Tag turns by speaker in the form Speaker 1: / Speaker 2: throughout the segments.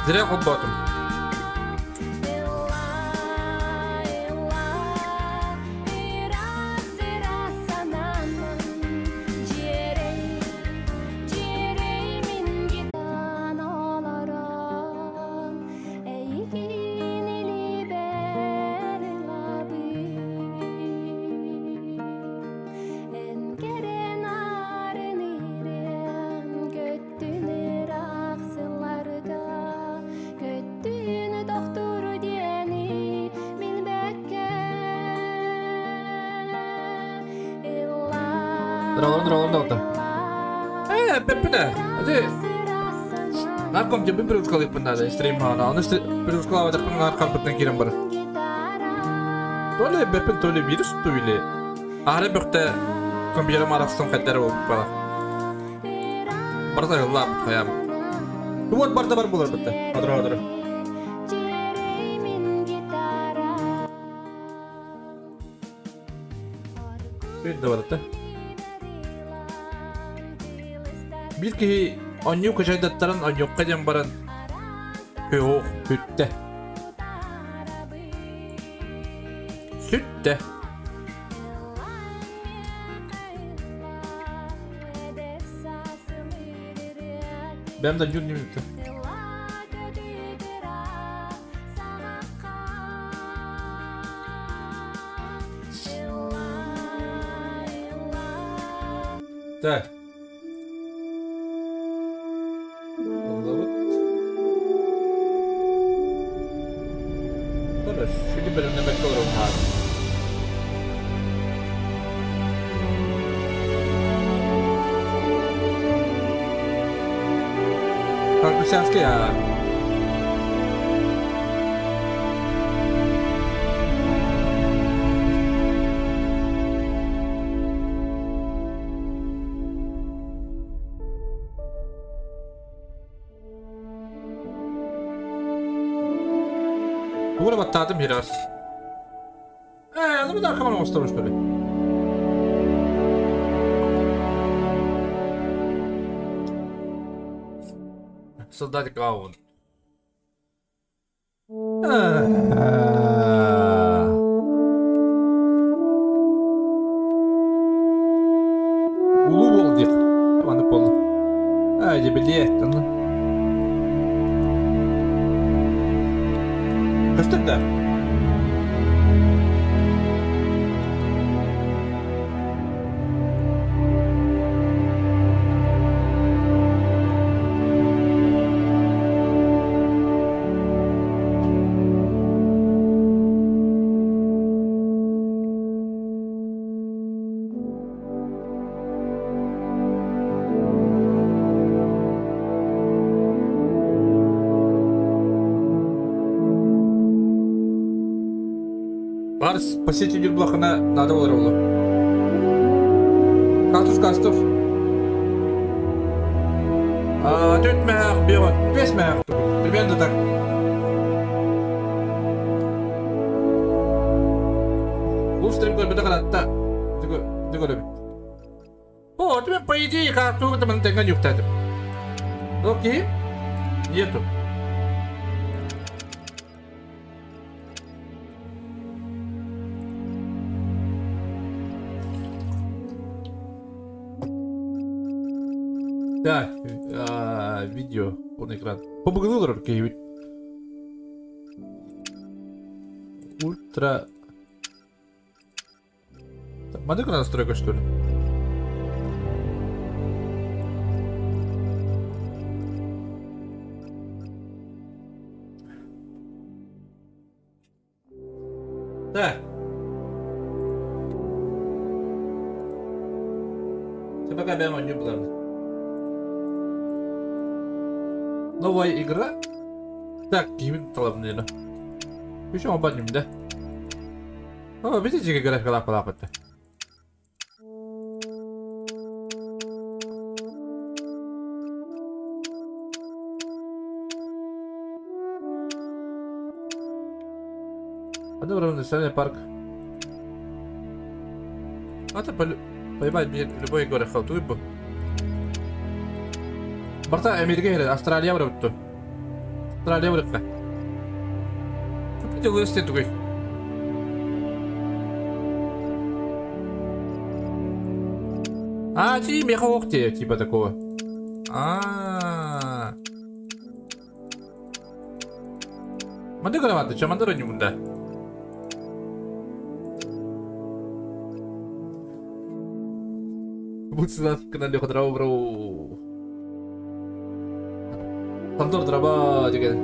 Speaker 1: Зря холбоотум. Доролон, доролон да Э, пеппине. Ати Нарком жебин привычкалыппын надо стриммаана. Оны привычкалаабатахпын наркампыттан киирэн бар. То ли бэппин, то ли вирус ту или Аһары бөхтө компьютерым арахсан хайдары болуп бара. Барда ыллаабыт хайаабыт. Вот барда бар болар бітті. Адыр адыр. Bir de барыта. Биир киһи онньуу кычайдаттаран онньуохха диэн баран Һуох, бүттэ. Сүттэ. Бэм да дьүр ньүрүттэ. Так. Ыллабыт. Хорошо, şimdi бэлэмнэмэккэ олоробун хаалла. Карпусянский аа. Тугу эрэ баттаатым хирас. Ээ, ну да, камера оҥостор что ли? Создать аккаунт. Улуу буол диэх. Маннык буолла. Аа, дьэ билиэ онно. Көстөр да? Барс посетитель блохана надо было ровно. Кактус кастов. А, тут мэх, берет, весь мэх. Примерно так. Бу стрим көрбөтө каратта. Түгө О, тебе по идее карту там тэҥҥэ ньуктаатым. Окей. Нету. Так, видео, полный экран. Побыгылыр киһибит. Ультра... Маннык настройка что ли? Так. Ты пока бэм не было. Новая игра? Так, кимин талабын Еще обаним, да? О, видите, как графика лапа-лапа-то? А добро, национальный парк. А ты поймать любой горы халтуй бы. Барта Америка, Австралия вроде. Австралия вроде. Купи делаешь ты такой. А, ти мехаохте, типа такого. А. Манды граваты, чем мандара не мунда. Будь на канале Хадрао, бро. Тандор драба деген.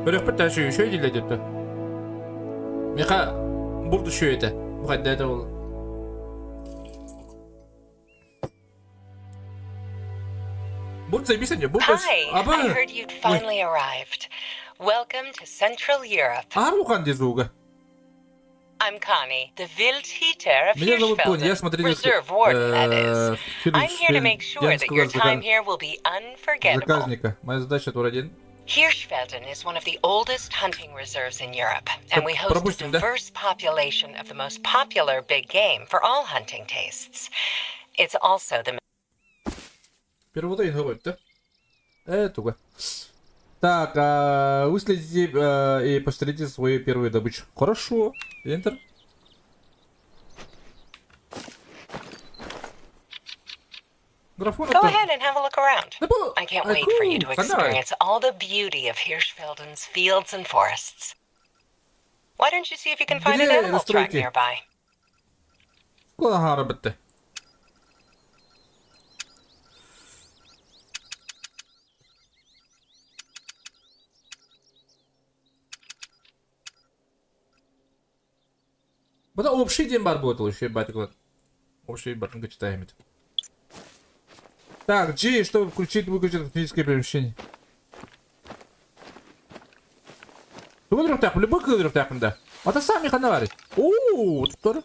Speaker 1: Көрөхпүт еще еще делать это. Меха бурду еще это. Бухать это было. Бурд заебись, бурд.
Speaker 2: Hi, I heard you'd finally arrived. Welcome to Central Europe.
Speaker 1: Арухан дезуга.
Speaker 2: I'm Connie, the Wildhüter of
Speaker 1: Меня зовут Конни, я
Speaker 2: Hirschfelden,
Speaker 1: смотритель
Speaker 2: Reserve Warden, that is. I'm here to make sure that your time here will be unforgettable.
Speaker 1: заказника. Моя задача тур один.
Speaker 2: Hirschfelden is one of the oldest hunting reserves in Europe, and we host a
Speaker 1: Пропустим, да?
Speaker 2: diverse population of the most popular big game for all hunting tastes. It's also the
Speaker 1: Первый говорит, да? Туго. Так, выследите и пострелите свою первую добычу. Хорошо. Enter. Графон.
Speaker 2: Go ahead and have a look around. I can't wait for you to
Speaker 1: Давай.
Speaker 2: experience all the beauty of Hirschfelden's fields and forests. Why don't you see if you can find an
Speaker 1: Где
Speaker 2: animal track
Speaker 1: настройки?
Speaker 2: nearby?
Speaker 1: Куда работы? Бұда общий ден бар будет еще батиклар. Общий батинка читаем. Так, G, чтобы включить, выключить автоматическое перемещение. Любой да. А то сами ханавари. О, тут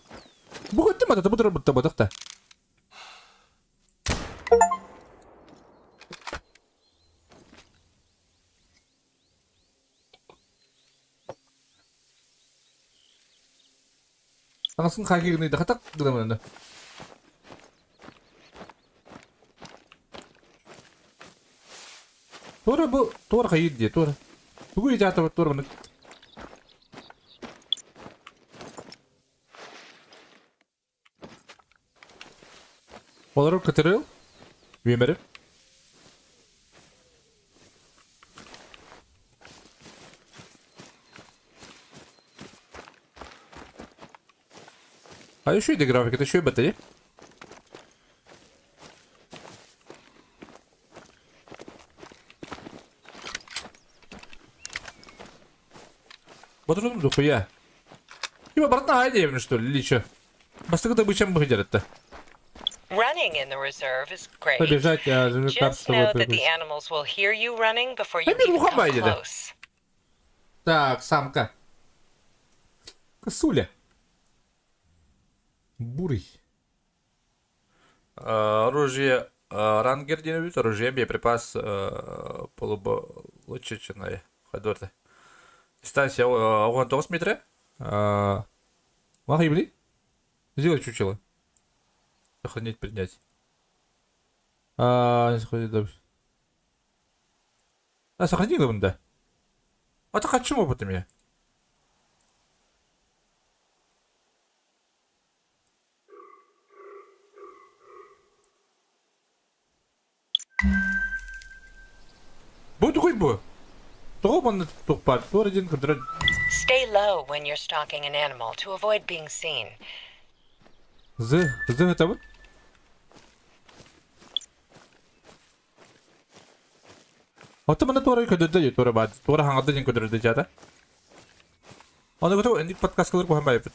Speaker 1: Бугаттым это буду работать, бодохта. Анасын хакигни да хатак гламында. Тора бу тора хайд тора. Тугу ижата тора мын. Олар көтөрөл. Вемер. А еще и график, это еще и батарея. Вот это дохуя. Типа обратно айдем, что ли, или что? Бастык добычам выйдет-то.
Speaker 2: Running in the reserve is great.
Speaker 1: Побежать, а
Speaker 2: Just know that the animals will hear you running before you even come close.
Speaker 1: Так, самка. Косуля. Бурый. Оружие рангер где-нибудь, оружие, боеприпас полуболочечное. Ходорты. Дистанция 19 метра. Могли? Сделай чучело. Сохранить, принять. А, сохранила бы, да. А так хочу опыт меня. Будет хоть бы.
Speaker 2: Stay low when you're stalking an animal to avoid being seen.
Speaker 1: З это вот? А то мана тора көдөрдө тора бат. Тора хаңгада ден көдөрдө жата. Аны көтө эндик подкаст кылыр кохам байыпыт.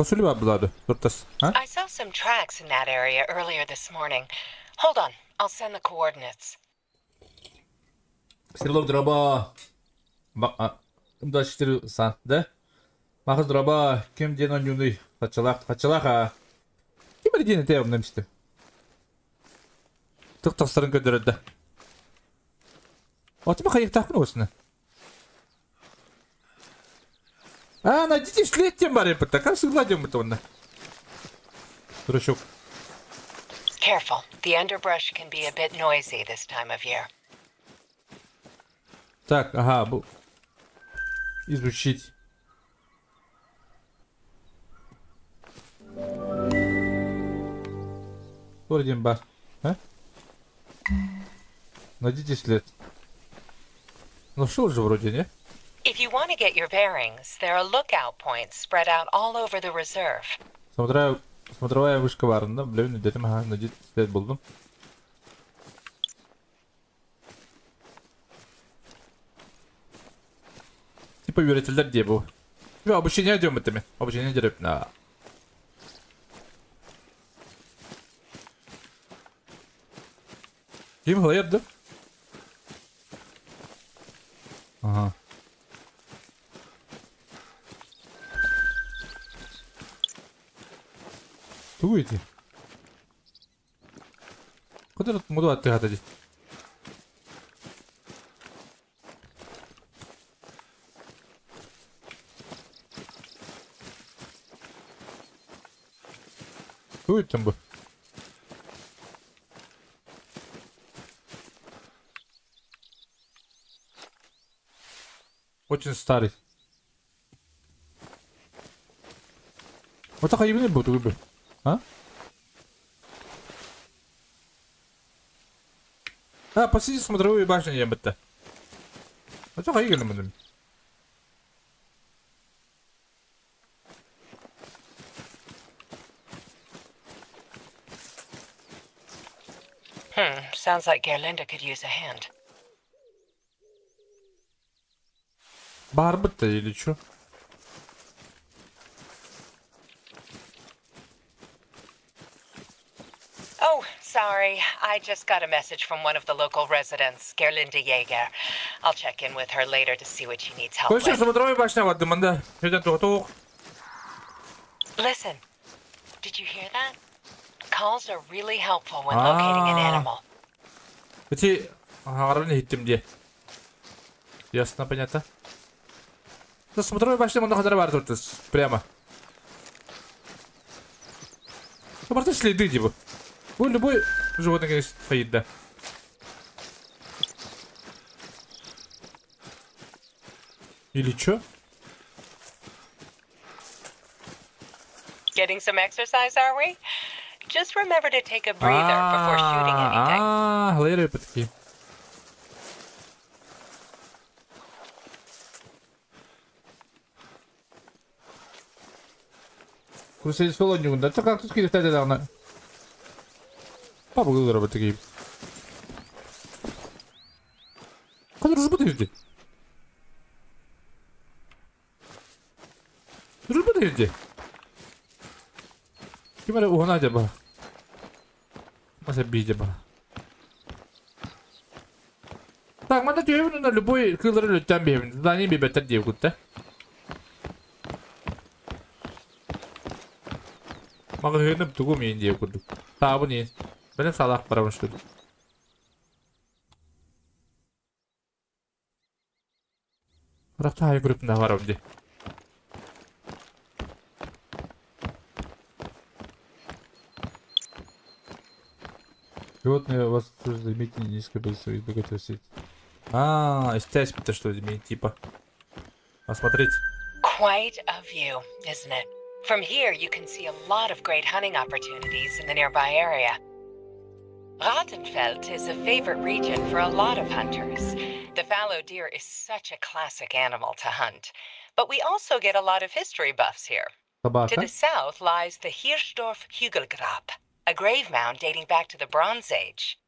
Speaker 1: Косули бар булады. Туртас. А?
Speaker 2: I saw some tracks in that area earlier this morning. Hold on, I'll send the coordinates.
Speaker 1: Стрелок дроба. 24 сан, да? Махыз дроба. Кем ден ойнюный? Хачалах, хачалах, а. Ким бір дені тәуім немісті? Тұқ тақсырын көдірді. Отыма қайықтақпын осыны. А, найдите след тем бар епті. Как всегда дем это онна. Дурачок.
Speaker 2: Careful. The underbrush can be a bit noisy this time of year.
Speaker 1: Так, ага, бу... Изучить. Орден бар. А? Найдите след. Нашел же вроде, не?
Speaker 2: If you want to get your bearings, there are lookout points spread out all over the reserve.
Speaker 1: Смотровая вышка барында, блин, дедим, ага, найдите след булдым. Типа үйретілдер де бұл. Типа обучение идем это. Обучение дереп на. Ким қалай да? Ага. Тугу ити? Куда тут муду аттыга ди? Тугу там бу? Очень старый. Вот так именно буду выбор. А? А, посиди смотровую башню я бы-то. Вот так именно буду.
Speaker 2: Sounds like Gerlinda could use a hand.
Speaker 1: Барбы-то или чё?
Speaker 2: Oh, sorry. I just got a message from one of the local residents, Gerlinda Jaeger. I'll check in with her later to see what she needs help with. Listen, did you hear that? Calls are really helpful when locating an animal.
Speaker 1: Ясно, понятно. Да, смотровой башни много бар тут прямо. Ну, просто следы, типа. Любой животное, конечно, стоит, да. Или чё?
Speaker 2: Getting some exercise, are we? Just remember to take a breather before shooting anything.
Speaker 1: А, лейры такие. Курсей солонюгунда. Так как тут кидать давно. Папа говорил такие. Куда дружбу ты? Дружбу ты? Кимаре угона деба. Маса би деба. Так, манда түйебін на любой кылыры лөттен бейбін. Здание бебеттер деп күтті. Мага хөнүп тугу мен деп күттүк. Табы не? Бәлем салақ барамын что ли. Бірақ та ай көріп барам де. Животные у вас тоже заметили низкое количество избегать растить. А, естественно, что ли, типа. Посмотреть.
Speaker 2: Quite a view, isn't it? From here, you can see a lot of great hunting opportunities in the nearby area. Rattenfeld is a favorite region for a lot of hunters. The fallow deer is such a classic animal to hunt. But we also get a lot of history buffs here. To the south lies the Hirschdorf Hügelgrab, a grave mound dating back to the Bronze Age.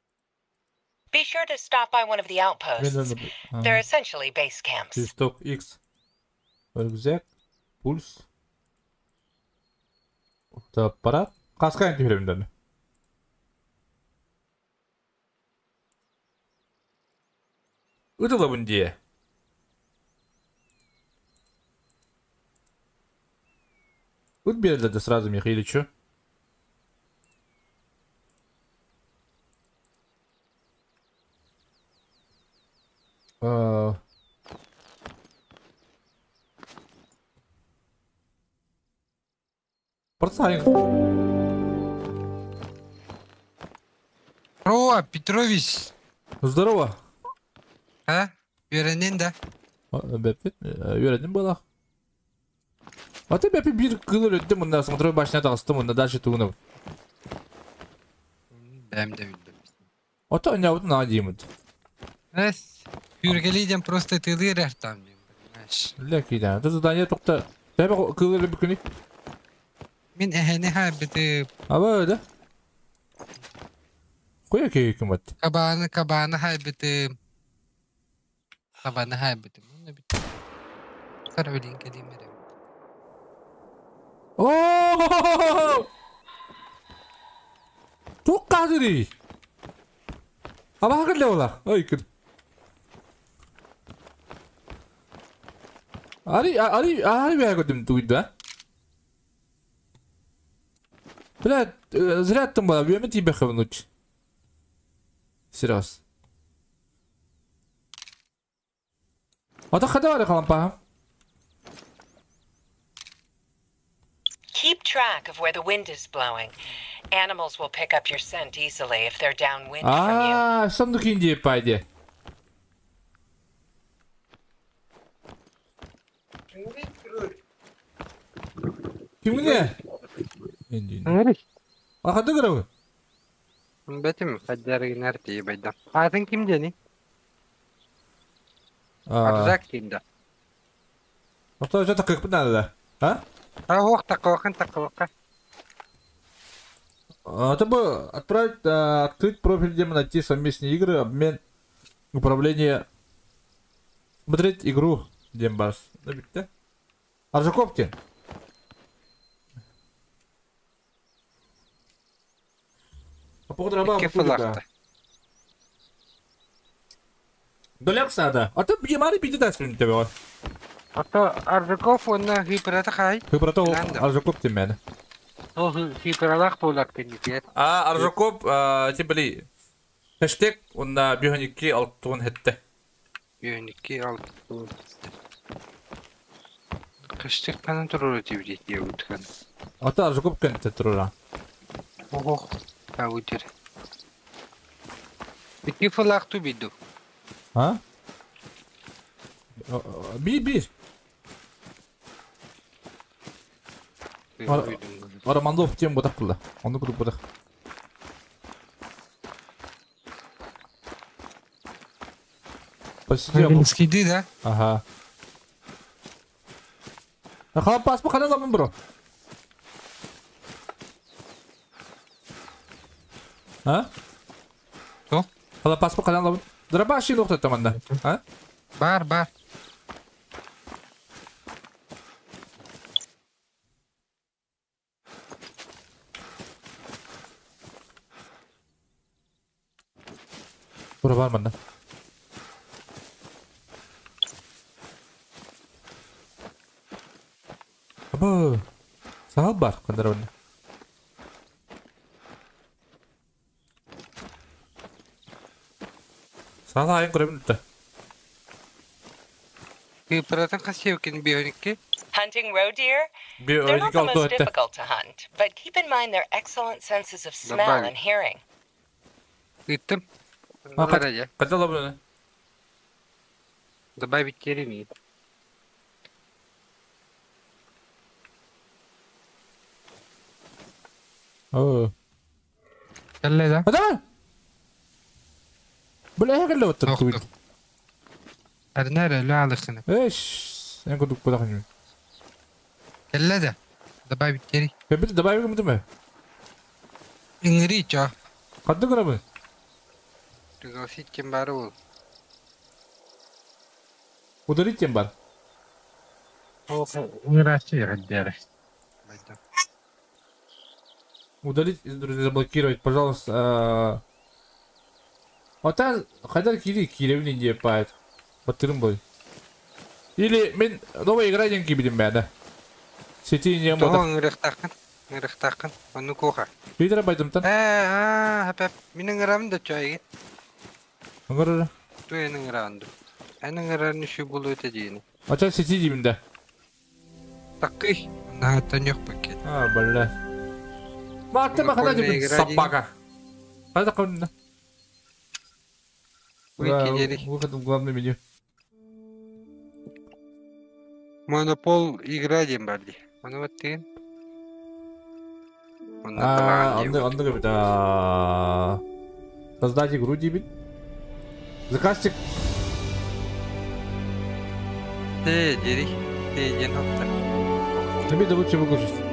Speaker 2: Be sure to stop by one of the outposts. They're essentially base camps.
Speaker 1: Stop X. Рюкзак, пульс. Фотоаппарат. Хаскайын түһүрөбүн даны. Ытылабын дие. Ыт биэрэллэр да сразу Михаиличу. Просто
Speaker 3: Здорово, Петрович.
Speaker 1: Здорово.
Speaker 3: А? Үөрэнин да?
Speaker 1: Бэппит, үөрэним буолах. А ты бэппит биир кыл өлөттүм мында смотровой башня таҕыстым мында дальше тугунабын.
Speaker 3: Бэм да билбэппит.
Speaker 1: Ото онньообутун наҕа диимут.
Speaker 3: Эс, Юргелиден просто тылыр там, понимаешь?
Speaker 1: Үлэ киинэ. Это задание тохта. Тэбэ кыл өлөбүкүнүй?
Speaker 3: Мин эһэни хаайбытым.
Speaker 1: Аба да. Куя киһи кымат.
Speaker 3: Кабаны кабаны хаайбытым. Кабаны хаайбытым. Онно бит. Каролин кэлимэрэ.
Speaker 1: Оо! Туох хаадырый? Абаха кэллэ буолар. Ой, кыр. Ари ари ари бэйэ көрдүм тугуйда. Бля, зря аттым буола, үөмэ тиийбэххэ нуч. Серьез. Ата хада бары халампаһам.
Speaker 2: Keep track of where the wind is blowing. Animals will pick up your scent easily if they're downwind from you.
Speaker 1: Аа, соннук индия пайде. Кимҥэ? Индия. А хада көрөбүн?
Speaker 3: Бэтим хаддарыгынар тиийбэйдам. Аатын ким диэний? Арзак ким да?
Speaker 1: Ото жата кыкпын надо. А?
Speaker 3: А ох такохан такоха.
Speaker 1: Это бы отправить, открыть профиль, где найти совместные игры, обмен, управление, смотреть игру, Дембас. Аржаковки. А Доляк сада. А ты бьемари биди дасмин тебе.
Speaker 3: А то Аржаков он хиперата хай.
Speaker 1: Хиперата Аржаков темен.
Speaker 3: О хипералах полак кеннитет.
Speaker 1: А Аржаков тибли хэштег онна бюханики алтуун хетте.
Speaker 3: Бюханики алтуун. Хэштег канан турура тибди диэбит.
Speaker 1: Ата Аржаков кенте турура.
Speaker 3: Ох, аудер. Икки флаг ту биду.
Speaker 1: А? Би. Романдов тем бодақ қылды. Оны күдік бодақ.
Speaker 3: Посидел. Скиды, да?
Speaker 1: Ага. Халап паспа қана ламын бро. А?
Speaker 3: Что?
Speaker 1: Халап паспа қана ламын. Дробаши лохта таманда. А?
Speaker 3: Бар, бар.
Speaker 1: Тура бар манда. Абы. Сахал бар кандар. Сахал айын көрөбүн да.
Speaker 2: Hunting roe deer? They're not the most difficult to hunt, but keep in mind their excellent senses of smell and hearing.
Speaker 3: Добавить термит.
Speaker 1: О.
Speaker 3: Да?
Speaker 1: Да? Бля, я вот тут.
Speaker 3: Арнара, ля алыхына.
Speaker 1: Эш, я куда куда хочу.
Speaker 3: Да. Добавить тери.
Speaker 1: Бебе, добавить кому-то.
Speaker 3: Ингрича.
Speaker 1: Кадды грабы?
Speaker 3: Пригласить Кембару.
Speaker 1: Удалить Кембар. Удалить из друзей, заблокировать, пожалуйста. Ота хайдар кири кииребин диye паайт. Баттырым бой. Или мен новая игра диэн киирбитим бэйдэ. Сети не
Speaker 3: Тоҕо
Speaker 1: бота.
Speaker 3: ыҥырыахтааххын? Ыҥырыахтааххын. Ону куоха.
Speaker 1: Питер байдымтан.
Speaker 3: Ээ, аа, хэп Мин ыҥырабын да чайгын.
Speaker 1: Ыҥырыр.
Speaker 3: Ту эн ыҥыраҕын дуу. Эн ыҥырарын үчүгэй буолуо этэ диэни.
Speaker 1: Ача сети диибин да.
Speaker 3: Такый. Наһааттан пакет.
Speaker 1: А, бля. Маатта махана
Speaker 3: Монопольная
Speaker 1: дибин
Speaker 3: игра диин.
Speaker 1: собака. Хайда кынна.
Speaker 3: Выйти
Speaker 1: Выход в главное меню.
Speaker 3: Монопол игра диэн бар дии. Ону баттыгын. Онно
Speaker 1: А,
Speaker 3: талаҕан
Speaker 1: онно
Speaker 3: диэбит.
Speaker 1: онно кэбит. А, Создать игру диибин. Заказчик.
Speaker 3: Тэ дири. Тэ диэн хапта.
Speaker 1: Тебе лучше выключить.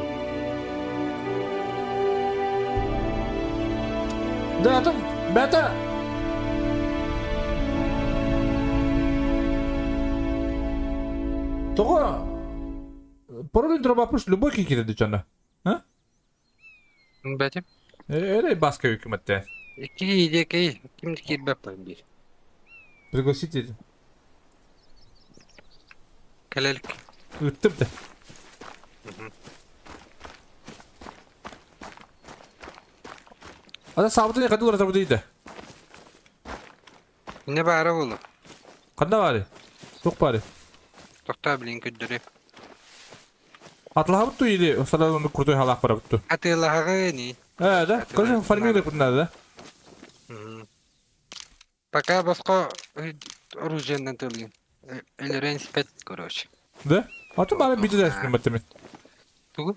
Speaker 1: Да, там, бета. Тоҕо пароль дробапыш любой кикире дичана. А?
Speaker 3: Бэтим.
Speaker 1: Эрей баска үкүмэтте.
Speaker 3: Икки диэки ким да киирбэппин биир.
Speaker 1: Пригласите.
Speaker 3: Кэлэлик.
Speaker 1: Ыттым да. Ада сабытын кадылар табы дейді.
Speaker 3: Не баара буолу.
Speaker 1: Қанда бары? Туқ бары.
Speaker 3: Тохтоо билин көрдөрү.
Speaker 1: Атлаһабыт ту или садан крутой халак барабыт ту.
Speaker 3: Атыылаһаҕы
Speaker 1: Э, да? Короче, фармили надо, да?
Speaker 3: Пока босхо оружиеннан тылыйын. Өлөрөн спет, короче.
Speaker 1: Да? А то бары бити да баттым.
Speaker 3: Тугу?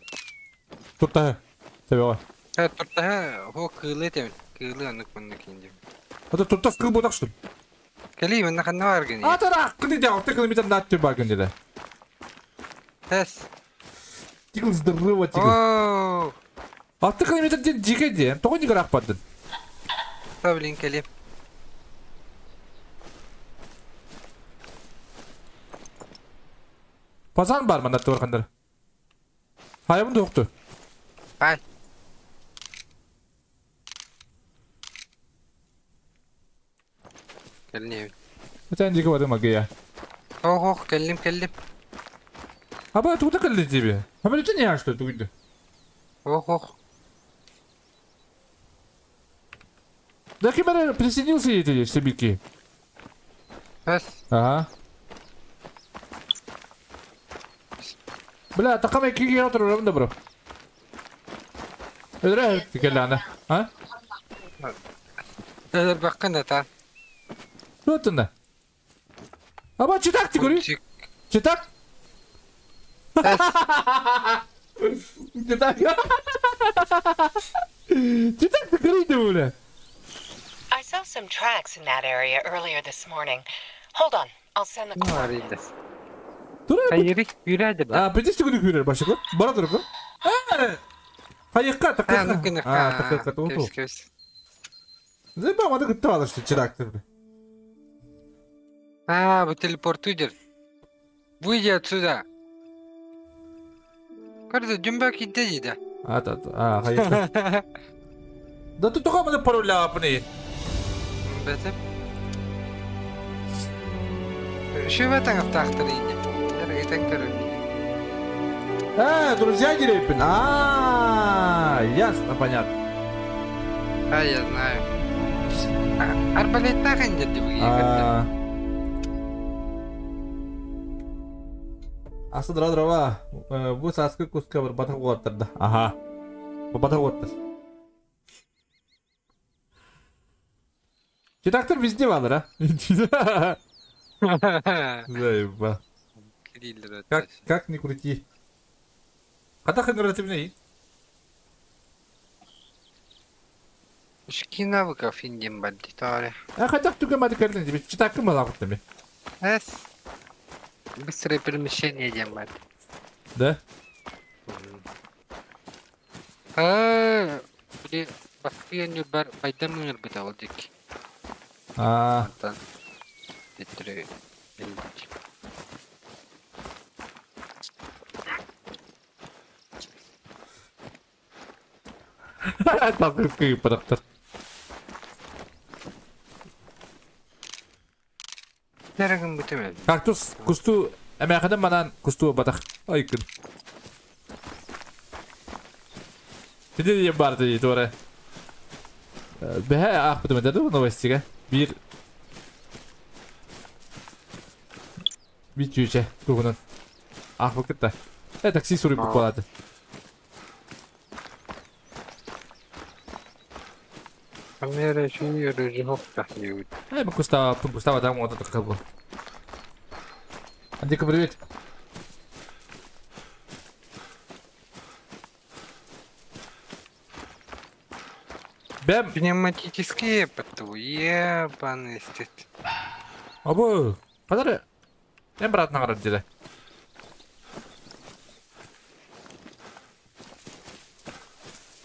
Speaker 1: Турта. Тебеға.
Speaker 3: Э, туртаһа хо кыылы этэмин. Кыылы оннук маннык индим.
Speaker 1: А то турта кыл ботак что ли?
Speaker 3: Кэлии манна ханна баар гын.
Speaker 1: А то рак, кыды да, 6 километр над тебе бар гын
Speaker 3: Тэс.
Speaker 1: Тигл здорово, тигл.
Speaker 3: Оо.
Speaker 1: 6 километр ден жеке де, тоғы не қарақ бардын.
Speaker 3: Та билин кэлиэм.
Speaker 1: Пазан бар манда турхандар. Хайабын тоқты.
Speaker 3: Бай. Кэлниэбин.
Speaker 1: Сен жеке бардым агия.
Speaker 3: Ох, ох, кэллим, кэллим.
Speaker 1: Аба тугда кэлли тебе. Хаба не ашты тугды.
Speaker 3: Ох, ох.
Speaker 1: Да кем присоединился эти себики?
Speaker 3: Тэс.
Speaker 1: Ага. Бля, такама киги отыр да бро. Өдөрө тикеллана. А?
Speaker 3: Өлөр баккын ата.
Speaker 1: Туттунда. Аба читак ти көрүй? Читак?
Speaker 3: Тэс.
Speaker 1: Читак. Читак ты көрүй бля.
Speaker 2: I saw some tracks in that area earlier this morning. Hold on, I'll send the coordinates.
Speaker 1: Тура.
Speaker 3: Хайыри, үрәдір.
Speaker 1: А, придите күнү көрөр башы көр. Бара тур көр. Э! Хайыкка такка. А, такка ту.
Speaker 3: Кэс, кэс.
Speaker 1: Зайба мада күттү алышты чирактыр.
Speaker 3: А, бу телепортуйдер. Выйди отсюда. Көрді, дүмбәк идде дейді.
Speaker 1: А, та, а, хайыкка. Да ты тока мада пароль апны.
Speaker 3: Бәтіп. Шүбәтің автақтыр инде. Әргетен көрін.
Speaker 1: А, друзья дерепин. А, ясно, понятно.
Speaker 3: А, я знаю. Арбалеттақ инде деп
Speaker 1: А. Асы дра дрова. Бу саскы куска бір батыр оттырды. Ага. Бу батыр оттыр. Читактыр везде бар, а? Заеба. Как, как ни крути. Қата хыңгыратып
Speaker 3: Шки навыков индем бар дейді.
Speaker 1: А хотя бы түгә мады кәрден дип читакы мала куттым.
Speaker 3: Эс. Быстрое перемещение дем бар.
Speaker 1: Да?
Speaker 3: А, били баскы бар пайда мыңыр бит ал дик.
Speaker 1: А.
Speaker 3: Антан. Тетре.
Speaker 1: Такыр кыйыппатахтар.
Speaker 3: Дәрәгін бітемеді.
Speaker 1: Кактус кусту эмээхинэн манан кусту батах. Айкын. Тиди диэн баар дии туора. Бэһэ аахпытым этэ дуу новостига. Биир биир чүүчэ туһунан аахпыккыт да. Э такси суруйбут буолааты.
Speaker 3: Камера сүйөрү жохта диют.
Speaker 1: Э кустава кустава там вот это как бы. Андика, привет. Бэм.
Speaker 3: Пневматические поту, ебаный стыд.
Speaker 1: Абы, кадары. Мен брат наград деди.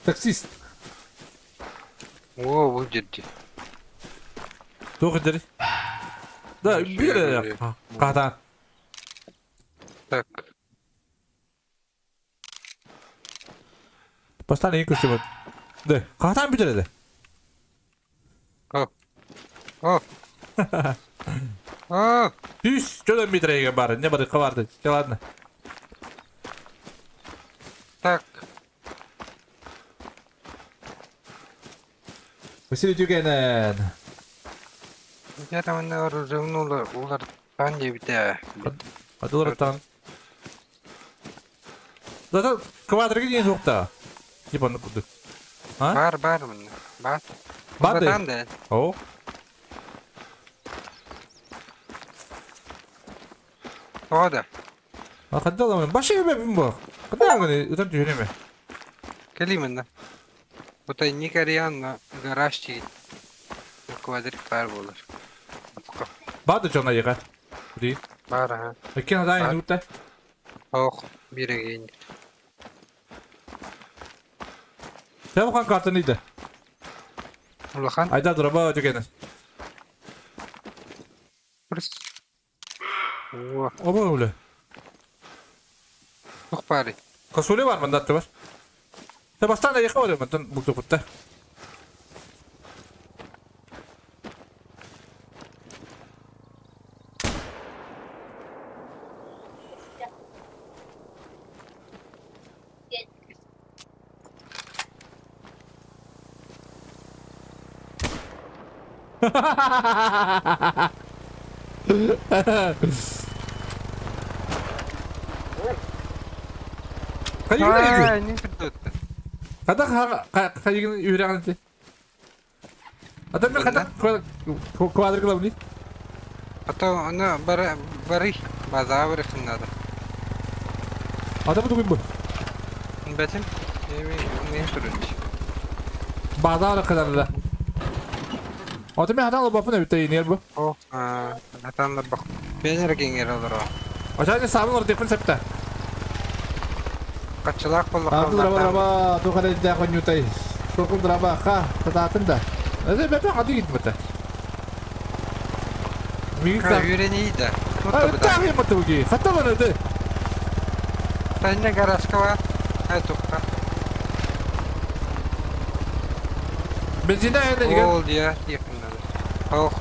Speaker 1: Таксист.
Speaker 3: О, бұл жерде.
Speaker 1: Тоқ дери. Да, бир ката.
Speaker 3: Так.
Speaker 1: Бастан ең көстө. Да, катан бүтереди.
Speaker 3: О. О. О.
Speaker 1: Түс, жолон битереге бар. Не бар, кабарды. Ладно.
Speaker 3: Так.
Speaker 1: Василий Тюгенен.
Speaker 3: Я там на оружейнула улар тан дебите.
Speaker 1: Адылар тан. Да, да, квадрик не жокта. Типа ну куды.
Speaker 3: А? Бар, бар, бар.
Speaker 1: Бар да. О.
Speaker 3: Ода.
Speaker 1: А кадала мен башы бебим бу. Када гыны утан түһүнеме.
Speaker 3: Келимен да. Бута Никариан гараж тиги. Квадрик бар болар.
Speaker 1: Бады жона яга. Куди.
Speaker 3: Бар ха.
Speaker 1: Экен адай нута.
Speaker 3: Ох, биреген.
Speaker 1: Тәм хан картаны иде.
Speaker 3: Улахан.
Speaker 1: Айда драба түгенен.
Speaker 3: О.
Speaker 1: Оба уле.
Speaker 3: Тух бары.
Speaker 1: Косуле бар мында бар. Та бастан да яка бар мындан бу тупта.
Speaker 3: Ай, не придут.
Speaker 1: Когда хайгин үйрәнде. Адам мен када квадрик лавли.
Speaker 3: А то она бары база надо.
Speaker 1: Адам тугын бу.
Speaker 3: Бәтем. Мен турунч.
Speaker 1: База кадар да. Ата мен хатан бапын бит нер бу.
Speaker 3: О, хатан бак. Бенер кеңер алыр.
Speaker 1: Ача сабын ор депин септе.
Speaker 3: Качылак болла.
Speaker 1: Абдыл раба, тухара да конютай. Шокун раба ха, тататын да. Эзе бепе хады гитмете.
Speaker 3: Миги үйреней да.
Speaker 1: А, там мотуги. Хата бана де.
Speaker 3: Таня гаражка Ай тухка.
Speaker 1: Бензина эне деген.
Speaker 3: Ол я, якыннады. Ох.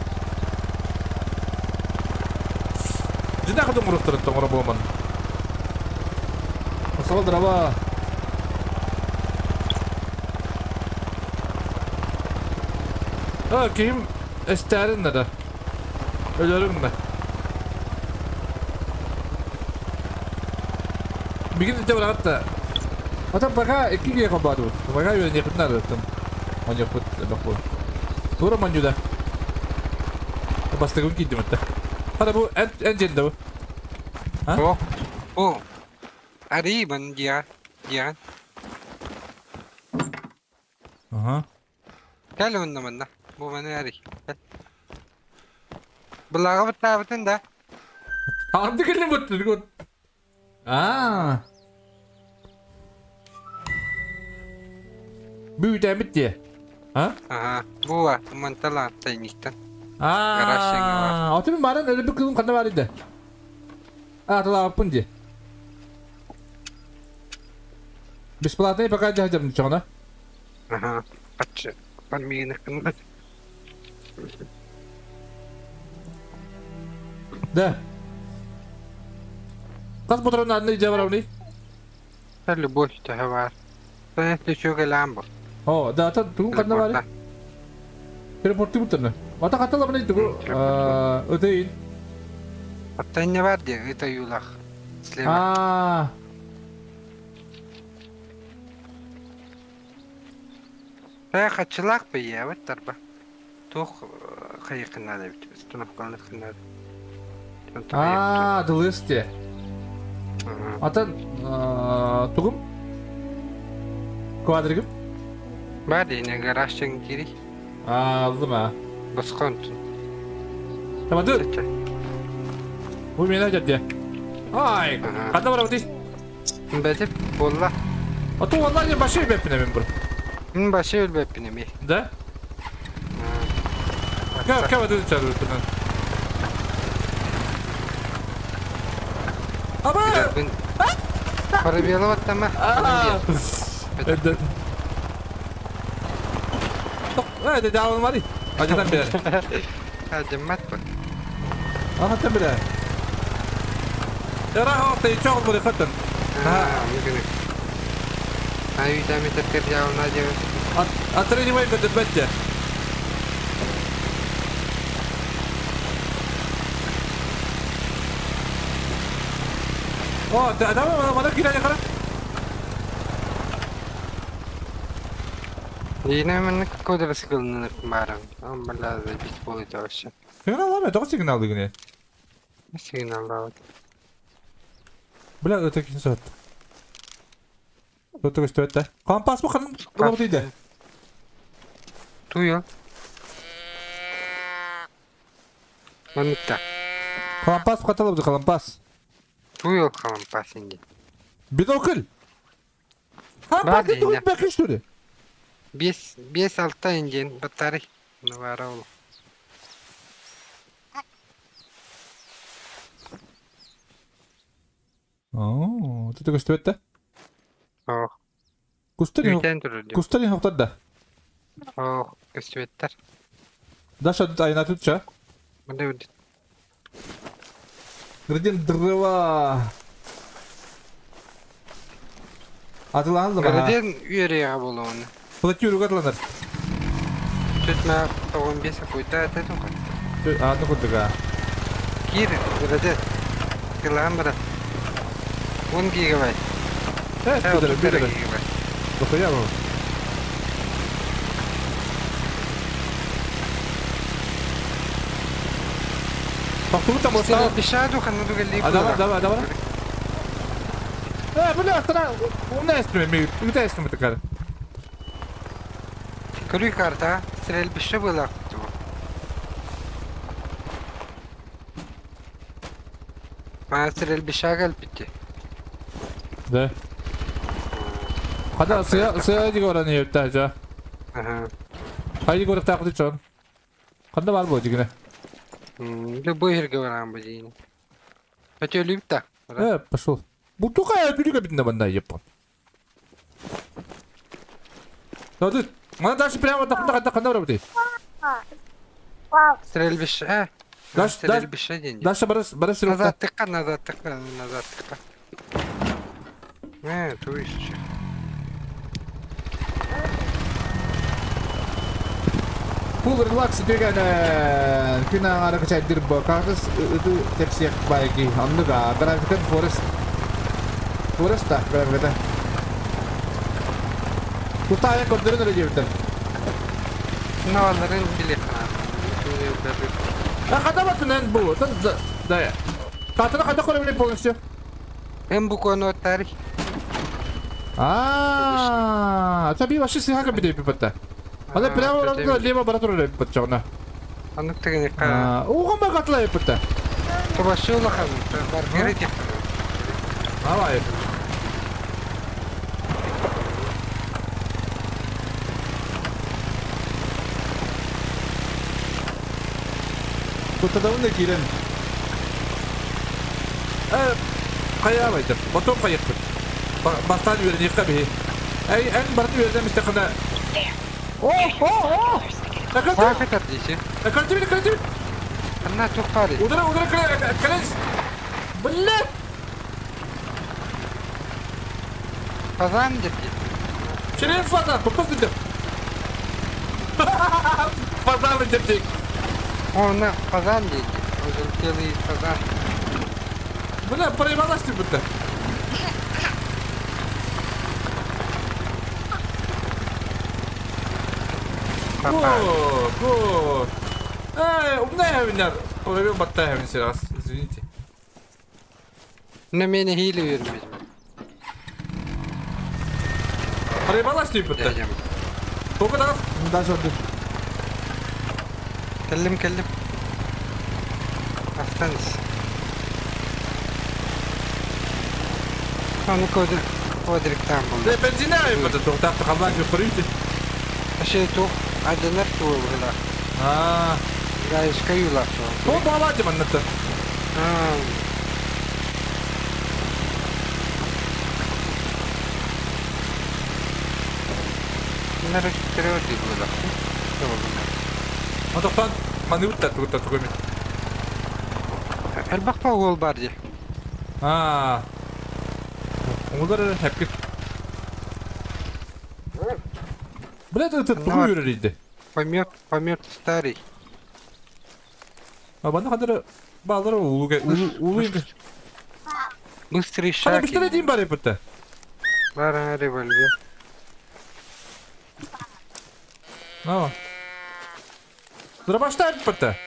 Speaker 1: Жина кадым уруптырын тоңора болман. Асал драба. А, ким эстерин да. Ölürüm de. Bir gün de bıraktı. Ата пока икки кабады. Пока не надо там. Он я под бак бу. Тура манюда. Бастыгын кийдим атта. Хада бу эн жерде бу.
Speaker 3: А? О. О. Ари бан дия. Дия.
Speaker 1: Ага.
Speaker 3: Кел онна манна. Бу маны ари. Булага баттабытын да.
Speaker 1: Анды келин бутты. А. Бүүтэ битти. А?
Speaker 3: Ага. Буа, мантала тайниктен.
Speaker 1: А, отын барын өлүп кылым кандай бар иди. А, талаппын ди. Бесплатный пока жаждым чоңна.
Speaker 3: Аха. Аччы. Бар миигин.
Speaker 1: Да. Хас патрон надо иде барабыный?
Speaker 3: Любовь төһө баар. Ключуга бу.
Speaker 1: О, да, та тугун ханна бары? Телепорты буттарны. Ата хаттала баны тугу өтейин.
Speaker 3: Аттайня бар де, это юлах.
Speaker 1: Слева. А.
Speaker 3: Та хачылак бия, вот тарба. Тух хайыкынада бит. Установканы кынада.
Speaker 1: А, дылысте. Ата тугум? Квадригим?
Speaker 3: Бар дене гараж кири.
Speaker 1: А, алдым а.
Speaker 3: Баскон.
Speaker 1: Tamam dur. Bu meni ajatdi. Ay, qanday барабы
Speaker 3: Бәтеп, болла.
Speaker 1: А то онлайн башы беппин мен бur.
Speaker 3: Мен башы өлбеппин эми.
Speaker 1: Да? Кем кем өтү чалып беппин. Аба!
Speaker 3: Парабела ваттама.
Speaker 1: Evet. Evet, devam var. Acıdan beri.
Speaker 3: Hadi mat bu.
Speaker 1: Aha bile. راح وقت يشغل بري ختن.
Speaker 3: ها ممكن. هاي دامي ترجع ونادي.
Speaker 1: اتريني وين كنت تبتة. اوه تمام ما كده يا خلا.
Speaker 3: Yine мен кода сигналны барам. Бля, забить будет вообще.
Speaker 1: Сигнал ламай, тоҕо сигнал дигине.
Speaker 3: Сигнал
Speaker 1: Бля, это кин сат. Өтө көстөбөт. Компас бу ханын улабыт иде.
Speaker 3: Туйо. Маныкта.
Speaker 1: Компас каталабы компас.
Speaker 3: Туйо компас инде.
Speaker 1: Бинокль. Компас тугун бакыш тури.
Speaker 3: 5 5 6 инген батарей. Ну вара ол.
Speaker 1: Оо, өтө көстөбөт.
Speaker 3: О.
Speaker 1: Кустарин. Кустарин хоктар
Speaker 3: О, көстөбөттер.
Speaker 1: Даша айна тутча.
Speaker 3: Мындай өтө.
Speaker 1: Градиент дрова. Атылан да.
Speaker 3: Градиент үйреге болуын.
Speaker 1: Платюру катланар.
Speaker 3: Түтмә 95 койта это тоқат.
Speaker 1: А, ну кудыга.
Speaker 3: Кир, градиент. Килограмм 10 гигабайт.
Speaker 1: Э, бидер, бидер. Дохуя бу. Тохтубут там болса.
Speaker 3: Бишаду хануду галли.
Speaker 1: А давай, давай, давай. Э, бля, тара, умная эстиме, үтә эстиме такая.
Speaker 3: Көрүй карта, стрельбище было. Ма стрельбище галпитти.
Speaker 1: Да. Хада сыя сыя дигораны епта жа.
Speaker 3: Ага.
Speaker 1: Хайди горы тагы чон. Канда бар бу дигине.
Speaker 3: Любой жерге барам бу дейин. Өтө любта.
Speaker 1: Э, пошел. Бу тукая түлүгө битинде банда епон. Да, Мана дальше прямо да канда канда бар бу.
Speaker 3: Стрельбище.
Speaker 1: Дальше
Speaker 3: стрельбище дейин.
Speaker 1: Дальше барас барас
Speaker 3: Назад тыкка, назад тыкка, назад тыкка. Э, ту еще.
Speaker 1: Full relax деген күн аңары кычайдыр бу. Кагыз өтү тепсиек байки. Анныга графикан Forest. Forest та графиката. Кустая көрдөрөн эле жебитер.
Speaker 3: Наваларын биле
Speaker 1: А када батынан бу? Да, да. Катына када көрө полностью.
Speaker 3: Эм бу коно тарих.
Speaker 1: А, это би вообще сыхака биде пипатта. Ана прямо орында лево бара турар пипатта.
Speaker 3: Аннык деген ка.
Speaker 1: Угама катла пипатта.
Speaker 3: Тобашы улахан бар керек.
Speaker 1: Давай. Кутадауны кирен. Э, кая байтып. Потом кайык. Бастан үйрен икка би. Эй, эн барды үйрен мистекана.
Speaker 2: There.
Speaker 1: О,
Speaker 2: Use your
Speaker 1: о, о!
Speaker 2: binoculars to get a
Speaker 1: Накрытый!
Speaker 3: Баахытар диси.
Speaker 1: Накрытый, накрытый!
Speaker 3: Анна тухпари.
Speaker 1: Удара, удара, колес! Блядь!
Speaker 3: Фазан дерди.
Speaker 1: Через фазан, попал ты. Фазан дерди.
Speaker 3: Она фазан дерди. Ожелтелый фазан.
Speaker 1: Бля, проебалась ты будто.
Speaker 3: Папа.
Speaker 1: Го, го. Эй, умная меня. Провел батая раз, извините.
Speaker 3: На меня хили вермить.
Speaker 1: Проебалась ты будто. Только да.
Speaker 4: Дальше отдых.
Speaker 3: Кэллим, кэллим. Останься. А ну кодр, квадрик там был.
Speaker 1: Да, бензина будто только так халлак прыйте.
Speaker 3: Аше ту, аденер ту была.
Speaker 1: А.
Speaker 3: Да, искаюла.
Speaker 1: О, балати манната.
Speaker 3: А. Народ трёди было.
Speaker 1: А то маны утта тугута тугуми.
Speaker 3: Элбахпа уол бар ди.
Speaker 1: А. Оңолар хәпкет. Блядь, это тугу юрер.
Speaker 3: Помет, помет старый.
Speaker 1: А бана хадыр балдар улу улу инде.
Speaker 3: Быстрый шаг.
Speaker 1: Хана пистолет им бар епетте.
Speaker 3: Бар револьвер.
Speaker 1: А. Дробаштай епетте.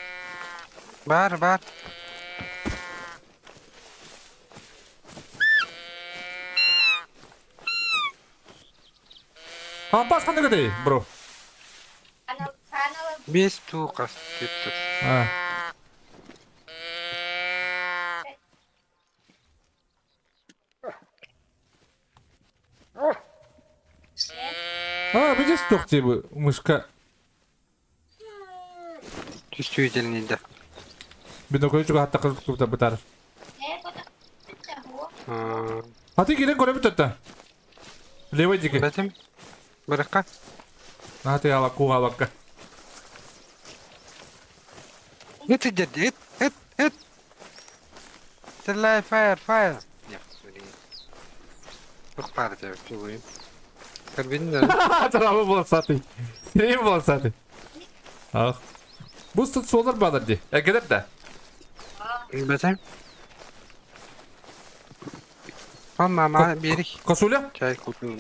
Speaker 3: Бар, бар.
Speaker 1: Компас хана кадей, бро.
Speaker 3: Без тука түттү.
Speaker 1: А. А, видишь, тухти бы мышка.
Speaker 3: Чувствительный, да.
Speaker 1: Бинокль чуга хатта кыз кубта бытар. А ты кирен көрө бүтөттө. Левый дики.
Speaker 3: Бэтим. Баракка.
Speaker 1: А ты ала куга бакка.
Speaker 3: Эт дерди, эт, эт, эт. Стреляй, фаер, фаер. Нет, смотри. Тух пар тебе, пилуем. Карбин, да.
Speaker 1: Трава волосатый. Сирень волосатый. Ах. Бу солар бадар ди. Әкелер да.
Speaker 3: Бэтим. О, мама, бери.
Speaker 1: Косуля?
Speaker 3: Чай купил.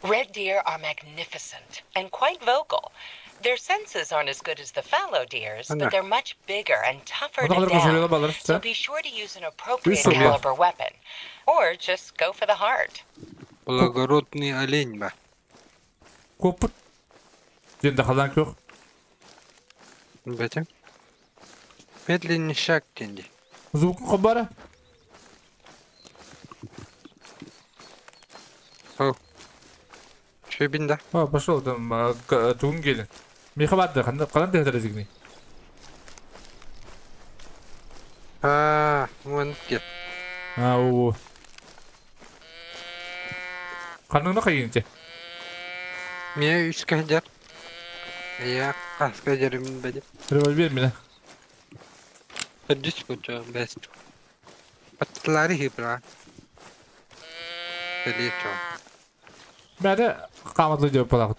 Speaker 2: Red deer are magnificent and quite vocal. Their senses aren't as good as the fallow deer's, but they're much bigger and tougher to down. So be sure to use an appropriate caliber weapon, or just go for the heart.
Speaker 3: Благородный олень ба.
Speaker 1: Копыт. Ден халан көх.
Speaker 3: Бэтим. Медленный шаг денди.
Speaker 1: Звукын кобара.
Speaker 3: О. Шөбин да.
Speaker 1: А, пошел там, тугун келин. Мехабатты, кандан техтер зигни.
Speaker 3: А, вон где.
Speaker 1: А, о. Каныңны кайынчы.
Speaker 3: Мне үч кәҗәр. Я каска җәрем бәдә.
Speaker 1: Револьвер менә.
Speaker 3: Дис бу бест. Патлари хипра. Белечо.
Speaker 1: Бәдә каматлы дип балагыт.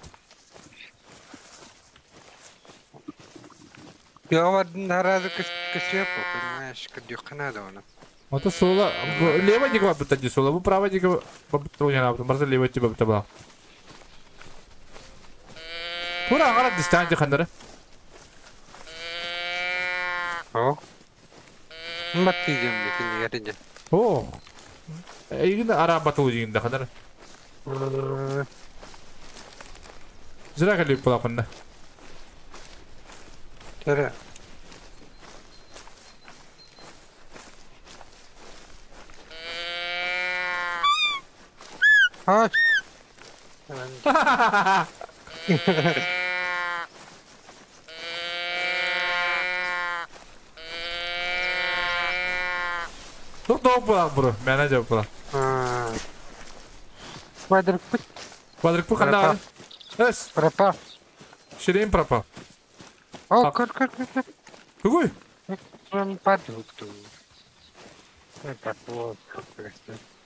Speaker 3: Я вардын харазы кысып, понимаешь, кадюхана да она.
Speaker 1: Вот соло, лево дико бабыта соло, бу право дико бабыта уняна, барса лево дико бабыта бала. Тура аңара дистанция хандары.
Speaker 3: О. Батты дем дикин ярыды.
Speaker 1: О. Игин ара батыл дигин хандары. Зря калип балакында.
Speaker 3: Тара. А.
Speaker 1: Тут топ бро, менеджер бро.
Speaker 3: Квадрик путь.
Speaker 1: Квадрик бу ханна Эс.
Speaker 3: Пропал.
Speaker 1: Ширин пропал.
Speaker 3: О, көр, көр, көр, көр.
Speaker 1: Тугуй?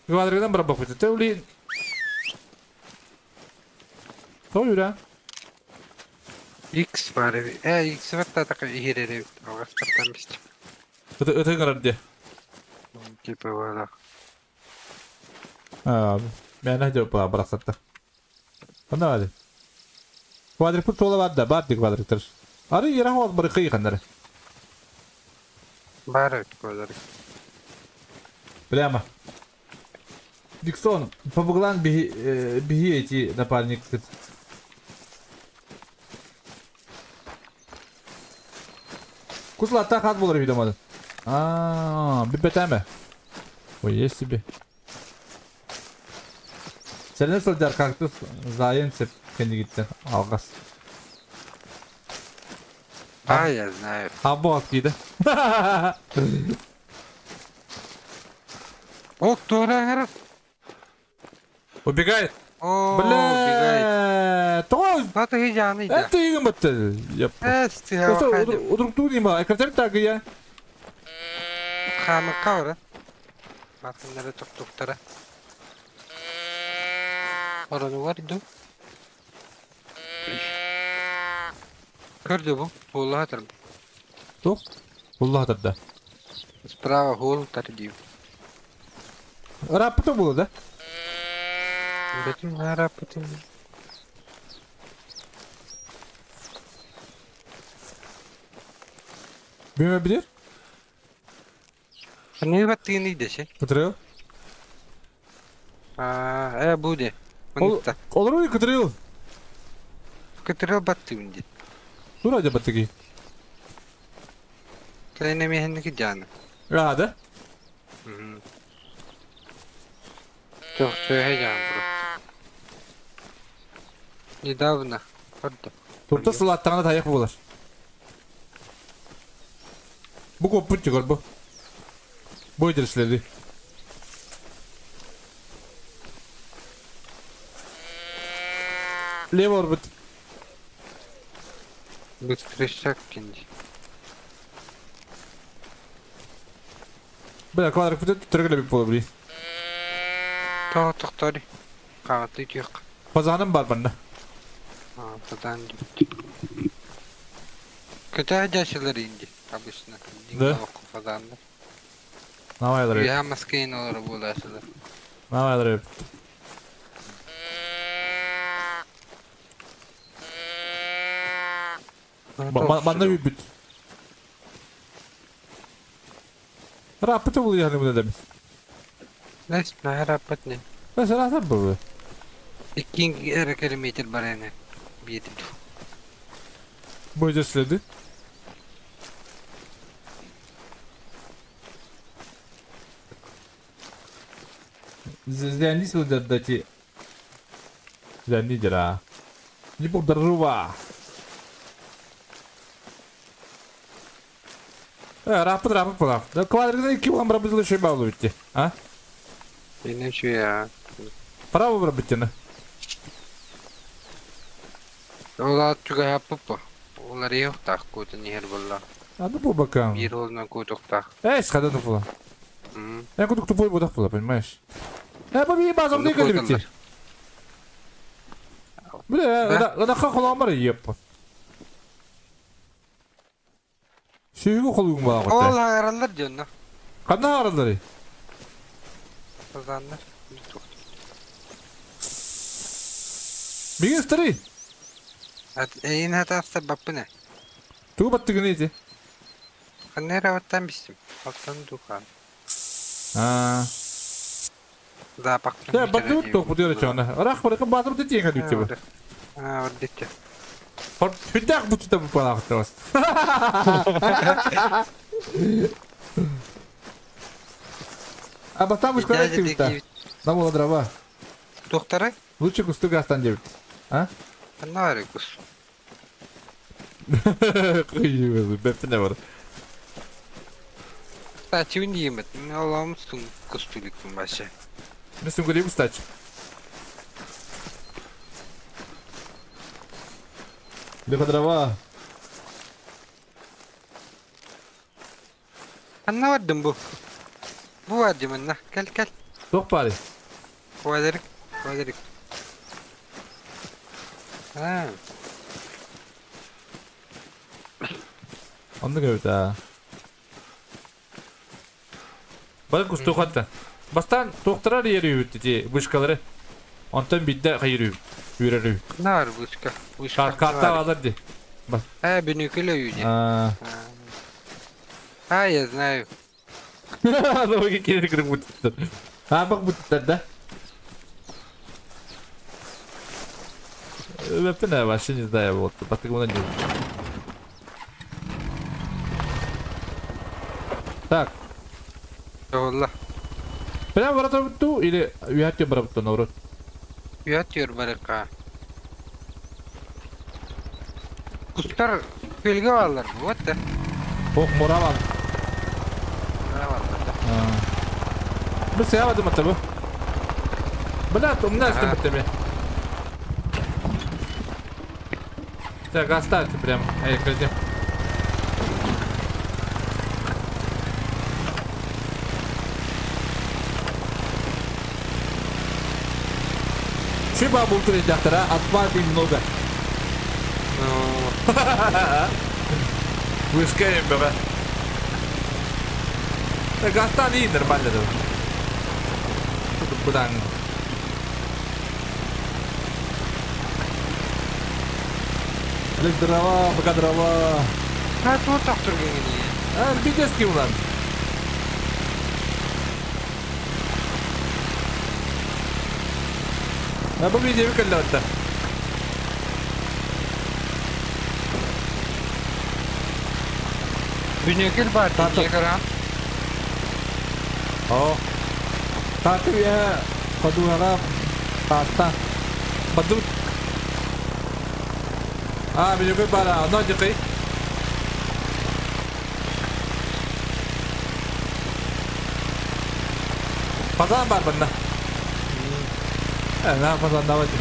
Speaker 1: Квадригынан барбаппыт. Те ули. Той юра.
Speaker 3: X бар эбит. Э, X баттаатака иһирэр эбит. Алҕастартан бистим.
Speaker 1: Ытыгын ырар дии.
Speaker 3: Типа буолар.
Speaker 1: Мээнэ дьэ барахсатта. Онно баар. Квадрикпыт суола бар да, бар дии квадриктар. Ары ерах ол бары кыйханнары.
Speaker 3: Бар эбит квадрик.
Speaker 1: Прямо. Диксон, по углам беги, беги эти напарник. Кусла так хат болар видимо. А, бибетеме. Ой, есть себе. Сен сылдьар кактус заайын сеп кэннигиттэн алгас.
Speaker 3: А, я знаю.
Speaker 1: Або киде.
Speaker 3: О, кто ра
Speaker 1: Убегает.
Speaker 3: О, убегает.
Speaker 1: Бля, то
Speaker 3: Надо хижаны да.
Speaker 1: это игм бытты. Яп.
Speaker 3: Э,
Speaker 1: Удруг тунима, экратер так я.
Speaker 3: Хамы каура. Матыннары токтуктара. Орону бар иду. Көрдү бу. Хула хатыр.
Speaker 1: Тух. Улла хатырда.
Speaker 3: Справа хул тардив.
Speaker 1: Рапты было, да?
Speaker 3: Бетим рапты.
Speaker 1: Биме билер?
Speaker 3: Не баттыны десе.
Speaker 1: Кытырыл.
Speaker 3: А, э, буде.
Speaker 1: Олору кытырыл.
Speaker 3: Кытырыл баттыын ди.
Speaker 1: Тура жа баттыги.
Speaker 3: Клене мехенники жаны.
Speaker 1: А, да?
Speaker 3: Çok söyleyeceğim просто. Недавно. Orada.
Speaker 1: Турта сылаттағына таяқ болар. Бу көппүт чыгар бу. Бу өйдірсілерді. Лево орбит.
Speaker 3: Быстрый кинди.
Speaker 1: Бля, квадрик бүтет түргілі біп болы білей.
Speaker 3: То тоқтори. Қағаты түйік.
Speaker 1: Фазаным бар банда.
Speaker 3: А, фазан Kötü жашылар инди, обычно.
Speaker 1: Да?
Speaker 3: Фазанды.
Speaker 1: Намайлар.
Speaker 3: Үйә маскейн олар буласылар.
Speaker 1: Намайлар. Манна бүт. Рапыты бұл яғни бұны демес.
Speaker 3: Нес, на рапыт не.
Speaker 1: Mesela sen bu.
Speaker 3: 2 километр бар эне. Бетим.
Speaker 1: Bu өжеследі. Зәнди сылдардати. Зәнди жара. Не бұл даржува. Рапыт рапыт бұлақ. Да квадрикten 2 улам бұрабызылы шөй баулы бітті. А?
Speaker 3: Ене я.
Speaker 1: Право бұрабыттені.
Speaker 3: Ола чуга хаппы. Олар yok так кутun нер булла.
Speaker 1: А ну по бокам.
Speaker 3: Бир олна кутукта.
Speaker 1: Эй, схода була. Я кутук тупой будах була, понимаешь? Э, баби базар не кэлбити. Бля, да хахоламар епп. Сүйгү холугун баа
Speaker 3: Ол аралар жонно.
Speaker 1: Кандай аралар?
Speaker 3: Фазандар.
Speaker 1: Биге старый.
Speaker 3: Ат эйин хатаста баппына.
Speaker 1: Тугу баттыгын эти.
Speaker 3: Канера оттан бистим. Алтан духан.
Speaker 1: А.
Speaker 3: Запах.
Speaker 1: Да, баттыгын ток бу дөрө чона. Рах барыка батыр дете еңе дүтте бу.
Speaker 3: А, ордетте.
Speaker 1: Хор хүдак бутта бу палакта бас. А потом уж когда ты Нам было дрова.
Speaker 3: Доктора?
Speaker 1: Лучше кусты гастан девять. А?
Speaker 3: Канары кус.
Speaker 1: Бэптене бар.
Speaker 3: Кстати, унимет. Мен аламын кустуликпин башы.
Speaker 1: Мен сүңгүлейм кстати. Леха дрова.
Speaker 3: Ханна бардым бу? Бу бар диманна. Кел кел.
Speaker 1: Туох баарый?
Speaker 3: Квадрик. Квадрик. А.
Speaker 1: Оннук эбит аа. Бары кустуохатта. Бастаан туохтарар иэрүүбүт ити вышкалары. Онтон бидде хайырүүбүт. Үүрэрүүбүт.
Speaker 3: Ханна бар вышка? Вышка.
Speaker 1: Карта алар ди. Бас.
Speaker 3: А, бинүкүл өйү.
Speaker 1: А.
Speaker 3: А, я знаю.
Speaker 1: Логи кири кири буттар. А, бак буттар да. Өппүн вообще не знаю, вот, батыгына не. Так.
Speaker 3: Олла.
Speaker 1: Прям ворота бутту или үйәттен бара бутту, наоборот?
Speaker 3: Үйәт барыкка. Кустар көлгө алар, вот да.
Speaker 1: Ох, мурабан.
Speaker 3: Мурабан да.
Speaker 1: Бу сәбәде мата бу. Блядь, у меня с ним. Так, оставьте прям. Эй, гляди. Шиба бултыры доктора, асфальта немного.
Speaker 3: Ну.
Speaker 1: Вышкаем, баба. Так, оставь нормально. Куда? Олег, дрова, пока дрова.
Speaker 3: А тут так тургенгени.
Speaker 1: А, бидески улан. А бу видео каллатта.
Speaker 3: Бинекел бар, дигера.
Speaker 1: О. Так я подугара паста. Баду. А, бинекел бар, но дикий. Фазан бар банда. На фазан давайте.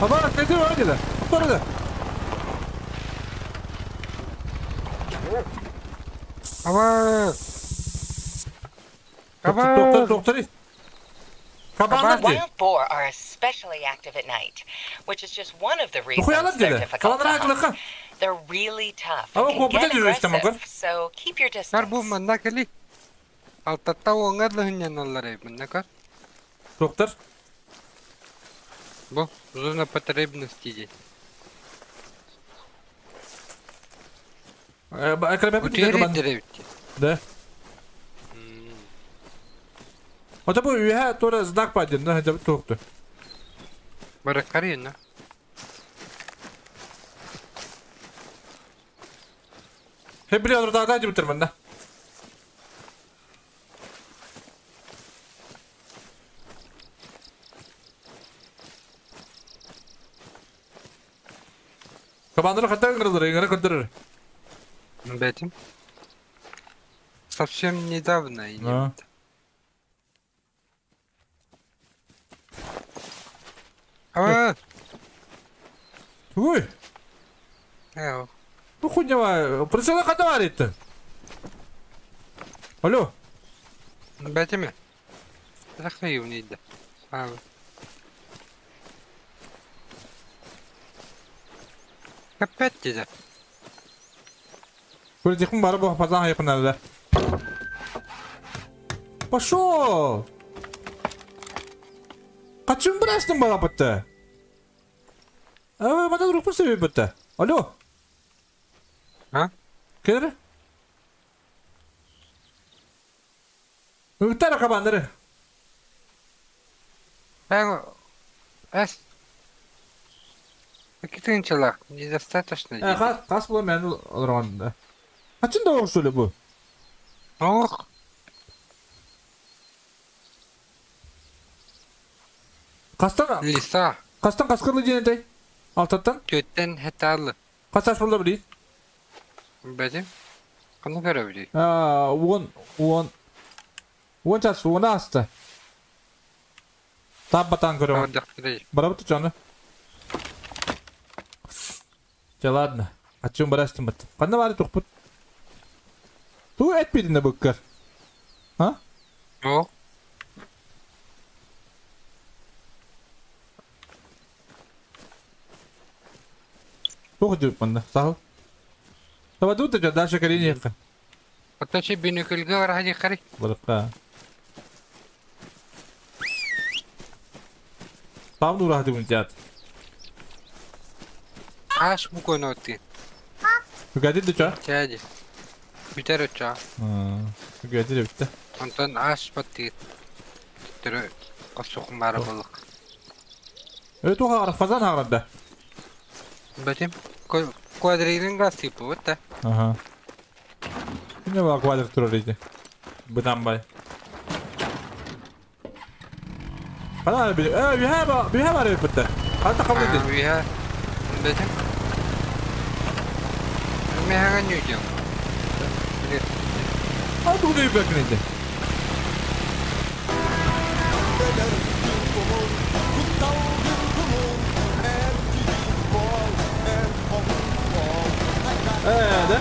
Speaker 1: Абара, ты где? Апарда.
Speaker 3: Аба.
Speaker 1: Аба. Доктор, доктор. Кабандар.
Speaker 2: Wild boar are especially active at night, which is just one of the reasons they're difficult to hunt. They're really tough and can get aggressive, so keep your distance.
Speaker 3: Бу манна кели. Алтатта оңарлыгын аллар манна.
Speaker 1: Доктор.
Speaker 3: Бу зона потребности.
Speaker 1: Да. Вот бу үйә тура знак паден, да, это тохты.
Speaker 3: Баракарина.
Speaker 1: Хе, бля, да, да, дип да. Кабандар хатан кырдыр, иңгere көтөрөр.
Speaker 3: Бетим. Совсем недавно и не. А.
Speaker 1: Ой.
Speaker 3: Эу.
Speaker 1: Ну хуйня, прицела кадаварит. Алло.
Speaker 3: Бетиме. Рахаю не иде. А. Капец диде.
Speaker 1: Көрдекмін барып пазан айқынады. Пошел! Качын бірастың бала бітті? А, мана рух себеп бітті. Алло.
Speaker 3: А?
Speaker 1: Келер? Үгіттер қабандыры.
Speaker 3: Әс. Какие-то недостаточно.
Speaker 1: Қас бұла мәні олырғанында. Қачын да оқ сөйле бұ?
Speaker 3: Оқ.
Speaker 1: Қастан...
Speaker 3: Лиса.
Speaker 1: Қастан қасқырлы денетай? Алтаттан?
Speaker 3: Көттен хеталы.
Speaker 1: Қасташ бұлда білей?
Speaker 3: Бэтим. Ханна көрөбүтүй?
Speaker 1: 10 10 10 час 10 аста. Тап батан көрөм. Барабыт чаны. Чэ ладно. Аччым барастым бат. Ханна бары тухпут? Ту этпидин быккар. А?
Speaker 3: О.
Speaker 1: Тух жүрүп манна. Сахыл. Таба тут же дальше калини якка.
Speaker 3: Отточи бинөкүлгө бараха диккари.
Speaker 1: Барыкка. Там нура дигун жат.
Speaker 3: Аш бу коноти.
Speaker 1: Үгәди дича?
Speaker 3: Чәди. Бүтәр өча.
Speaker 1: Үгәди битте.
Speaker 3: Онтон аш бат Түрө косукун бары болук.
Speaker 1: Э туха ара фазан харада.
Speaker 3: Бәтим. Квадрилин газ типа вот да.
Speaker 1: Ага. Не бар квадрик турар иди. Бытан бай. Хана би э биһа биһа бар битте. Хата кабыл ди.
Speaker 3: Биһа. Бәтим. Мехага нюдем.
Speaker 1: А ту не бекнеде. Да?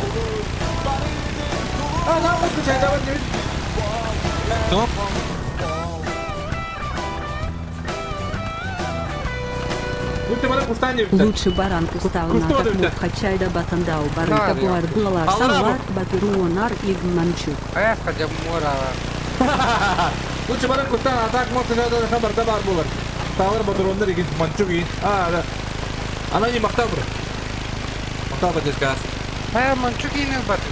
Speaker 1: А, нам вот чай давай не.
Speaker 3: Топ.
Speaker 4: Лучше баран кустау на так мухачайда батандау баранка буар булалар салар батыруонар игманчук.
Speaker 1: Лучше баран кустау на так мухачайда хабар табар булар. Тавар батыруонар игманчук. А, да. Она не мактабр. Мактабр здесь газ.
Speaker 3: А, манчук и не батыр.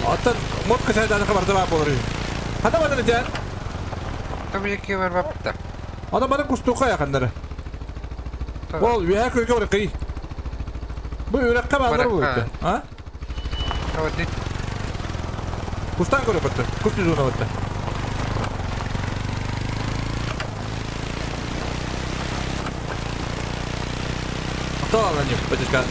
Speaker 1: Аттан мухачайда хабар табар булар. Хата батыр жан.
Speaker 3: Там яки бар бапта.
Speaker 1: Ана баран кустука якындары. Ол үйә көйгө бар кый. Бу үрәккә бардыр бу. А?
Speaker 3: Вот.
Speaker 1: Кустан көрөп бетте. Кус жүзүнө бетте. Ата аланы бетешка.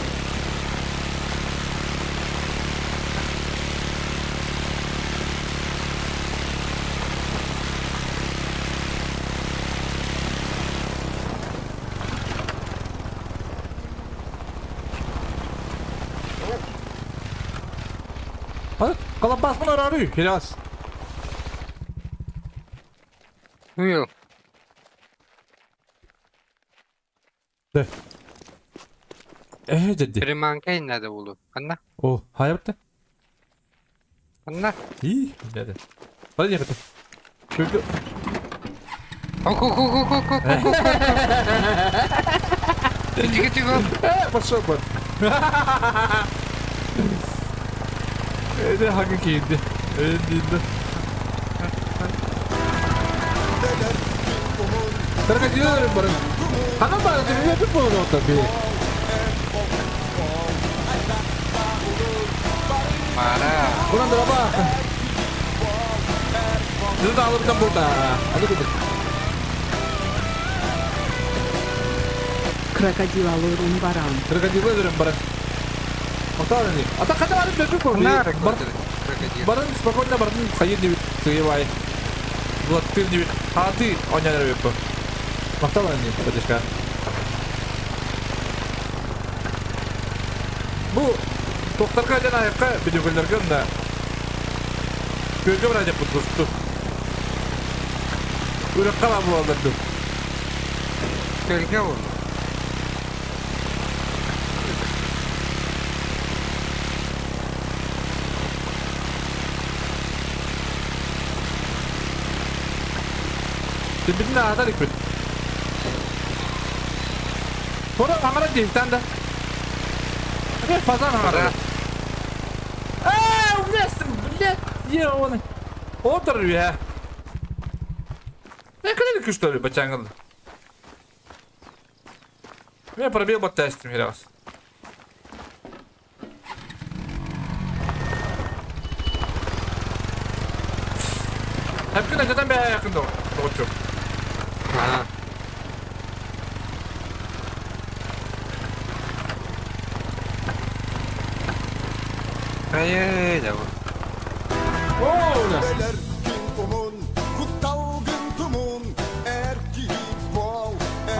Speaker 1: Колобасмын арары, Хирас.
Speaker 3: Уйл.
Speaker 1: Да. Деді.
Speaker 3: Приманка надо булу. Анна.
Speaker 1: О, хайапты.
Speaker 3: Анна.
Speaker 1: И, деді. Бара ехати.
Speaker 3: Ко-ко-ко-ко-ко-ко-ко. Тихо, тихо.
Speaker 1: Пошел, бат. Это хагы кийди. Дейди. Крокодилы барын. Хана бары тебе bir болду tabi.
Speaker 3: Мара.
Speaker 1: Буран драба. Зуда алып burada. Hadi gidelim.
Speaker 4: Крокодил алырун баран.
Speaker 1: Крокодил алырун баран. Ата ката барып бөкү көрдү. Барын спокойно барын хайыр деп сыйбай. Булаттыр деп хаты оняр бөкү. Макталан деп бөтешка. Бу токтарга жана аякка видеокөлдөргө мында көргө бара деп кутту. Үрөк кала болду.
Speaker 3: Көргө болду.
Speaker 1: Битин атар икпит. Тора аңара дейстан да. Опять фазан аңара. А, уместен, блядь, ебаный. Отыр я. Я клинику что ли, бачангал? Я пробил бы тест, раз. Hepkine neden bir yakında doğucu?
Speaker 3: Aha. Hayır da bu.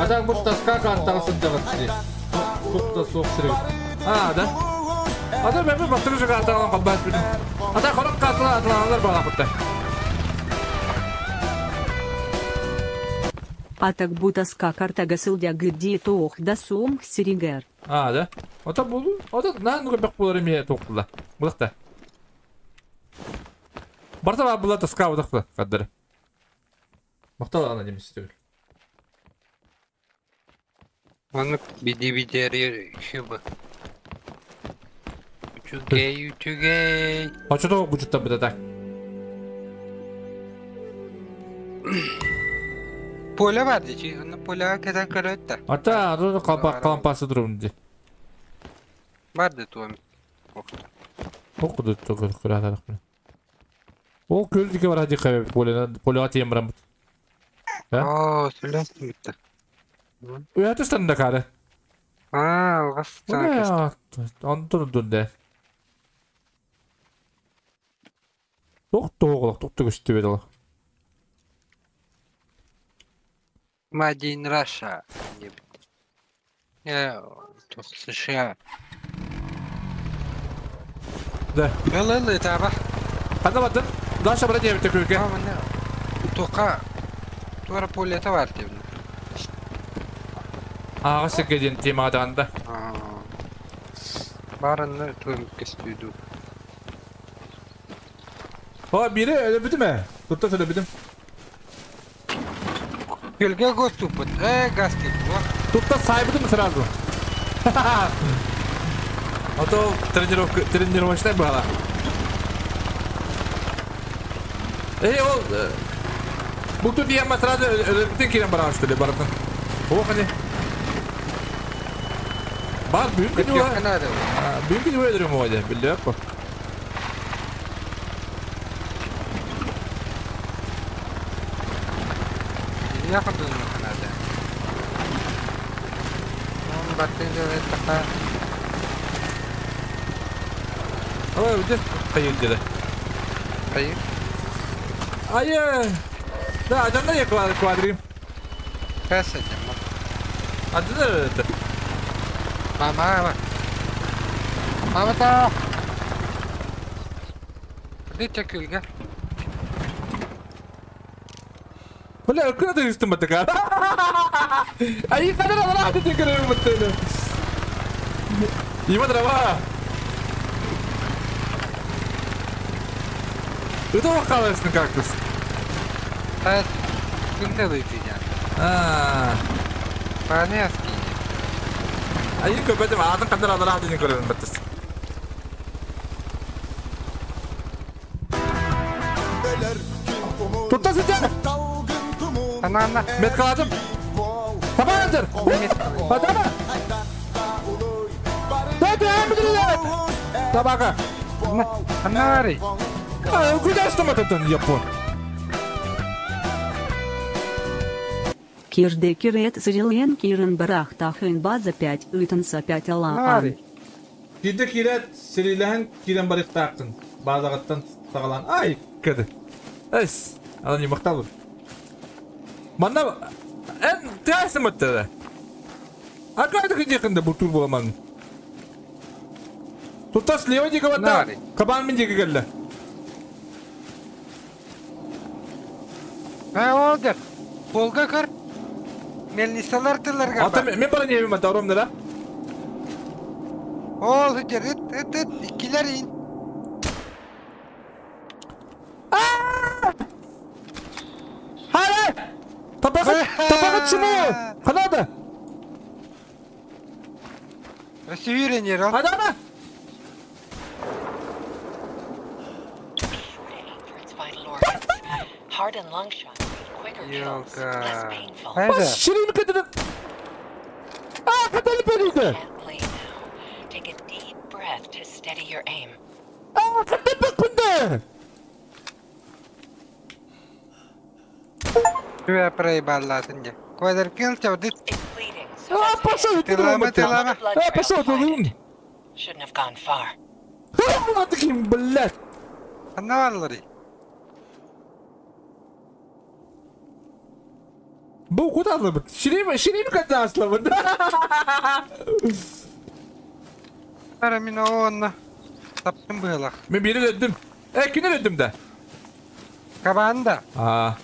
Speaker 1: Адам бұл таска картасын дағытты. Туқта соқ сірек. А, да? Адам әмі батыры жығы аталған қалбас білім. Ата қорық қатыла атылағандар бала құтты.
Speaker 4: Атак бутаска картага сылдягы тоох да сом сиригер.
Speaker 1: А, да? Ота болу. Ота нан көбек болар еме тоқтыла. Бұлықта. Барта ба бұла таска бұдақта қаддыры. Мақтал ана немесе түгіл.
Speaker 3: Onu bidi bideri şu bu. Үчүгэй, үчүгэй.
Speaker 1: Очото бучутта бутата.
Speaker 3: Поле бар дичи, onu поле кeden көрөттө.
Speaker 1: Ата, аны қалпа қалампасы durumdu.
Speaker 3: Барды туам.
Speaker 1: Оқуды түгіл күрәтарық. Ол көлдіке бар хади қабе полеға тием барам.
Speaker 3: Оо, сүлөстүм битти.
Speaker 1: Уятыстан да кары.
Speaker 3: Аа, алгас
Speaker 1: Антон дүнде. Тоқ тоқты күшті беді.
Speaker 3: Made in Russia. Я США.
Speaker 1: Да.
Speaker 3: Ыл таба.
Speaker 1: Қанда баттын? Даша брат ебі көке.
Speaker 3: Тоқа. Туара полета бар деп.
Speaker 1: Аға секеден темаданда.
Speaker 3: Барынны туым кестүйді.
Speaker 1: О, бири öyle bitti mi? Tuttu söyle bitim.
Speaker 3: Көлге гос тупут. Газ кетти.
Speaker 1: Tuttu sahibi mi сразу? А то тренировка, тренировочная была. Эй, ол... Бұл тут яма сразу өліктен келен бара что ли, бардын. О, қане. Бар, бүгін күні
Speaker 3: Yok надо.
Speaker 1: Бүгін күні өлдірім оде, білді по.
Speaker 3: Yakın надо. Он баттын така.
Speaker 1: Ой, өте қайыр деді.
Speaker 3: Hayır.
Speaker 1: Айы. Да, ажанда я квадрим.
Speaker 3: Касадем.
Speaker 1: Ажанда өтті.
Speaker 3: Мама. Мама та. Дитя күлге.
Speaker 1: Бля, куда ты üstüme tıkar? Ay kadar Allah hadi tıkırım mutlu. İyi дрова. Это вахалась на кактус.
Speaker 3: А, күнде лыйтыня.
Speaker 1: А.
Speaker 3: Панески.
Speaker 1: Ay köpetim adın kadar Allah hadi tıkırım mutlu. Tuttu sıcak.
Speaker 3: Анана.
Speaker 1: Мет қаладым. Табаңыздар. Атама. Табака.
Speaker 3: Анари.
Speaker 1: А, куда что мы тут япон?
Speaker 4: Кирде кирет сирилен кирен барахтахын база 5 ытынса 5 алаан.
Speaker 1: Кирде кирет сирилен кирен барахтахын. Базағаттан тағалан. Ай, кеді. Эс, ана не мақталыр. Манна эн тәсім өттеді. Акайды күндекінде бұл тур боламан. Тұттас лево деге батта. Кабан мен деге келді.
Speaker 3: Ә, олды. Полға кір. Мельницалар тыларға
Speaker 1: Ата, мен бара не ебім ата, оромды да?
Speaker 3: Ол, үтер, үт, үт, үт, икилер ин.
Speaker 1: Хары! Табағы чымы! Қанады!
Speaker 3: Сүйренер, ал.
Speaker 1: Адама!
Speaker 2: Heart and lung shots mean quicker kills, less painful.
Speaker 1: Бас ширин кедін! А, қаталы перейді!
Speaker 2: Gently now. Take a deep breath to steady your aim.
Speaker 1: А, қатай бақпынды!
Speaker 3: Күә проебаллатын де. Квадр кил чавды.
Speaker 2: It's bleeding, so
Speaker 1: А,
Speaker 2: that's
Speaker 1: пошел,
Speaker 2: it.
Speaker 1: ты
Speaker 3: Тылама,
Speaker 1: думал,
Speaker 3: тылама.
Speaker 2: The blood
Speaker 1: А,
Speaker 2: trail
Speaker 1: пошел,
Speaker 2: to
Speaker 1: ты
Speaker 2: find
Speaker 1: думал.
Speaker 2: it. Shouldn't have gone far.
Speaker 1: Таким, блядь!
Speaker 3: Ханна баалларый?
Speaker 1: Бу куда алабыт? Ширим, ширим када аслабыт.
Speaker 3: Ара мин онно таптым быһылах.
Speaker 1: Мен бири өлдүм. Э, кини өлдүм да.
Speaker 3: Кабанда.
Speaker 1: А.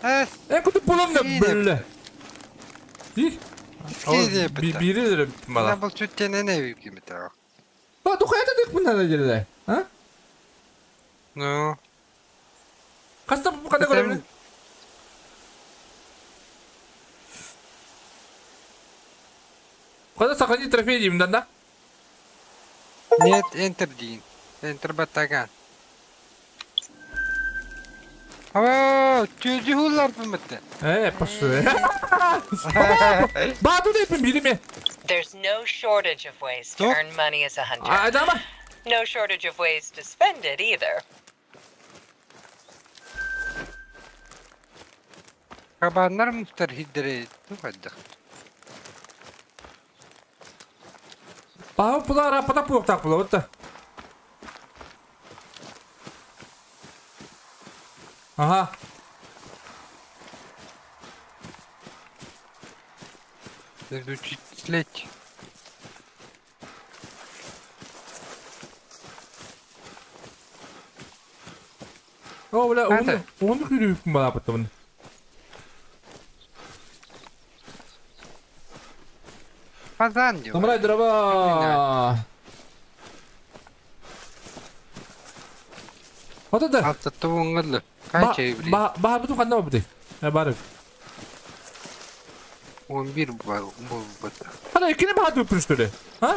Speaker 3: Эс.
Speaker 1: Э, кутуп булам да, бля. Бири өлдүм бала.
Speaker 3: Бұл чүттенен эви кимите.
Speaker 1: Ба, тухайта дик мына жерде. А?
Speaker 3: Ну.
Speaker 1: Хаста бу када көрөмүн? Када сохранить трофей деймин да?
Speaker 3: Нет, Enter дейін. Enter баттаган. Ава, чөжі хулар бімітті.
Speaker 1: Э, пошли. Баду дейпин бириме.
Speaker 2: There's no shortage of ways to earn money as a hunter.
Speaker 1: Айдама.
Speaker 2: No shortage of ways to spend it either.
Speaker 3: Кабаннар мустар хиддере тухаддах.
Speaker 1: Баа булар апата пуктак була отта. Ага.
Speaker 3: Изучить слеть.
Speaker 1: О, бля, он он хүрүп бала баттабын.
Speaker 3: Фазан диyor.
Speaker 1: Самурай дрова. Вот это.
Speaker 3: Алтатты оңғылы. Қанша еврей?
Speaker 1: Ба, ба, бу кандай бу? Э, барып.
Speaker 3: 11 был бата.
Speaker 1: Хана икини баа дүпүрүштүрү. А?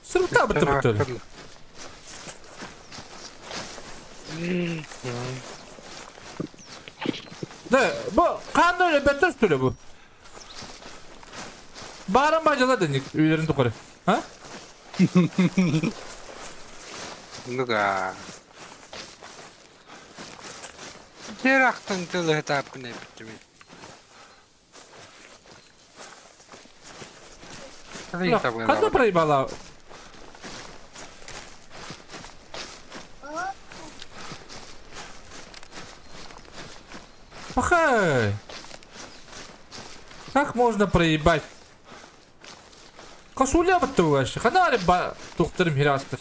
Speaker 1: Сырта бытты бытты. Да, бу кандай эле беттер түрү бу. Бааран бажала деник үйлерин тукары. А?
Speaker 3: Ну да. Жер ақтың тылы тапқын әбіттіме.
Speaker 1: Кандай проебала? Пахай! Как можно проебать? Косуля баттугаш. Хана ба тухтырым хирастыр.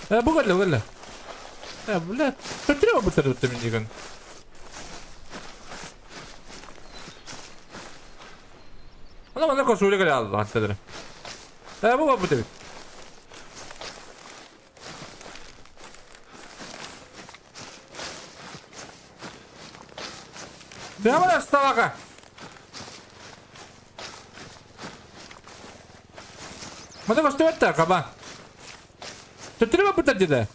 Speaker 1: Э, бугалла, бугалла. Э, бля, төтүрө бутыр бутыр деген. Ана мана косуля келе алды аттыдыр. Э, бу бутыр. Прямо ставака. Мана костуетта каба. Төтүрө бутыр деди.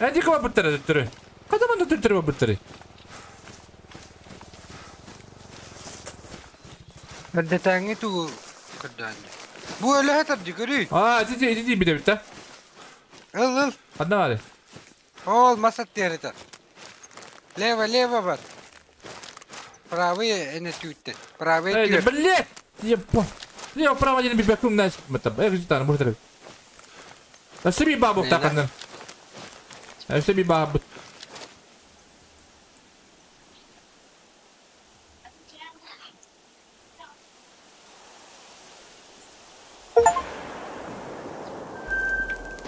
Speaker 1: Эди каба бутыр төтүрө. Када манда төтүрө бутыр.
Speaker 3: Бәлдетәңе тугу кырдан. Бу әле хәтер дигәри.
Speaker 1: А, диди, диди биде битте.
Speaker 3: Ыл, ыл.
Speaker 1: Одна вали.
Speaker 3: Ол масат терете. Лево, лево бар. Правый эне түтте. Правый
Speaker 1: Эй,
Speaker 3: түр.
Speaker 1: блядь! Епа. Лево, право, один бибекум на это. Эх, житан, может, А себе бабу так она. А себе бабу.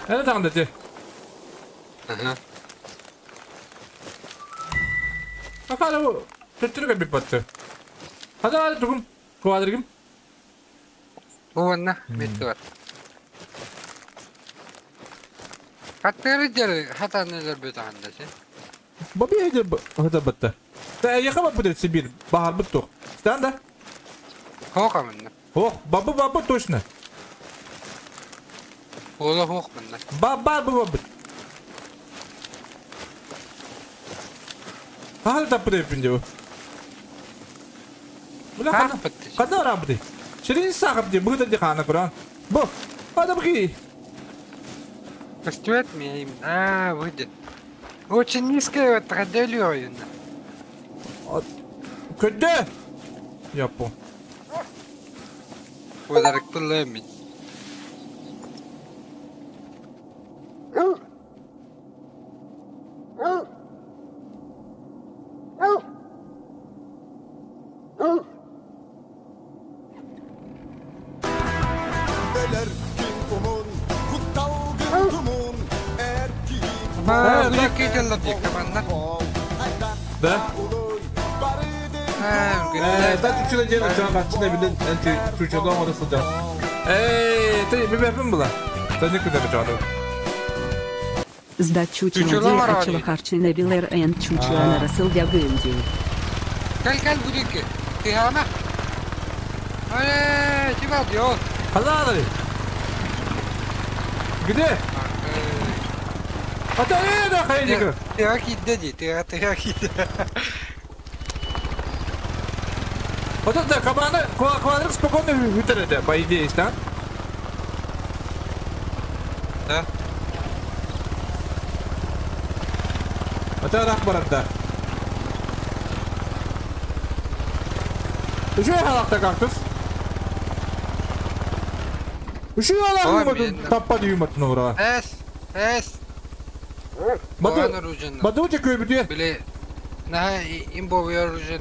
Speaker 1: Это там, да,
Speaker 3: Ага.
Speaker 1: Акара төттүргө бит батты. Хада тугум квадригим.
Speaker 3: Уонна бит бар. Хаттары жер хатанылар бит анда сен.
Speaker 1: Баби хеде хада батты. Та яха бабы Сибирь бахар бит Станда?
Speaker 3: Хока мында.
Speaker 1: Ох, бабы бабы точно.
Speaker 3: Ола хок мында.
Speaker 1: Баба бабы. Хал тапты пинде. Бля хана. Када рабды. Ширин сахаб де бугда де хана Куран. Бу. Хада бги.
Speaker 3: Костюет меня именно. А, выйдет. Очень низкая вот траделю.
Speaker 1: Көрдө! Яппо.
Speaker 3: Подарок мин.
Speaker 1: Да? Да, чучула дело, чуа качына билен, чучула оңору сылдьар. Эй, ты бибепин була. Та никуда не чуа.
Speaker 4: Сда чучула де ачылахарчына билер эн чучула нарасылдя гынди.
Speaker 3: Кел кел будики. Ты хама? Эй, чего делал?
Speaker 1: Хазадали. Где? А ты да хайдика.
Speaker 3: Ты акидди, ты акидди.
Speaker 1: Вот это команда, квадрик спокойно вытерет, по идее, да?
Speaker 3: Да.
Speaker 1: Это рах баранда. Үші халақта кактус. Үші халақ таппа дүйматын ұра.
Speaker 3: Эс, эс.
Speaker 1: Баду те көбіде.
Speaker 3: Біле, на имбовый оружие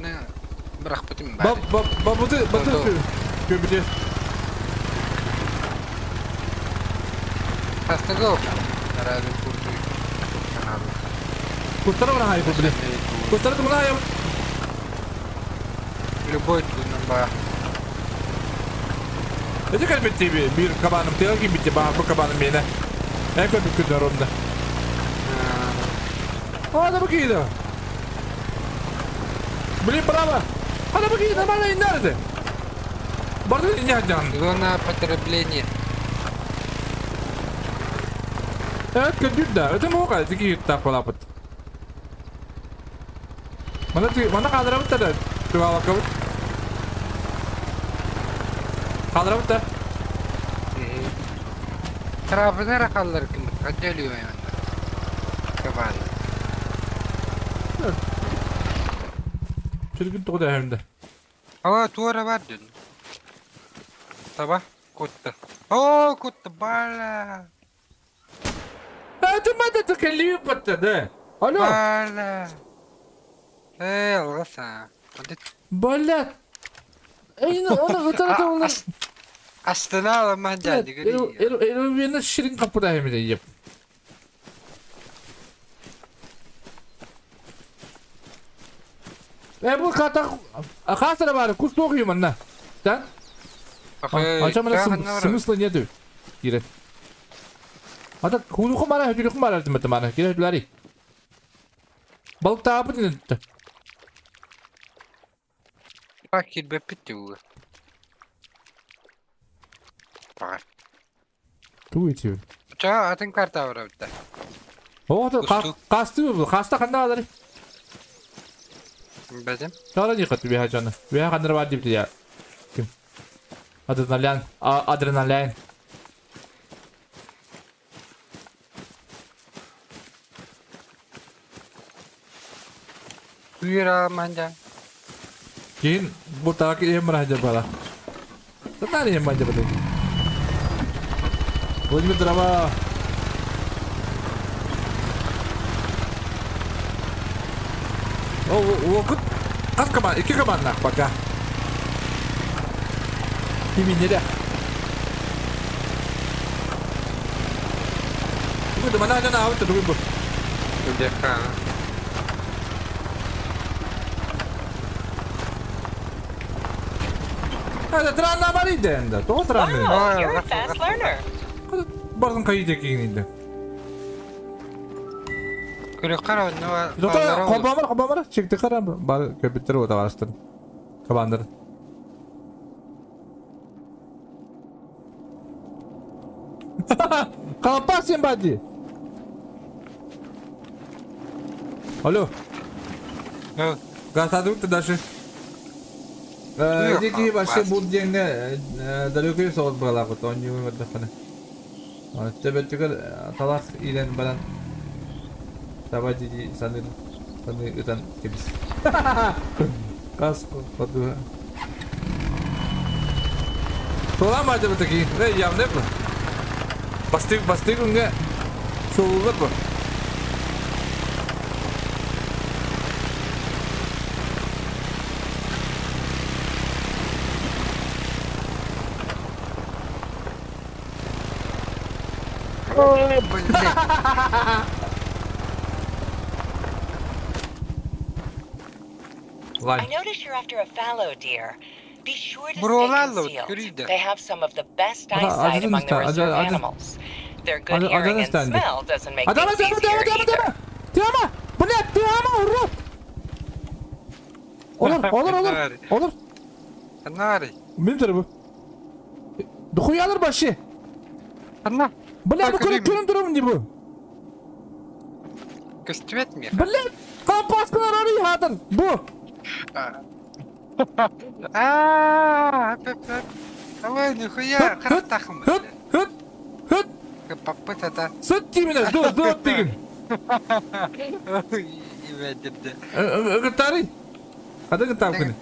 Speaker 3: бирахпытым
Speaker 1: баары. Бабуды, баду көбіде.
Speaker 3: Хастыгы Разве курту
Speaker 1: Куртара бара хайпы биле. Куртара мына айым.
Speaker 3: Любой тунан ба.
Speaker 1: Эти калбетти бир кабаным тегин битте ба бу кабаным мене. Э көп күн оромда. А, да бакида. Блин, право. А да бакида нормально не надо. Барды не хаджан.
Speaker 3: Зона потребления.
Speaker 1: Это күдүр Это мога, тики тапалапыт. Мана ти мана кадырабыт да. Туалакабыт. Кадырабыт да.
Speaker 3: Трабынара каллар ким каджалıyor yani. Кабан.
Speaker 1: Çirkin тоғда әмді.
Speaker 3: Ава туара бар дедим. Таба кутта. О, кутта бала.
Speaker 1: Это мада текелип да. Алло.
Speaker 3: Бала. Эй, алгаса.
Speaker 1: Бала. Эй, оны вытарата оны.
Speaker 3: Астына аламан жады
Speaker 1: көрейін. Эл ширин капыда әмді еп. Э, бұл ката хасара бар, кус тоғыймын на. Да? А чамана смысла нету. Кирет. Ата хунуху мара хүлүхү мара димет мана. Кирет лари. Балык таапы динет.
Speaker 3: Бак кирбеп битти уга. Бар.
Speaker 1: Ту ити.
Speaker 3: Ча атын карта бар битте.
Speaker 1: О, касты бу, каста канда алар.
Speaker 3: Бәдем.
Speaker 1: Тара дикат бия жана. Бия кандыр бар дип я. Ким? Адреналин, адреналин.
Speaker 3: Күйер манжа.
Speaker 1: Кин бу так емра жабала. Татар ем жабала. Владимир дрова. О, о, Кас команд, iki команда пока. Киминере. Бүгүн мана жана авт тугу бу.
Speaker 3: Бека.
Speaker 1: Это трана мариде энда. То трана.
Speaker 2: Wow, you're a fast learner.
Speaker 1: Бардын кайда кигинде.
Speaker 3: Көрөккар онно.
Speaker 1: Дота кобамар кобамар чекти карам бар көбүттер ота барыстыр. Кабандыр. Калпасен бади. Алло. Гасадык дальше. Эти вообще будут деньги далекие соғыз была, вот он не вымет даханы. Тебеттигер талах илен баран. Таба диди саны саны ытан кебис. Хас ходуһа. Суоламааты бу таки. Явно бу. Бастык бастык күҥҥэ суолулар бу.
Speaker 3: О, блядь.
Speaker 1: Лань.
Speaker 2: I notice you're after a fallow deer. Be sure to stay
Speaker 3: Буруолааллыбыт,
Speaker 2: concealed.
Speaker 3: көрүйдэ.
Speaker 2: They have some of the best
Speaker 1: Ата-
Speaker 2: eyesight
Speaker 1: адьас
Speaker 2: among the
Speaker 1: ста-
Speaker 2: reserve
Speaker 1: адьас-
Speaker 2: animals. Their good
Speaker 1: адьас-
Speaker 2: hearing and
Speaker 1: адьас
Speaker 2: smell doesn't make
Speaker 1: Адама,
Speaker 2: things
Speaker 1: тема, тема,
Speaker 2: easier
Speaker 1: тема,
Speaker 2: either.
Speaker 1: тема! Тема! Блядь, тема, урод! Olur, olur, olur. Olur.
Speaker 3: Ханнаарый?
Speaker 1: Benim tarafı. Дохуялар башы.
Speaker 3: Ханна?
Speaker 1: Бля, бу
Speaker 3: Так,
Speaker 1: көрүн көрүн турабын ди бу.
Speaker 3: Көстүбэт миэхэ.
Speaker 1: Бля, компаскалар арый хатыр. Бу.
Speaker 3: Аа, хөп, хөп. Ой, нихуя, харахтахым.
Speaker 1: Хөт, хөт, хөт.
Speaker 3: Паппыт ата.
Speaker 1: Сыт тимене, ду, ду деген.
Speaker 3: Ибэдирде.
Speaker 1: Гытары. Ады гытап күні.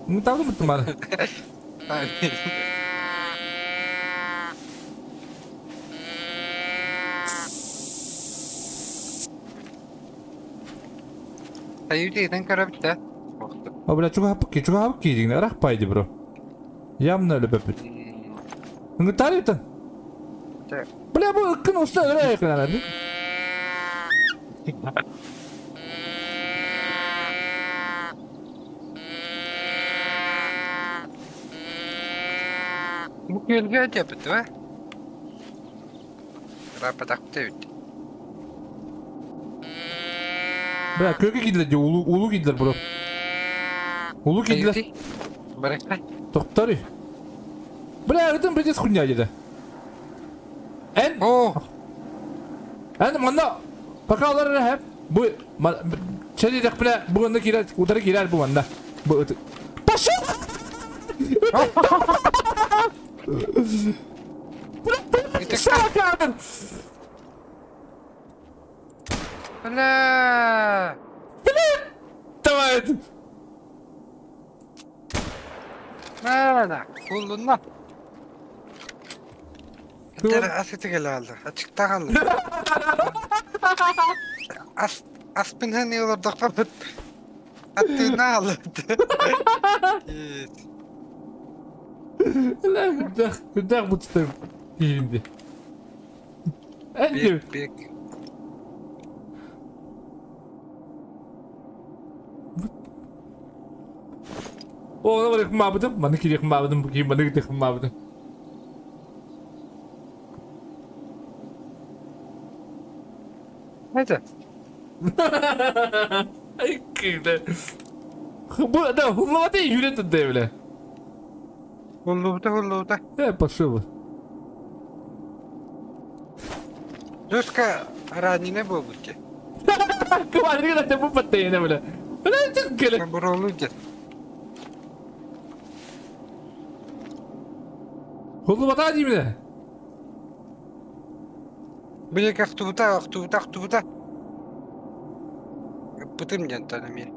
Speaker 1: Гытабы бітті мары.
Speaker 3: Аюдейтен көрөбүт да.
Speaker 1: А, бля, чуга хапки, чуга хапки деген, рақ пайды, бро. Явно любопыт. Гытары бітті. Бля, бу ыккын осына өрі айқын арады.
Speaker 3: Бу күөлгэ диэбит вэ? Рапатахпыт эбит.
Speaker 1: Бля, көкө кийдилер же, улу, улу кийдилер, бро. Улу кийдилер.
Speaker 3: Аюдей. Баракай.
Speaker 1: Тоқтары. Бля, это пиздец хуйня деді. Эн,
Speaker 3: О,
Speaker 1: эн манна пока олар хеп бу чәди бля бу онда кирер, удары кирер бу манна. Бу Пошел! Бля,
Speaker 3: Это
Speaker 1: Сака!
Speaker 3: бля.
Speaker 1: Давай!
Speaker 3: Мана, кулунна. Тэр асытыгэл алды. Ачыктаган. Ас аспинхани олордохпапыт. Аттыына алды.
Speaker 1: Бля, күдэх, күдэх бутстым. Киинди. Энди.
Speaker 3: Бек бек.
Speaker 1: О, ну барых мабыдым, маны кирек мабыдым, бу кийин маны кирек мабыдым.
Speaker 3: Это.
Speaker 1: Ай, киде. Бу да, хуллаваты юрет да, бля.
Speaker 3: Хуллубута хуллубута.
Speaker 1: Пошел.
Speaker 3: Жестко раненый был будьте.
Speaker 1: Квадрик да бу паттайна, бля. Бля, чес келе.
Speaker 3: Буролу дед.
Speaker 1: Хуллавата деймін.
Speaker 3: Билек ахтубута, ахтубута, ахтубута. Пытым ден танами.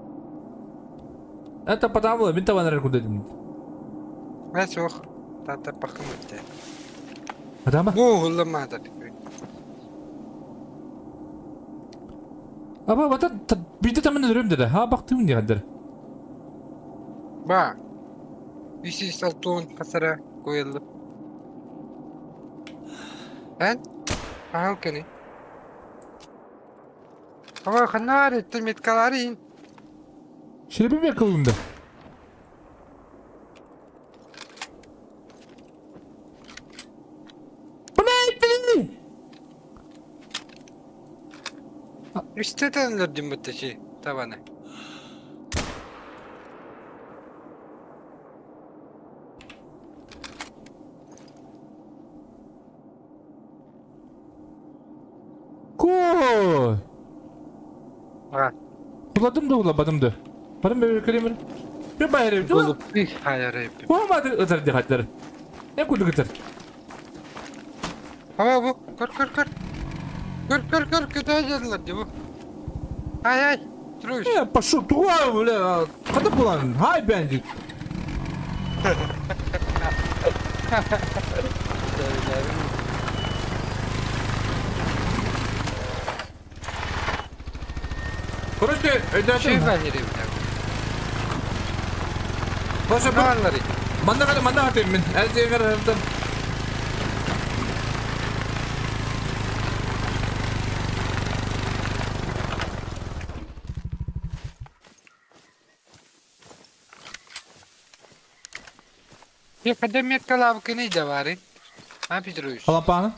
Speaker 1: Это потому, мен табанар кунда деймін.
Speaker 3: Мәсох. Тата пахымытте.
Speaker 1: Адама?
Speaker 3: Бу хулламада.
Speaker 1: Аба, бата, бите тамын өрөм деді. Ха, бақтым не қадыр.
Speaker 3: Ба. Үсі салтуын қасара қойылып. Эн? Ахал кені. Ава ханар ettim меткаларын.
Speaker 1: Шерепе бер кылгында. Блядь, блин!
Speaker 3: Үстетен лөрдüm бітті табаны.
Speaker 1: Кой!
Speaker 3: А,
Speaker 1: Хуладым да улабадым да. Барым бер керемер. Bir bayram.
Speaker 3: Bulup bir hayır
Speaker 1: Olmadı ıtır dikkatleri. Ne kudu ıtır?
Speaker 3: Hava bu. Kör kör kör. Kör kör kör kötü acıdılar diyor bu. Ay ay. Петрович.
Speaker 1: Пошел туда, бля, хата булан, хай бандит. Короче, өйдөөтүм. Баша бу. Манна кана манна хатым мин. Әлдегер хатым.
Speaker 3: Хадда меткалаабыккыный да баарый? А, Петрович?
Speaker 1: Халапааны?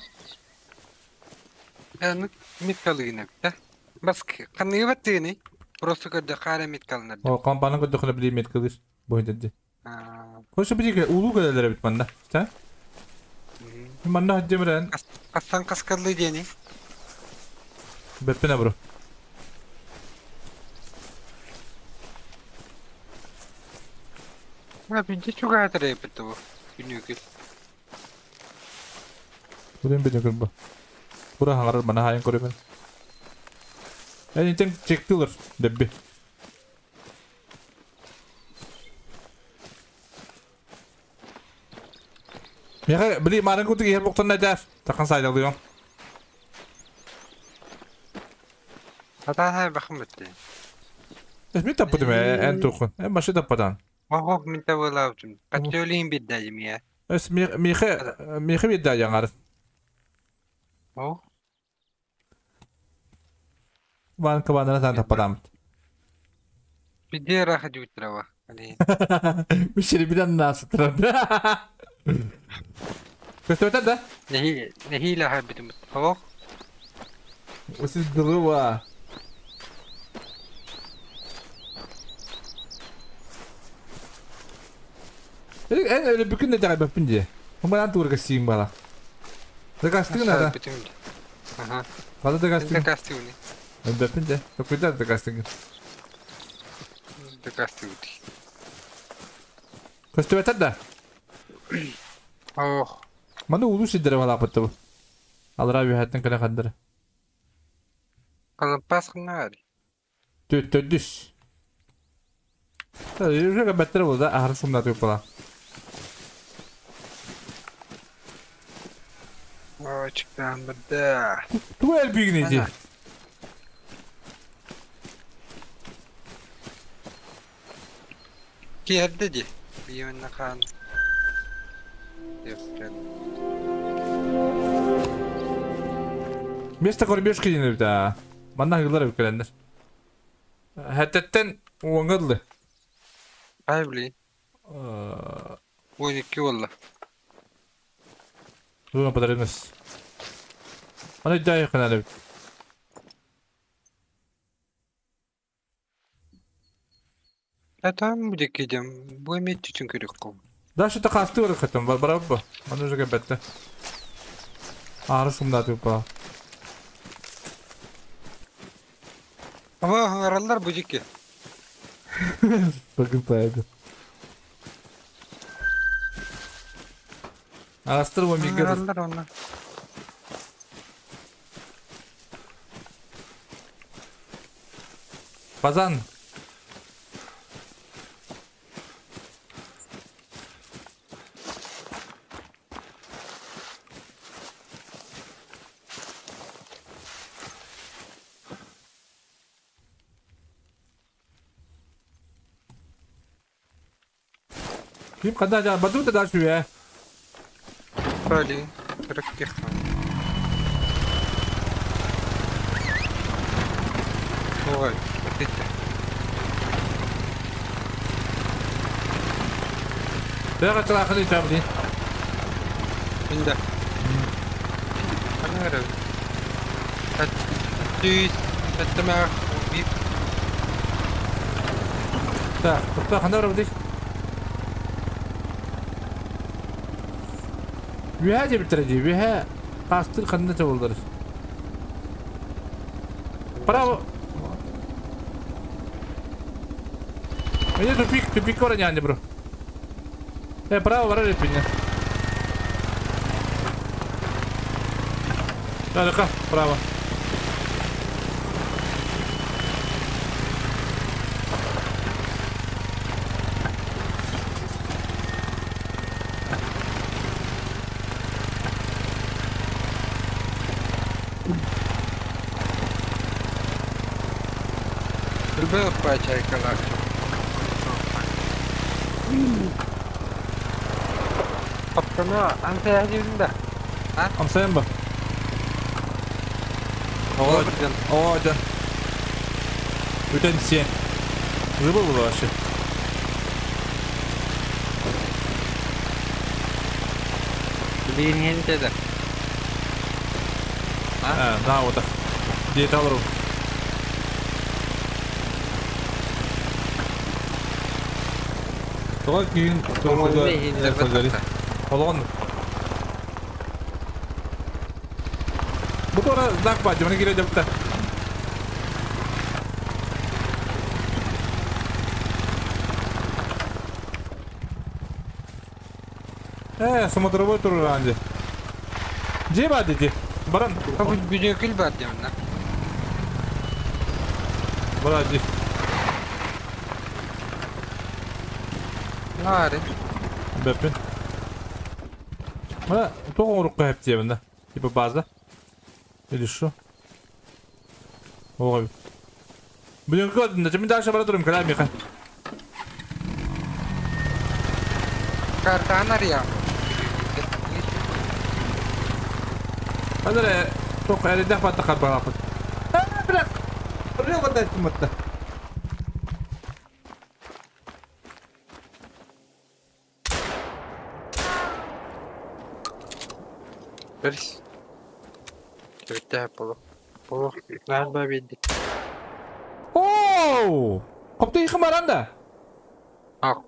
Speaker 3: Аны меткалыгын эбит да. Бас ханныгыбат тыгыный? Просто көрдө хаара меткалынар.
Speaker 1: О, халапааны көрдөхүнэ били меткалыыр. Бу дедди. Хоша били улуу кэлэлэр эбит манна. Та? Манна хаддемирен.
Speaker 3: Хассан каскарлы диэни.
Speaker 1: Беппин абру.
Speaker 3: Мына бинти чугаатар эбит бу. Күнүкүл.
Speaker 1: Бурен бинүкүл бу. Бура хаңарар мана хайын көрөмүн. Энитен чектилер дебби. Меха били марын куту киһер боктон нәтәр. Тақан сайдалыйон.
Speaker 3: Хата хай бахым битти.
Speaker 1: Эс мин таппытым эн тухун. Эн башы таппадан.
Speaker 3: Охох мин табылаабытым. Каттөөлейин биддажым я.
Speaker 1: Эс михе михе биддажаңар.
Speaker 3: О.
Speaker 1: Ван кабанана тан таппадам.
Speaker 3: Бидде раха дүүтрава.
Speaker 1: Мишери бидан насытыран. Көстөтөр да?
Speaker 3: Нехила хабитым. Ох.
Speaker 1: Осы дылыва. Эн өлө бүкүн да жагай бөппүн дии. Хуманан туурга сиин бала. Дагастыгын ата.
Speaker 3: Аха.
Speaker 1: Када дагастыгын.
Speaker 3: Дагастыгын.
Speaker 1: Бөппүн де. Токуйда дагастыгын.
Speaker 3: Дагастыгын.
Speaker 1: Көстөбөтөр да?
Speaker 3: Ох.
Speaker 1: Маны улуу сиддere балаапытты бу. Алра бүйәттен кэлэ хандыры.
Speaker 3: Калымпас хыннагари.
Speaker 1: Төттөдүс. Жүрөкө беттер болду да, ахыр сумда туйуп бала.
Speaker 3: Ой, чыктан бирде.
Speaker 1: Тугу элбигин иди.
Speaker 3: Киэрде ди. Биөнна хан.
Speaker 1: Место кормежки дейін да. Манна хыгылар өккелендер. Хәттеттен уңгыдлы.
Speaker 3: Ай блин. 12 болла.
Speaker 1: Зуна подаримыз. Аны жай кыналы.
Speaker 3: Там будет кидем. Бу эме түтүн керек кол.
Speaker 1: Даша та касты бар хатым бар бар бу. Аны уже бетте. Ары сумда туп ба.
Speaker 3: Ава хаңаралар бу жеке.
Speaker 1: Bakın paydı. Арастыр бу мигер.
Speaker 3: Хаңаралар оны.
Speaker 1: Базан. Ким када жа баду да шуя.
Speaker 3: Пали, ракеха. Ой, это.
Speaker 1: Бага трахны табли.
Speaker 3: Инда. Анара. Түйс, таттама, бип.
Speaker 1: Так, токта ханара бдик. Виһа деп биттерди, виһа кастыр кандай болдыр. Право. Мне тупик, тупик кора не бро. Право бара репине. Да, да, право.
Speaker 3: Үлбэ чайкалар. Аптана антая дибинда. А?
Speaker 1: Амсайын ба? О, о, да. Бүтэн сен. Рыба было вообще.
Speaker 3: Билин хенте да.
Speaker 1: А, да, вот так. Где-то алыру. Тоға күйін тұрғыда Олон. Бұл тора знак бар, жыманы келе жапты. Смотровой тур ранде. Же бар деди? Баран.
Speaker 3: Бүнөкүл бар демна.
Speaker 1: Баран ди.
Speaker 3: Нары.
Speaker 1: Бәппин. Мына тоғын ұрыққа әп деймін да. Типа база. Или что? Ой. Блин, код, на чем дальше бара турым, каля миха.
Speaker 3: Картанар я.
Speaker 1: Hadi çok elinde battı kalbana. Bırak. Buraya kadar ettim hatta.
Speaker 3: Barış. Bitti yapalım. Bu nerede bildik?
Speaker 1: Oo! Koptu yıkım aranda.
Speaker 3: Ak.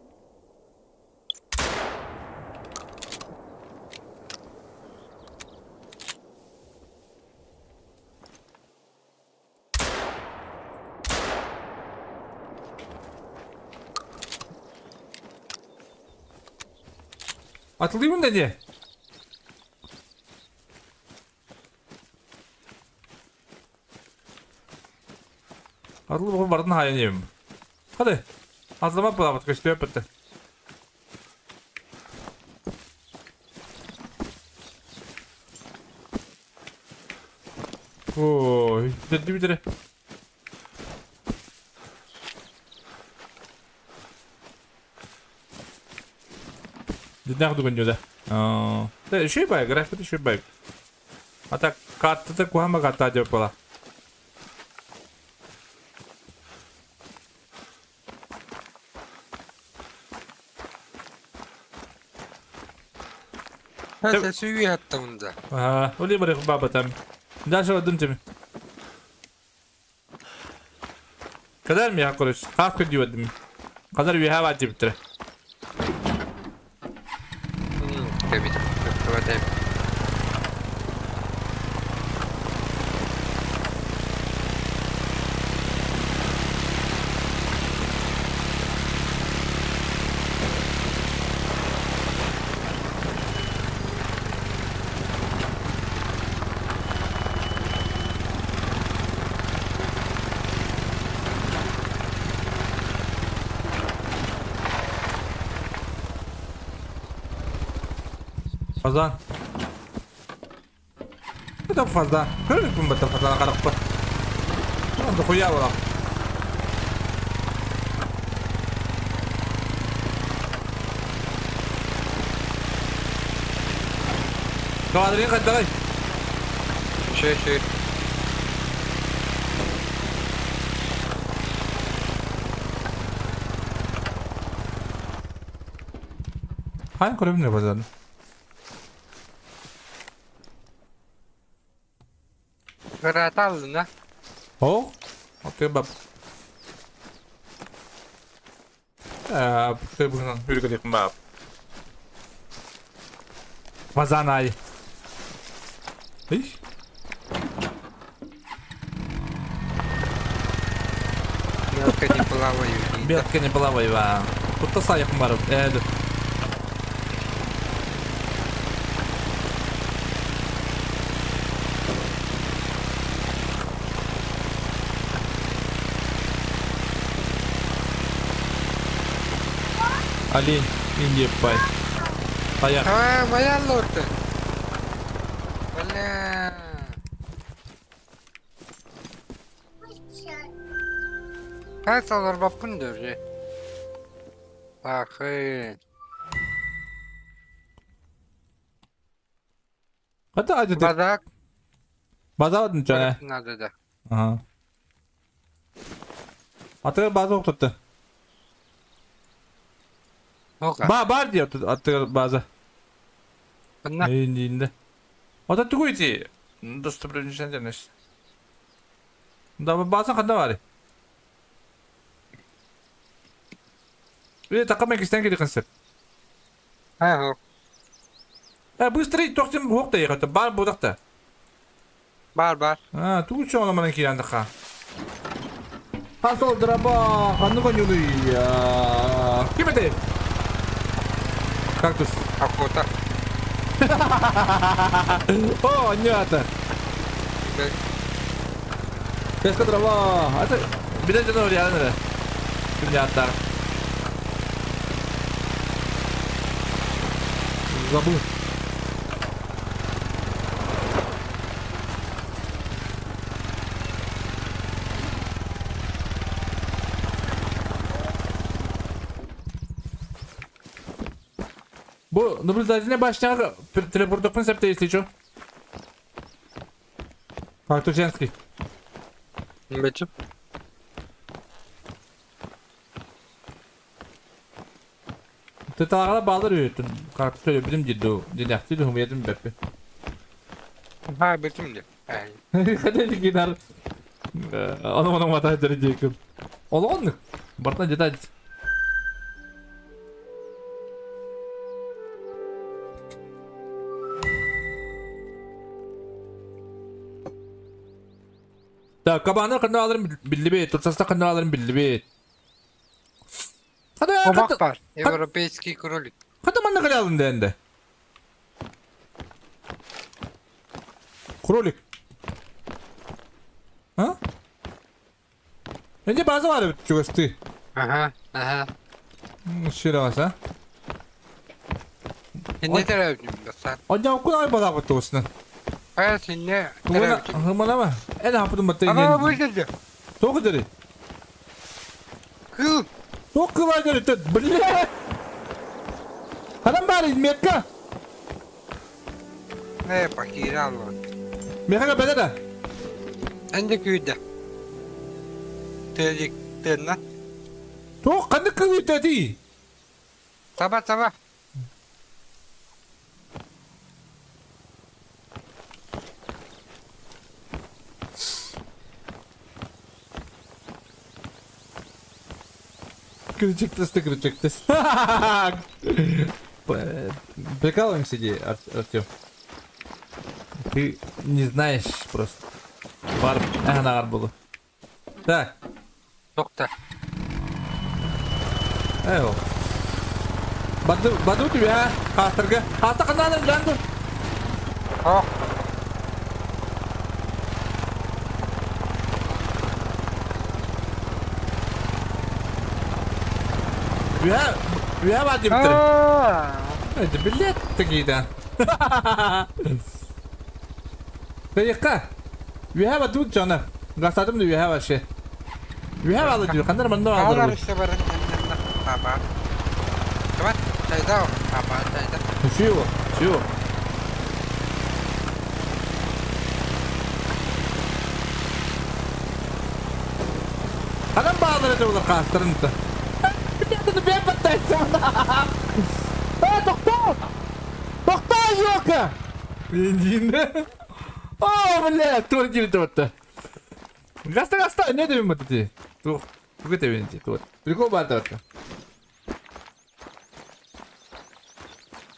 Speaker 1: Atılıyor mu dedi? Atılıp bakın vardın hayal Hadi. Atlamak bulamadık işte yapıttı. Oo, dedi bir dire. ناخذ منه ده. شو باي جرافيك شو باي. حتى كارتك وهم كارتا جبلا.
Speaker 3: هذا سوي حتى من
Speaker 1: ولي بريخ بابا تام. ده شو دمتم. قدر مي هقولش خاف كدي ودمي. قدر بيها واجب ترى. Fazla. Bu da fazla. Görmüyor musun bu da fazla karakter? Onu da koyuyor bana. Kavadırın kaç
Speaker 3: Şey.
Speaker 1: Hangi kulübün ne bazen?
Speaker 3: Kıraat aldın ha?
Speaker 1: Oh, okey bab. Bugün yürü bab. Vazanay. Hiç?
Speaker 3: Белка не плаваю.
Speaker 1: Белка не плаваю. Тут сайық бар. Олень, Индия пай. Поехали.
Speaker 3: А, моя лорда. Бля. Хас олорбоппун дөрү. Ахы.
Speaker 1: Хата айды.
Speaker 3: Базак.
Speaker 1: База чана.
Speaker 3: Надо да.
Speaker 1: Ага. Атыгар база оқтотты. Ба бар диye атыгар база. Инде. Ата тугу ити. Достопримечательность. Да база канда бар. Э, такама кистен кири концерт.
Speaker 3: Ха.
Speaker 1: Э, быстрее тохтим хокта ехата бар будакта.
Speaker 3: Бар бар.
Speaker 1: А, тугу чоңна манан кияндака. Хасол драба, ханны конюны. Ким это? Кактус.
Speaker 3: Охота.
Speaker 1: О, нет. Песка дрова. Это беда жана реально. Ким Забыл. Бу наблюдательная башня телепорт концепта, если что. Кактусянский.
Speaker 3: Бечіп.
Speaker 1: Ты тағала балыр үйеттін. Кактус білім дейді. Денәқті хүмедім бәппе.
Speaker 3: Ха, бітім де.
Speaker 1: Хотя гинар. Оны оның матай дәрі Олон? Бартна детать. Так, кабаны қанда алырым білді бе, турсаста қанда алырым білді бе.
Speaker 3: Обақ бар, европейский кролик.
Speaker 1: Қанда манна қалай алынды енді? Кролик. А? Энде база бар чугасты.
Speaker 3: Ага, ага.
Speaker 1: Ширас, а?
Speaker 3: Не терәбим басар.
Speaker 1: Онда окун ай база бутусны.
Speaker 3: Ая синне терәбим.
Speaker 1: Хыманама. Эне хапыдым баты.
Speaker 3: Ана бу жерде.
Speaker 1: Тоғы дери.
Speaker 3: Кыл.
Speaker 1: Тоқ кыла дери төт. Бле. Адам бар метка.
Speaker 3: Не пакирал.
Speaker 1: Мехага беде.
Speaker 3: Энде күйдө. Телик тенна.
Speaker 1: Тоқ қанды кыл өтөти?
Speaker 3: Таба таба.
Speaker 1: Крючок-тест, крючок-тест. Прикалываемся, иди, Артем. Ты не знаешь просто. Бар, ага, буду. Так.
Speaker 3: Доктор.
Speaker 1: Эйо. Баду, баду тебя, хастерга. Хаста каналын ланду.
Speaker 3: О.
Speaker 1: Я Вадим. Это билет такие, да. Дайка. Я Вадим Джона. Гастадым я вообще. Я Вадим, хандар манда
Speaker 3: Алар işte бар. Аба. Давай, чайда. Аба, чайда.
Speaker 1: Чего? Чего? Адам баалар это было кастырынты. А, тоқта! Тоқта, ёлка! О, бля, тур келді отты. Гаста, гаста, не деймін бұты те. Тух, тух ете бен те, тух. Прикол бар отты.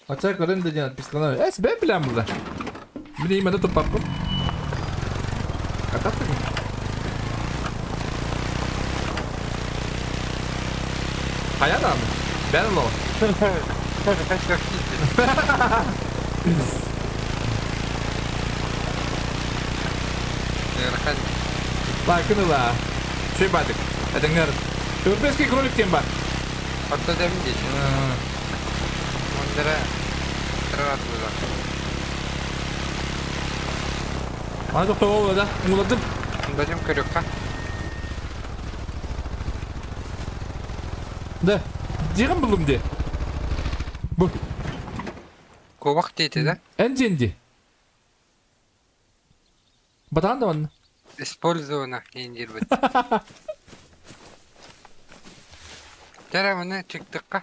Speaker 1: Ача көрін де ден отпискалар. Әс, бен білем бұлда. Міне именно топ папку. Катап ты? Хаядан? Берло. Лайкыны ла. Шей бадык. Әдіңер. Европейский кролик тем бар.
Speaker 3: Отто дем дейш. Ондара трават бұла.
Speaker 1: Ана тоқта ол да. Уладым.
Speaker 3: Бадым көрөкка.
Speaker 1: Да. Дигэн буллум дии. Бу.
Speaker 3: Куобах диэтэ да?
Speaker 1: Эн диэн дии. Батаан да манна.
Speaker 3: Использовано индирбит. Дьэ маны чыктыкка.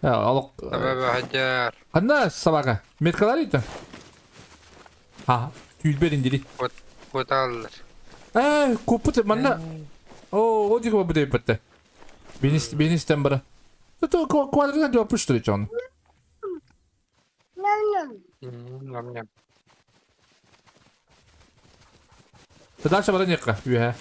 Speaker 1: Олох.
Speaker 3: Табабаһадьар.
Speaker 1: Ханна собака? Меткалар ita. Ha, түүлбэр индири.
Speaker 3: Вот, вот аллар.
Speaker 1: Э, куппут манна. О, о дико бу дейбетте. Бенис бенистен бара. Это квадрат жапыштыр чон.
Speaker 3: Ням-ням.
Speaker 1: Дальше бара некка, үһэ.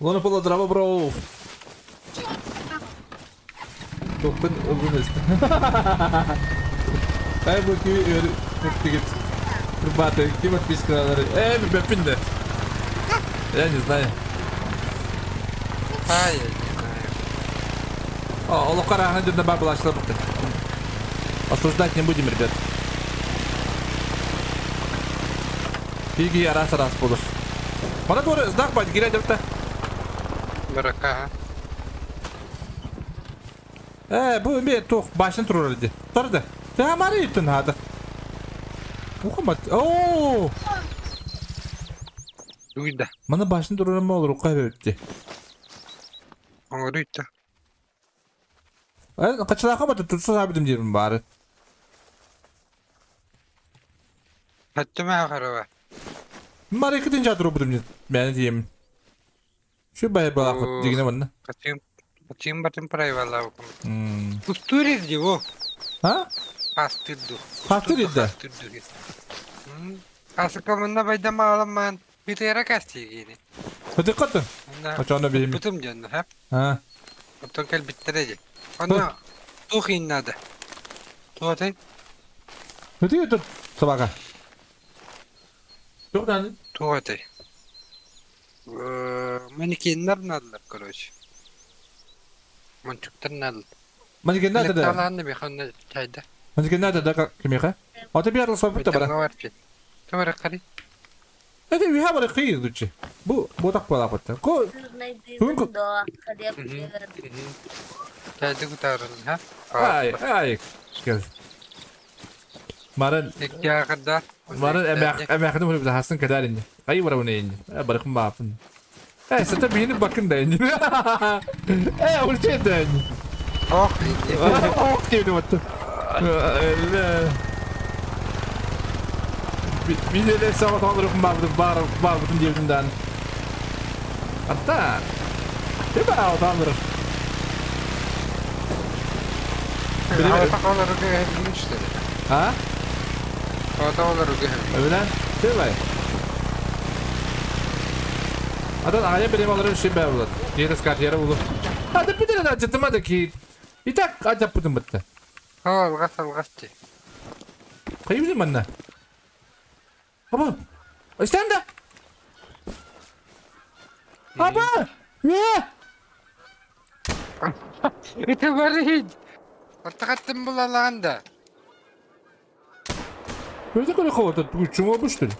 Speaker 1: Лона пола драва бро. Токтан ылгын эсти. Ай бу ки тигит. Ребята, ким отпискалары? Э, бепин да. Я не знаю.
Speaker 3: Ай, я не знаю.
Speaker 1: О, олокара ана дьонно бар булаачылар букты. Осуждать не будем, ребят. Биги араас араас болur. Bana doğru знак бар, кире депті.
Speaker 3: Барака.
Speaker 1: Э, бу эме туох башын турар ди. Турды. Тамары итин хады. Ухамат. Оо!
Speaker 3: Дуйда.
Speaker 1: Мана башын турар ма olur укай берипти.
Speaker 3: Оҥоруйта.
Speaker 1: Э, качалаха бата tutsa сабидим диирим бары.
Speaker 3: Хаттыма харава.
Speaker 1: Мары кытын жатыр будум мен дием. Şu бай балак дигене манна.
Speaker 3: Качым качым батын прайвала.
Speaker 1: М.
Speaker 3: Кустурир диво.
Speaker 1: А?
Speaker 3: Астырду.
Speaker 1: Хастыр да.
Speaker 3: Астырду. Асыкамына байдама аламан. Битера кастигини.
Speaker 1: Хыты катын. Ачана бейм.
Speaker 3: Бутум жонно, ха?
Speaker 1: А.
Speaker 3: Оттон кел биттереди. Аны тухиннады. Туатай.
Speaker 1: Хыты тут собака. Туктан.
Speaker 3: Туатай. Манекеннер надылар, короче. Мончуктар надыл.
Speaker 1: Манекеннер да.
Speaker 3: Таланны биханны чайда.
Speaker 1: Манекеннер да кимеха? Ата бир сопут бара.
Speaker 3: Товара кари.
Speaker 1: Это виха бара кый дучи. Бу бу так бала бата. Ко
Speaker 3: Чайды гутарын, ха?
Speaker 1: Ай, ай. Маран
Speaker 3: Ягда.
Speaker 1: Маран эмәхне булып хасын кадар инде. Ай бара уны инде. Барыкын бафын. Э, сата бини бакын да инде. Э, улче да инде.
Speaker 3: Ох, инде.
Speaker 1: Ох, дип батты. Бине сага талырыкын бабы бар бар бутун дибден. Ата. Теба талырык.
Speaker 3: Ата олар үгө
Speaker 1: А?
Speaker 3: Ата олар үгө.
Speaker 1: Öyle. Değil Adan aya benim alırım şey be olur. Diğer skart yere olur. Hadi bir tane acıttım hadi ki. İtak acap budum bitti.
Speaker 3: Ha, algas algas ти.
Speaker 1: Kayıp manna. Baba. İsten de. Baba. Ne?
Speaker 3: Это барыйд. Ортакаттым булалаганда.
Speaker 1: Көзі көрі қабатат, бүгін чума бұштыр.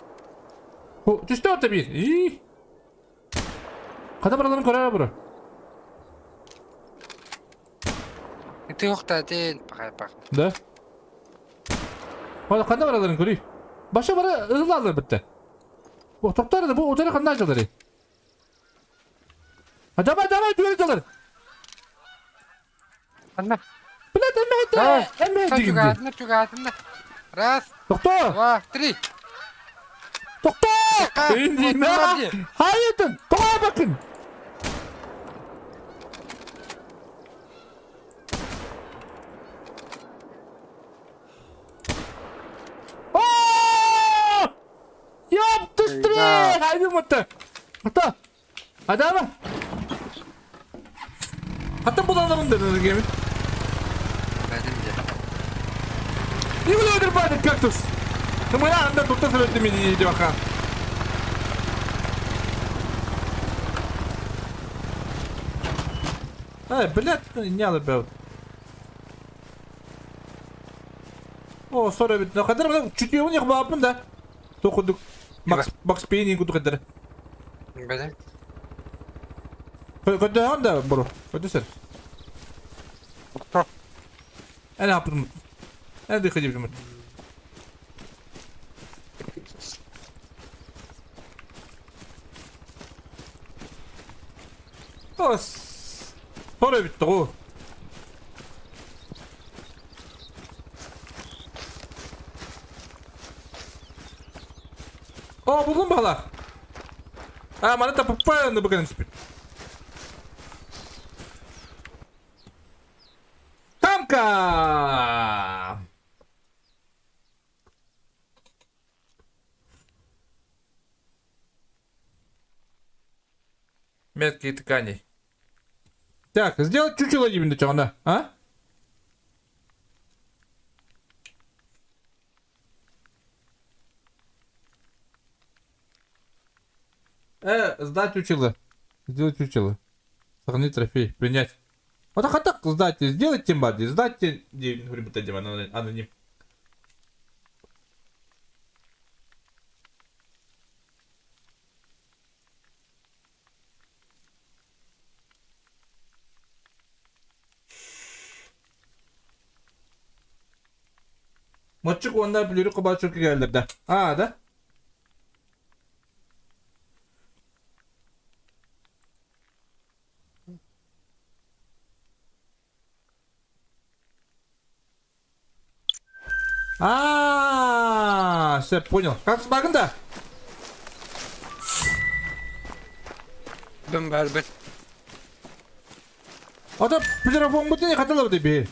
Speaker 1: Түсті ата bir. İyi. Қада бараларын көрі бұра.
Speaker 3: Это yoqta ден, пақай пақ.
Speaker 1: Да. Қанда бараларын көрі. Баша бара ығылалар бітті. О, тоқтар да, бұл отары қандай жылдары. Давай, давай, түгел жылдар.
Speaker 3: Анда.
Speaker 1: Блядь, әмәйді, әмәйді дегенде.
Speaker 3: Чугатында, Раз,
Speaker 1: Тоқта!
Speaker 3: два, три.
Speaker 1: Тоқта! Инди, Hayatın, тоға bakın. Yaptı Haydi mutlu. Hatta. Hadi ama. Hatta bulanalım dediniz gibi. Не буду этот кактус. Ну мы надо тут тоже деваха. Ай, блядь, не надо был. О, сори бит. Хадыр чутьёбун яхбааппын да. То кудук Макс Макс Пейни кудук хадыр.
Speaker 3: Бәдем.
Speaker 1: Көдөһөн да бро. Көдөсөр.
Speaker 3: Топ.
Speaker 1: Эн аппытым. Эн дыхы деп О, сори бит го. О, булдum бала. А, мана та попа на быган спит. Тамка! Меткие ткани. Так, сделать чучело именно чего, а? Сдать чучело. Сделать чучело. Сохранить трофей. Принять. Вот так, так сдать. Сделать тем бади. Сдать тем... Аноним. Матчык онда плюрик кабачык келдир да. А, да? А, все, понял. Как с да?
Speaker 3: Дым бар бит.
Speaker 1: А то плюрофон бутыны хотела бы тебе.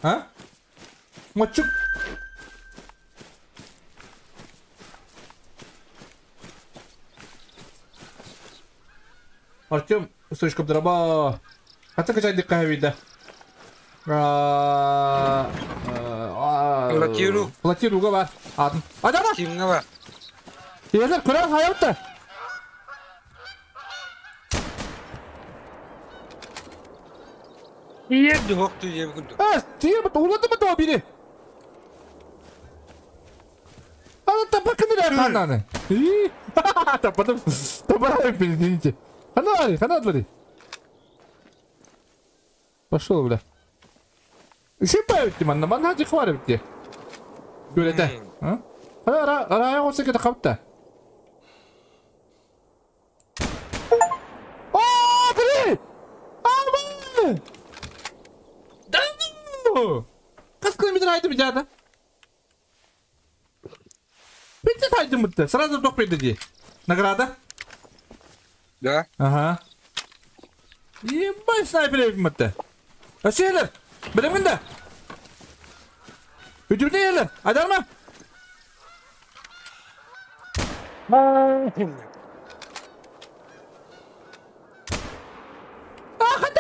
Speaker 1: А? Матчык. Артем, слишком дроба. А ты качай дикая вида.
Speaker 3: Платиру.
Speaker 1: Платиру бар. Атын. Адама.
Speaker 3: Кимге бар?
Speaker 1: Ерлер көрөн хаятта.
Speaker 3: Иер духту жеп күндү.
Speaker 1: А, тие бит улады бит бири. Ана тапакын да кананы. И. Тападым. Тападым, извините. Хана, хана дворы. Пошел, бля. Еще павить манна, манна ти хварып ти. Көрете. А? Ара, ара, я кетe капта. О, блин! А, блин! Да ну! Кас километр айтып жада. Битте айтып битте. Сразу тоқ берди. Награда?
Speaker 3: Да.
Speaker 1: Ага. Ебать, снайпер битте. Ашелер, билемин да. Үтүбүтэ елер, адарма.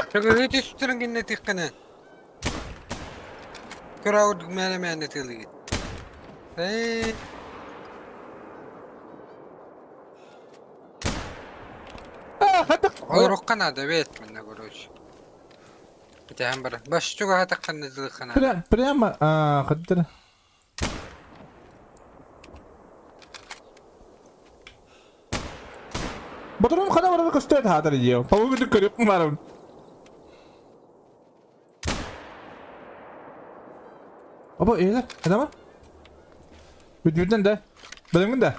Speaker 3: Чөгөрү түстүрүн кинне тиккene. Көрауд мәне мәне тилги. Эй. Орукка надо бет мене короче. Битәм бар. Баш чуга хатаккан дилкана.
Speaker 1: Прямо, а, хаттыр. Батырым хана барып көстөт хатыр иеу. Паугы көрүп барым. Аба, эйлер, адама? Бүтүннен да. Билемин да.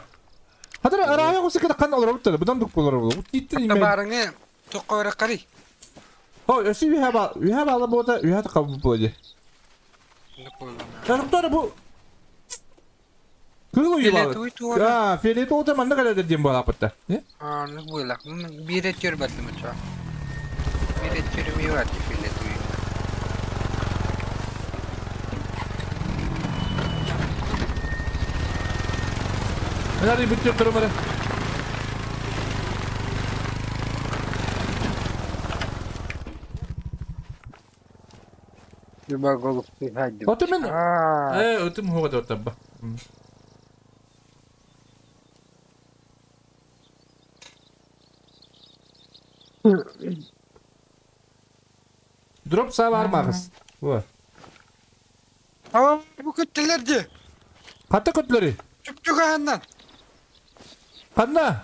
Speaker 1: Хатыр арая кусы кете кан олар бутты. Будан дук болор бу. Китти
Speaker 3: име. Барыңы токко карый.
Speaker 1: О, өсү үһә үһә бала бота, үһә кабы болди. Тарыктар бу. Кылы юла. А, фиолет ота манда калады дем бала пытта.
Speaker 3: А, ну була. Бире төр батлымы ча. Бире төр ми бар фиолет.
Speaker 1: Менә бүтү кырмары.
Speaker 3: Люба голуб ты.
Speaker 1: Отым мен. Э, отым хога да Дроп са бар мағыз. Во.
Speaker 3: Aa, bu kötüler di.
Speaker 1: Хата көтүлэри.
Speaker 3: Чуп-чугаһаннан.
Speaker 1: Ханна?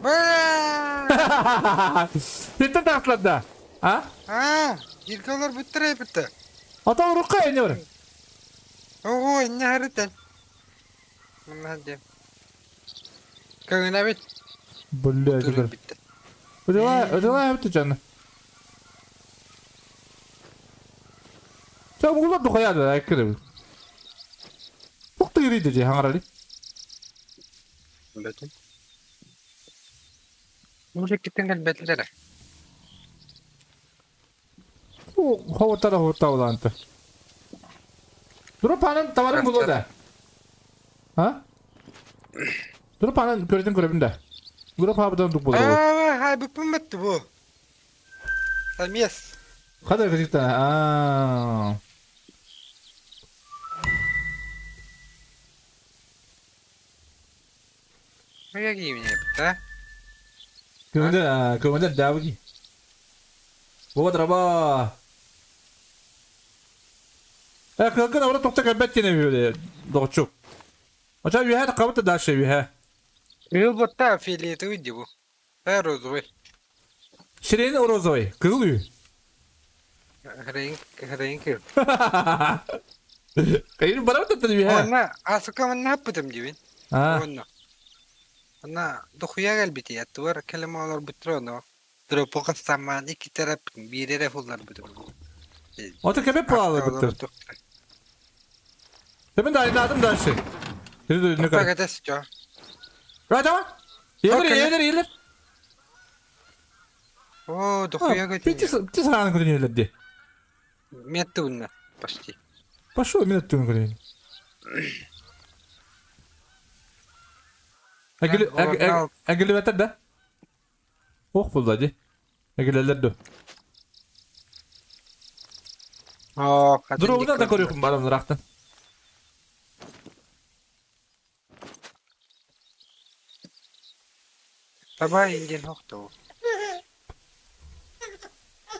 Speaker 3: Баа!
Speaker 1: Ситтен тахсылар да. А?
Speaker 3: Аа, иргалар буттара битте.
Speaker 1: Ата урукка эне бар.
Speaker 3: Ого, инне харытан. Мына дем. Көгүнэ бит.
Speaker 1: Блядь,
Speaker 3: Турун битте.
Speaker 1: Удала, удала хапты жаны. Ча мугулар духая айкыры. Тукты кириди же хаңарали.
Speaker 3: Бетин. Мужик киттен кэлбэтлere.
Speaker 1: Ховотара ховота уланты. Дропанын товарын булу да. А? Дропанын көрдүн көрөбүн да. Дроп хабыдан дук болду.
Speaker 3: Аа, хай бүпүн битти бу. Самес.
Speaker 1: Кадар кызыкта. Аа.
Speaker 3: Мыя кийимне битти.
Speaker 1: Көмөдө, көмөдө дабыги. Бо драба. Э, кылгын ора токта кәбәт кене бүйөле. Догчу. Ача үйә кабыты дальше үйә.
Speaker 3: Ыл ботта фиолетовый ди бу. Э, розовый.
Speaker 1: Сирена розовый. Кызыл үй.
Speaker 3: Хрен, хрен кир.
Speaker 1: Кайын барап таттын үйә.
Speaker 3: Онна асыка манна хаппытым дибин.
Speaker 1: А.
Speaker 3: Онна. Онна дохуя кэлбити аттыбар кэлем олор буттура онно. Дропо саман iki taraf bir fullar бутум.
Speaker 1: Ото кәбәт була битти. Мен да айдадым дальше. Дүрдү не кар.
Speaker 3: Пагатас жо.
Speaker 1: Рада? Елер, елер, елер.
Speaker 3: О, дохуя
Speaker 1: Бити
Speaker 3: көтүн.
Speaker 1: бити сараны көрүн елер ди.
Speaker 3: Метти унна почти.
Speaker 1: Пошел минут түн көрүн. Әгел әгел бәтер да. Ох булды ди. Әгелелер ду.
Speaker 3: О,
Speaker 1: Дробудан да көрүм барам рахтан.
Speaker 3: Таба инден хохто.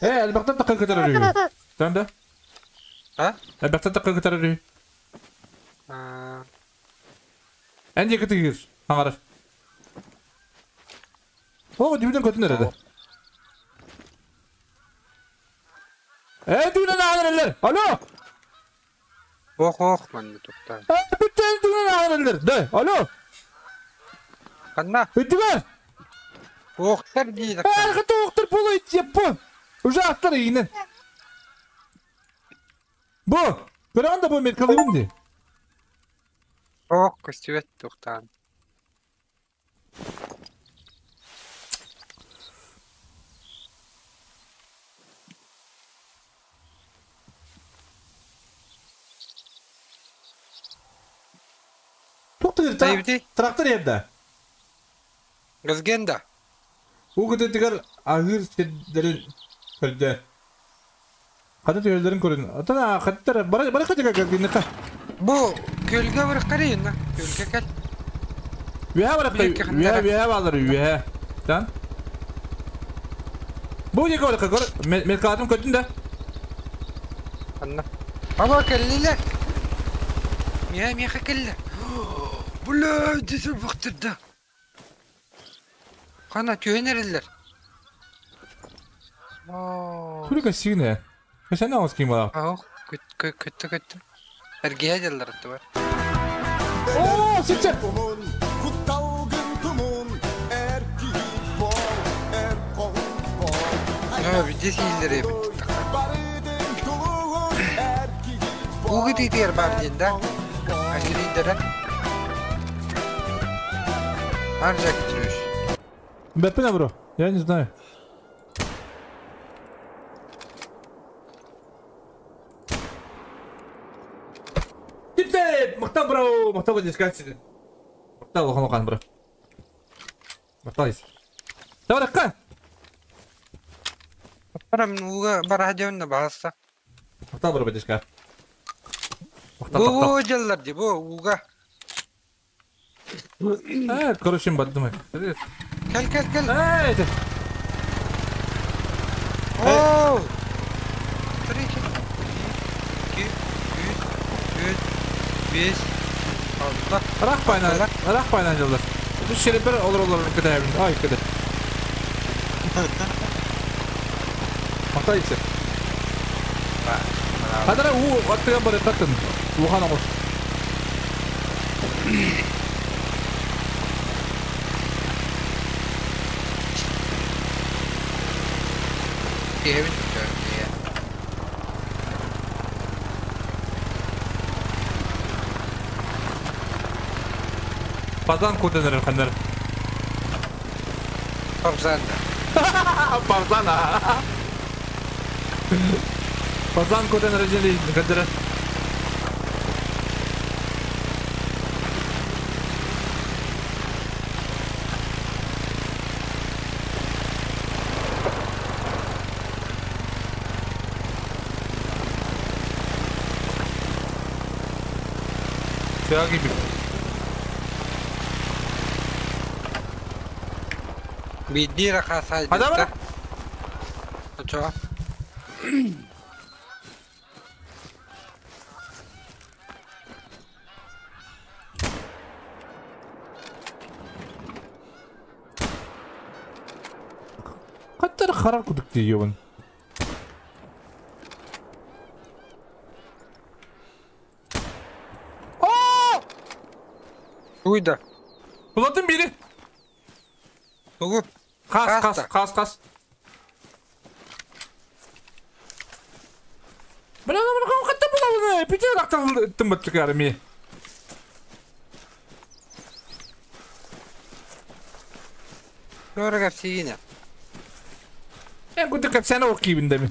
Speaker 1: Э, әлбәттә такы көтәрер. Танда?
Speaker 3: А?
Speaker 1: Әлбәттә такы көтәрер.
Speaker 3: А.
Speaker 1: Әнде көтүгер. Аңарар. О, дүнен көтүнөр эди. Э, дүнен аңаралар. Алло.
Speaker 3: Ох, ох, манны тукта.
Speaker 1: Э, бүтән дүнен аңаралар. Да, алло.
Speaker 3: Канна?
Speaker 1: Өтүгөр.
Speaker 3: Охтар ди.
Speaker 1: Э, кыты охтар болой теппо. Уже аттар ийинен. Бу, көрөгөн да бу меркалыбын ди.
Speaker 3: Ох, көстүбөт туктаан.
Speaker 1: Токтор
Speaker 3: Тайбди?
Speaker 1: трактор ерде.
Speaker 3: Гызген да.
Speaker 1: У көтөтүгөр агыр седдерин көрдө. Ката төөлөрүн көрүн. Атана каттар бара бара катыга кагынка.
Speaker 3: Бу көлгө бир карайын на. Көлгө кел.
Speaker 1: Үһә барак үһә үһә балар үһә. Тан. Бу не көрө көр меркатым көтүн да.
Speaker 3: Анна. Баба келлилер. Мия мия келли. Бля, десер бактырды. Кана түйенерилер. О.
Speaker 1: Түрүкө сигне. Сен ауыз кийим бала.
Speaker 3: Ау, көт көт көт. Эргие жыллар бар.
Speaker 1: О, ситсе.
Speaker 3: Aa, bir de бит. Угы дейдер бар дейін да. Әгерейдері. Аржак жүріш.
Speaker 1: Бәппін бро, я не знаю. Типсе, мақтан бро, мақтан бро дискассиді. Мақтан лохан лохан бро. Мақтан дейсің. Давай, раққа.
Speaker 3: Барам уга бар хадеунна бағаса.
Speaker 1: Мақтан бро дискар. Мақтан,
Speaker 3: Бу жыллар ди, бу уга.
Speaker 1: Э, короче, баддым.
Speaker 3: Кел, кел, кел.
Speaker 1: Эй, ты.
Speaker 3: Оу. Три, четыре. 5, 6.
Speaker 1: Рах пайна, рах пайна дьыллар. Бу шерепер олор олор кытайбын. Ай кыды. Матайсы. Хадара уу аттыга бары таттын. Улахан оҕус.
Speaker 3: Кевин
Speaker 1: Пазан кутаныр хандар.
Speaker 3: Павзан.
Speaker 1: Пазан. Пазан кутаныр жели хандар. Тяги би.
Speaker 3: Бидди рахаса.
Speaker 1: Хада бар?
Speaker 3: Чо?
Speaker 1: Хаттар харар кудук дейбин. О!
Speaker 3: Уйда.
Speaker 1: Булатын бири.
Speaker 3: Тугу.
Speaker 1: Қас, қас, қас, қас. Бля, бля, хатта була, пите рактан тымбыт карми.
Speaker 3: Doğru kapsiyine.
Speaker 1: En кудук капсана окибин деми.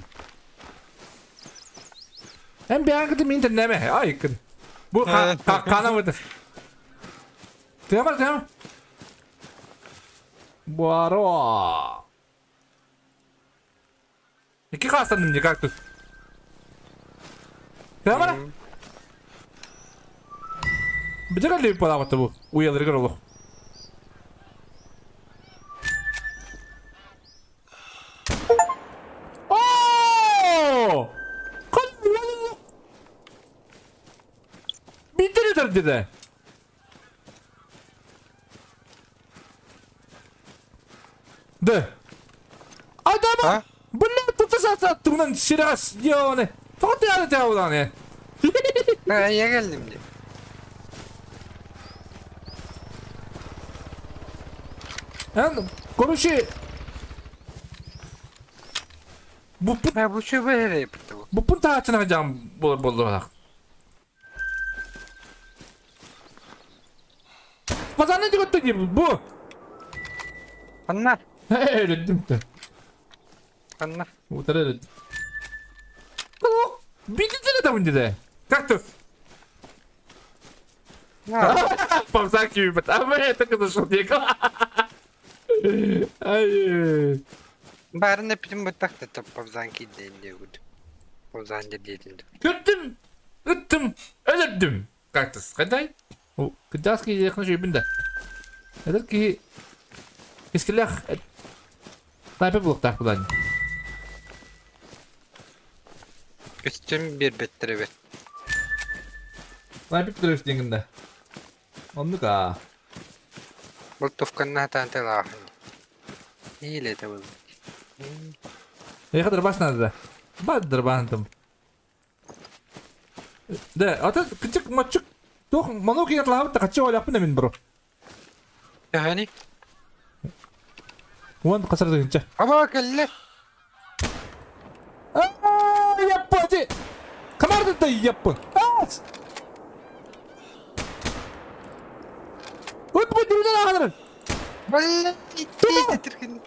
Speaker 1: En bir min neme. Ay kın. Bu kana mıdır? Tamam tamam. Буаро. Iki кастанdım не как тут. Tamam. Bir de bir para bu. Uyalır olur. Oo! Bitirir dedi. De. Adama! Бля, тут сата сирас, ёне. Тоты ары таудан.
Speaker 3: Ben ya geldim diye.
Speaker 1: Yani короче Bu
Speaker 3: Ha bu şu böyle yaptı bu.
Speaker 1: bu pun taçına cam bol bol Pazar ne diyor gibi bu?
Speaker 3: Anlar.
Speaker 1: Öyle de.
Speaker 3: Anlar.
Speaker 1: Bu tarafı. Bitti de dedi. Кактус. Павзак gibi. Ama это кызы Ай.
Speaker 3: Бәрін бүтін бұттақты топ павзан кейден де. Павзан деп дейтін.
Speaker 1: Көттім, үттім, өлірдім. Кактус. Қандай? О, кыдаски якын жүйбінде. Этот ки Искелях Снайпер булуктак булан.
Speaker 3: Үстüm bir беттіре бет.
Speaker 1: Снайпер түрөш деңгінде. Оннука.
Speaker 3: Бұл туфканна танталахын. Ile de bu.
Speaker 1: Я дырбаш надо. Бад дырбантым. Да, ата кычык мачык тох мануки ятлабы та качы ойлаппын мен бро.
Speaker 3: Яхани?
Speaker 1: Уан касар дегенче.
Speaker 3: Аба келле.
Speaker 1: Аа, яппы. Камарды да яппы. Вот бу дүрден ахадыр.
Speaker 3: Балла итти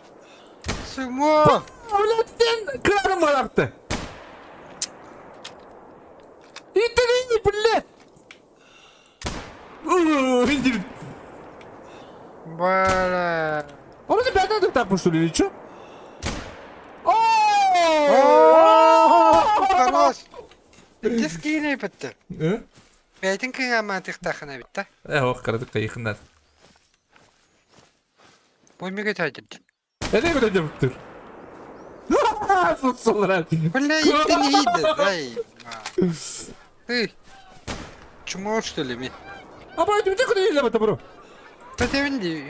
Speaker 3: Сумо.
Speaker 1: Өлеттен кырарым баракты. Иттен блядь. Индир.
Speaker 3: Бала.
Speaker 1: Он тебя надо так что ли, или что?
Speaker 3: О, хорош. Дискine bitti. Бәйтин кыйгаман тихтахына битте.
Speaker 1: Ох, карадык кайыхыннар.
Speaker 3: Бу меге тайдырды.
Speaker 1: Эне көтө жаптыр. Сусулар.
Speaker 3: Бля, иттен ийди. Ай. Эй. Чмо, что ли, ми?
Speaker 1: Аба, ты куда нельзя это, бро?
Speaker 3: Петевин ди.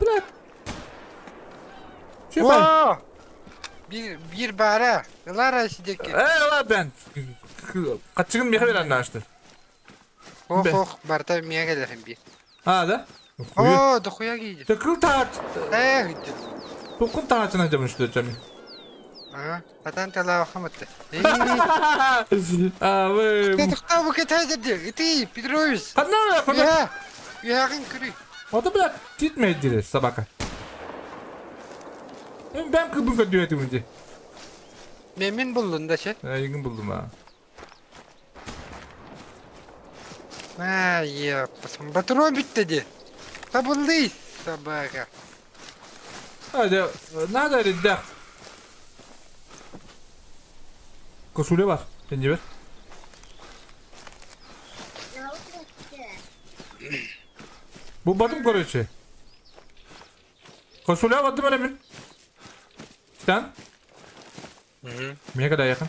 Speaker 1: Блядь. Че, бай?
Speaker 3: Bir bara. Lara сидеки.
Speaker 1: Ладно. Качыгын меха берен нашты.
Speaker 3: Ох, ох, барта мега келерин би.
Speaker 1: А, да?
Speaker 3: О, дохуя гиди.
Speaker 1: Тыкыл таат.
Speaker 3: Эх,
Speaker 1: Тукун таатына жамышты чами.
Speaker 3: А, патан тала хаматты.
Speaker 1: А, вы.
Speaker 3: Ты кто вы кетеді? Ты, Петрович.
Speaker 1: Одна,
Speaker 3: Я. Ягын күрі.
Speaker 1: Ода, блядь, титмейдири собака. Ben kıbın kötü ettim.
Speaker 3: Мен buldun da şey.
Speaker 1: Йгин булдум а.
Speaker 3: А, я патрон битти ди. Табылды собака.
Speaker 1: Hadi, надо реддах. Косуле бар, сен бер. Bu batım короче. Косуле бардым öyle Sen?
Speaker 3: Hı.
Speaker 1: Ne kadar yakın?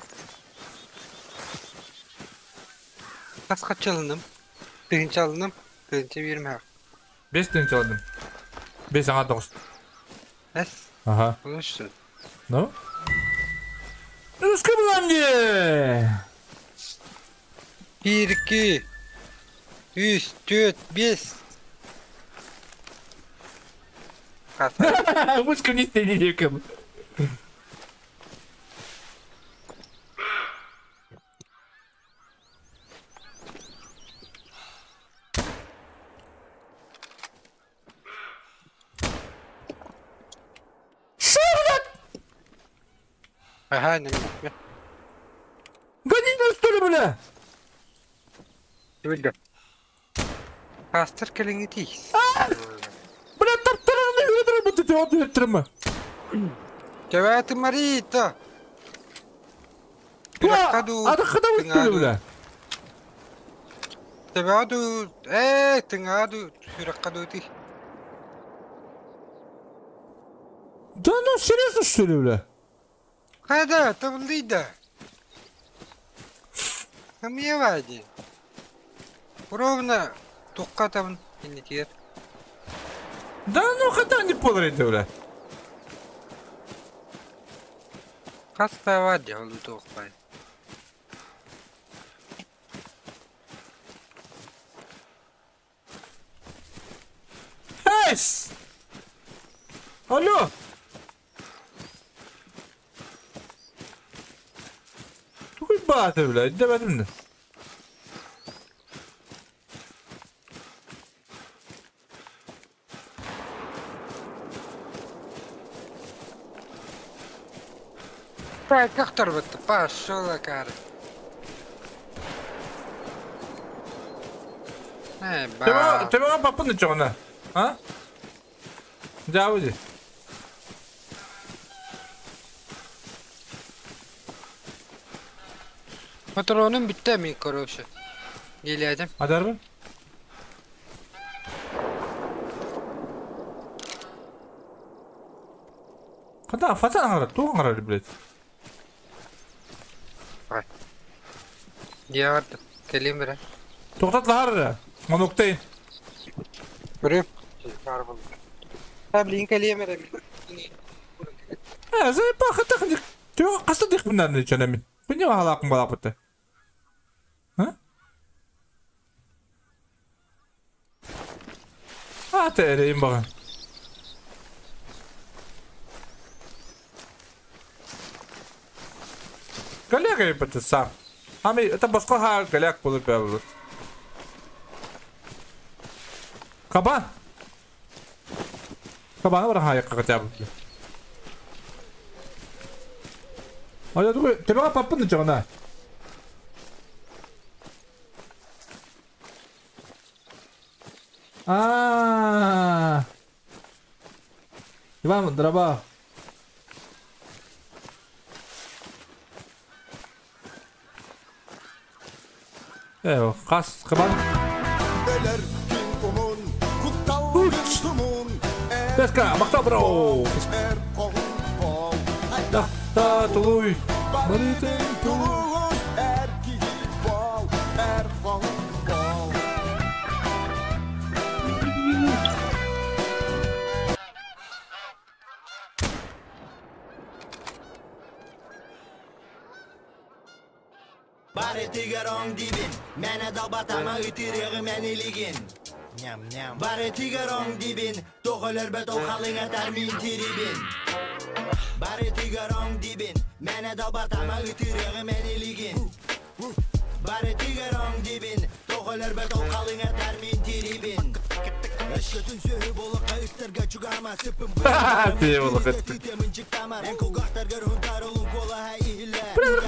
Speaker 3: Kas kaç alındım? Birinci alındım. Birinci 20.
Speaker 1: 5 tane aldım. 5 sana 9.
Speaker 3: Es.
Speaker 1: Aha.
Speaker 3: Konuştun.
Speaker 1: No? Русский diye.
Speaker 3: 1, 2, 3, 4, 5. Kasa.
Speaker 1: Мышка не стенеком. Шо, блядь?
Speaker 3: Ага, не не.
Speaker 1: Гони нас, что ли, бля?
Speaker 3: Bildi. Kastır kelini değil.
Speaker 1: Бля, таптыраны өтірі бұты теуат өтірі
Speaker 3: Cevati Marita.
Speaker 1: Адыққыда өттірі, бля.
Speaker 3: Tebadu, тыңаду, хүраккаду ти.
Speaker 1: Да ну, серьезно, что ли, бля?
Speaker 3: Хайда, табылдыйда. Хамьевади. Ровно тоққа табын инетер.
Speaker 1: Да ну, хотя не полрейді, бля.
Speaker 3: Хаставади, ол тоқпай.
Speaker 1: Эйс! Алло! Тугуй баты, бля, demedim de.
Speaker 3: Так, как торбатты, пошел, кары. Эй, ба.
Speaker 1: Тебе папын чоғына, а? Жабыды.
Speaker 3: Патроным битте ми, короче. Келедім.
Speaker 1: Адарбын? Қада фасан қарады, туған қарады, блядь.
Speaker 3: Диярды. Келем бір.
Speaker 1: Тоқтатылар, моноктейн.
Speaker 3: Көрем. Бар болды. Та, блин, келем бір.
Speaker 1: Зай па, қата қасты дейік бұндан чанамин. Бұне халақын балап бітті. А, тәрейін баған. Коллега бітті сам. Ами, это басқа ха голяк болып бәбі. Кабан. Кабаны бар ха яққа қатябы. Ая, тугы, тебеға паппын жағына. А. Иван, дроба. Қас қыбан. Беска, мақта бро. Тақта тулуй.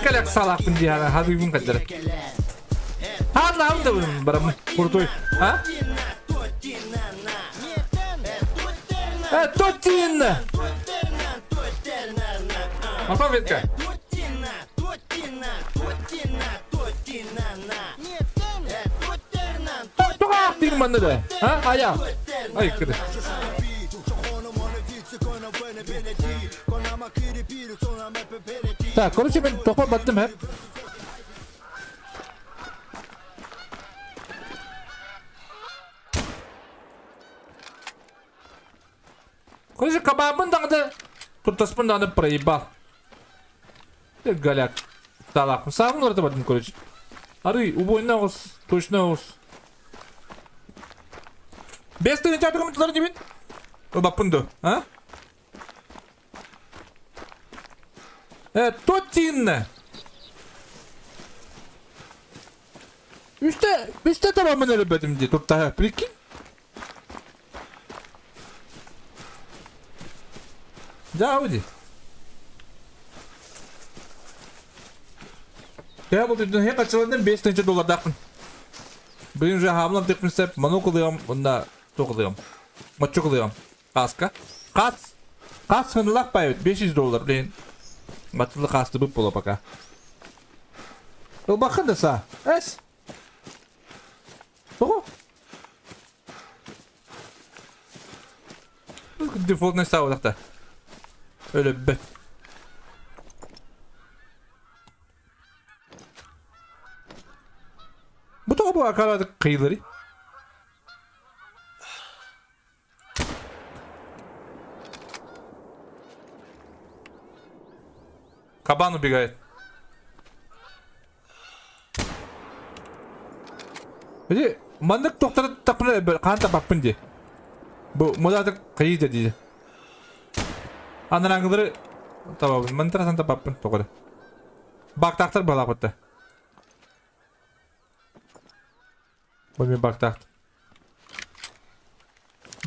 Speaker 1: Кэлек салахпын дии хадыыбын каддара. Хааллаам да барам крутой. А? Тотин! Потом ветка. Тоға манны да. А? Ая. Ай, кыды. Так, короче, мен топа баттым хеп. Короче, кабабын даңды, туртаспын даңды проебал. Голяк. Талак. Сағын орта баттым, короче. Ары, убойна ос, точно ос. Бес тыгын чатыгы мытлары дебин? Баппынды, а? Тотин! Үсте табамын өлі бәдім де, туртаға, прикинь? Да, уйди. Я буду хе качыландым 5 доллар дақпын. Блин, уже хамлам текпин сеп, ману кылыям, онда то кылыям. Мачу кылыям. Каска. Кас. Кас хынылак байыт 500 доллар, блин. Батылы касты бып бола пока. Ол бақын да са. Эс. Того. Дефолтный сау дақта. Öyle be. Bu da bu akarada kıyıları. Кабан убегает. Иди, мандык тоқтары тақпын қанта баппын де. Бұл мұдадық қиды дейді. Аныраңғылары табабын, мантырасан табаппын тоқыры. Бақтақтар бала бұтты. Бұл мен бақтақты.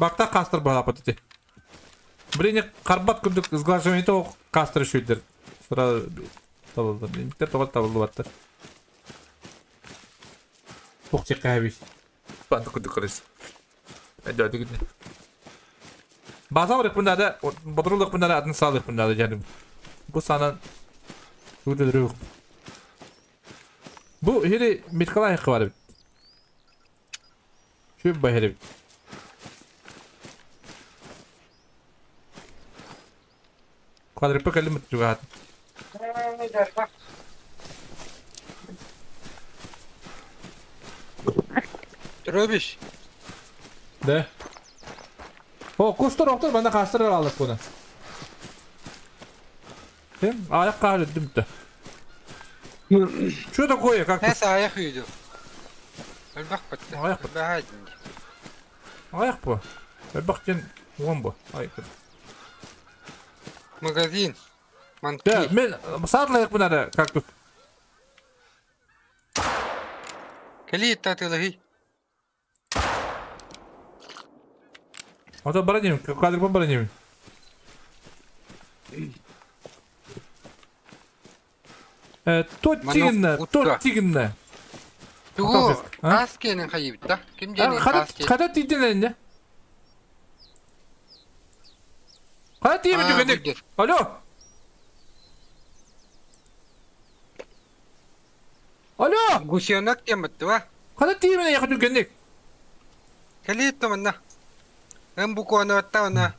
Speaker 1: Бақтақ қастыр бала бұтты де. Бірене қарбат күндік сглаживание тоқ қастыр шөйдер. Сразу табылды. Меніктер тоғыр табылды батты. Тоқ тек қайбей. Банды күндік қарайсы. Әді әді күнде. База бұндада, батырлық бұндада, атын салық бұндада және. Бұл санан өтілдірі өк. Бұл хері меткала айқы бар бит. Шөп бай хері бит. Квадрипы кәлі мүт жүгі атын.
Speaker 3: Робиш.
Speaker 1: Да. О, кустар оқтыр, банда қастырыр алдық бұны. Сен аяқ қағыр дүмті. Что такое? Как
Speaker 3: Нәсі аяқ үйді. Өлбақ бітті.
Speaker 1: Аяқ
Speaker 3: бітті.
Speaker 1: Аяқ бұ. Өлбақ ден оң бұ. Аяқ.
Speaker 3: Магазин. Манки.
Speaker 1: Да, мен сатыл аяқ бұнары, как тут.
Speaker 3: Кәлі татылығы.
Speaker 1: Ото броним, кадрик по броним. Тотигнна, тотигнна.
Speaker 3: Тугу, каскенин хайып да? Ким дени каске?
Speaker 1: Када тиден не? Када тиеме түгендик? Алло. Алло.
Speaker 3: Гусенок тематты ва?
Speaker 1: Када тиеме якы түгендик?
Speaker 3: Калит манна. Эм буквально оттавна.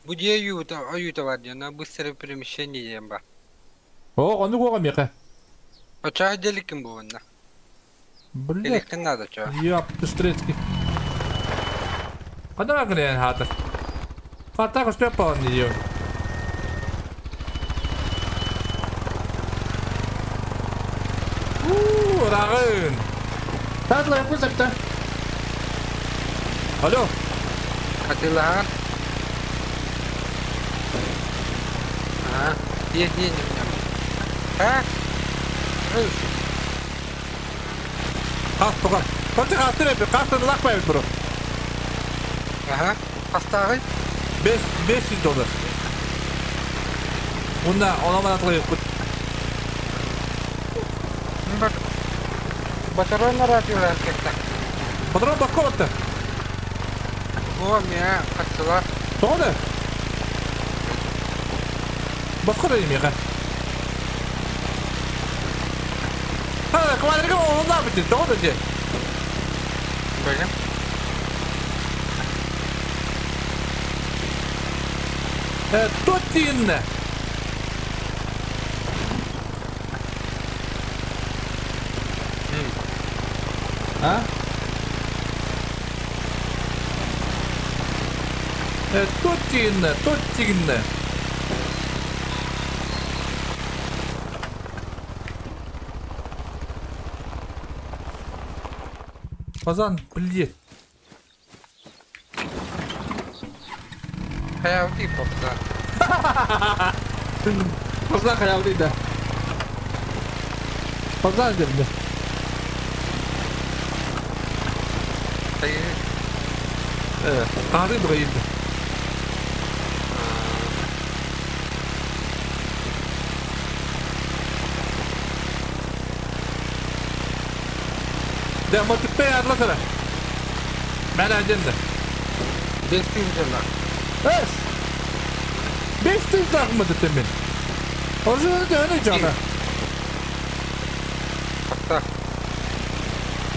Speaker 3: Буде аюта, аюта варди, на быстрое перемещение емба.
Speaker 1: О, он угол меха.
Speaker 3: А чай деликим было на.
Speaker 1: Блин.
Speaker 3: надо чё.
Speaker 1: Я ты. Када грен хата. Хата что я не делаю. Рагын. Татлы yapmışsak Alo.
Speaker 3: Атыылаһан. Аа, тиэ тиэ ньым А?
Speaker 1: Хас тугар. Короче, хастыр эпи, хастыр лакпайбыт бро.
Speaker 3: Аха. Хастааҕый?
Speaker 1: 500 доллар. Уна, она атлайыппыт.
Speaker 3: Батарон радиолар кетті.
Speaker 1: Патрон басқа батты.
Speaker 3: О, мя, хатсыла.
Speaker 1: Тоҕо да? Басқа да демеға. Ха, квадрика онда бит, тоҕо да же.
Speaker 3: Бөлім.
Speaker 1: Тотин. А? Тотин, тотин. Фазан, блядь.
Speaker 3: Хаявды попса.
Speaker 1: Фазан хаявды, да. Фазан дедим. Қағды бұға енді. Да, мотиппе арла тара. Мен әденді.
Speaker 3: 500 доллар.
Speaker 1: Эс! 500 лақ mı dedim ben? Orada da öyle cana.
Speaker 3: Хатта.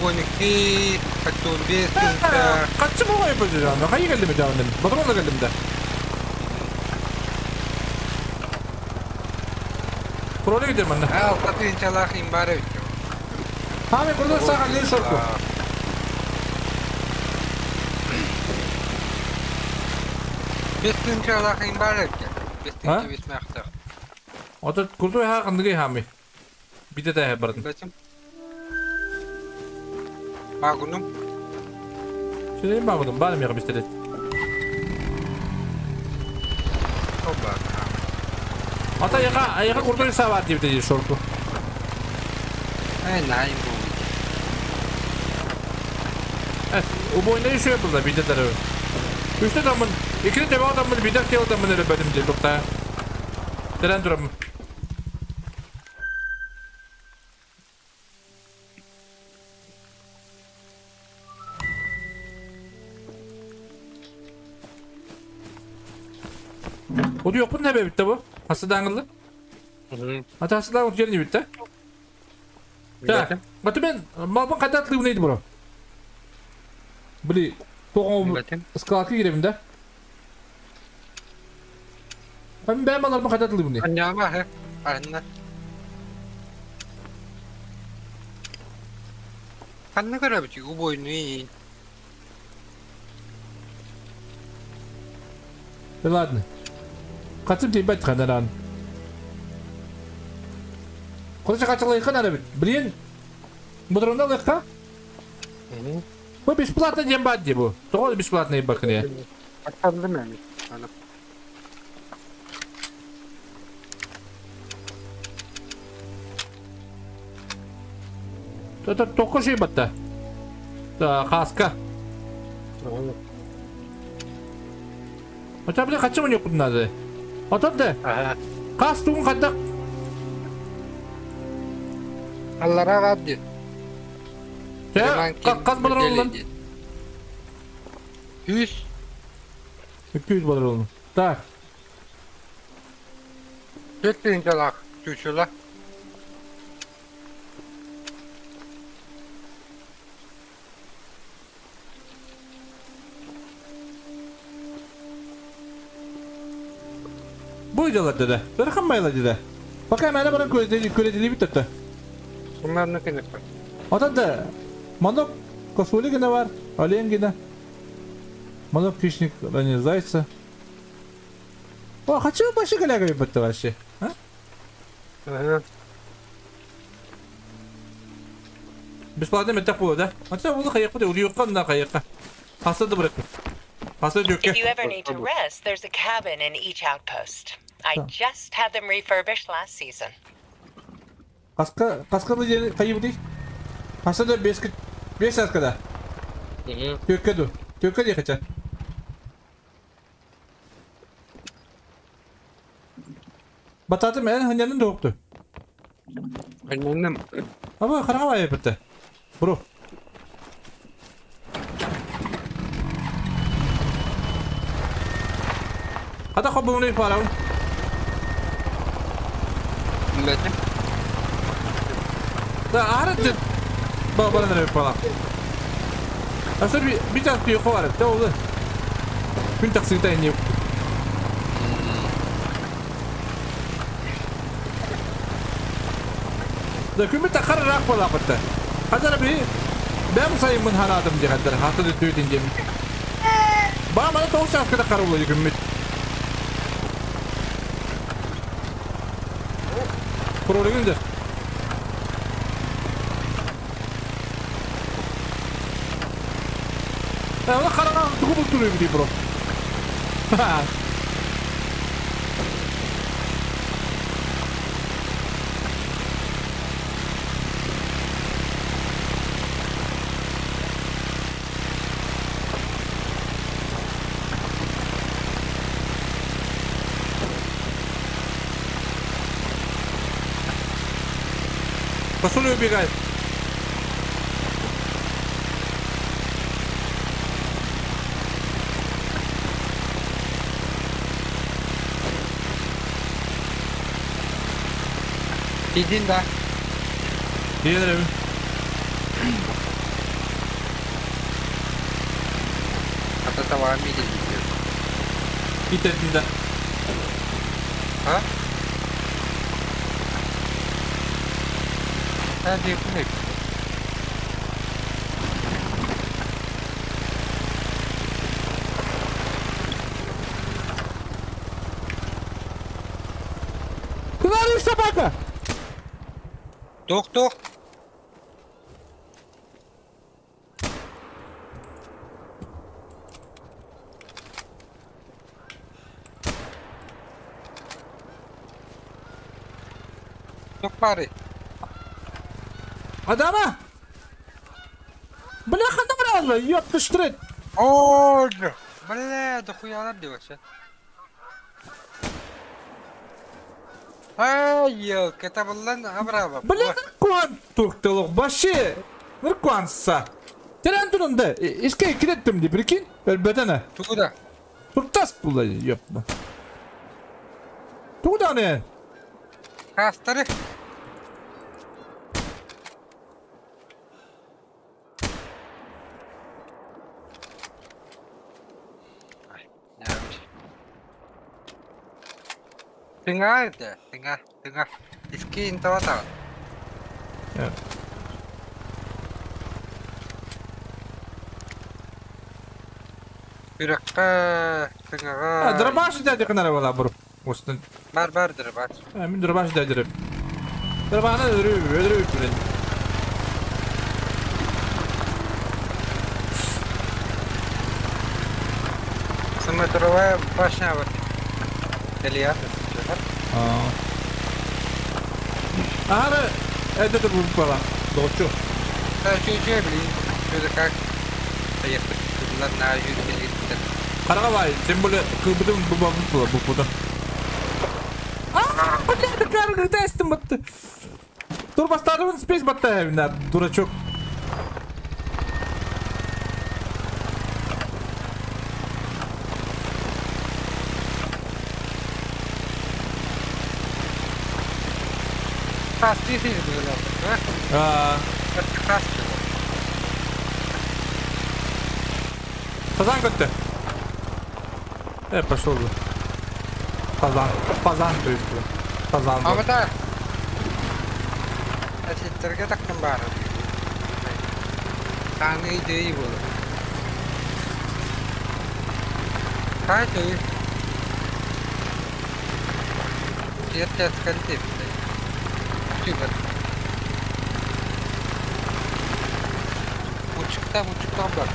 Speaker 3: 12, хатта 15 тыһынча.
Speaker 1: Kaçı mı koyup canım? Hayır geldi mi canım benim? Patron da geldi mi de? Kurala gidiyorum ben de.
Speaker 3: 6 тыһынчалаах имбар эбит.
Speaker 1: Ha ben burada sağ kalın sorku.
Speaker 3: 5 тыһынчалаах имбар эбит. 5
Speaker 1: А?
Speaker 3: тыһынча бес махтах.
Speaker 1: Ото курду ха кандыгы хами. Бите да бардым.
Speaker 3: Бачым. Магунум.
Speaker 1: Şimdi bagudum, bari mi yapıştırdı?
Speaker 3: Оба.
Speaker 1: Ата яга, яга курду сава дип dedi sorku.
Speaker 3: Эй, найм бу.
Speaker 1: Evet, o boyunda iş yapıldı bir de tarafı. Üçte adamın, ikili deve adamın bir dakika adamın öyle benim diye dokta. Teren durum. O diyor bu ne be bitti bu? Hasta dangıldı. Hatta hasta dangıldı gelin bitti. Так, Баты мен малбын қайда атлы neydi bro? Били, тоғын складка киремин да. Мен бәм маларбын қайда атлы не?
Speaker 3: Анняма хэ. Анна. Ханна көрөбүт убойну.
Speaker 1: Да ладно. Катым дейбет қанаран. Короче, качалайхан ара бит. Блин. Бутронда лыкка? Бу бесплатно дем бат бу. Тоҕо бесплатно бакын
Speaker 3: Аталды мен. Ана.
Speaker 1: Это только şey батта. Да, хаска. Ата биле качым не куднады. Отон да.
Speaker 3: Ага.
Speaker 1: Кас тугун кадак.
Speaker 3: Аллара вадди.
Speaker 1: Каз болар
Speaker 3: 100.
Speaker 1: 200 болар олун. Так.
Speaker 3: Жетпин жалах чучула.
Speaker 1: Бу идалар dedi. Бирхан байла dedi. Пока мени баран көредили бит.
Speaker 3: Bunlar кенеп.
Speaker 1: Отон да манок косули гына бар, олень гына. Манок хищник, ранее зайца. О, хочу вообще коляга битти вообще. А?
Speaker 3: Ага.
Speaker 1: Бесплатно меттах буолуо да? Ата ол хайыахпыт улуйуохха онно хайыахха. Хаста да барыахпыт. Хаста
Speaker 2: If you
Speaker 1: дьүөккэ.
Speaker 2: ever need to rest, there's a cabin in each outpost. I just had them refurbished last season.
Speaker 1: Хаска хаска да диэн хайыбытый? Хаста да бес бес сааска да? Түөккэ ду? Түөккэ диэхэ Бататым эн ханнянын докту.
Speaker 3: Аннанным.
Speaker 1: Аба хараҥа баайбыта. Бро. Хата хобуҥну парабын.
Speaker 3: Билбэтим.
Speaker 1: Да аһара бабаран эрэ пала. Аса би би час пио ховар. Те ол. Күн тахсыыта инни. Да күн тахар раак балаапытта. Хадара би бэм сайыммын хараатым дии хаддар хата да түүтин дем. Ба мана тоғыз часка карулы күммүт. Кролигин Э, хараҥа тугу бултуруй бити бро. Косуль убегает.
Speaker 3: Тиийдин да?
Speaker 1: Диэн
Speaker 3: Хата табаҕа миитин
Speaker 1: Итэтин да.
Speaker 3: А? Ха диэппин
Speaker 1: Куда собака?
Speaker 3: Туох туох? Туох баарый?
Speaker 1: Адама! Бля, ханна баралла, ёпта штрет.
Speaker 3: Оо, бля, дохуялар дии вообще. Ай, елка, табыллан абраба.
Speaker 1: Бля, куан тукталок баши. Ныркуанса. Терен турунда, иске киреттим ди, прикинь? Өлбөтene.
Speaker 3: Тугу да?
Speaker 1: Туртас була, ёпта. Тугу не?
Speaker 3: Хаастары. Тыҥаа этэ, тыҥа, тыҥа. Искин таба Үрэххэ, тыҥаҕа.
Speaker 1: Дробаш дядя кынара була бур. Устун.
Speaker 3: Бар бар дробаш.
Speaker 1: Мин дробаш дядя. Дробаны өлөрүү, өлөрүү блин.
Speaker 3: Самотровая башня вот. Илья.
Speaker 1: Ара, это ты была. Дочу.
Speaker 3: Да, чё, блин. Что это как? Поехали. На юрий.
Speaker 1: Каравай, тем более, как будто бы было бы А, бля, такая тест вот. Турбостарын спесь батаев на дурачок.
Speaker 3: А?
Speaker 1: Фазан көттө. Пошел бы. Фазан. Фазан, то есть. Фазан.
Speaker 3: А вот так. Әсеттерге тақтым бары. Таны идеи было. Кай той. Тет скальте. Тюбер. Там учуктал бар.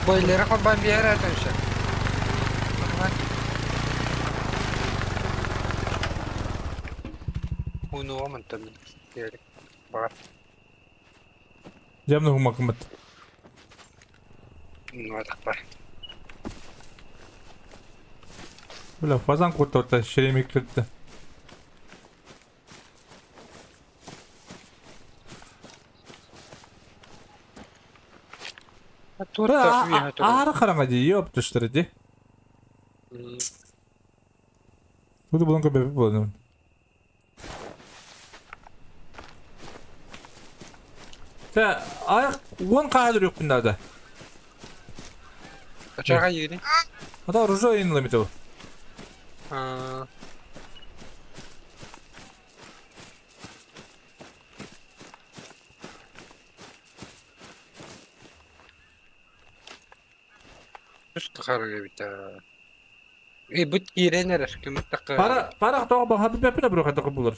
Speaker 3: Бойлеры холбан биэр этемше. Уну омонтон бар.
Speaker 1: Жамны хумакымыт.
Speaker 3: Ну бар.
Speaker 1: Бля, фазан куртурта шеремик кирди. Ара караңа ди, ёп туштыр ди. Буду булан көбөп болду. Та аяк он кадр yok bunda.
Speaker 3: Ачага йүри.
Speaker 1: Ата оружие инлемит бу.
Speaker 3: А. Түс бит. И бут киренер ким такы.
Speaker 1: Пара пара тоға ба хабы бепне бро хата булар.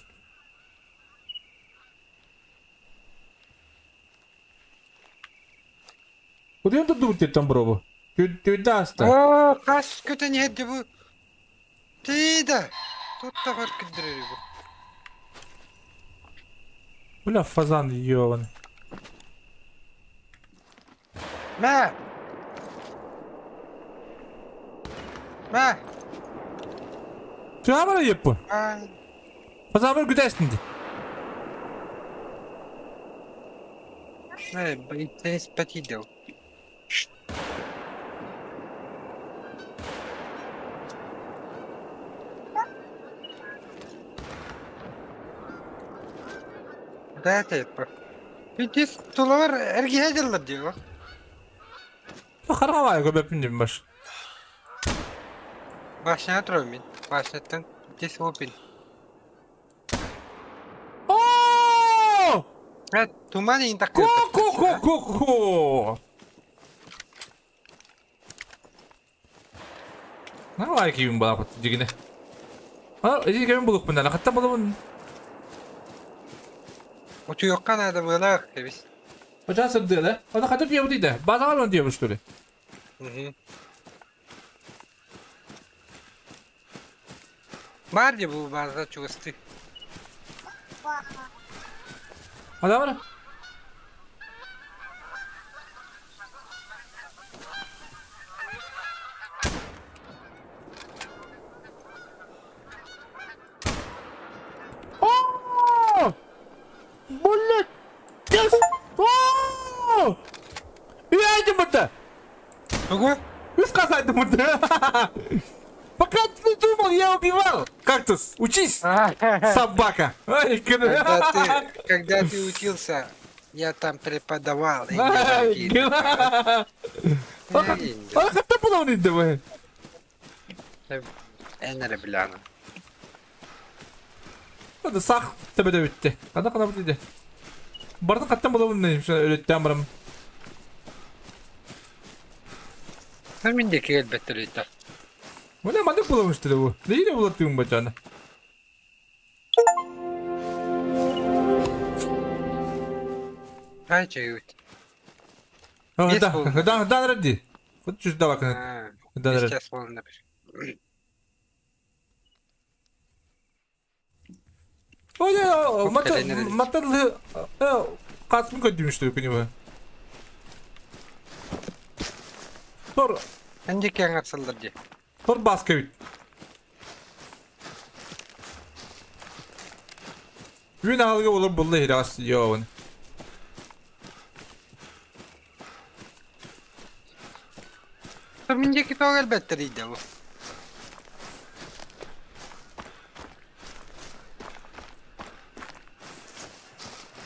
Speaker 1: Куда он тут там бро бу? Ты даста.
Speaker 3: О, кас көтен хедди бу. Тида. Тут тагар киддирер бу.
Speaker 1: Бля, фазан ёбаный.
Speaker 3: Мә. Мә.
Speaker 1: Чамара еппу. Фазан бер күтәсен ди.
Speaker 3: Мә, байтес патидел. Да, это еппу. Битес тулар эргиһәдерлер диyor.
Speaker 1: Харава көбөпүн дим баш.
Speaker 3: Башына турам мин. Башынаттан тес опин.
Speaker 1: О!
Speaker 3: Ә, туман ин
Speaker 1: Ко ко ко ко ко. На лайк юм бала кот дигине. А, иди кем булук бундан. Хатта булубун.
Speaker 3: Отуйокка надо было кебис.
Speaker 1: Бача сырдылы. Ана хатып ебу диде. Базар он диyor что ли?
Speaker 3: Мгм. Бар ди бу база чугасты.
Speaker 1: Ада бар. О! Блядь! Yes! О! Үйәйдім бұнда!
Speaker 3: Тугу?
Speaker 1: Үс қасайдым бұнда! Пока ты думал, я убивал! Кактус, учись! Собака! Ай,
Speaker 3: Когда ты учился, я там преподавал.
Speaker 1: Ай, Хатта булауын инде бу.
Speaker 3: Энере биляна.
Speaker 1: Hadi сах төбөдө бүтте. Када када бүтте. Бардын каттан булауын не өлөттөн барам.
Speaker 3: Мен де келбеттер өйтті.
Speaker 1: Мына мандык булауын işte бу. Нейре булат түн бачаны.
Speaker 3: Ай чайут.
Speaker 1: Да, да, да, ради. Вот чуть давай. Да, да.
Speaker 3: Сейчас вон напиши.
Speaker 1: Ой, матал касым көдүмүштү күнү. Тор.
Speaker 3: Энди кеңер сылдыр ди.
Speaker 1: Тор баска бит. Үн алга болор булды хирас йоон.
Speaker 3: Миндеки тоғ әлбәттер иде бу.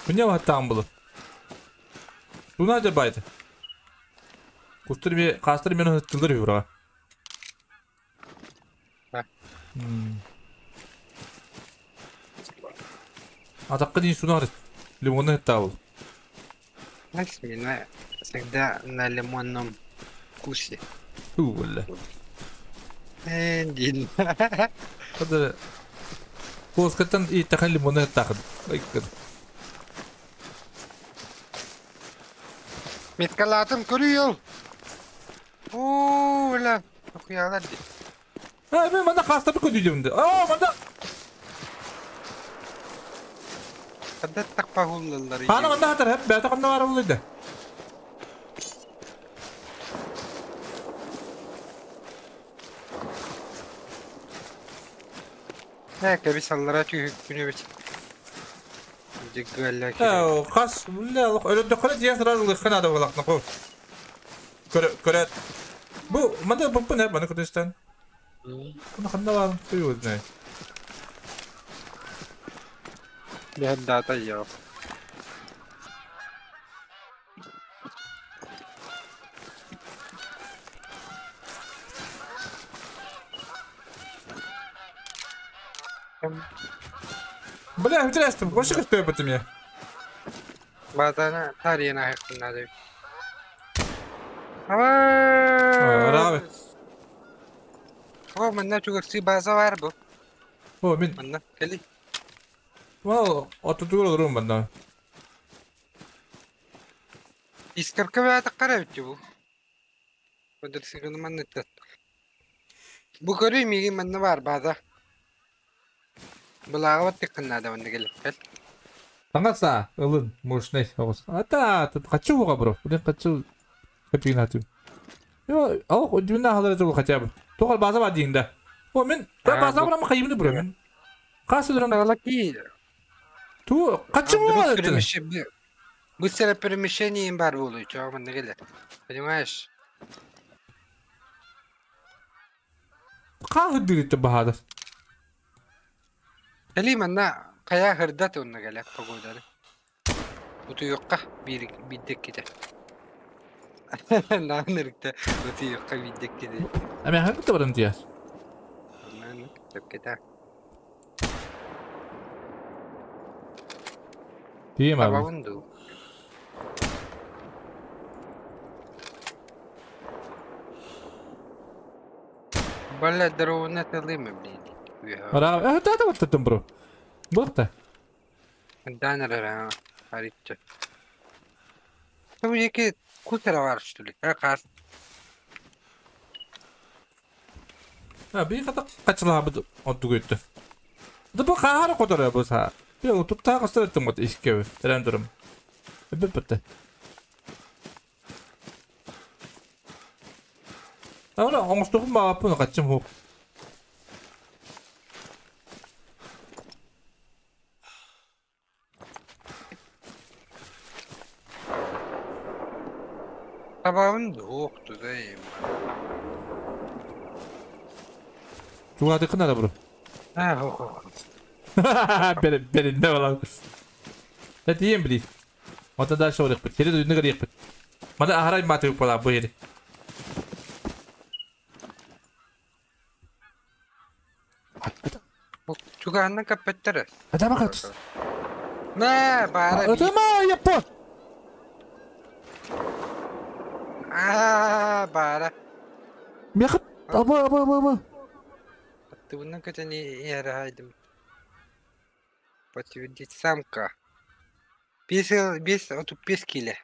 Speaker 1: Күнә ваттан булы. Туна жабайды. Кустыр ми кастыр мени тылдыр юра. Атакка дин сунар лимонны табыл.
Speaker 3: Меня всегда на лимонном вкусе.
Speaker 1: Фу, бля.
Speaker 3: Дин.
Speaker 1: Хадыр. Коскаттан иттахан лимоны тахын.
Speaker 3: Меткалатым көрüyor. Оо, ла. Окуялар ди.
Speaker 1: Ha, мен манда қастапы көдүйдімді. Аа, манда.
Speaker 3: Хадда тақпа хуллалар.
Speaker 1: Хана манда хатар хеп бәті қанда бар болыйды.
Speaker 3: Ә, кәби саллара түйүк күнө бит. Диггәллә.
Speaker 1: Э, қас, бля, өлөдө қара дия сразу лыхына да болақны қо. Көрө, көрө. Бу, манда бу не, манда көдөстен. Бұны қанда бар, хуй знает.
Speaker 3: Бәһ дата yok.
Speaker 1: Бля, интересно, больше как ты мне.
Speaker 3: Базана тарихына хакында.
Speaker 1: Рабы.
Speaker 3: О, манна чугырсы база бар бу.
Speaker 1: О, мен.
Speaker 3: Манна, кели.
Speaker 1: Вау, отутур олорум манна.
Speaker 3: Искарка бәті қара бітті бу. Өдірсігіні манна тат. Бу көрүй миги манна бар база. Булаға бат тиккыннада манна келіп кел.
Speaker 1: Таңаса, ылын, мощный оғыз. Ата, тут хочу буга бро. Блин, хочу. Хочу на ту. Йо, ал, удивна халар жол хотя бы. Тоқал база бар дейін да. О, мен база барам қайымны бро мен. Қасы дұрам.
Speaker 3: Лаки.
Speaker 1: Ту, хочу буга.
Speaker 3: Быстрое перемещение им бар болу, чё манна келе. Понимаешь?
Speaker 1: Қағы дұрытты бағады.
Speaker 3: Кели манна кая хырдат онна келе погоданы. Уту йокка бир биддек кете. Нанырыкта уту йокка биддек кете.
Speaker 1: А мен ханты барам тия.
Speaker 3: Наны деп кете.
Speaker 1: Тием abi.
Speaker 3: Табабынду. Бля, дровна тылымы, блин.
Speaker 1: Ара, э, та та баттым бро. Бакта.
Speaker 3: Данарара, харитча. Там яки кутера бар, что ли? А, қас.
Speaker 1: А, би хата качла бу отду көттү. Да бу кахара котора бу са. Би тутта кастырттым вот иске. Терен дурум. Бит битте. Ара, оңстугум баапын качым ху.
Speaker 3: Табабын доқту да им.
Speaker 1: Чугаты кына да бро.
Speaker 3: А, хо хо.
Speaker 1: Берин, берин, не балам. Да тием били. Ота дальше орық бит. Хери дүнне гәрек бит. Мана ахарай маты бала бу ери.
Speaker 3: Чуганна капеттер.
Speaker 1: Адама катыс.
Speaker 3: Мә, бара.
Speaker 1: Адама япо.
Speaker 3: А, бара.
Speaker 1: Мехат. Аба, аба, аба, аба.
Speaker 3: Ты көтени ярайдым. Подтвердить самка. Бес, бес, оту бес киле.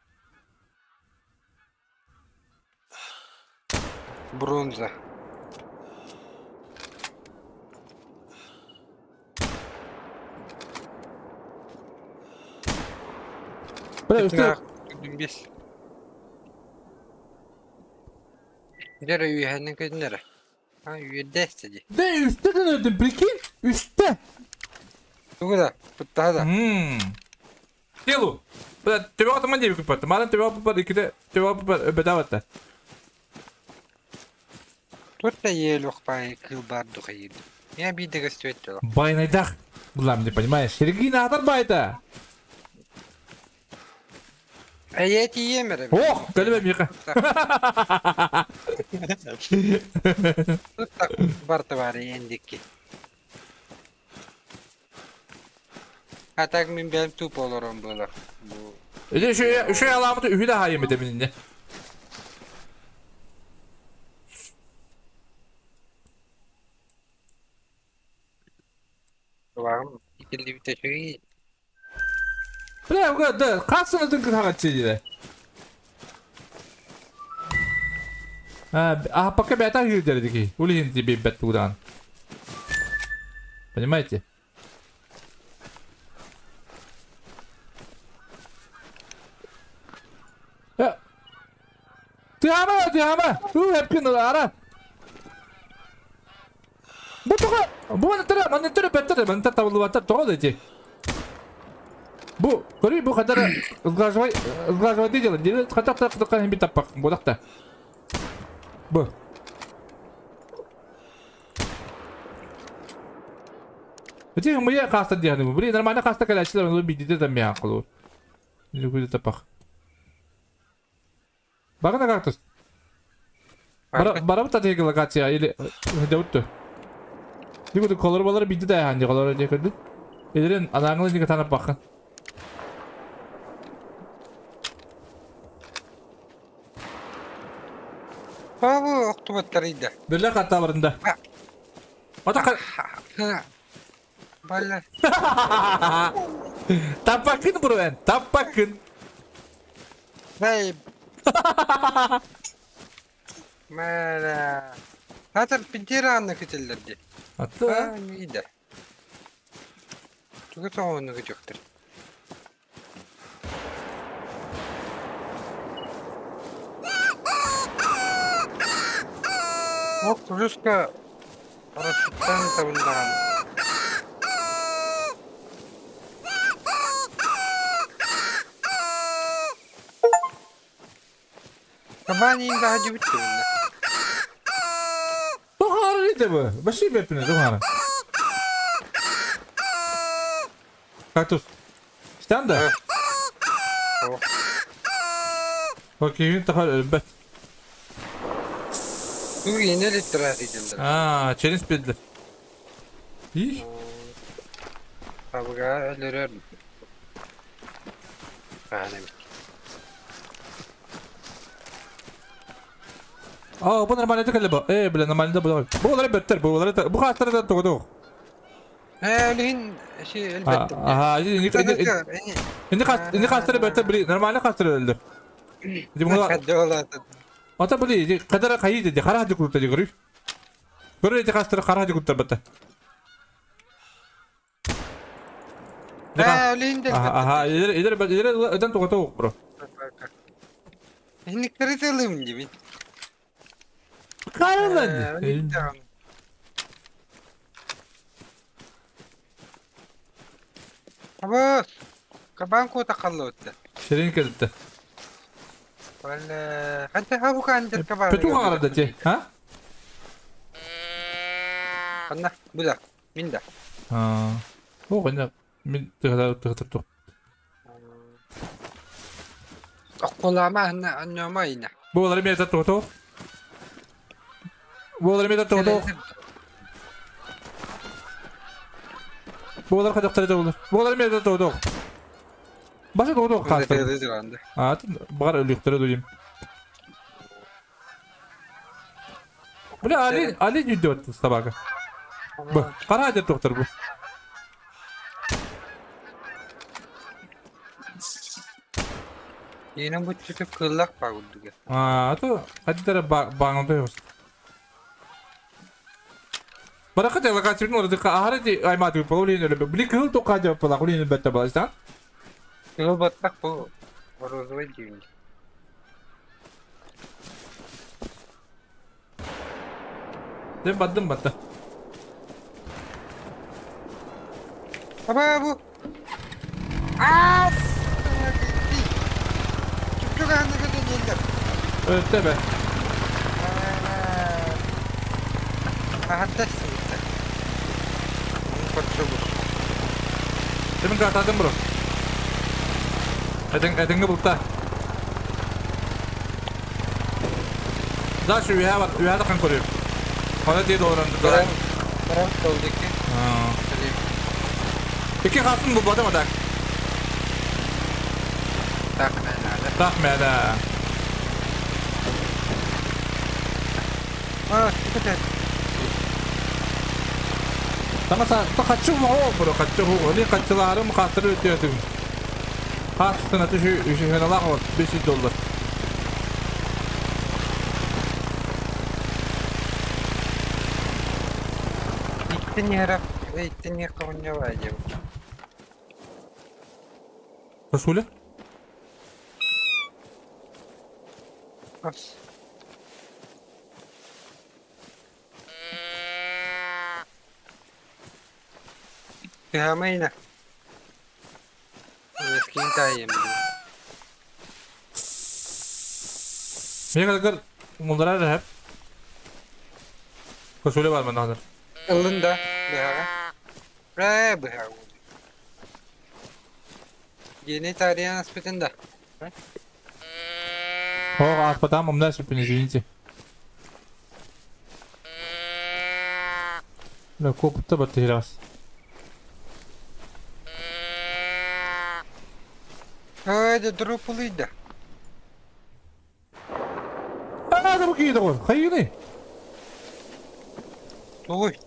Speaker 3: Бронза.
Speaker 1: Бля, үсте.
Speaker 3: Бес. Дere үйәннің көдінері. А, үйерде істеді.
Speaker 1: Да үсте де өтім, прикинь? Үсте.
Speaker 3: Тугу да, пұттағы да.
Speaker 1: Телу. Бля, тебе атаман деп күппатты. Маған тебе аппар, икіде тебе аппар, өбеда батты.
Speaker 3: Төртте ел оқпай кыл бар дұға еді. Я бидеге стөйтті.
Speaker 1: Байнайдақ. Булам, не понимаешь? Сергей атар байта.
Speaker 3: Әйет иемері.
Speaker 1: Ох, кәліме миқа.
Speaker 3: Тұттақ барты бар ендекке. А так мен бәлім туп оларым бұлар.
Speaker 1: Эде şu alamı ühü daha yemedi minne.
Speaker 3: Киллибитэ үчүгэй.
Speaker 1: Бля, уга, хас сына түнкү хагатчы дире. А пока бята хүйдердики. Улихин тебе бет тудан. Понимаете? Тыама, тыама! Ту хепкин ара. Бу тоҕо, бу манытара, манытара беттер, манытар табыллыбаттар тоҕо да ити. Бу, көрүй, бу хатара ызгажывай, ызгажывай дело, дело хатар так так бит таппак, бодакта. Бу. Эти мы каста дианы, блин, нормально каста калячилар, ну бидите там я колу. Или тапах. Багана кактус. Барабыт атеги локация или деутtu. Дигу колор балар бидди да ханди колор де көрдү. Эдерен анаңлы диге танып бакын.
Speaker 3: Бабу октубаттар иде.
Speaker 1: Берле катта барында. Ата
Speaker 3: Балла.
Speaker 1: Таппакын бурен, таппакын.
Speaker 3: Вей. Мара. Хатар пинтиранны кетелерди.
Speaker 1: Аты.
Speaker 3: Иде. Тугы соңуну күтөктөр. Ок, жестко парашюттан табындаган. Кабани инда хажы бүтті бunda.
Speaker 1: Тухары иде бу. Баши бепине тухары. Кактус. Станда. Окей, юн тахар бет.
Speaker 3: Тугы енелеп турар идемдер.
Speaker 1: А, челлендж бердилер. И?
Speaker 3: Табыга өлөрөр. Аны.
Speaker 1: А, бу нормально текеле бу. Э, бля, нормально бу. Бу олар беттер, бу олар бу хастар да тогду.
Speaker 3: Э, олин ши элбетте.
Speaker 1: Ага, инди инди хас инди хастар беттер, бли, нормально хастар өлдү. Ди бу Ата бли, кадара кайы деди, кара хади курта ди көрү. Көрү ди хастар кара хади курта бетте.
Speaker 3: Э, олин де.
Speaker 1: Ага, идер идер идер өтөн тогото бро.
Speaker 3: Инник терезелим диби.
Speaker 1: Каралан.
Speaker 3: Аба, кабан кота каллы өттө.
Speaker 1: Ширин келипти.
Speaker 3: Валла, ханта хабу кандыр кабан.
Speaker 1: Пету карада ти, ха?
Speaker 3: Канна, буда, минда.
Speaker 1: А. О, кана мен тыгада тыгытып.
Speaker 3: Акколама хна аннама ина.
Speaker 1: Бу олар мен тото. Бу олар мен тото. Бу олар кадактар да олар. Бу олар мен тото. Башы тото кастыр. А, багар өлүктөр дойм. Бля, али али идет собака. Бу, кара деп доктор бу.
Speaker 3: Yine bu çocuk kıllak bağırdı.
Speaker 1: А, то хадитара баганды ёс. Баракат локация ну дыка ахара аймат полулин эле. Бли кыл то кажа пала кулин бетте баластан.
Speaker 3: Кыл баттак бу розовый дивин.
Speaker 1: Дем баттым батта.
Speaker 3: Аба бу. Ас! Чүпчүк аны көтөн елдер.
Speaker 1: Өттө бе.
Speaker 3: Ахаттас. Корчобус.
Speaker 1: Демен катадым бро. Этең этеңге булта. Дальше we have кан көрүп. Кара дейdi оранды.
Speaker 3: Барам толдуки.
Speaker 1: Iki хатын бу бадам адак.
Speaker 3: Так мәнәле.
Speaker 1: Так мәнә.
Speaker 3: А, көтә.
Speaker 1: Таңа хаччы оҕо бро, хаччы оҕо. Хаччылаарым хастыры өтүөтүм. Хастына түшү үшүхеналах вот $500.
Speaker 3: Иттен ярап, иттен яконня вайдем.
Speaker 1: Фасуля?
Speaker 3: Ас. Тыхамайна. Скин таем.
Speaker 1: Мен kadar мулдара рәһәп. Фасуля бар мен хәзер.
Speaker 3: Ылында быһаға. Бә быһаға. Гене тариан аспетенда.
Speaker 1: О, аспатам умна сүпін, извините. La копытта баттырас.
Speaker 3: Ой, да дропулыйда.
Speaker 1: А, да бу кийде гой. Хайыны.
Speaker 3: Ой,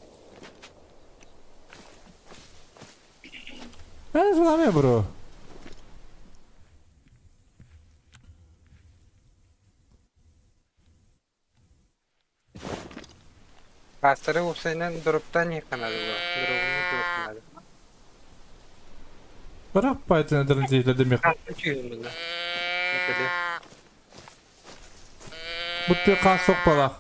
Speaker 1: Э, жуламе бро.
Speaker 3: Пастыры упсайнан дроптан яканады бу. Дробunu дропнады.
Speaker 1: Барак пайтына дырын демек.
Speaker 3: Касты чүйін бұнда.
Speaker 1: Бутты қас соқпалақ.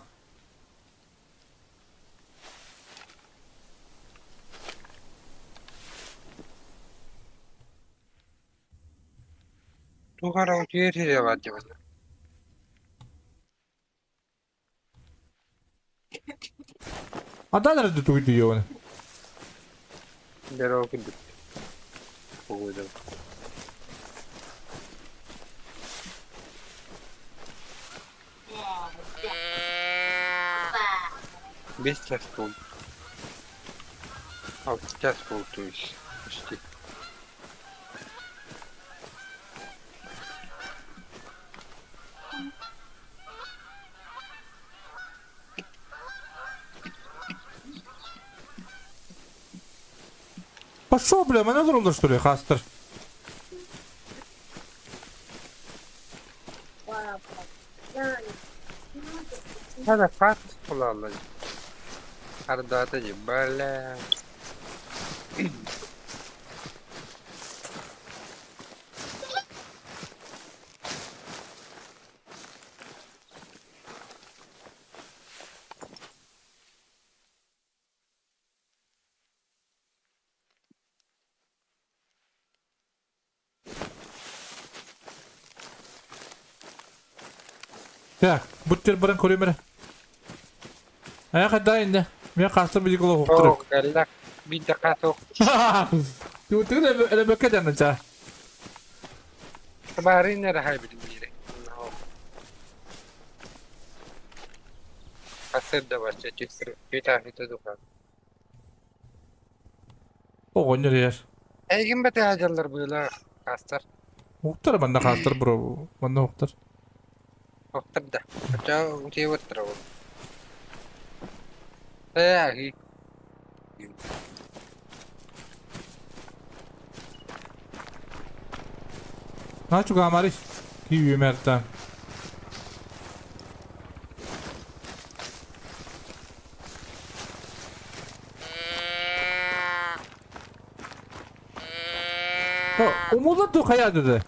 Speaker 3: Тугара утер бар деп.
Speaker 1: Адан рады туйды йоны.
Speaker 3: Дорогу күндүк. Погода. Бес час болды. Алты час болды, то есть почти.
Speaker 1: Пошел, бля, мене зрулда, что ли, хастер?
Speaker 3: Hadi fast kullanalım. Ардата бля.
Speaker 1: Так, буттер баран көремер. Аяқ да инде. Мен қастыр бір голову хоқтырып.
Speaker 3: Ох, галлак. Бидде каток.
Speaker 1: Ты эле бөкке жаныча.
Speaker 3: Бары не рахай билмире. Асыр да бача чистр. Кета хите духа.
Speaker 1: Оғонер ер.
Speaker 3: Эйгин бете ажаллар буйла кастар.
Speaker 1: Уқтар манда қастыр бро. Манда уқтар.
Speaker 3: Оқтар да. Ача утей оттыр ол. Э,
Speaker 1: Начу гамари. Киви мертан. Умулар ту хая dedi.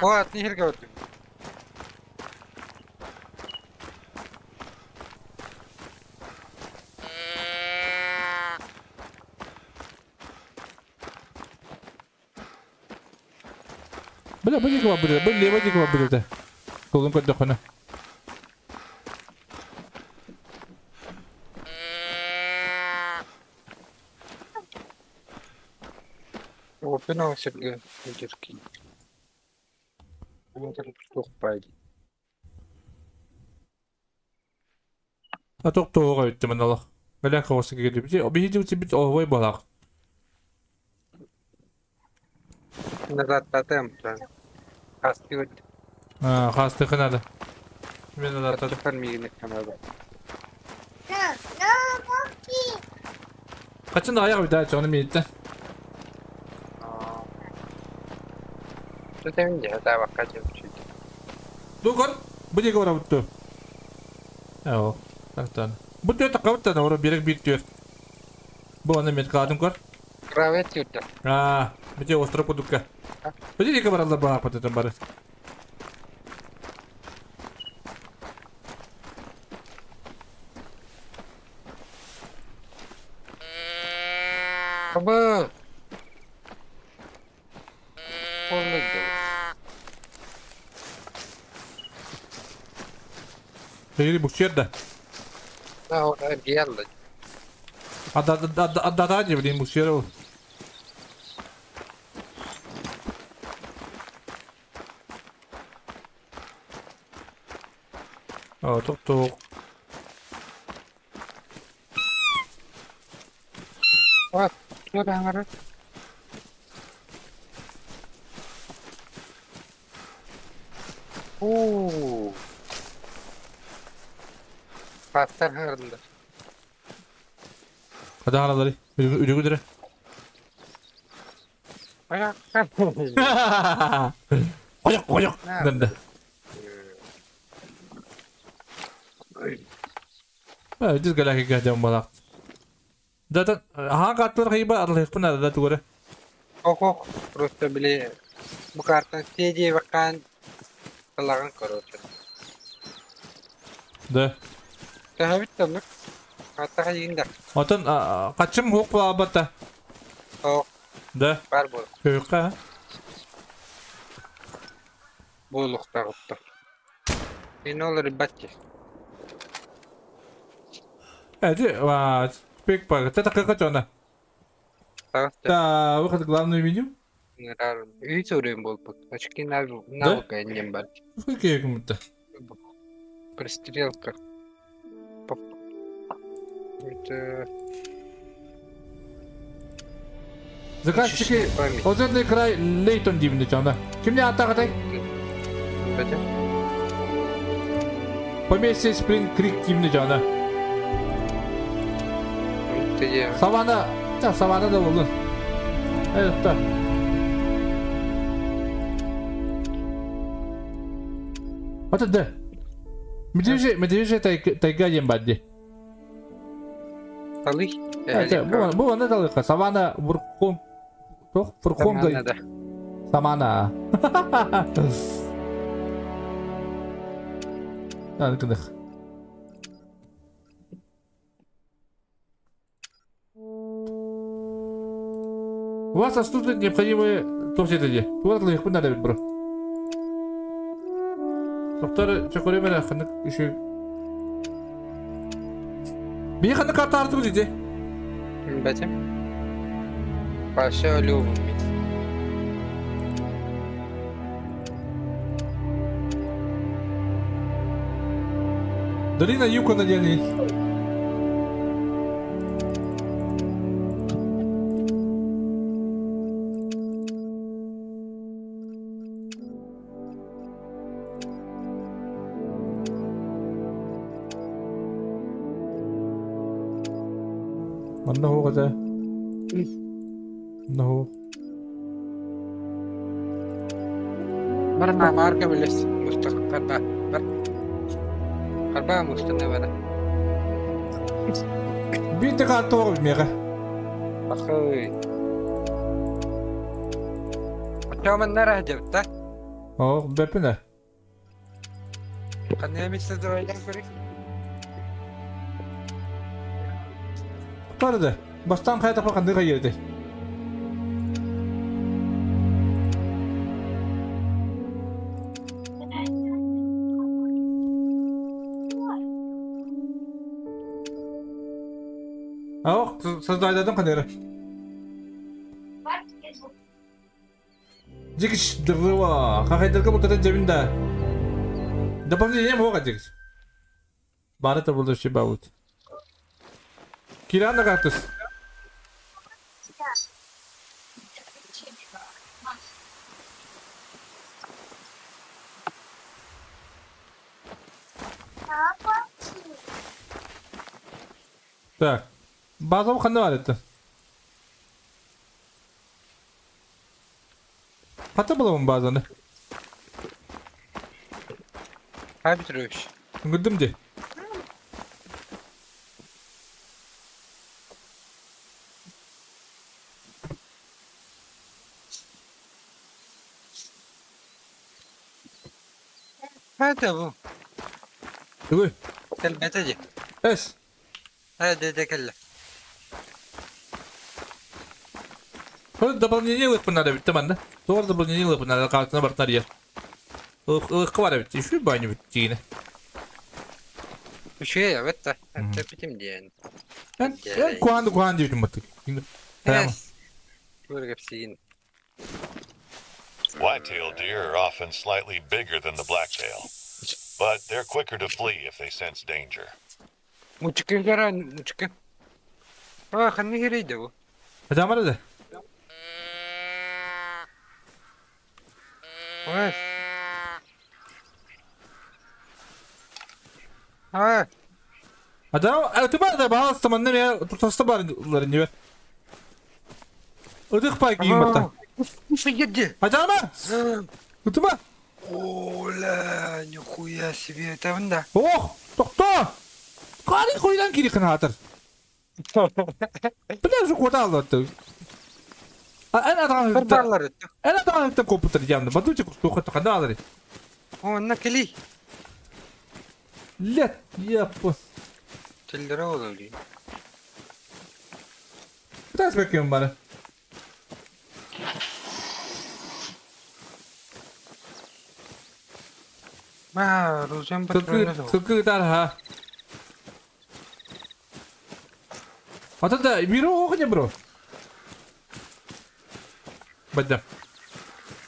Speaker 3: О, не херге өттүм.
Speaker 1: Бля, бу диква буде, бу лево диква буде. Колун көдө хона.
Speaker 3: Опен сирге жерки. Тохпайды.
Speaker 1: А токтоого өттү маналах. Бля хосы келип. Биһиди бит овой балак.
Speaker 3: Назад татым. Касты өт.
Speaker 1: А, хасты ханада. Мен назад татым.
Speaker 3: Фармигine канада.
Speaker 1: Качан аяк бит чоны миитте.
Speaker 3: Что-то не это вакати учить.
Speaker 1: Дугар, бу диге бара бутту. О, тактан. Бу төт такабыт та ора берек бир төт. Бу аны мет кадым кор.
Speaker 3: Кровать юта.
Speaker 1: А, бите остров кудукка. Бу диге баралар бара патытын бары.
Speaker 3: Аба. Полный
Speaker 1: Или буксир да.
Speaker 3: Да, он гелла.
Speaker 1: А да да да да да не блин буксировал. О, тук-тук.
Speaker 3: Вот, что там говорит? Уу. Пастар хырдылар.
Speaker 1: Hadi haraları. Үрүгүдөрө.
Speaker 3: Аяк.
Speaker 1: Коёк, коёк. Дэнде. А, дис галахи гадям балак. Да, ха каттар хайба арлыхпын да тугары.
Speaker 3: Ох, ох, просто били бу картан седи бакан талаган короче.
Speaker 1: Да.
Speaker 3: Тахабит тамык. Ата хайында.
Speaker 1: Отон качым хук бата.
Speaker 3: Ох.
Speaker 1: Да.
Speaker 3: Бар бул.
Speaker 1: Көкка.
Speaker 3: Болуктагытты. Мен олар батчы.
Speaker 1: Эди, ва, пик пак. Это как это Да, выход в главное меню.
Speaker 3: Үч өрөм болбут. Очки навыка эннем бар.
Speaker 1: Сколько я кому-то?
Speaker 3: Пристрелка. Это...
Speaker 1: Заказчики... Озерный край Лейтон дивный чана. Кем не атакатай? Поместье Спринг Крик дивный чана. Саванна... Да, саванна да болдун. Это... Вот это... Медвежья тайга ембадди.
Speaker 3: Талы?
Speaker 1: Бу аны талыка. Саванна бурком. Тох бурком да. Самана. Аны кындык. У вас отсутствуют необходимые топ-сети. Вот их надо бро. Доктор, чакуремера ханнык еще. Би ханнык карта артып диде.
Speaker 3: Бәтем. Паша любим.
Speaker 1: Долина Юкона дени. Манна хоҕа No.
Speaker 3: Барна марка билес мустақарба бар. Карба мустана бара.
Speaker 1: Бите катор мега.
Speaker 3: Ахой. Ачаман нара жапта.
Speaker 1: О, бепине.
Speaker 3: Кандай мисте дойдан көрүк.
Speaker 1: Барды. Бастан кайта кандай кайерде. Ох, создайдадым кандайры. Дикиш дырыва, какайдырга бутата жебинда. Дополнение мога дикиш. Барыта булду шибаут. Кирана кактус. Так. Базовый ханды бар это. Хата bulamam bazen.
Speaker 3: Хай Петрович.
Speaker 1: Ngırdım di.
Speaker 3: هذا هو.
Speaker 1: Тугуй.
Speaker 3: Кэлбэтэ
Speaker 1: Эс.
Speaker 3: هذا ده кэллэ.
Speaker 1: Ол дополнение ылык надо бит манна. Тор дополнение ылык надо картына бартар ер. Ылык бар бит. Үшү баню бит дигине.
Speaker 3: Үчүгэй эбит да. Эппитим диэн.
Speaker 1: Эн куанды куанды дибитим баттык.
Speaker 3: Эс. Көргепсиин.
Speaker 5: Whitetail deer are often slightly bigger than the blacktail, but they're quicker to flee if they sense danger.
Speaker 3: Мучыкын каран мучыкын. А, ханны хирейде бу.
Speaker 1: Адамар да.
Speaker 3: Ой. А,
Speaker 1: Адам, атыба да баалыста манна я тутаста бар не. Ыдык пай кийин батта.
Speaker 3: Сидеть.
Speaker 1: Адама! Утума!
Speaker 3: Оля, нихуя себе, это да.
Speaker 1: Ох, токто! Кары хуйдан кири кынатыр. Бля, же куда алды. Эн адам
Speaker 3: Барлар.
Speaker 1: Эн адам компьютер ямды. Бадучы кустуха таханда алыр.
Speaker 3: О, на кели.
Speaker 1: Лет, япос.
Speaker 3: Теллere oldu.
Speaker 1: Biraz bakıyorum bana.
Speaker 3: Ма, ружем патроны.
Speaker 1: Сыкы ha. Ата да, биру оғыне бро. Бадда.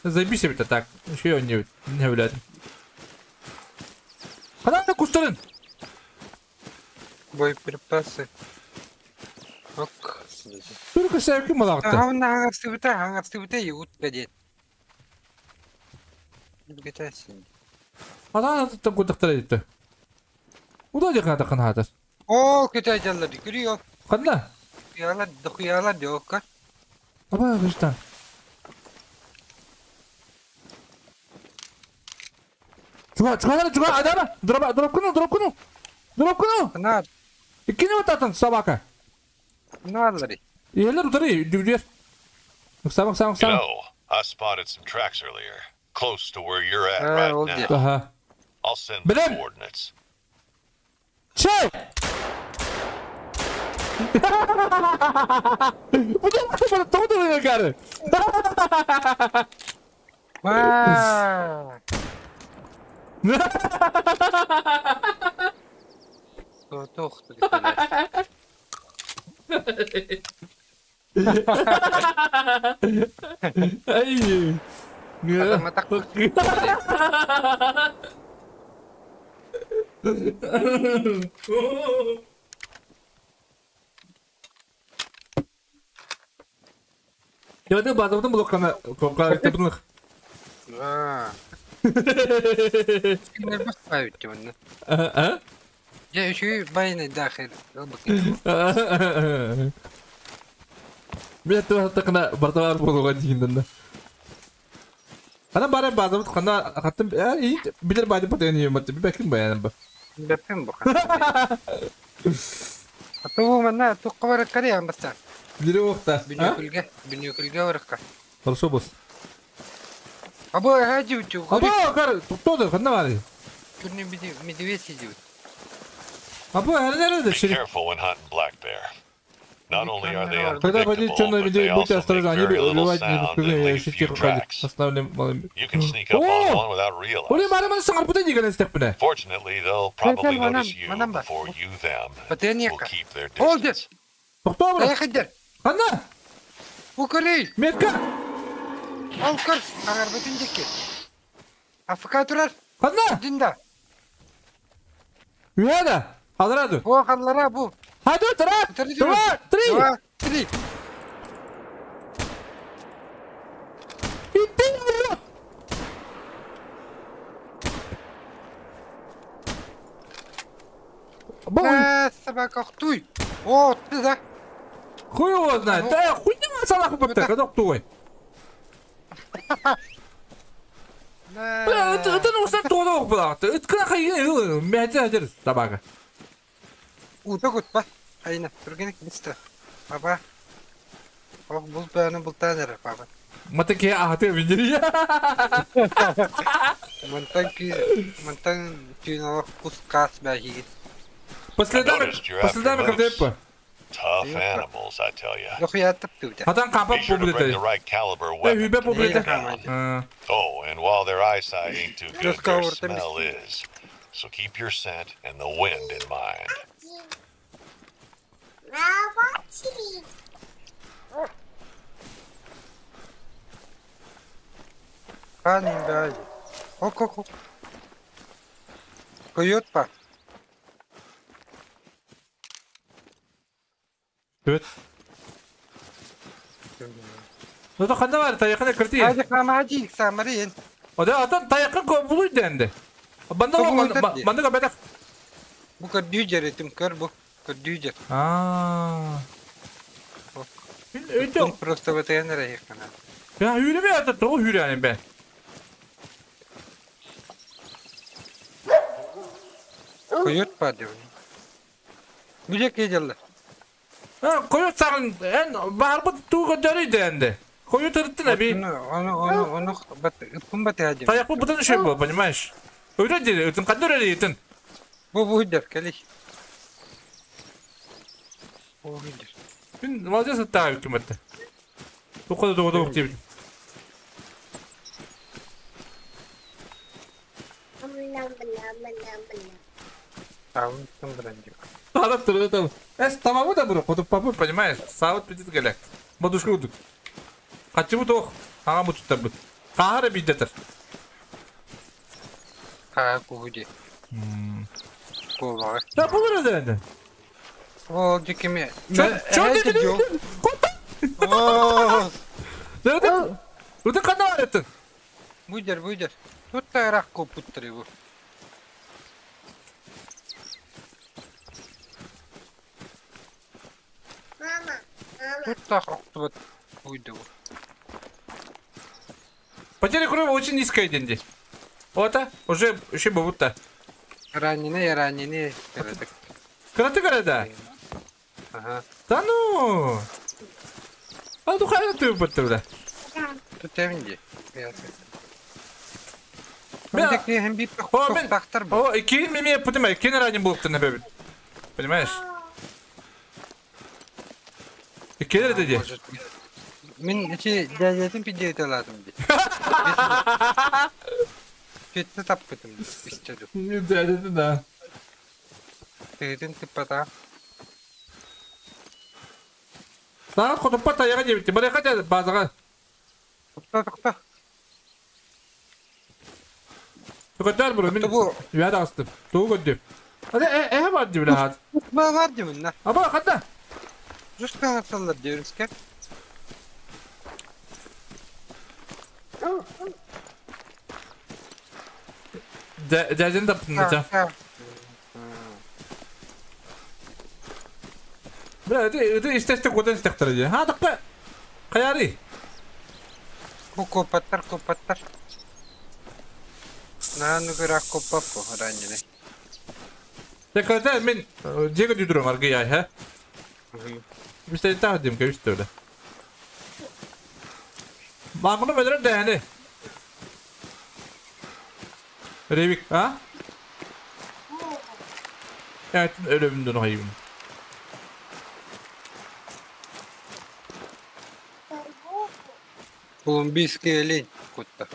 Speaker 1: Заебись это так. Еще не не блядь. Када кустарын?
Speaker 3: Боеприпасы. Ок.
Speaker 1: Только сәйки малакта.
Speaker 3: Ага, аңарсыбыта, аңарсыбыта ют гадет. Бүтәсен.
Speaker 1: Ата там кутактар итте. Уда дигән такын хатыр.
Speaker 3: О, китай жаллады, күрү.
Speaker 1: Канда?
Speaker 3: Хуялар, дохуялар диокка.
Speaker 1: Аба, гыштан. Чуга, чуга, чуга, адама. Дроп, дроп куну, дроп куну. Дроп куну.
Speaker 3: На.
Speaker 1: Иккини бататын собака.
Speaker 3: Наллари.
Speaker 1: Елер утары, дүрдер. Сам, сам,
Speaker 5: You
Speaker 1: сам.
Speaker 5: know, I spotted some tracks earlier, close to where you're at right now.
Speaker 1: Ага.
Speaker 5: I'll send the
Speaker 1: Блин!
Speaker 5: coordinates.
Speaker 1: Чей! Бу тоғды гары.
Speaker 3: Ва! Тохту.
Speaker 1: Ай. Я ты базовым блокана коллективных.
Speaker 3: А. Не поставить его.
Speaker 1: А?
Speaker 3: Я еще и байны дахыр.
Speaker 1: Бля, ты такна барталар болуга дигинден. Ана бара базовым кана хаттым билер байды патен юмат. Бекин баян ба.
Speaker 3: Бепин бу. Атуу мана тукка кари амбаса.
Speaker 1: Билер вакта.
Speaker 3: Бинөкүлгө, бинөкүлгө барыкка.
Speaker 1: Хорошо босс.
Speaker 3: Або хаджи учу.
Speaker 1: Або кар токтоду канда бар.
Speaker 3: Күрнү медведь сидит.
Speaker 1: Або
Speaker 5: Be careful when hunting black bear. Not only are they
Speaker 1: Когда водить
Speaker 5: unpredictable,
Speaker 1: черный
Speaker 5: but
Speaker 1: медведь,
Speaker 5: they
Speaker 1: будьте
Speaker 5: also make
Speaker 1: осторожны, они
Speaker 5: very little
Speaker 1: убивают
Speaker 5: sound and leave
Speaker 1: еще
Speaker 5: few
Speaker 1: тихо ходят.
Speaker 5: tracks.
Speaker 1: Основным малым.
Speaker 5: You can sneak up on one without realizing.
Speaker 1: Оле мары маны саңар путай деген истеп
Speaker 5: Fortunately, they'll probably
Speaker 3: Манам,
Speaker 5: notice you
Speaker 3: манам ба.
Speaker 5: before you them.
Speaker 3: Батыня.
Speaker 5: Will keep their
Speaker 3: Олды.
Speaker 5: distance.
Speaker 1: Токтоо бро.
Speaker 3: Хайдер.
Speaker 1: Канда?
Speaker 3: Укурей.
Speaker 1: Метка.
Speaker 3: Алкар, аңар бутын жеке. Афка турар.
Speaker 1: Канда?
Speaker 3: Динда.
Speaker 1: Уяда. Алраду.
Speaker 3: О, халлара бу.
Speaker 1: Хаду, раз, два, три.
Speaker 3: Два, три.
Speaker 1: И ты, урод!
Speaker 3: Бу. Собака хуй. О, ты да.
Speaker 1: Хуй его знает. Да, хуйня салах бапты, когда туй. Ытын устан туода охпулаахты. Ыткына хайгын ыл мээти хатыр табака.
Speaker 3: Уута кутпа. Айна, түргэнник быстро. Папа. Ох, бул бааны бултаан эрэ, папа.
Speaker 1: Мата киһи аһаты билдири.
Speaker 3: Мантан күй, мантан түүн олох кус-хаас бээһигит.
Speaker 1: По следам, по следам кырдыппа.
Speaker 5: Tough animals, I tell ya.
Speaker 1: Хатан кампа
Speaker 5: Be sure to bring
Speaker 1: публита.
Speaker 5: the right caliber
Speaker 1: Э,
Speaker 5: weapon
Speaker 1: хүбэ
Speaker 5: to take
Speaker 1: публита.
Speaker 5: them down. Oh, and while their eyesight ain't too good, their smell is. So keep your scent and the wind in mind.
Speaker 3: Койот па.
Speaker 1: Evet. Зато ханна бар, тайыкын кырты.
Speaker 3: Hadi хамади, самарин.
Speaker 1: Ода атын тайыкын булуй денди. Банда банда кабета.
Speaker 3: Бу көрдүү этим көр бу. Көрдүү
Speaker 1: Аа. Өйтө.
Speaker 3: Просто бэтэн эрэ хана.
Speaker 1: Я хүрүмэ ата тоҕу хүрәним бе.
Speaker 3: Койот па деп. Бүжек кеделле.
Speaker 1: Койот сагын эн барбыт тууга дөрүй дэнди. Койот ырыттын аби.
Speaker 3: Оны оны оны бат ыппын бат яжым.
Speaker 1: Таяк бу бутын шөй бу, понимаешь? Өйрө дири, ытын кандыр өрө ытын.
Speaker 3: Бу бу хүдер, кели. Бу хүдер.
Speaker 1: Мин молодец ыттага үкүмөттө. Тукада тугуда ук деп. Эс тамамы да бұры, қотып папы, понимаешь? Сауыт бітет келек. Мадушка удuk. Качыбы тоқ, ага мутуттар бұт. Қағары бейдетір.
Speaker 3: Қаға кугуди. Кубаға.
Speaker 1: Да бұл өрі енді.
Speaker 3: Ол дикеме.
Speaker 1: Чо дикеме? Қотты! Өтін қанда бар еттін?
Speaker 3: Бұйдер, бұйдер. Тут та рақ көп бұттыры бұл.
Speaker 1: Потеря крови очень низкая деньги. Вот, а, уже еще бы будто.
Speaker 3: Раненый, раненый.
Speaker 1: Караты города?
Speaker 3: Ага.
Speaker 1: Да ну! А ну хайда ты будто, бля.
Speaker 3: Тут эмди.
Speaker 1: О, и кин меня, понимаешь, кин ранен был ты на бебе. Понимаешь? Келер dedi.
Speaker 3: Мен içi дядятын пидет аладым ди. Петті таппытым истеду.
Speaker 1: Дядяты да.
Speaker 3: Тыгытын тыппата.
Speaker 1: Саған хотуппа таяға дебітті. Барайға деді базаға.
Speaker 3: Тоқта, тоқта.
Speaker 1: Көтер бұры. Мен үйәді астым. Туы көтіп. Hadi e var diyor lan.
Speaker 3: Var diyor lan.
Speaker 1: Aba hatta.
Speaker 3: Ruskan atsalar diyoruz ki.
Speaker 1: Дядин да пытын Бля, это естественно куда истектер ди. Ha dakika. Kayari.
Speaker 3: Копаттар, копаттар. Нану гыра копапо раненый.
Speaker 1: Tekrar мен жеге дүйдүрөм аргы яй, ha? Biz de diyeyim ki işte öyle. Bak bunu öldürüm de yani. Revik, ha? Evet, ölümdün hayvan.
Speaker 3: Колумбийский олень кутта.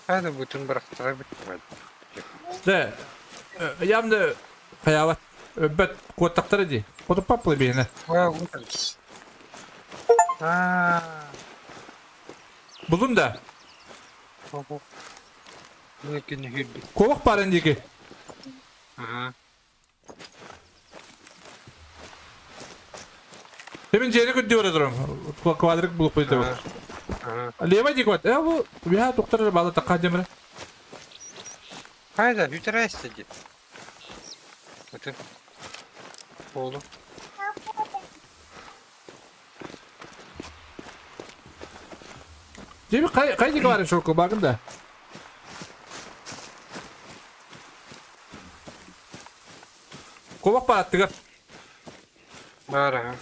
Speaker 3: Hadi bütün bıraktırır bitmedi.
Speaker 1: Да, ямды хаяват бет куоттактара ди. Хоту папла бейне. Булдум да. Ковак бар эндики.
Speaker 3: Ага.
Speaker 1: Hemen жери күдді барадырым. Квадрик булуп койду. Лева дик вот. Э бу бия доктор бала такка демре.
Speaker 3: Hayda, hücre istedi. Ötü. Oğlum.
Speaker 1: Деби кай диге бар шоку багында. Ковак бар аттыгар.
Speaker 3: Бар ага.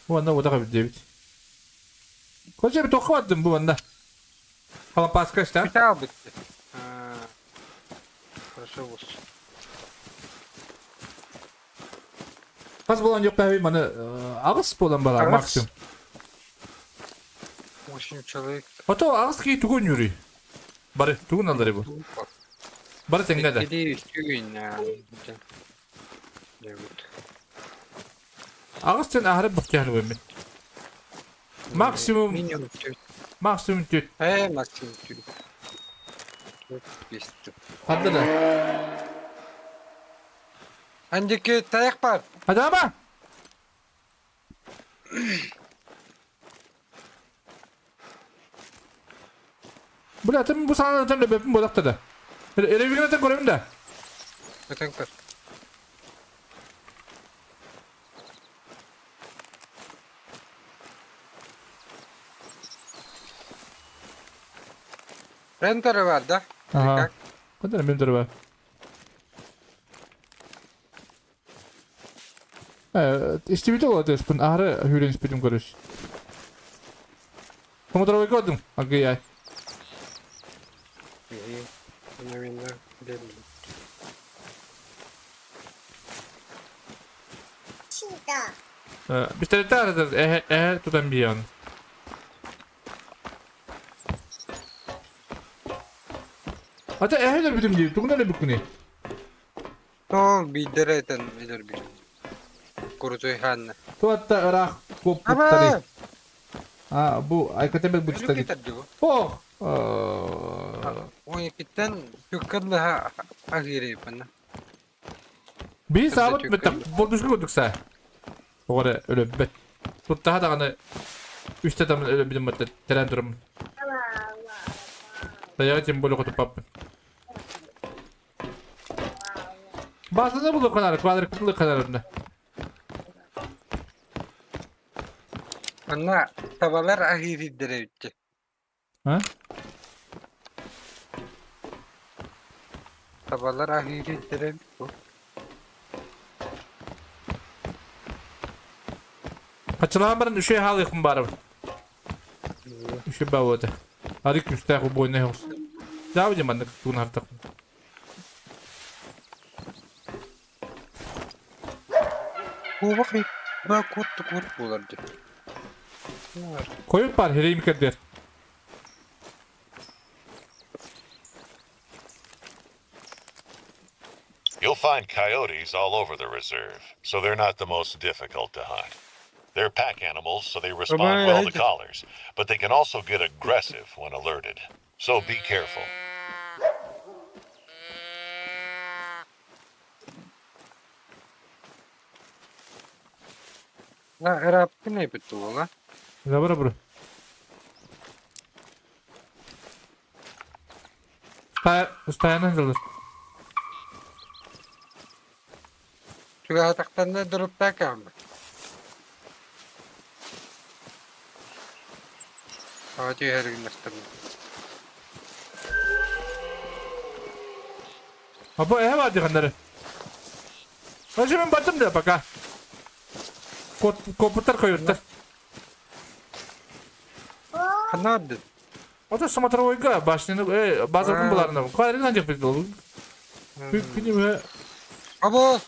Speaker 1: Уонна ода кабит дебит. Кожа bir тоққа бардым бу онда. Халампаска işte.
Speaker 3: Битал битти. Хорошо болсун.
Speaker 1: Хас болан yok бәби маны агыс болан бала максимум.
Speaker 3: 8 человек.
Speaker 1: Ото агыс ки тугун юри. Бары тугун алдары бу. Бары теңге да. Агыс тен ахыры бактыяр бу. Максимум
Speaker 3: минимум.
Speaker 1: Максимум 4.
Speaker 3: Максимум 4. 5.
Speaker 1: Хадды да.
Speaker 3: Андеки таяк бар.
Speaker 1: Hadi ama. Бля, ты bu sana öten löbepin bodakta da. Elevigin öten görevim de.
Speaker 3: Öten kör. Renteri var da.
Speaker 1: Aha. Kadar benim var. İstibit oldu spun ahre hülen spidim görüş. Komotor gördüm. Agı ya. Пистолеттар тутан бион. Ата эхелер битим ди, тугунар бикуни.
Speaker 3: Тол бидеретен идер би. Куртой ханна.
Speaker 1: Туатта ырах коппуттари. А, бу айкатебек бутстаги. Ох.
Speaker 3: Ой, киттен түккәллә агире пана.
Speaker 1: Би сабыт бит болдушку көдүксә. Оғары өлөббет. Туттаха даганы үстә тамын өлөббитим бат терен турум. Таяга тем более котуп паппын. Базаны булу канары, квадрик канарында.
Speaker 3: Ана табалар агири деревче.
Speaker 1: Ha?
Speaker 3: Табалар агири деревче.
Speaker 1: Качылаан барын үшей халыйкым барып. Үшей бауыды. Арик үстәк бойна хос. Жабы жаманды тугун артык.
Speaker 3: Бу ба кут кут буларды.
Speaker 1: Коюп бар херейм кедер.
Speaker 5: You'll find coyotes all over the reserve, so they're not the most difficult to hunt. They're pack animals, so they respond well to collars, but they can also get aggressive when alerted. So be careful.
Speaker 3: La erapti ne bitti ola?
Speaker 1: Добро, бро. Стоянан жылыр.
Speaker 3: Түгә тактанда дуруп такам. Hadi her gün nasıl?
Speaker 1: Або э бады канары. Ажы мен баттым да пока. Копуттар койуттар.
Speaker 3: Ханады.
Speaker 1: Ото смотровойга башняны базардын буларына. Квадрик деп бит. Күнү
Speaker 3: Або!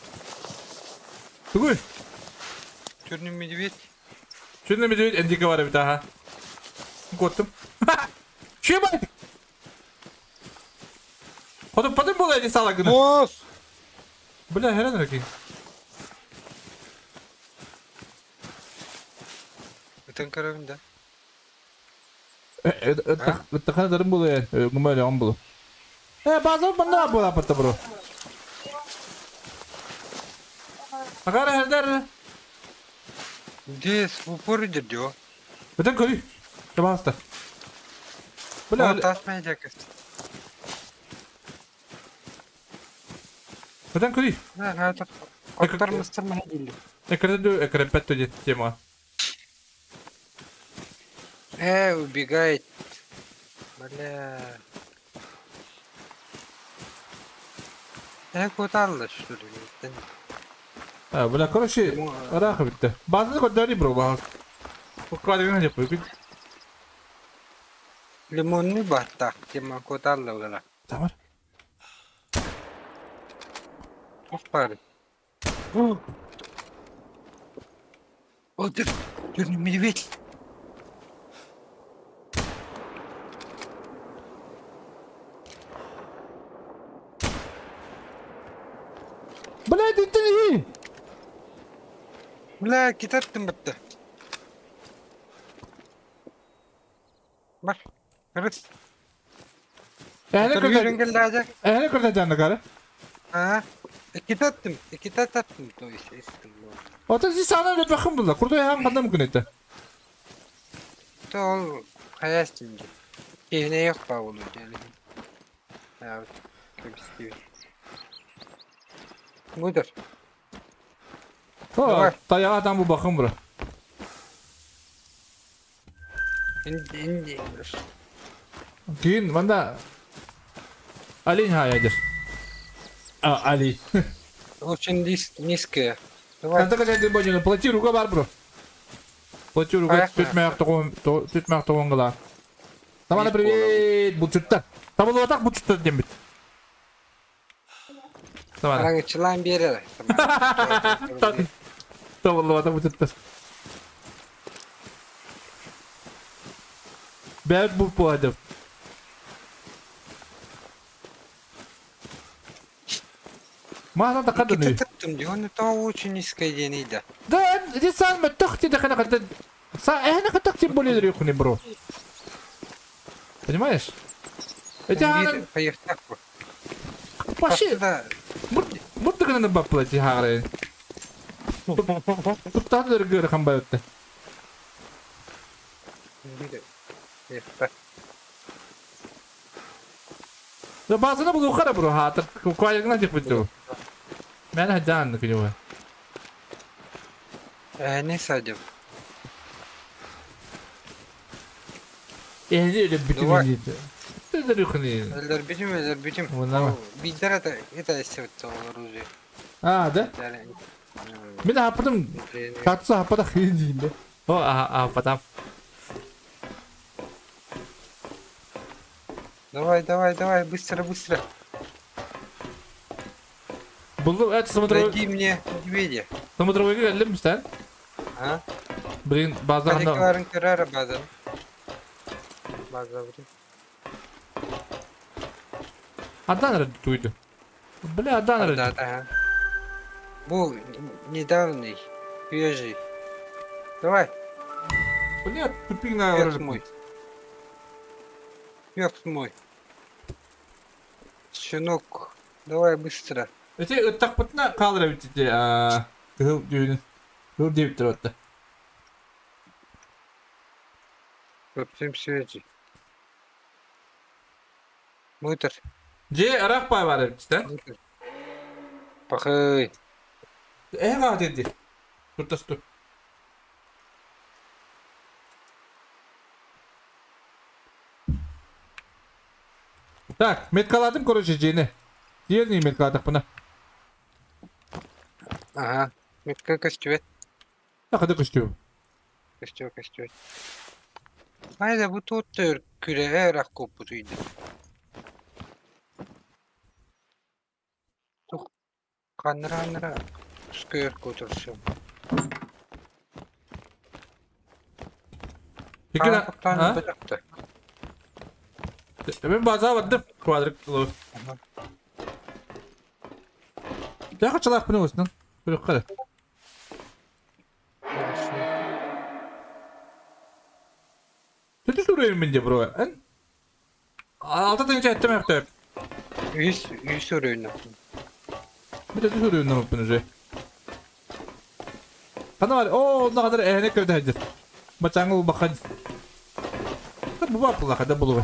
Speaker 1: Тугуй.
Speaker 3: Черный медведь.
Speaker 1: Черный медведь эндике бар бит аха. Коттум. Че бай? Потом потом була эти салагы.
Speaker 3: Босс!
Speaker 1: Бля, херен раки.
Speaker 3: Бүтән көрөм да.
Speaker 1: Это хана була я, гумали он был. Базар банда була патта бро. Агара хердер.
Speaker 3: Здесь в упор идет.
Speaker 1: Бүтән көрү. Табаста.
Speaker 3: Бля, тасмай жакы.
Speaker 1: Бүтән көрү.
Speaker 3: Да, это Оттар мастер махидили.
Speaker 1: Экренду экрепетто тема.
Speaker 3: Убегает. Бля. Куталла, что ли?
Speaker 1: А, бля, короче, ыраах эбит. Базаны көрдөөрү бро, баҕас. Квадригын деп
Speaker 3: Лимонный баттах, тема куталла була.
Speaker 1: Тамар.
Speaker 3: Оппар. О, ты, черный медведь.
Speaker 1: Блядь, это не.
Speaker 3: Бля, китаттым бітті. Бар. Рыс.
Speaker 1: Эһэни
Speaker 3: Көргөрүн
Speaker 1: көрдө.
Speaker 3: келді ажа.
Speaker 1: Эһэни көрдө жанны кары.
Speaker 3: А, китаттым, китаттым, то есть, истим.
Speaker 1: Ото си сана лепе хым була. Курдой хам кандай мүмкүн этти.
Speaker 3: То ол хаястым. Кehine yok ba olur yani. Ya, köpüs Budur.
Speaker 1: О,
Speaker 3: Давай.
Speaker 1: таяга там бу бахым бро.
Speaker 3: Инди, инди.
Speaker 1: Кийин манда олень хаядыр. А, али.
Speaker 3: Очень низкая. Давай.
Speaker 1: Кanta качан божуну плати рука бар бро. Плати рука
Speaker 3: Поехали.
Speaker 1: түтмәк тогон түтмәк тогон гыла. Тамара привет, бучутта. Табылып атак бучутта дем бит. Тамара.
Speaker 3: Араңычылан берер.
Speaker 1: Табылып атак бучутта. Бәт бу пуадып. Мана да кадын.
Speaker 3: Китаттым diyor. Onu ta очень низкая денeydi.
Speaker 1: Да, دي سان ما تختي دخل قد سا احنا قد تختي بولي يخني برو. Понимаешь? Это
Speaker 3: Bir поехтак bu.
Speaker 1: вообще
Speaker 3: Да.
Speaker 1: мурт гына баплати хагры. Туттадыр гөр хамбайытты.
Speaker 3: Bir поехтак.
Speaker 1: Да базына бу хара бро хатыр. Квайгна дип битү. Мен хадан күнү.
Speaker 3: Не садим.
Speaker 1: Эни эле
Speaker 3: Давай.
Speaker 1: битү. Тедер юхни.
Speaker 3: Элдер битим, элдер битим.
Speaker 1: Вот давай.
Speaker 3: Биздер это это истебит оружие.
Speaker 1: А, да? Мен хападым. Катса хапада хин дейм. О, а, потом.
Speaker 3: Давай, давай, давай, быстро, быстро.
Speaker 1: Булду, это смотрю.
Speaker 3: Найди мне медведя.
Speaker 1: Смотрю, келдим сен.
Speaker 3: А?
Speaker 1: Блин, базарда.
Speaker 3: Кадикаларын көрөр базар. Базар.
Speaker 1: Адан туйду. Бля, адан
Speaker 3: Да, да. Бу недавний, свежий. Давай,
Speaker 1: Бля, тупик на
Speaker 3: пес мой. Пес мой. Щенок, давай быстро.
Speaker 1: Эти ыттак бытна калдыра битти. А, кыл дүйүн. Кыл деп турат.
Speaker 3: Совсем свежий. Мытр,
Speaker 1: Же арак пай бар битти.
Speaker 3: мытр. Пахай.
Speaker 1: Э га деди. Туртасту. Так, меткаладым, короче, жени. Диэрни меткаладык буна.
Speaker 3: Ага. Метка костюет.
Speaker 1: Такыды күчтүү.
Speaker 3: Костюет, костюет. Hayda bu tuttur küre rak koputuydu. Тух канра скөр көтөрсөм.
Speaker 1: Пекин, а?
Speaker 3: Бытакты.
Speaker 1: Мен база бардым. Квадрик. Я хочу лах пнус, ну. Көрөк Төтү сүрөйүн мен де бро. Эн Алта тыңча эттем өктөп.
Speaker 3: Үс үс өрөйүн.
Speaker 1: Бит төтү сүрөйүн намыппын уже. Кана бар. О, онда кадар эне кирде хаҗыр. Бачаңыл бахан. Бу бар була када булу.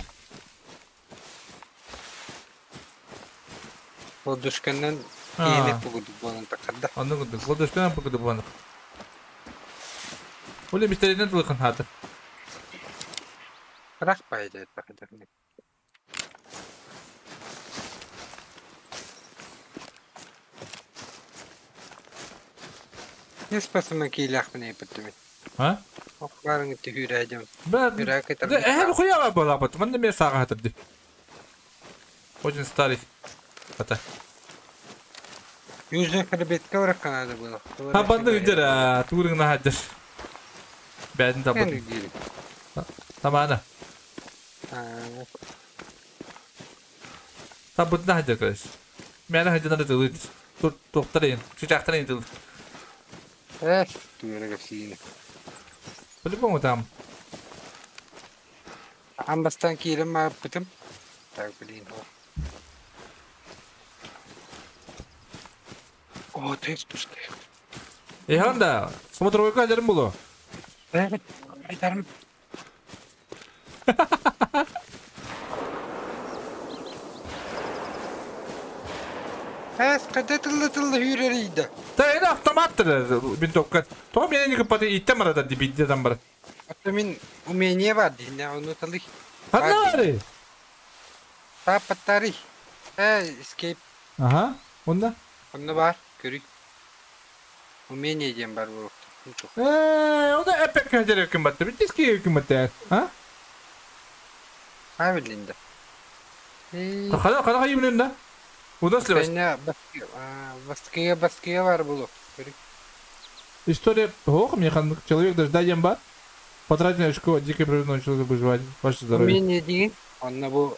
Speaker 3: Ладушканнан кийине пугуду болан такада.
Speaker 1: Аны гыды. Ладушканан пугуду болан. Оле мистеринен тылыкын хаты.
Speaker 3: Рах пайда такада. Не спасыма киилээхпин эйпиттимин.
Speaker 1: А?
Speaker 3: Охбарың түһүүрээдим.
Speaker 1: Да,
Speaker 3: Үрээ кытар.
Speaker 1: Да, хуява была бат. Манда мен саға хатырды. Очень старый. Ата.
Speaker 3: Южный хребетке баракка надо было.
Speaker 1: Ha банды үдер, турыңна хаджар. Бәдін табыт. Тамана. Табытна хаджар короче. Мені хаджар тылыт. Тоқтарайын. Чычақтарайын тыл.
Speaker 3: Эс, туйрага сине.
Speaker 1: По-любому там.
Speaker 3: Амбастан киирем мааппытым. Так, блин. О, ты спустай.
Speaker 1: Эханда, смотровой кадерім болу.
Speaker 3: Evet, aytarım. Эс, када тылла-тылла хүрэрийдэ.
Speaker 1: Та это автомат винтовка. То меня не копаты и там рада дебит там бар.
Speaker 3: Ата мин умение бар дихне, ону тылых.
Speaker 1: Ханнары.
Speaker 3: Та паттари. Escape.
Speaker 1: Ага, онда.
Speaker 3: Онда бар, көрүй. Умение диэн бар буолуохта.
Speaker 1: Онда эпек хадер ким батты. Битиски ким батты. А?
Speaker 3: Ха билинде.
Speaker 1: Хана хана хайым да? Выносливость.
Speaker 3: Баскыга баскыга бар булу.
Speaker 1: История ох, мне хан человек даже дай бар. Потратил очко дикой природы человека выживать. Ваше здоровье.
Speaker 3: Умение деген, онна бу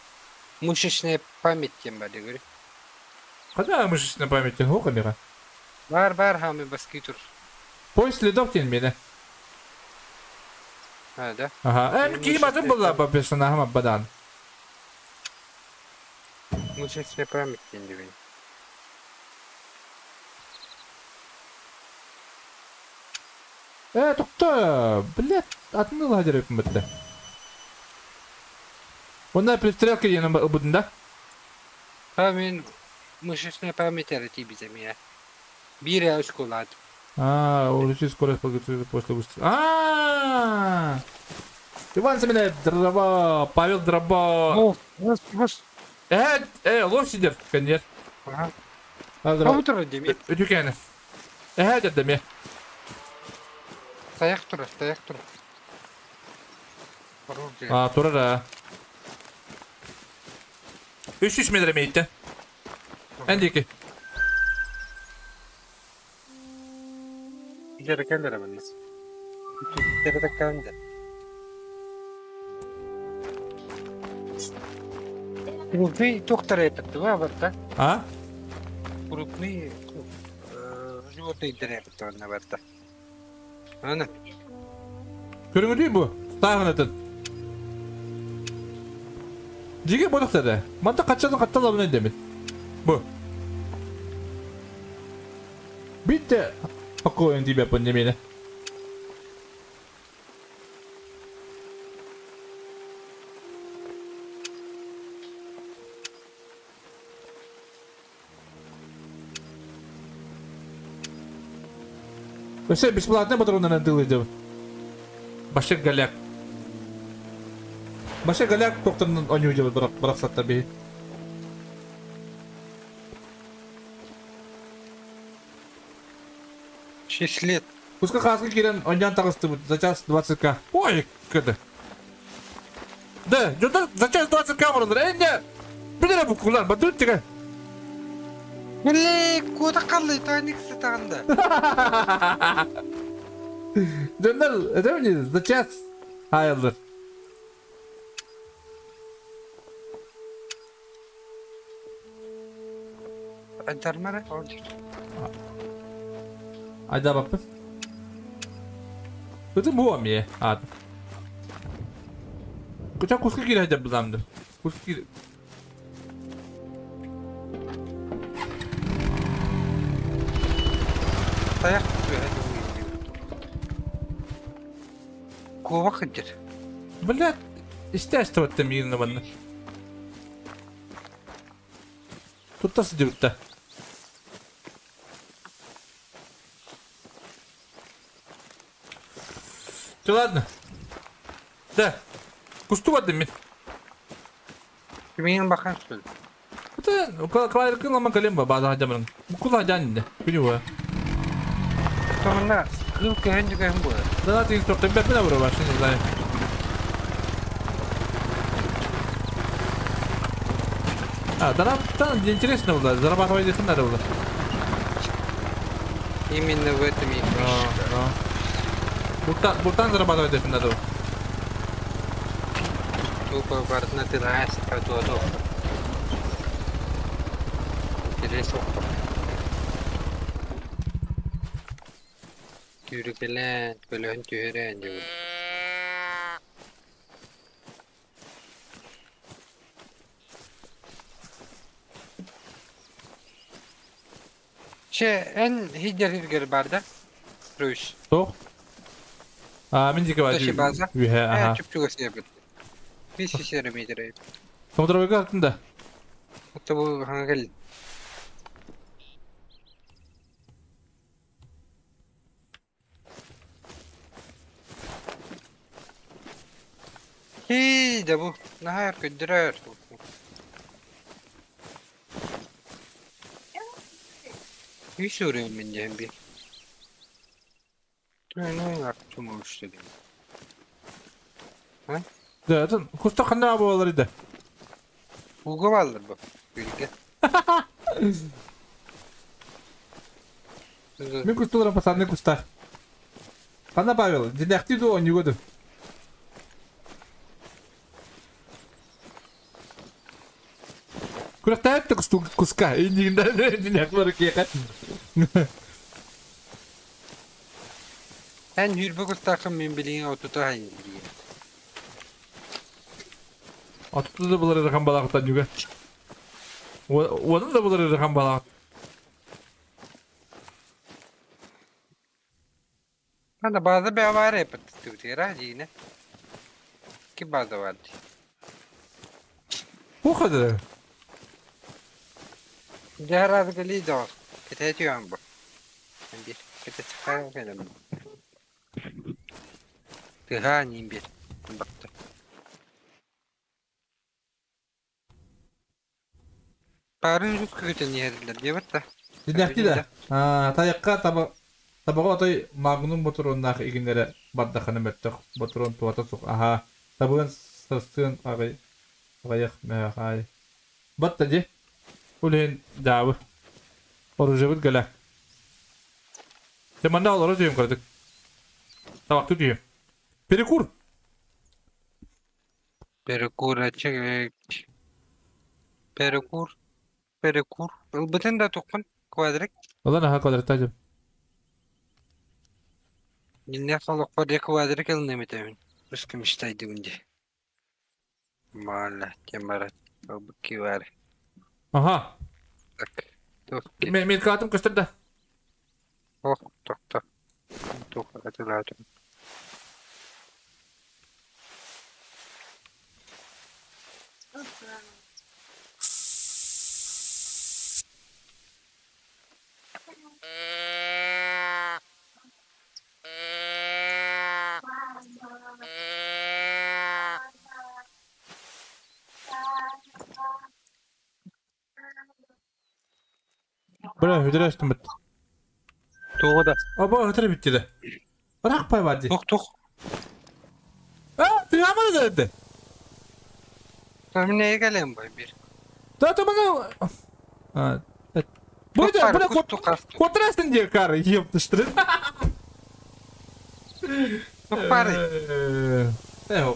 Speaker 3: мышечная память диэн бар говорю.
Speaker 1: Когда мышечная память? Ох, мира.
Speaker 3: Бар бар хами баскы тур.
Speaker 1: Поиск следов тен мене.
Speaker 3: А, да?
Speaker 1: Ага. Ким атын была по персонажам бадан.
Speaker 3: Мышечная память диэн деген.
Speaker 1: Токто, блядь, атын лагерь бітті. Онда пристрелка дені бұдын да?
Speaker 3: Ха, мен мышечная память әрі бізем я. Bir очко лад.
Speaker 1: А, улучшить скорость подготовки после выстрела. А, Иван Семенов, Дроба, Павел Дроба.
Speaker 3: О, лос.
Speaker 1: Лос сидит, конечно.
Speaker 3: Ага. Компьютер деме.
Speaker 1: Үтүкәне. Деме.
Speaker 3: Таяқ тура, таяқ тура.
Speaker 1: А, тура да. 300 метр мейтті. Әндеке.
Speaker 3: Илері кәлері мініз. Түттері кәлді. Крупный тоқтар епітті ба, барта?
Speaker 1: А?
Speaker 3: Крупный животный епітті онна барта. Ана.
Speaker 1: Көріңді бұ? Тағын өтін. Жеге бодықтады. Манта қатшадан қаттала бұны демет. Бұ. Бітті. Покоен тебе пандемия. Все бесплатно патроны на тылы идем. Башек голяк. Башек голяк тоқтырын они уделают брак бей.
Speaker 3: 6 лет.
Speaker 1: Пускай хаски кирен, он не тагысты за час 20к. Ой, када. Да, за час 20к мұрындар. Әнде, білер бұ кулар, бадут тігі.
Speaker 3: Біле, кода қалай, тайниксы тағында.
Speaker 1: Дөндар, это мне за час айылдыр.
Speaker 3: Айдармара, олжыр.
Speaker 1: Айда баппын. Өтін бұ аме, ад. Күча кусқа келе айда бұзамды. Кусқа келе.
Speaker 3: Таяқ Кова қыдыр.
Speaker 1: Блядь, естественно, мирно ванна. Тут тасы деутта. Все, ладно. Да. Кусту воды мен.
Speaker 3: Мен бақан что ли?
Speaker 1: Это клайркын лама калем ба база хадямрын. Кула хадянинде. Күнү.
Speaker 3: Томна кыл көһөн дүкөһөн буолар.
Speaker 1: Да, ты инструктор, бэппин абыры вообще не знаю. А, да, там интересно было, зарабатывать их надо было.
Speaker 3: Именно в этом и фишка.
Speaker 1: Да. Бултан зарабатывать их надо.
Speaker 3: Тупо бардына тылаас туоту. Интересно. Түрүкелен, көлөһөн түһэрэн дьыбыт. Че, эн хидер хидгер бар да? Рүш.
Speaker 1: Тоқ? А, мен жеке бар.
Speaker 3: Тоши база?
Speaker 1: Үйе, аха.
Speaker 3: Чүпчүгө себет. Бис сисери метр.
Speaker 1: Смотровойга артында.
Speaker 3: Отто бу хаңа кел. Хи, да бу. Нахар көддөрөр. Үс өрөм мен дем би. Түнө артым ушту дем. А?
Speaker 1: Да, это куста хана болар иде.
Speaker 3: Уга балдар бу. Билге.
Speaker 1: Мен кустуларым пасарны куста. Кана Павел, динәхти ду онюгоду. Күрәктә кусту куска, иннигендә динәхләр кияка.
Speaker 3: Эн хүрбө кустакын мен билигин отута хайын билген.
Speaker 1: Отута да булар хан балактан юга. Оны да булар хан балак.
Speaker 3: Анда база бе бар эпет түтера жине. Ки база бар.
Speaker 1: Бу кадar.
Speaker 3: Жарар гали да. Кететиям бу. Бир. Кете чыкар келем. Тыга ним бир. Бакты. Барын жүз күтен ердилер деп атта.
Speaker 1: Динәхти да. А, таякка таба табага отой магнум ботуроннах игиннере бардаханы мөттөх ботурон туата сук. Аха. Табыгын сырсын агай. Агайых мәхай. Батта ди. Улен дабы. Оружие бит гәлә. Теманда ал оружие кырдык. Табак тутуем. Перекур.
Speaker 3: Перекур ачык. Перекур. Перекур. Бүтін да тоқпын. Квадрик.
Speaker 1: Улан аха квадрат тажым.
Speaker 3: Минне холок бар квадрик элнеметемин. Үскім иштайды үнде. Мала, темарат. Букки бар.
Speaker 1: Аха.
Speaker 3: Так.
Speaker 1: Мен мен катым көстөрдө.
Speaker 3: Ох, токто. Тух, атылатым.
Speaker 1: Бля, өдөрөстүм бит.
Speaker 3: Тугу да.
Speaker 1: Аба, өтөрө битти да. Бирак пай бар ди.
Speaker 3: Тух, тух.
Speaker 1: А, ты аманы да.
Speaker 3: Мен келем бай бир.
Speaker 1: Да, то мана. А, Бу да, бля, котрастын ди кар, ептыштырын.
Speaker 3: Тух бары.
Speaker 1: Э,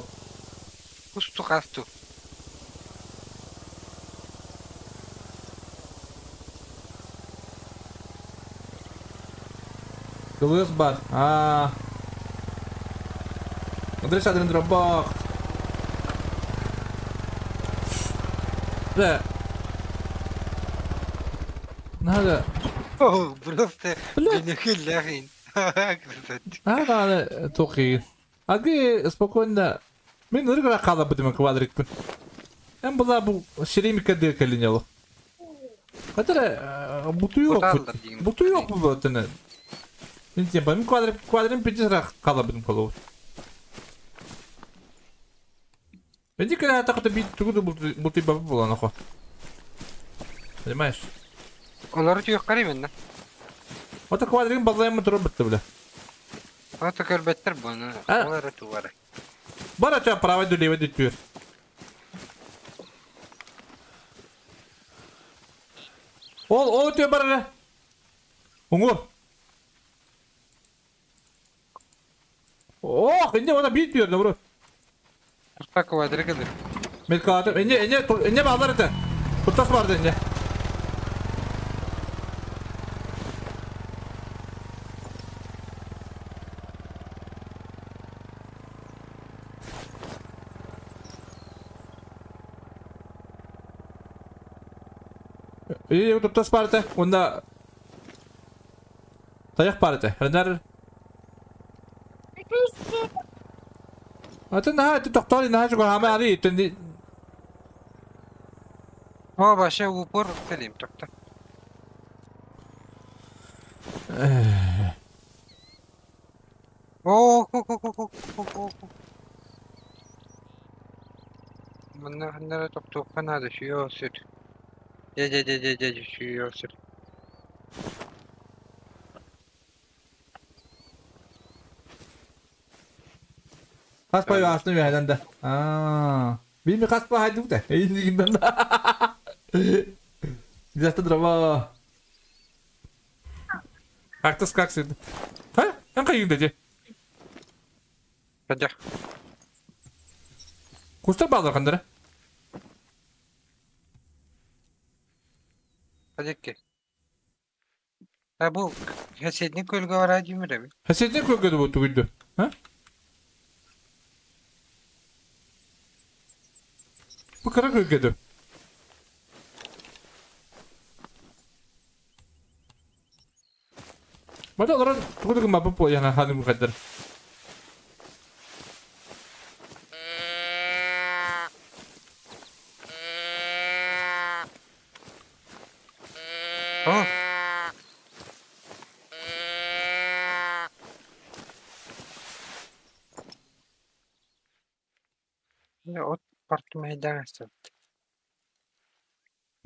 Speaker 3: Кусту касту.
Speaker 1: Кылыс бар. А. Андрей Шадрин дробах. Да. Надо.
Speaker 3: О, просто бинекүлләхин. Красавчик.
Speaker 1: А, да, тоқи. Аги спокойно. Мен ыргыра кала бутым квадрикпин. Эм була бу шеремика деркалинялы. Катара буту yok. Буту yok бу бутыны. Мен тем, мен квадрик квадрин пятисра кала бутым колу. Мен дикера тақта бит тугуду буту бабы була нахо. Понимаешь?
Speaker 3: Олар түйөк карай мен да.
Speaker 1: Ото квадрин баллайым турар битти биле.
Speaker 3: Ото көрбөттөр буну. Олары тувары.
Speaker 1: Бара ча право ду лево дүттүр. Ол ол өтө барара. Уңур. Ох, инде ona bir diyor bro.
Speaker 3: Usta квадрик кылыр.
Speaker 1: Melkadım. Enne enne enne bağlar ete. Kurtas vardı enne. İyi kurtas vardı. Onda Tayak vardı. Hırnar. Атын наһаа тохтоор наһаа чугас хама ары итен
Speaker 3: О, баша упор кэлим тохто. О, ко ко ко ко ко ко ко. Манна ханнара токтуохха наада сүйө сүр. Дьэ дьэ дьэ дьэ дьэ сүйө сүр.
Speaker 1: Хас пай асны үһәдән дә. Аа. Билми хас пай хайдык да. Эйнигиннән. Зәстә дрова. Кактус как сид. Ха? Ан кайында же.
Speaker 3: Хадя.
Speaker 1: Кустар балдар кандара.
Speaker 3: Хадекке. А бу хәседни көлгә бара димереби.
Speaker 1: Хәседни көлгә бу түгелде. Ха? Bu kara kölgede. Bada олар тугудугу мапы по яна ханым кадыр.
Speaker 3: О. От партмайдан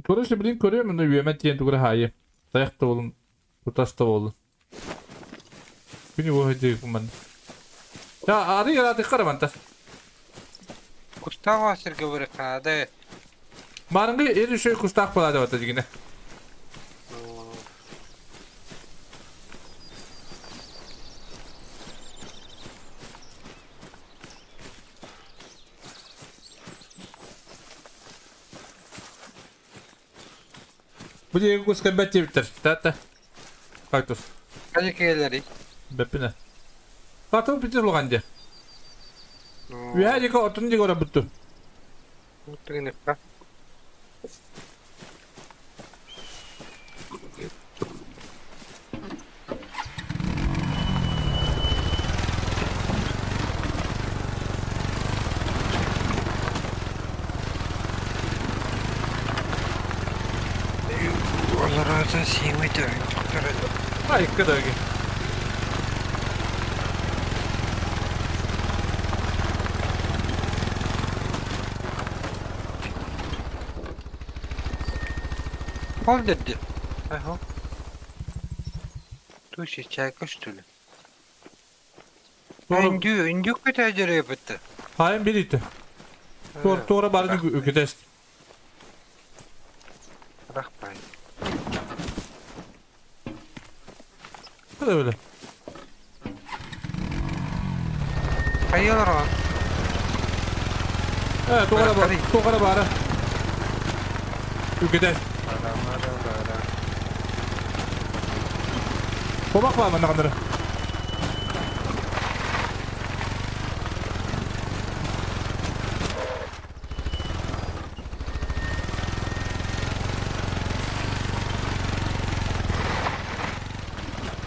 Speaker 1: Көрөшө билин көрөм, мында үйөмө тиен тугура хайы. Таякта болун, кутаста болун. Күнү бу хөдү куман. Я ары яраты караманта.
Speaker 3: Кустава сирге бырыкканады.
Speaker 1: Марыңгы эр үшөй кустак болады бата дигине. Bu diye kuska бәтте биттер. Тата. Кактус.
Speaker 3: Хадя келери.
Speaker 1: Беппине. Катыл битер луганде. Үһә дике отун диге ора бутту.
Speaker 3: Утугинеппа. Олар сиңмейді.
Speaker 1: Ай, кыдагы.
Speaker 3: Хол дедди. Ахо. Туси чайка что ли? Индю, индю көтә жере битте.
Speaker 1: Хайын бир ите. Тор тора барын үкетес.
Speaker 3: Рахман.
Speaker 1: Hadi öyle.
Speaker 3: Хайылар он.
Speaker 1: Evet, tokara bar. Tokara bara. Үкетес. Кобак бар мында кандыр.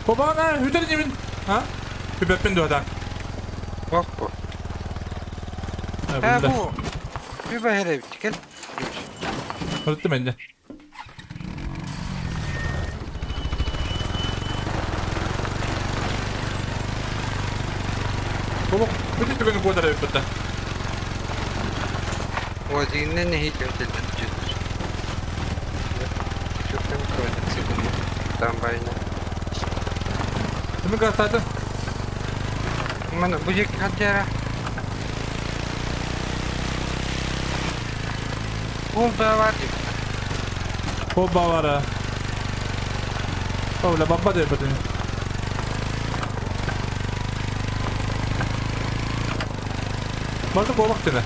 Speaker 1: Кобана хүтер немин? Ha? Хүбеппин дуода.
Speaker 3: Бак бу. Ha бу. Bir бахере бит. Кел.
Speaker 1: Өрттү менде. Кобак бүтүн түгөнү кодара битте.
Speaker 3: Вазинне не хит өтелден жүз. Чөктөн көрдүк секунд. Там байна.
Speaker 1: Ми гастаты.
Speaker 3: Мана бу жек хаджара. Ол да бар деп.
Speaker 1: Оба бара. О, бля, баба деп бітін. Барды болмақ деді.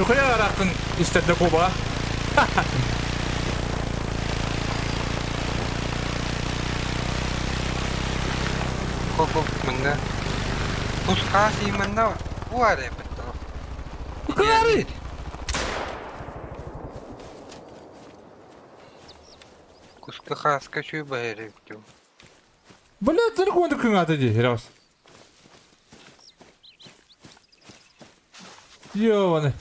Speaker 1: Нухуя арақтын истерде коба.
Speaker 3: Коко мында. Кускаси мында уаре бітті.
Speaker 1: Кылары!
Speaker 3: Куска хаска чуй байры бітті.
Speaker 1: Бля, ты қуанды күн аты де, рас. Ёбаны.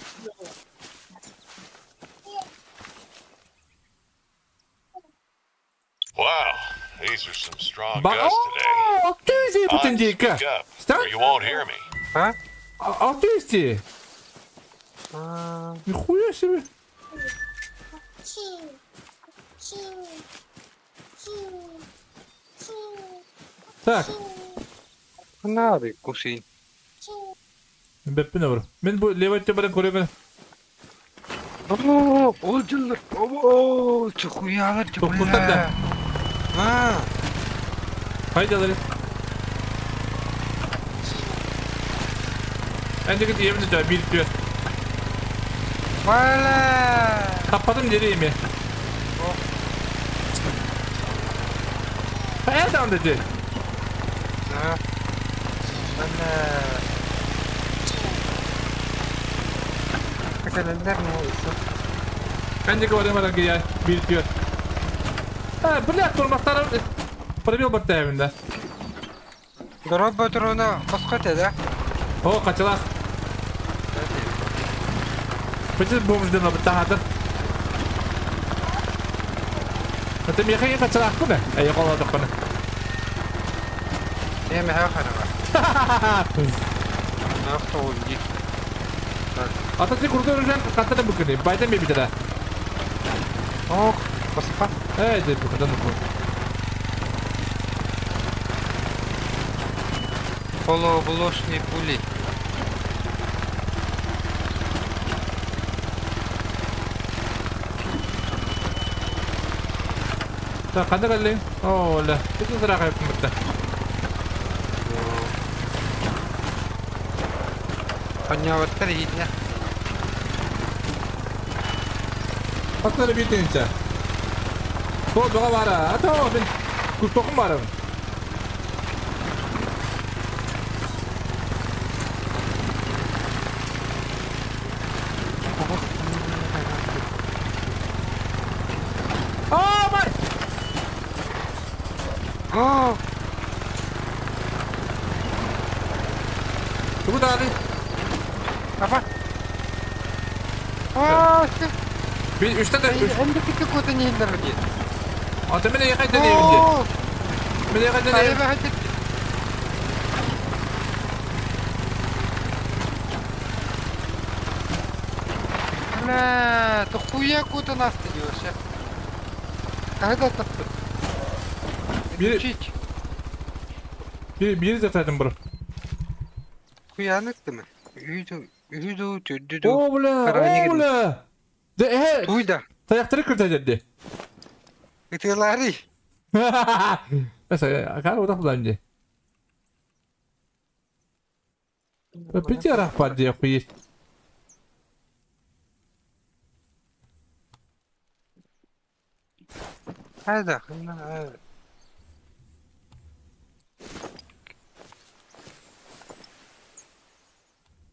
Speaker 5: Wow, these are some strong
Speaker 1: Ба-
Speaker 5: gusts today.
Speaker 1: О, 600
Speaker 5: I'll
Speaker 1: бүтэн
Speaker 5: have to
Speaker 1: дика.
Speaker 5: speak up,
Speaker 1: Что?
Speaker 5: or you won't hear me.
Speaker 3: А?
Speaker 1: 600. Нихуя себе. Так,
Speaker 3: Нары кусин.
Speaker 1: беппин бар. Мен бу левый төбәрен көрөмін.
Speaker 3: О, ол жыллар. О, чухуялар.
Speaker 1: Тоқтар да.
Speaker 3: А,
Speaker 1: Haydi Эндиги yemin ediyorum bir diyor.
Speaker 3: Валя.
Speaker 1: Tappadım nereye Nereden dedi?
Speaker 3: А. Валя. Календер не olsa.
Speaker 1: Ben de varamadan gel bir diyor. Ha, блядь, турмастарым пробил бакта evinde.
Speaker 3: Дорог батырына басқа да?
Speaker 1: О, качалах. Почему бомж дена бтахата? Это меха качалах куда? А я кола докона.
Speaker 3: Не, меха хара. Нафта олди.
Speaker 1: Ата ти курдор жан каттана букыны. Байдан бебитера.
Speaker 3: Ох, басқа.
Speaker 1: Эй, ты букыдан бу.
Speaker 3: Полуоблошные пули.
Speaker 1: Так, канда калли? О, ла. Бүтүн сыра кайып битте.
Speaker 3: Поняваттар едіне.
Speaker 1: Патлары битинче. О, бага бара. Ата, мен кустокум барым. О, май!
Speaker 3: О,
Speaker 1: Тугу дары.
Speaker 3: апа. А, ты.
Speaker 1: Bir üçte de üç.
Speaker 3: Энди какой-то не вроде.
Speaker 1: Ата мен якай deneyim de. Мен якай deneyim.
Speaker 3: Бля, ты хуя куда нас ты делаешь, а? Когда ты?
Speaker 1: Bir-
Speaker 3: Чуть.
Speaker 1: Bir bir de bro.
Speaker 3: Хуянык ты мы. Үйді, үйді, түдді.
Speaker 1: О, бля, о, бля. De э,
Speaker 3: Туйда.
Speaker 1: таяқтыры кірді.
Speaker 3: Ытылары.
Speaker 1: Mesela kar odak bulan de. Пяти рахпад де хуй.
Speaker 3: Хайда,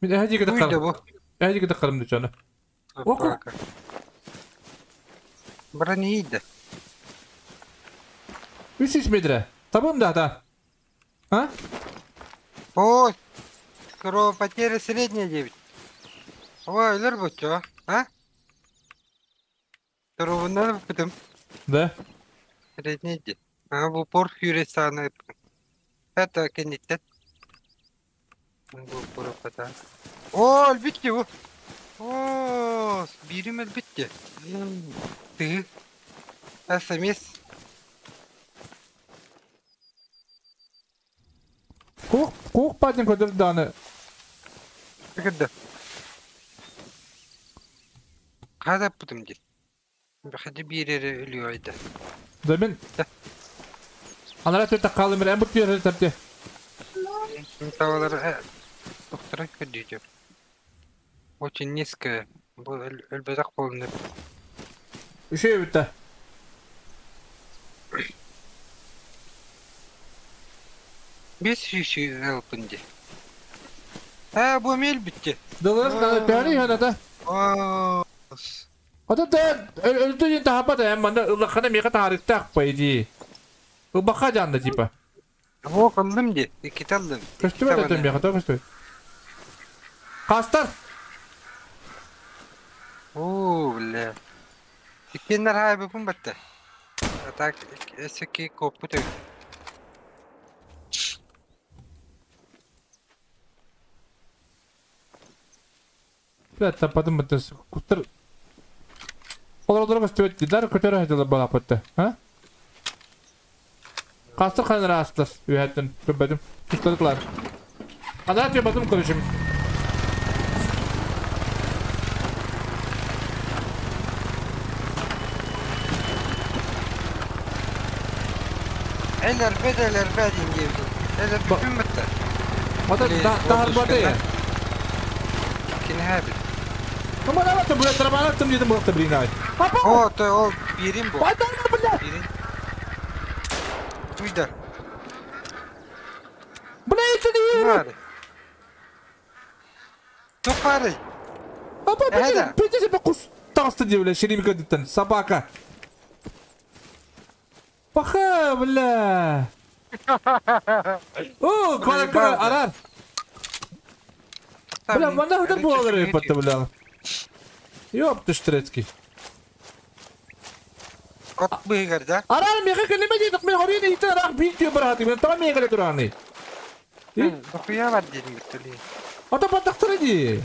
Speaker 1: Мен әһәдиге
Speaker 3: Туйда
Speaker 1: даққарым.
Speaker 3: бу.
Speaker 1: Әһәдиге даққарым деп жаны. Оку.
Speaker 3: Бронеида.
Speaker 1: 300 метре. Табым да да. А?
Speaker 3: О, кровопотеря средняя 9. Ой, өлөр бу чё, а? Турубунан бытым.
Speaker 1: Да.
Speaker 3: Реднеди. А в упор хюресаны. Это кенниттен. Бу упор пата. О, өлбүт бу. О, бирим өлбүт. Ты. СМС.
Speaker 1: Кух, кух патин көтөр даны.
Speaker 3: Кырды. Када путум ди. Бахады бирере өлүө айда.
Speaker 1: Да мен. Анара төтө калым бир, бу түйөр тапты.
Speaker 3: Тавалар доктора көрдү. Очень низкая. Бу өлбөдөх болуну.
Speaker 1: Үшөө бүтті.
Speaker 3: Бес шиши алпынди. А, бу мел битти.
Speaker 1: Дылыс тәри ханада. Ата да өлдү ден тахапа да манда ыллахана мега тарихтак по идее. Ылбаха жанды типа.
Speaker 3: О, кылдым ди. Икки талдым.
Speaker 1: Көстүбө да мега та көстүбө. Кастар.
Speaker 3: О, бля. Иккеннер хай бу батта. А так эсеки коппут.
Speaker 1: Бля, тападым бітті. Кустар. Олар көстүбөт дар көтөрө хәтеле бала бітті. А? Кастар ханыр астыр. Үйәттін. Көбәдім. Кустардылар. Ана тө батым көрүшүм.
Speaker 3: Eller bedeler bedin gibi. Eller bütün bitti.
Speaker 1: Ата тахар баты.
Speaker 3: Кини хәбит.
Speaker 1: Кама да баты бу трабанаттым дедим бу блин. Папа.
Speaker 3: О, то ол бирин бу.
Speaker 1: Бата бля.
Speaker 3: Бирин. Туйда.
Speaker 1: Бля, это не.
Speaker 3: Тупары.
Speaker 1: Папа, пойди себе кус таста бля, шеримка диттен, собака. Паха, бля. О, кара кара арар. Бля, мана хатар буалар патта, бля. Ёп, ты штрецкий.
Speaker 3: Кот быгар, да?
Speaker 1: Арар, мега келеме дедик, мен хорин ите рах бит брат, мен та мега тураны.
Speaker 3: Дохуя бар дедим бит.
Speaker 1: Ата паттактыр иди.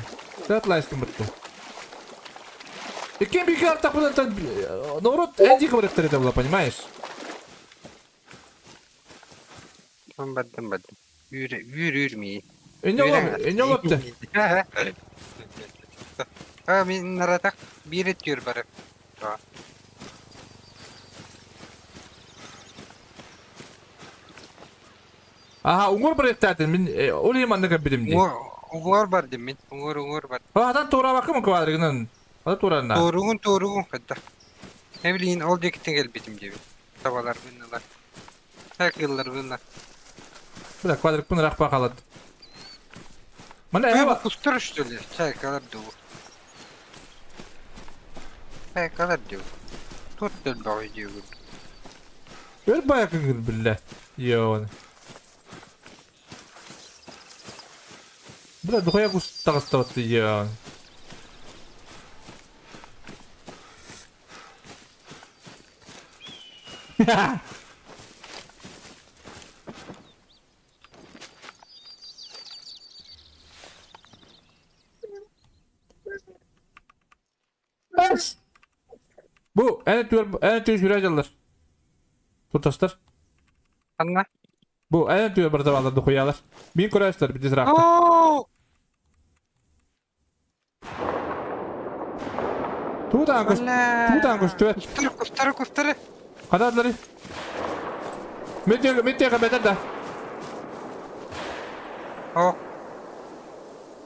Speaker 1: Сәт лайстым битти. Иккен бики артак булан наоборот, Энди хабарыктыр это было, понимаешь?
Speaker 3: Баддым, баддым. Yürü, yürü mi?
Speaker 1: Эне олопты.
Speaker 3: А, мен наратак бир тюр барып.
Speaker 1: Ага, уңор бар эттәтин. Мен ол еманны кәбидим ди.
Speaker 3: Уңор бар дим мен. Уңор, уңор бар.
Speaker 1: Адан тура бакым квадригынан. Ада турана.
Speaker 3: Туругун, туругун хадда. Не билейин, ол дектен келбитим дип. Табалар бунналар. Такыллар буннар.
Speaker 1: Бля, квадрик бун рахпа калат. Мына
Speaker 3: эва кустур что ли? Чайкалар ду. Чайкалар ду. Тут дөл багы дию.
Speaker 1: Бер баякын билла. Йон. Бля, духая кустагыстабатты йон. Бу, әне түйір жүрә жалдар. Tutastır.
Speaker 3: Anna.
Speaker 1: Бу, әне түйір бір табалар духуялар. Мен көрәсілер, бітес рақты. Тудан көз, тудан көз түбәт.
Speaker 3: Кустары, кустары, кустары.
Speaker 1: Қададылары. Меттеге бәтер да.
Speaker 3: О.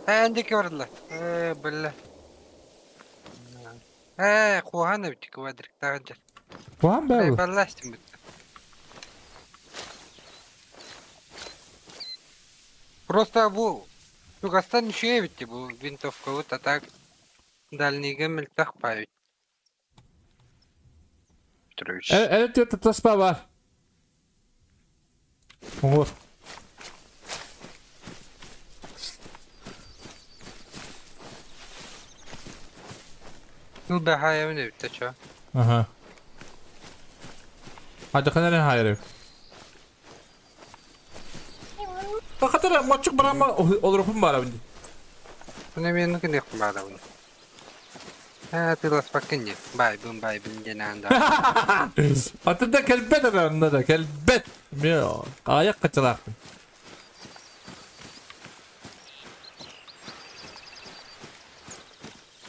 Speaker 3: Әндеке бардылар. Білі. Қуғаны бітті квадрик тағын жар.
Speaker 1: Қуған бә бұл?
Speaker 3: Балластым бітті. Просто бұл Тугастан үше бітті бұл винтовка вот, а так дальнийге мілтақ байыт. Петрович.
Speaker 1: Әлі төрті таспа бар. Оңыр.
Speaker 3: Ну да, я не бітті чо.
Speaker 1: Ага. Хадаханары хайры. Бакатара мочук барама олорупун барабын.
Speaker 3: Уна мен күнек барабын. А ты ласпаккын не. Байбын байбын ден анда.
Speaker 1: Атында келбет ана да келбет. Мен аяк качалаакпын.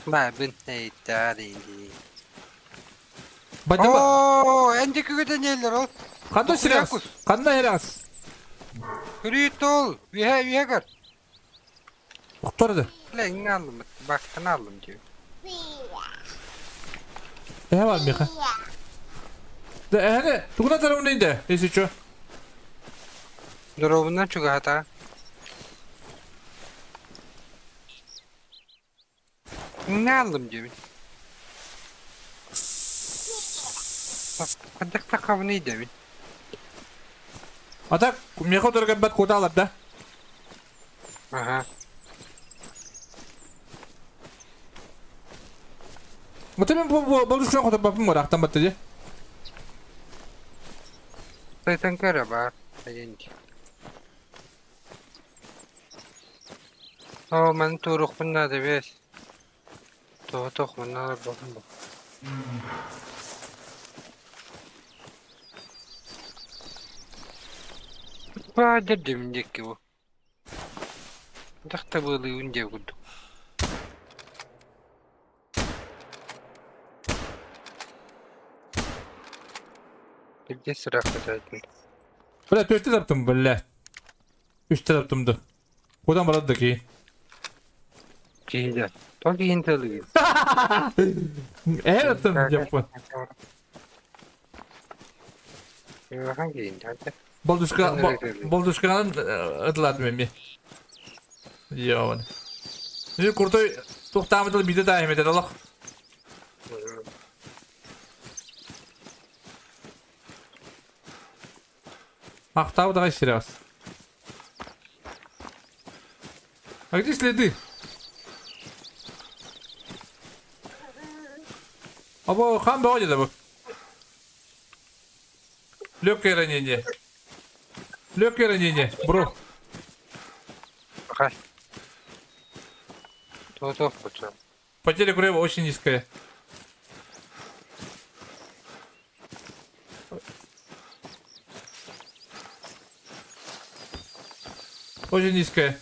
Speaker 3: Байбын эйттари. О, энди күгөтен еллер ол.
Speaker 1: Кандай сирас? Кандай херас?
Speaker 3: Күрүт ол, үйе үйе көр.
Speaker 1: Уктарды.
Speaker 3: Бля, иң алдым, бактан алдым диyor.
Speaker 1: Эһэ бар миха. Да эһэни тугуна тарабын инде, если чё.
Speaker 3: Дробунан чугата. Иң алдым диyor. Кадак такабын иде.
Speaker 1: А так, меха отырган бат кода алар да?
Speaker 3: Ага.
Speaker 1: Вот мен бу душан котор бапым бар, актан батты де.
Speaker 3: Сайтан көрө бар. Айенди. О, мен турук надо весь. То тох мен надо бакын бу. Ба дедим декки бу. Дахта было унде гуду. Где сырақ катайтын?
Speaker 1: Бля, төртте таптым, бля. Үсте таптымды. Кудан барады ки?
Speaker 3: Кейде. То кейін төлігі.
Speaker 1: Э, таптым, жаппын.
Speaker 3: Кейін,
Speaker 1: Болдушка, болдушканын ытылат мен. Йоон. Не куртой тухтамытыл биде тайм этет алах. Ақтау давай сериаз. А где следы? Або хан баҕа да бу. Легкое ранение. Легкое ранение, бро.
Speaker 3: Пока.
Speaker 1: Потеря крови очень низкая. Очень низкая.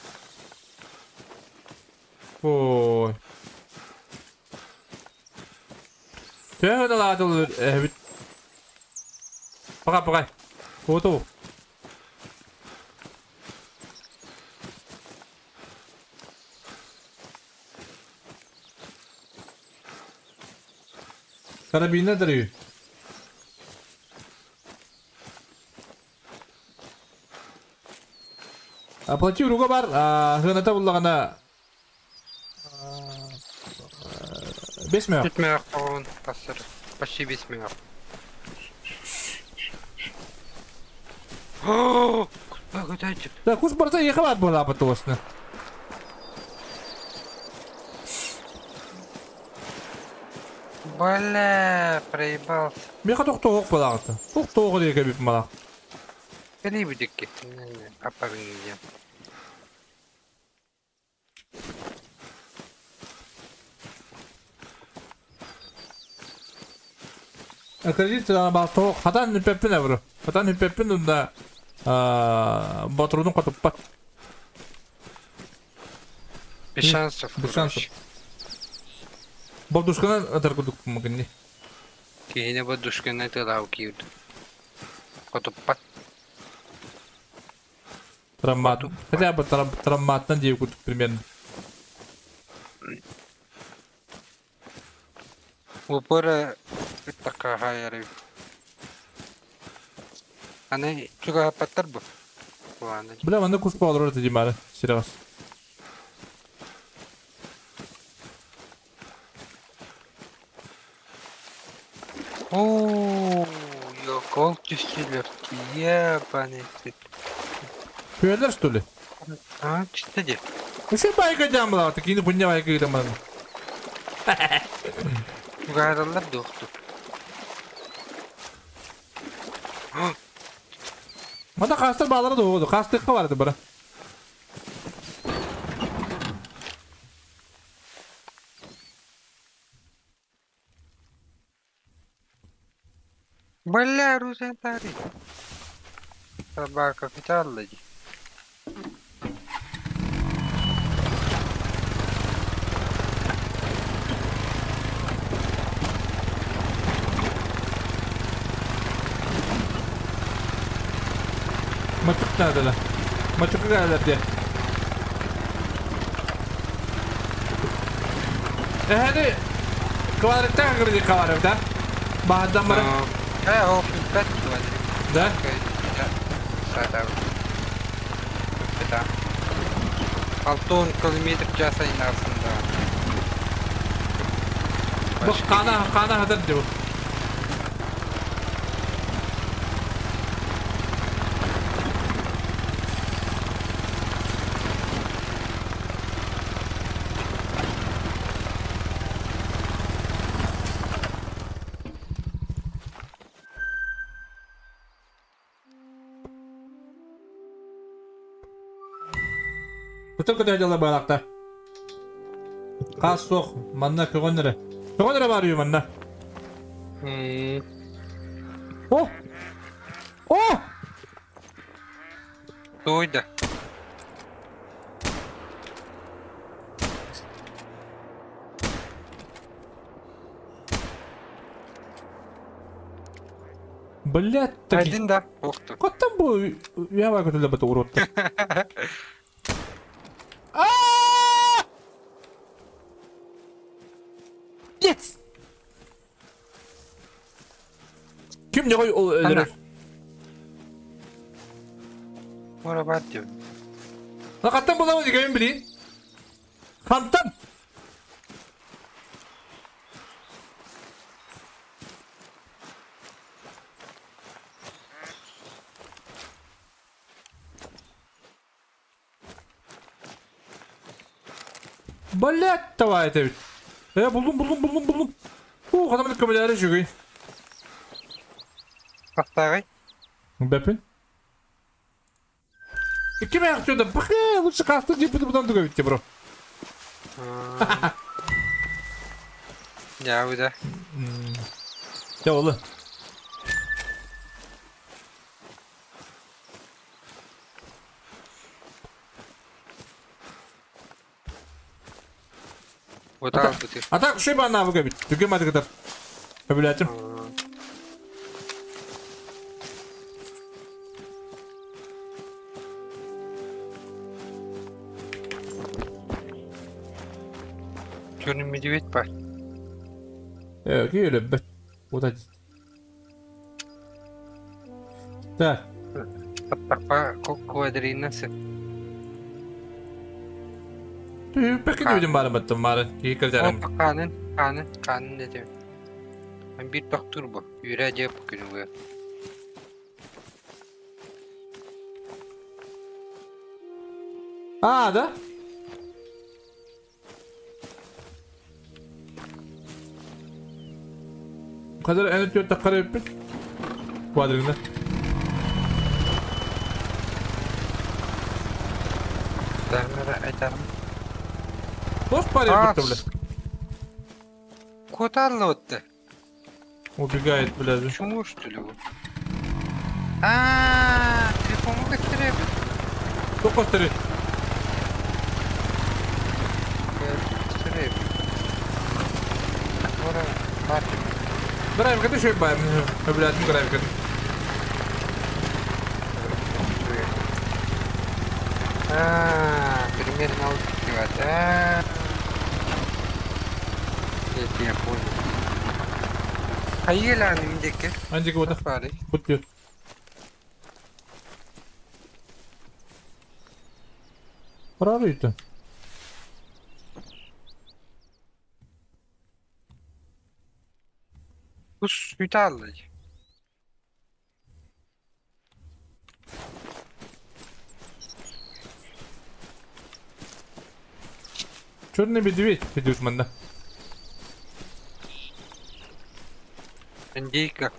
Speaker 1: Ой. Пока, пока. Готово. Карабина дарю. Оплати руга бар, гыната буллагана 5 миллион.
Speaker 3: 5 миллион пассер. Почти 5 миллион. О,
Speaker 1: Да, кус барса ехала была потосна.
Speaker 3: Бля, проебался.
Speaker 1: Меха тоқтоқ балақты. Тоқтоқ деге біп малақ.
Speaker 3: Кали будекки. Апарын
Speaker 1: Кредит балтоқ. Хатан нүппеппин әбірі. Хатан нүппеппин онда батырудың қатып бат.
Speaker 3: Без шансов.
Speaker 1: Без шансов. Болдушканан атар кудук мукинни.
Speaker 3: Кихине бодушкана тылау киюд. Котуппат.
Speaker 1: Травмат. Хотя бы травматынан дейі кудук примерно.
Speaker 3: Упора такая хайры. Аны чуга паттар бу. Ладно.
Speaker 1: Бля, манда кус палдыр орты деймары. Сериал.
Speaker 3: О, я гол түстүлөр. Ебаный свет.
Speaker 1: Köylер что ли?
Speaker 3: А, чисто де.
Speaker 1: Вообще байка жамбыла, такие хуйня байка там.
Speaker 3: Чугадалар дохту.
Speaker 1: Мата хастар bağları da oldu. Kastıkka vardı bura.
Speaker 3: Бля, Рузентари. Собака кыталлы.
Speaker 1: Maçık neredeler? Maçık neredeler diye. Hadi. Kıvarıktan kırıcı kıvarıkta. Bahadan bana.
Speaker 3: О, пять
Speaker 1: Да?
Speaker 3: Да. Алтон километр жасайын арсында.
Speaker 1: Bak kana hadar diyor. Bütün kötü hediyeler bayrakta. Kas sok, manna kögönlere. Kögönlere bağırıyor manna. Oh! Oh!
Speaker 3: Duydu.
Speaker 1: Блять, так.
Speaker 3: Один да, охту.
Speaker 1: Котtan bu ya bak ötüle batı urottu. Yes! Kim ne koy o öldürür?
Speaker 3: Mora bat diyor.
Speaker 1: Hakikaten bulamadık emin bileyim. Kantan! Блять, давай это ведь. Buldum. Adamın kamerayı çıkıyor.
Speaker 3: Hastayı.
Speaker 1: Bepin. İki mi yapıyordu? Bak ya, лучше kastı deyip buradan da bitti bro.
Speaker 3: Ya bu da.
Speaker 1: Ya oğlum. Ата şey bana bu gibi. Tükürmedi kadar. Öbületim.
Speaker 3: Черный медведь бар.
Speaker 1: Öyle be. O da. Так.
Speaker 3: Такпа квадринасы.
Speaker 1: Peki ne bileyim bari battım bari. İyi kıracağım.
Speaker 3: Kanın ne diyor? Ben bir doktor bu. Yüreğe bu günü bu.
Speaker 1: Aa da. Bu kadar en ötüyor takara yapın. Kuadrında. Dost para yaptı bile.
Speaker 3: Kotarla ottı.
Speaker 1: Убегает, блядь.
Speaker 3: Почему что ли? А, телефон göstereyim.
Speaker 1: Çok göstereyim.
Speaker 3: Göstereyim. Ora, bak.
Speaker 1: Драйв, это еще бай, блядь, ну драйв,
Speaker 3: А, примерно вот да. Это я понял. Hayır lan imdeki.
Speaker 1: Ancak o da. Kutluyor. Bravo.
Speaker 3: Bu süt aldı.
Speaker 1: Черный медведь идет манда.
Speaker 3: Индейка.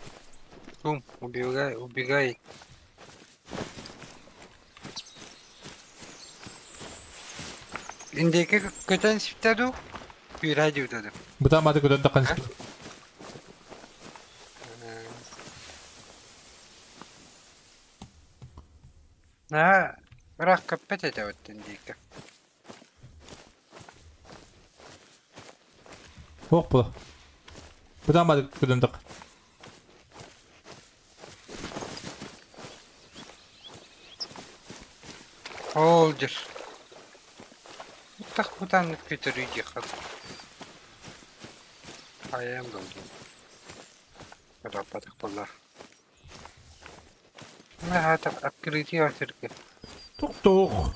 Speaker 3: Шум, убегай, убегай. Индейка көтөн сиптэ дуу? Күүрээ диэбитэ дуу?
Speaker 1: Бытааматы көтөн таххан испит.
Speaker 3: Наһаа ыраах көппөт этэ вот индейка.
Speaker 1: Суох була. Бытааматы көтөн тах.
Speaker 3: Ол дьэр. Тах бытааннык көтөрүй диэххэ. Хайаан буоллун. Ырааппатах буоллар. Наһаа открытие сиргэ.
Speaker 1: Тух-тух.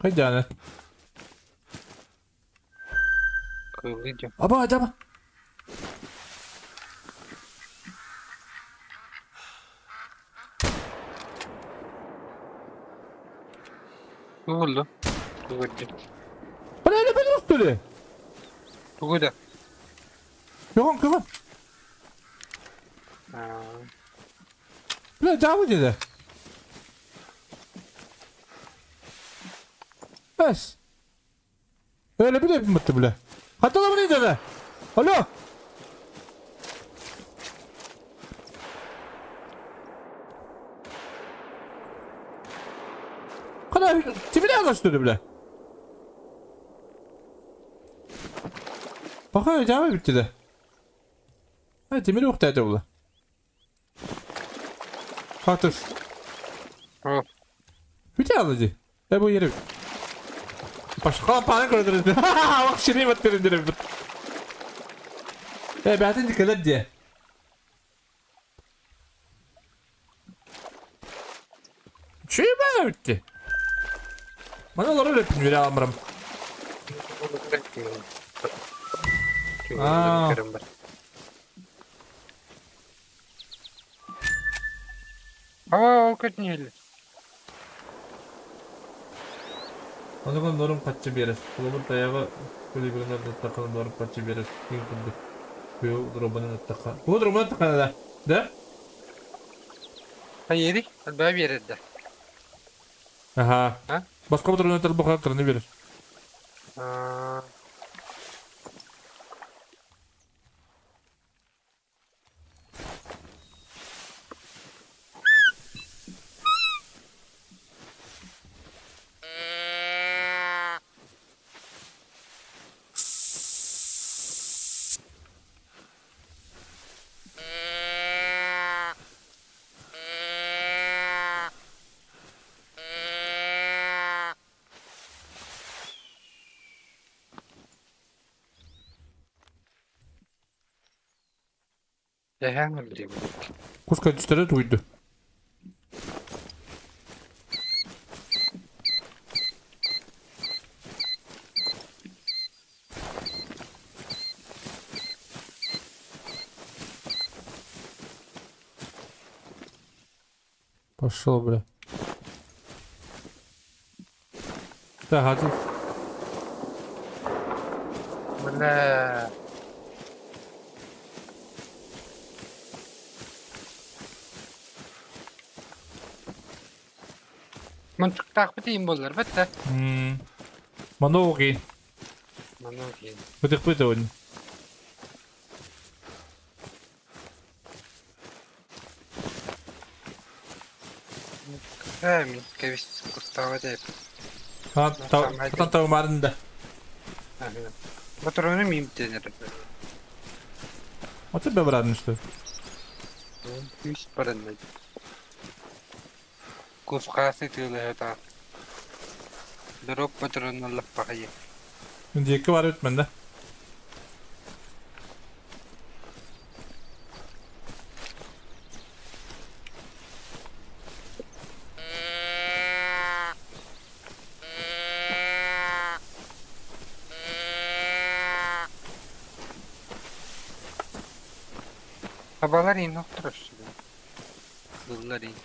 Speaker 1: Хайдааны?
Speaker 3: Кыыллыы диэн.
Speaker 1: Аба, аба.
Speaker 3: Тугу буллум? Тугу көрдүм?
Speaker 1: Бля, бля, что ли?
Speaker 3: Тугу да?
Speaker 1: Көҕөн, көҕөн. Бля, дьаабы диэтэ. Эс. Öyle bir de бля. Хатала бля да. Алло. Хана тебе что ли, бля? Баха дьаабы бүттэ да. Ай, тимир ухтаата була. Хатыс.
Speaker 3: О.
Speaker 1: Бүтэ алды ди. Э бу yeri. Башка паны көрдөрүн. Бак шири баттырын бит. Э бәтин дикелер ди. Чüy bitti. Bana олар öyle yüre амырым. Аа.
Speaker 3: Аа, көтнелі.
Speaker 1: Оныгын норум катчы берер. Кулубун таягы көлүбүгүнөр таттакын норум катчы берер. Күн күндүк. Бу дробанын аттака. Бу дробанын аттака да. Да?
Speaker 3: Хайери, албаа берер да.
Speaker 1: Аха.
Speaker 3: А?
Speaker 1: Башка дробанын аттака кырны берер.
Speaker 3: Аа. Эһэҥ өллүм.
Speaker 1: Куска түстөрө туйду. Пошел, бля. Так, а тут...
Speaker 3: Бля. Мантыктаах бит боллар бетте.
Speaker 1: Маноги.
Speaker 3: Маноги.
Speaker 1: Бытых быт ойын.
Speaker 3: Э, мин кебис кустава деп.
Speaker 1: Тан тау марында.
Speaker 3: Батыроны мин денер.
Speaker 1: Оты бе брадын что?
Speaker 3: Үс барынна. Кускасы тылы та. Дроп патронын лаппахайы.
Speaker 1: Инди бар өтмән да.
Speaker 3: Табалар ин оқтырыш. Дыллар ин.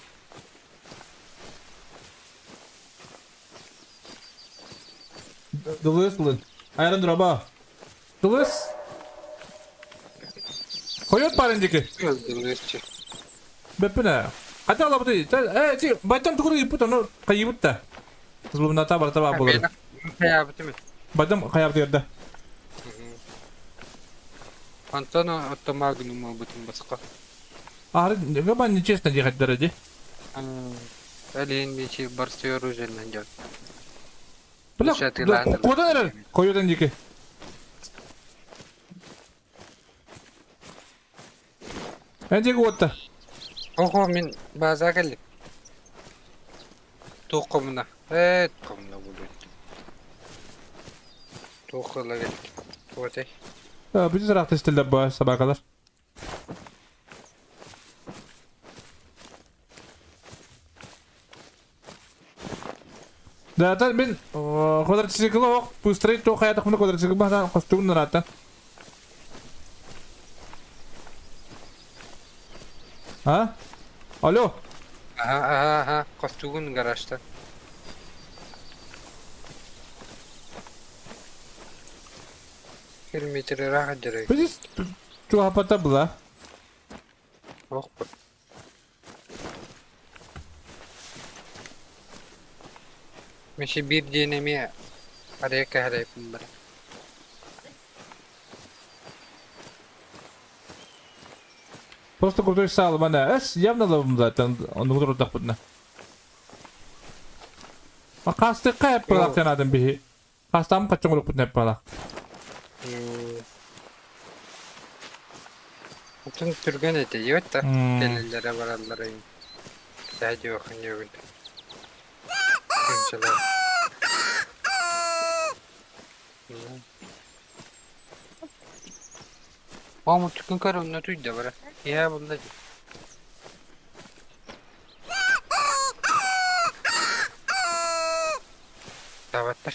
Speaker 1: ДЛС ылын. Айран дроба. ДЛС. Койот барын дики.
Speaker 3: ДЛС.
Speaker 1: Беппине. Хата алабыты. Э, байтам тугуру иппут, ону кайыбыт да. Злумната барта бар болар.
Speaker 3: Хаябытым.
Speaker 1: Байтам хаябыт yerде.
Speaker 3: Антон автомагнум албытым басқа.
Speaker 1: Ары, габан нечестно дехать дороги.
Speaker 3: Әлен нече барсы оружие дел.
Speaker 1: Бля, куда эрер? Койодан дики. Эндиги отта.
Speaker 3: Ого, мен база келдим. Тоқымына. Э, тоқымына будет. Тоқыла келдик. Туатай.
Speaker 1: Bütün tarafta istilde bu sabaha kadar. Zaten ben квадроцикл ок, быстрее то хаятах мына квадроцикл баһан костюм нарата. А? Алло.
Speaker 3: Ага, ага, ага, костюгун гаражда. Километр рахат дерек.
Speaker 1: Biz чуапата була.
Speaker 3: Ох. Меши бир денеме арека харайпын бара.
Speaker 1: Просто крутой сал мана. Эс явно ловым zaten. Onu vurur da А касты кайып балак жанадым бихи. Кастам качан olup бутна балак.
Speaker 3: Отун түрген эте йотта. Келелere бараллары. Сәди окын йөгүл. Күнчелер. Маму түкін көр онна түйді бара. Я бunda. Даваттар.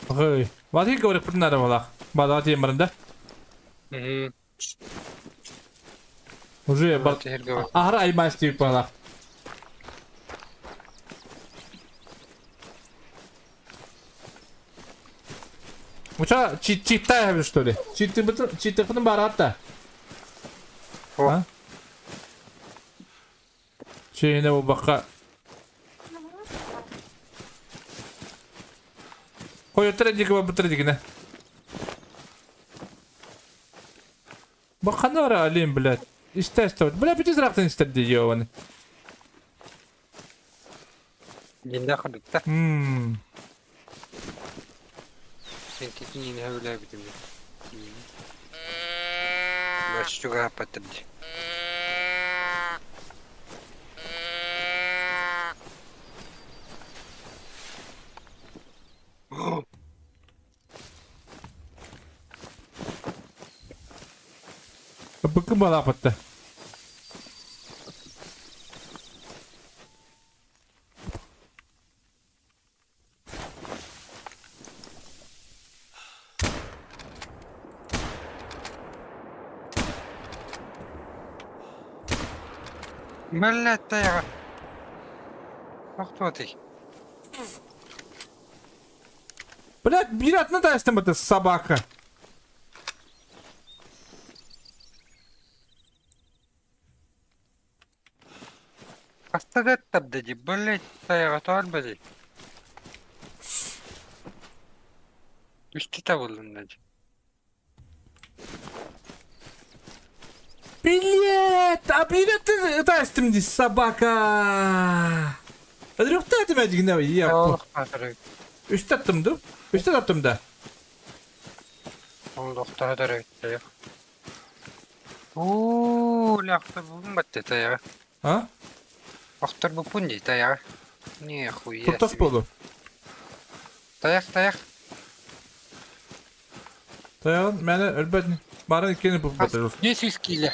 Speaker 1: Ой, вати говорит надо было. Бада темірінде. Уже бар. Ахыр аймас деп бала. Уча читтай что ли? Читты читты баратта. А? Чейне бу бакка. Койоттар дики бабытыр дигине. Бакана ара алим, блядь. Истестовать. Бля, бити зрактан истерди ёваны.
Speaker 3: Гинде хадытта. Сен тетин хәвлә битим. Баш чуга патырды.
Speaker 1: Быкы бала патты.
Speaker 3: Блядь, таяга. Ах, кто ты?
Speaker 1: Блядь, блядь, ну дай это собака.
Speaker 3: Астадет табдади, блядь, таяга туалбади. Үсті табылдым дади.
Speaker 1: Билет! А билет ты тастым здесь, собака! Адрюхта ты меня дигнал, я. Үсті да? Үсті аттым да.
Speaker 3: Ооо, ляхта бун батты таяга.
Speaker 1: А?
Speaker 3: Охтар бупун ди таяга. Нихуя.
Speaker 1: Тут болу.
Speaker 3: Таяк, таяк.
Speaker 1: Таяк, мені өлбәдін. Барын икені бұл батыр.
Speaker 3: 500 кило.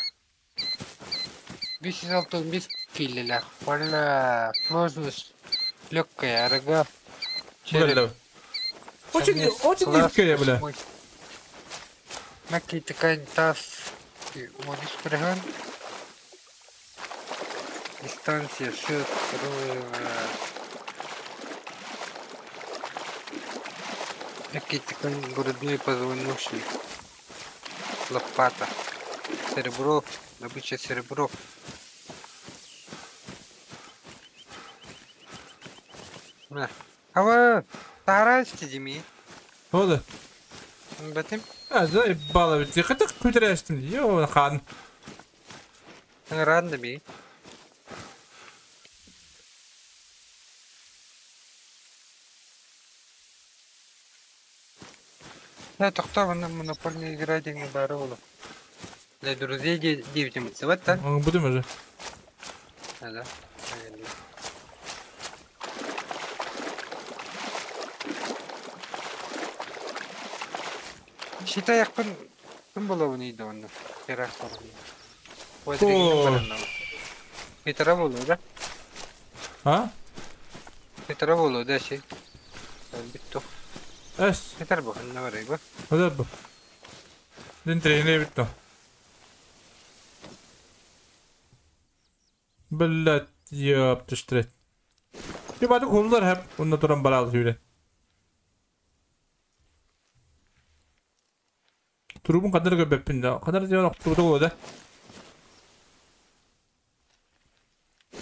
Speaker 3: 565 кило. Валя, сложность легкая, рога.
Speaker 1: Череп. Очень, очень легкая, бля.
Speaker 3: Маки такая таз. Модис пригон. Дистанция, счет, Экитикан грудной позвоночник. Лопата. Серебро. Добыча серебро. На. Ава, тарасти дими.
Speaker 1: Oldu.
Speaker 3: Бэтим.
Speaker 1: Ha, заебало ведь. Хотя күтәрәстем. Йо, хан.
Speaker 3: Ранда би. Да, тоқтау, на монопольная игра деньги барола. Для друзей девятим. Вот так.
Speaker 1: Будем уже.
Speaker 3: Да. Считай, якпын ким болобун ийdi онно. Керак болобун. Метра болу, да?
Speaker 1: А?
Speaker 3: Метра болу, да, шей. Битто.
Speaker 1: Эс.
Speaker 3: Метр бу, ханна бар бу.
Speaker 1: Хадar bu. Дин тренер битто. Блять, ёп, түштрет. Бады кулдар hep onda duran baralı hüyle. Turubun kadar göbepin de. Kadar diyor oktu da.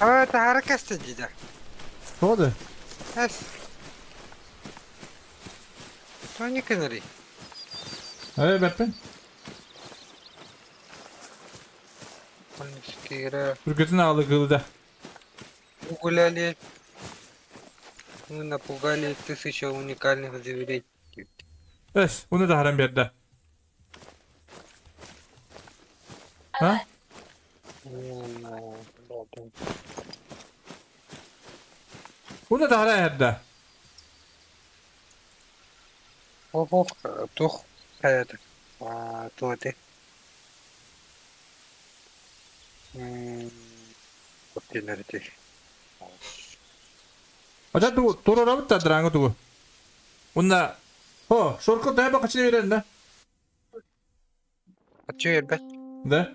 Speaker 3: А, это харакасты дида.
Speaker 1: Oldu.
Speaker 3: Эс. Тони кенери.
Speaker 1: Evet беппин.
Speaker 3: Игра.
Speaker 1: Бүркетин алды кылды.
Speaker 3: Угуляли. Мы напугали тысячу уникальных зверей.
Speaker 1: Эс, onu da haram berdi. Ha? Bunu da haram berdi.
Speaker 3: Ох, тух, это, туоте.
Speaker 1: Ача ту турора битта дранга ту. Унна Хо, шорко да бак качы берен да.
Speaker 3: Ачы бербет.
Speaker 1: Да.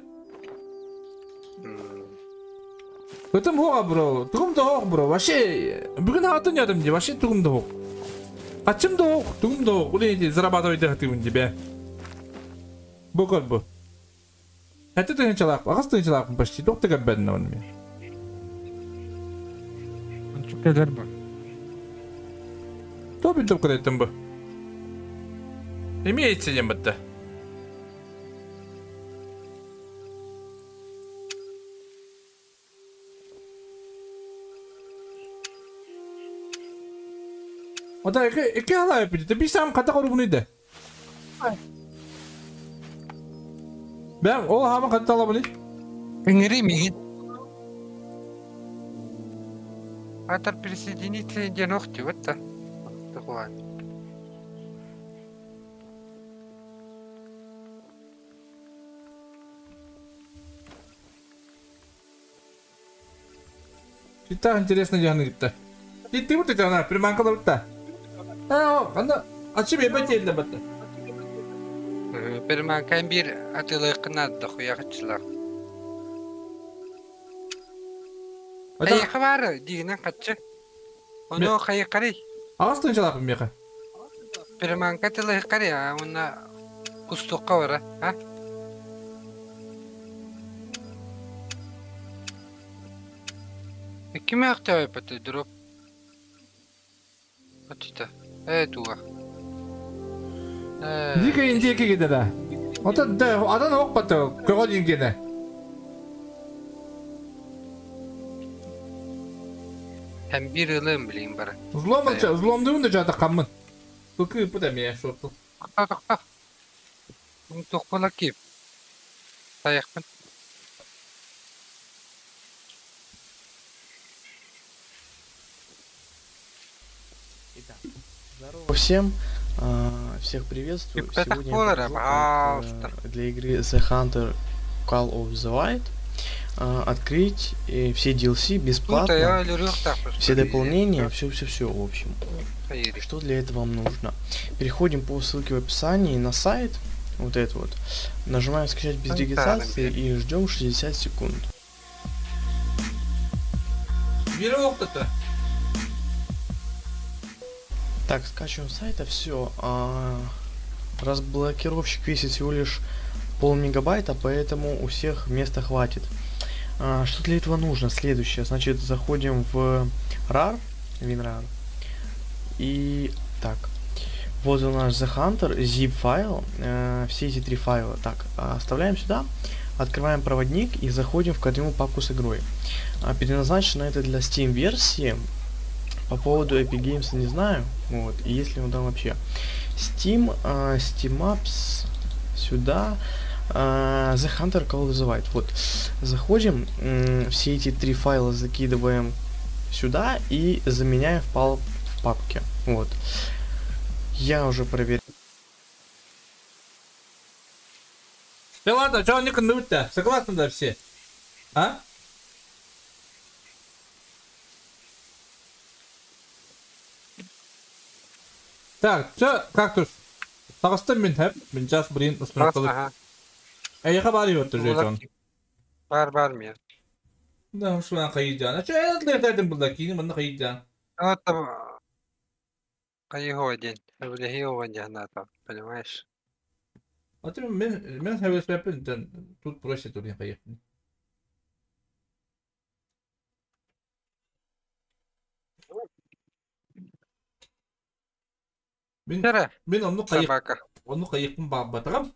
Speaker 1: Өтім хоға бро, тугум да хоқ бро. Вообще бүгүн хатын ядым ди, вообще тугум да хоқ. Ачым да хоқ, тугум да хоқ. Ули зарабатывать хатым ди бе. Бу кол бу. Это ты чалак, агас ты чалак почти доктор габбен на мен.
Speaker 3: Чукелер бу.
Speaker 1: То бит топ бу. Имеется дем битте. Ода эки алай бит. Би сам ката корубун иде. Бәм, ол хама ката ала били.
Speaker 3: Иңири мигин. Атар присоединиться ден охти, вот та. Такое.
Speaker 1: Чита интересно жаны гитте. Гитти бу тана, приманка да битте. А, анда ачып эбет елде битте.
Speaker 3: Приманкан бир атылыкына да хуягычлар. Ай бар дигенен катчы. Оно кайкари.
Speaker 1: Агас тынчалап меха.
Speaker 3: Приманка тылыкари, а уна кустукка бара, а? Ким активай паты дроп. Ачта. Туга.
Speaker 1: Дике индике кидеде. Ота да адан ок баты көгөн ингене.
Speaker 3: Hem bir ылым билейм бара.
Speaker 1: Взлом взломдуун да жата каммын. Тукы бу да ме шорту.
Speaker 3: Токта. Токпола кип. Таякпын.
Speaker 6: Здорово всем, всех приветствую. Сегодня я покажу, как для игры The Hunter Call of the Wild открыть все DLC бесплатно, все дополнения, все-все-все в общем. Что для этого вам нужно? Переходим по ссылке в описании на сайт, вот это вот, нажимаем скачать без регистрации и ждем 60 секунд.
Speaker 1: Биир олохтото.
Speaker 6: Так, скачиваем с сайта, все. Разблокировщик весит всего лишь пол мегабайта, поэтому у всех места хватит. Что для этого нужно? Следующее. Значит, заходим в RAR, WinRAR. И так, вот у нас The Hunter, zip файл, все эти три файла. Так, оставляем сюда, открываем проводник и заходим в корневую папку с игрой. Предназначено это для Steam версии. По поводу Epic Games не знаю, вот, и если он там вообще. Steam, Steam Apps, сюда, The Hunter Call of the Wild. Вот, заходим, все эти три файла закидываем сюда и заменяем в папке. Вот. Я уже проверил.
Speaker 1: Да ладно, что они кнут-то? Согласны, да, все? А? Так, чё, кактус? Таҕыстым мин хэп, мин час блин установкалык.
Speaker 3: Ага.
Speaker 1: Эйиэхэ баар үһү же дьон.
Speaker 3: Бар бар мен.
Speaker 1: Да, шуан хайыйдаан. Чё этлээтэтин булла киини манна хайыйдаан.
Speaker 3: Вот хайыһо диэн. Эбилэһи оҕон диэн понимаешь?
Speaker 1: А ты мен мен хэвэспэппин тут проще тут не хайыппын. Мин мин онну хайып
Speaker 3: Собака.
Speaker 1: онну хайыппын баабатаҕым.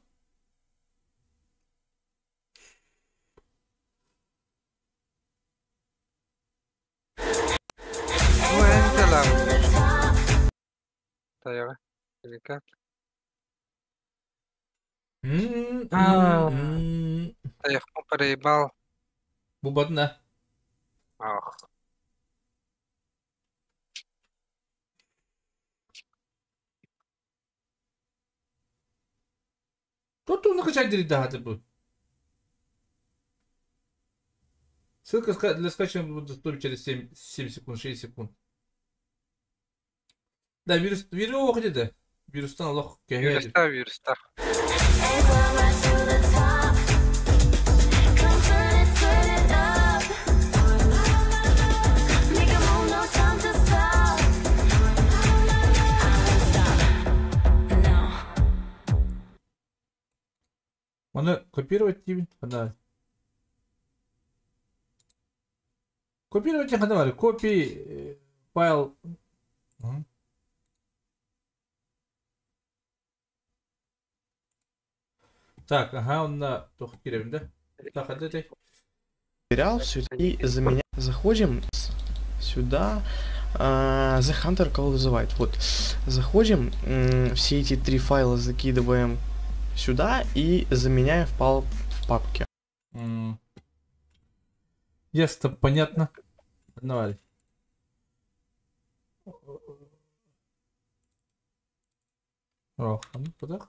Speaker 3: Ой, Таяга. Или как? Таяхпын проебал.
Speaker 1: Бу бадна.
Speaker 3: Ах.
Speaker 1: Тут он качать да бу. Ссылка для скачивания будет доступна через 7, 7 секунд, 6 секунд. Да, вирус, вирус где-то. Вирустан Аллах
Speaker 3: Вируста, вируста.
Speaker 1: Оны копировать деймін, ана. Копировать қандай бар? Копи файл. Так, ага, он на тоқ керемін да? Так, қандай ты?
Speaker 6: Проверял все и заменяем. Заходим сюда. The Hunter Call of the Wild. Вот. Заходим, все эти три файла закидываем сюда и заменяем в папке.
Speaker 1: Ясно, понятно. Давай. Ох, ну куда?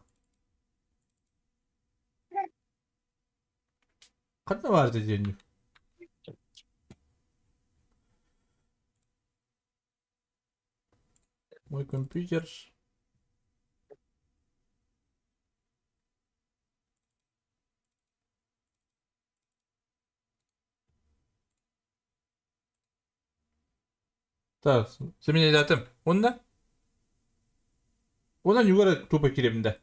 Speaker 1: Ханна бар деден. Мой компьютер. Так, заменять Онда? Онан югары тупо керемінде.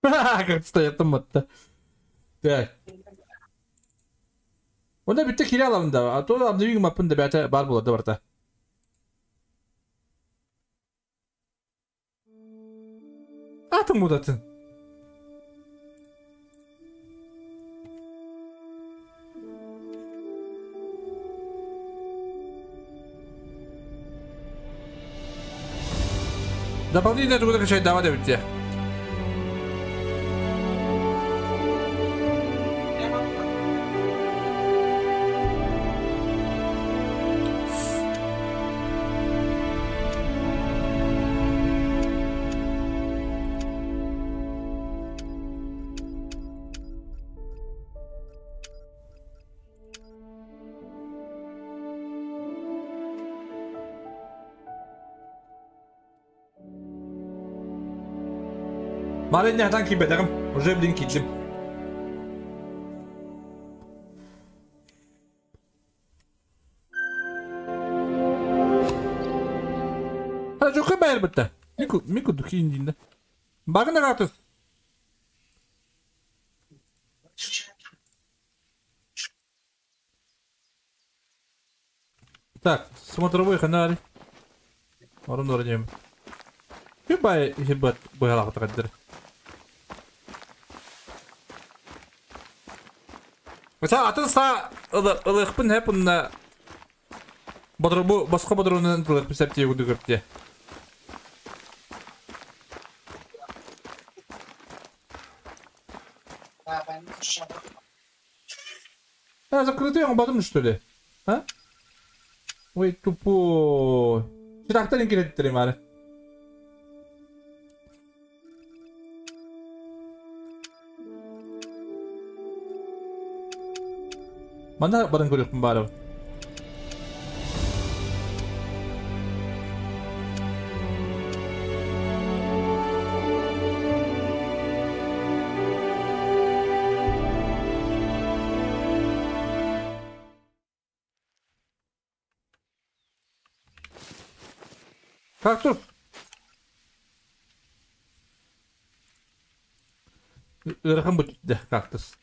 Speaker 1: Как стоят там вот. Так. Онда бітті келе аламын да. А то обновим мапын да бәті бар болады барта. Атом удатын. Дополнительно буду качать, давай, давайте. Мары нехтан кийбэтэҕим, уже блин киирдим. Жокой байар бытта. Мику, мику духи индинде. Багын ратус. Так, смотровой фонарь. Орун орнем. Хибай хибат быһалаахтыгадыр. Са атын са ылыхпын хеп унна Бодробу босхо бодронун тылыхпын септие курдук өптие. А, закрытый он потом что ли? А? Ой, тупой. Читактан киреттери мары. Манна баран көрүөхпүн баарабын. Кактус. Ыарахан бут кактус.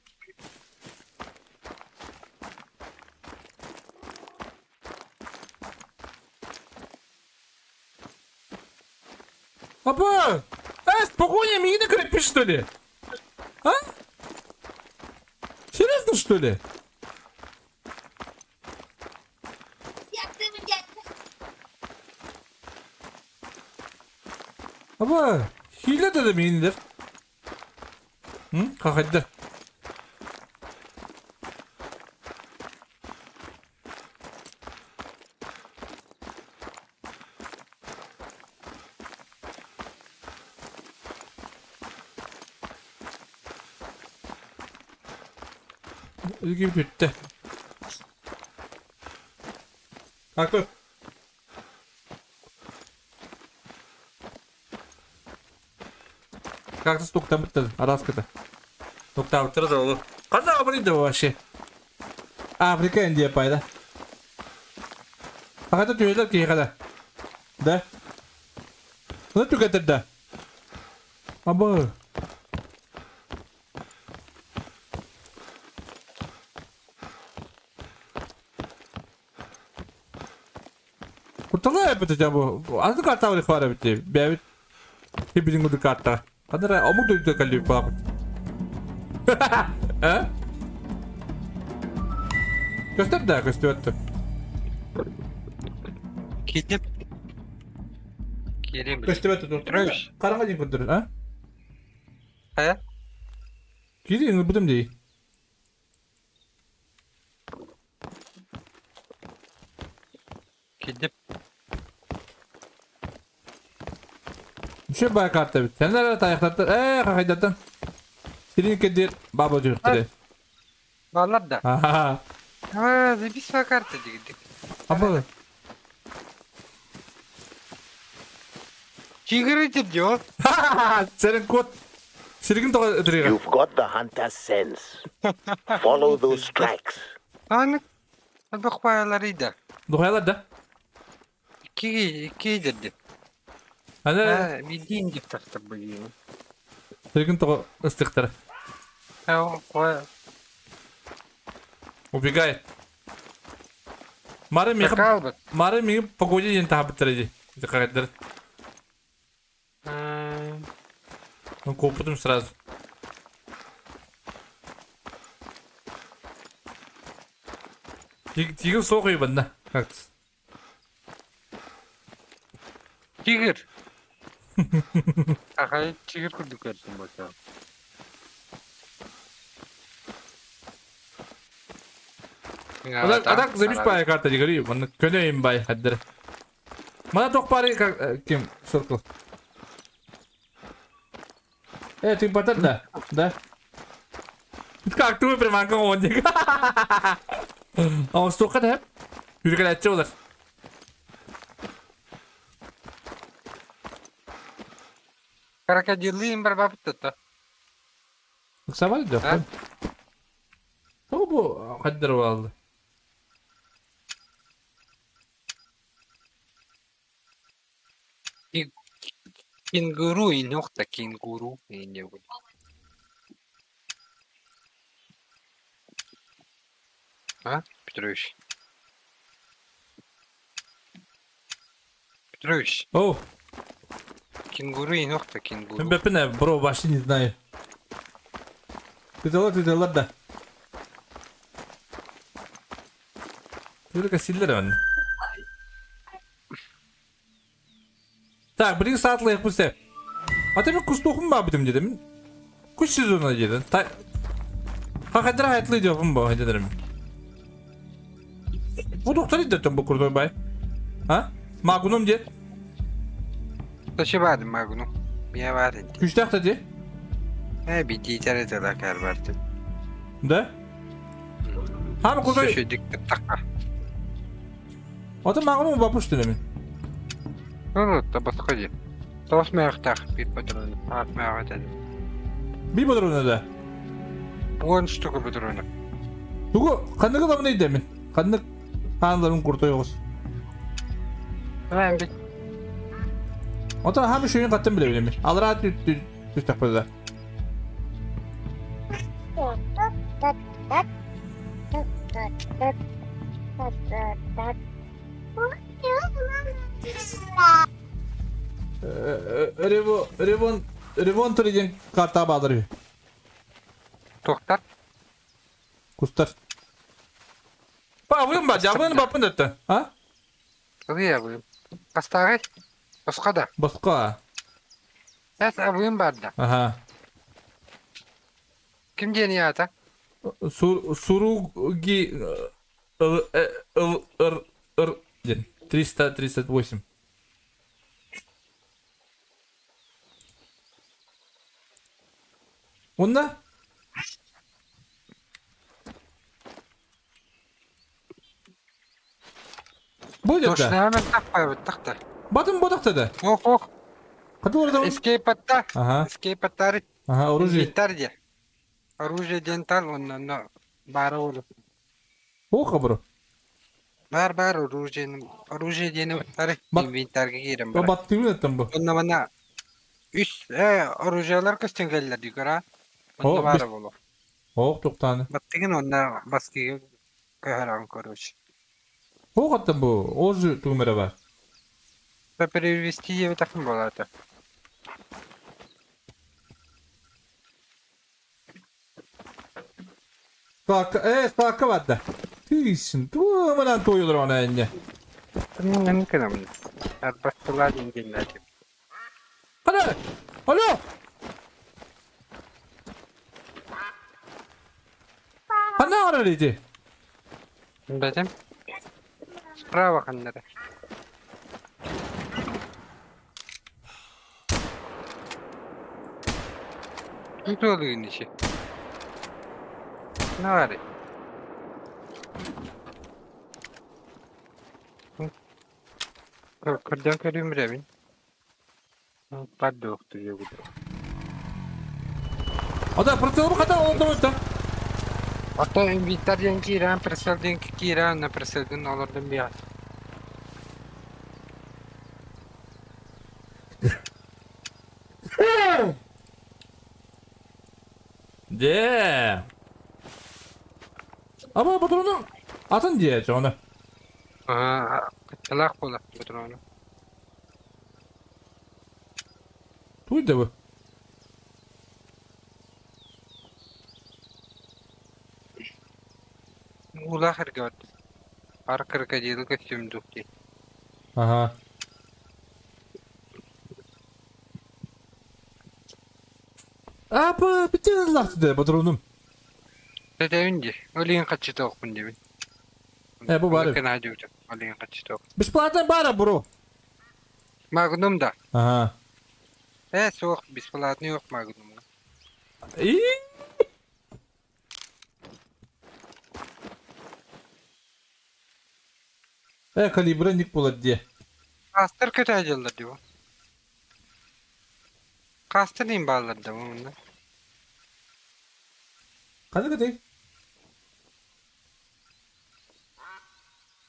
Speaker 1: Апа! Э, спокойнее, меня крепишь, что ли? А? Серьезно, что ли? Апа, хиле да мииндер. Хахайда. Илги бүттэ. Кактус. Кактус туктамыттыр, араскыта. Туктабыттыр да олу. Кандай абырыйды вообще? Африка Индия пайда. Хаката түйелер кейхада. Да? Ну түгетер да. Абы. Куртала эпите жабы. Азы карта бар хвара бите. Бәбит. Хибидин гуду карта. Кадара омук дойду калли балак. А? Көстөр да, көстөр өттү.
Speaker 3: Китеп. Кирем.
Speaker 1: Көстөр өттү.
Speaker 3: Трөш.
Speaker 1: Караңга дейин көндүр, а?
Speaker 3: А?
Speaker 1: Кирин бүтүм дей.
Speaker 3: Китеп.
Speaker 1: Үшө бай карта бит. Сенлер таяктатты. Э, кайдаттан. Сирин кедер баба жүрүктү.
Speaker 3: Балар да.
Speaker 1: Аха.
Speaker 3: А, записывай карта дегендик.
Speaker 1: Абы.
Speaker 3: Тигр деп деп.
Speaker 1: Сенин код. Сиригин тога өтүрүгө.
Speaker 7: You've got the hunter's sense. Follow those tracks.
Speaker 3: Аны Дохпаялар иде.
Speaker 1: Дохаялар да.
Speaker 3: Ики ики деп.
Speaker 1: Аны
Speaker 3: Бидин деп тартып бүгүн.
Speaker 1: Сиригин тога ыстыктар.
Speaker 3: Ой.
Speaker 1: Убегает. Мары меха Мары меха погоде ден табыттыр иди. Кагаттар. Ну копытым сразу. Тигр соқы банда. Кактус.
Speaker 3: Тигр. Ага, тигр күрдүк көрдүм болсо.
Speaker 1: Адак забиш бай карта дигери, маны көнөйм бай хаддыр. Мана ток бары ким сыркыл. Э, ты батар да? Да. Как ты приманка ондик. А столько да? Хүргел атчы болар.
Speaker 3: Крокодилы барбаппыт да.
Speaker 1: Ыксабат
Speaker 3: А?
Speaker 1: да. Тоҕо бу хаддара буолла?
Speaker 3: Кенгуру инохта кенгуру инегүй. А, Петрович? Петрович,
Speaker 1: О,
Speaker 3: кенгуру инохта кенгуру.
Speaker 1: Бэппин бро, вообще не знаю. Тыталар да. Только силлер он. Так, билигин саатылыахпын сөп. Ата мен кустуохум баабытым дедим. Кус сезона дедим. Хахадра хайтлы диохум бо дедим. Бу доктор дедим бу крутой бай. А? Магунум дед.
Speaker 3: Тоши баадым магуну. Мия баадым.
Speaker 1: Күчтәх ди.
Speaker 3: Э, бити тара карбарты.
Speaker 1: Да? Хам крутой.
Speaker 3: Слушай, дик така.
Speaker 1: Ата магунум бапуш дедим.
Speaker 3: Ну, та басқади. Тоос маяқтақ bir патрон. Ат маяқ
Speaker 1: Би патроны да.
Speaker 3: 10 штука патрона.
Speaker 1: Тугу канныгы ламны дедим. Каннык хаанларын крутой огус.
Speaker 3: Мен бит
Speaker 1: Ата хам шуйын каттым биле билем. Алра түс таппыда. Рево ревон ревон триден карта бадыр.
Speaker 3: тоқтар.
Speaker 1: Кустар. Па вын ба, жабын бапын дөттө. А?
Speaker 3: Ылыя бу. Бастағы? Басқа да.
Speaker 1: Баска.
Speaker 3: Әс абыйым бар да.
Speaker 1: Ага.
Speaker 3: Ким диэн ята?
Speaker 1: Сур суруги Л Л Р Р 338. Онна? Будет да.
Speaker 3: Точно мен тақпай тақта.
Speaker 1: Батым бодақта да.
Speaker 3: Ох, ох.
Speaker 1: Катылар
Speaker 3: Escape атта.
Speaker 1: Ага.
Speaker 3: Escape аттары.
Speaker 1: Ага, оружие.
Speaker 3: Инвентарь де. Оружие дентал онна бары олу.
Speaker 1: Оха, бро.
Speaker 3: Бар бар оружие оружие дені бары инвентарьга киирен бар.
Speaker 1: Баттым еттем бу.
Speaker 3: Онна мана үс оружиялар көстен келлер дикара. Онна бары болу.
Speaker 1: Ох, тоқтаны.
Speaker 3: Баттыгын онна баскыга көһөрөн короче.
Speaker 1: Ох, аттым бу. Ожу тугмере бар.
Speaker 3: Перевести его так не было это.
Speaker 1: Так, так вадда. Түйсін, туымынан тойылыр оны әнне.
Speaker 3: Мүмкін Арбастылар деңгейлер.
Speaker 1: Қана! Алло! Қана ара дейді?
Speaker 3: Бәтем. Справа қандары. Тут олығын іші. Не бар? Көрден көрейін білемін. Падды оқты жегуді.
Speaker 1: Ата, прицелы қата олдыр өтті.
Speaker 3: Ата инвентарьден кирен, прицелден кирен, на прицелден олардың бияд.
Speaker 1: Де. Аба патрону атын дие жоны.
Speaker 3: Кытылақ бола патрону.
Speaker 1: Туйды бу.
Speaker 3: Ула хыргат. Ар крокодил костюм духти.
Speaker 1: Ага. Апа, битен лахты патронум.
Speaker 3: Тәтәвинди. Олин качы тоқпын дебин.
Speaker 1: Бу бары.
Speaker 3: Олин качы тоқ.
Speaker 1: Бесплатно бара, бро.
Speaker 3: Магнум да.
Speaker 1: Ага.
Speaker 3: Соқ, бесплатный yok магнум.
Speaker 1: И? Калибры ник болады де.
Speaker 3: Астыр көтә жылдар дип. Хаста бааллар да мунна.
Speaker 1: Ханнык этэй?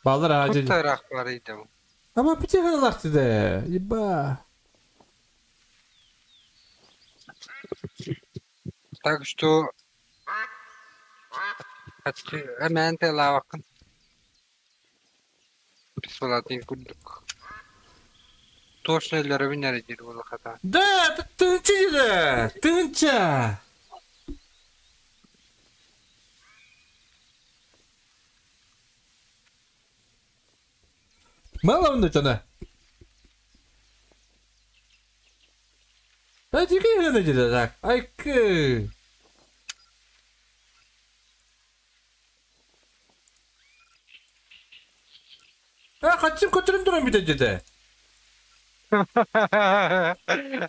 Speaker 1: Баллар аадьы.
Speaker 3: Туттараах барыйда бу.
Speaker 1: Ама пите да. Еба.
Speaker 3: Так что Эмээн тыалаабаккын. Бесплатный курдук. Точно өлөрөбүн эрэ диир буоллахата.
Speaker 1: Да, тыынча да, тыынча. Мало он это. Да тики гына деді так. Айкы. А, хотим көтөрөн туран бите деді.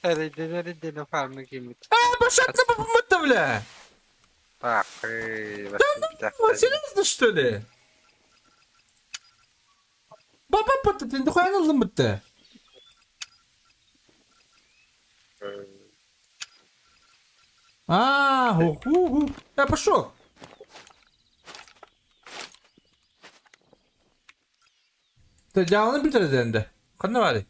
Speaker 3: Эрэйден эрэйден фармы кимит.
Speaker 1: А, башатны бу бля.
Speaker 3: Так,
Speaker 1: Ну, серьезно, что ли? Баба патты, ты хуян алым бітті. А, ху, ху, ху. Я пошел. Ты дьяволны билдирди энди. Ханна бары?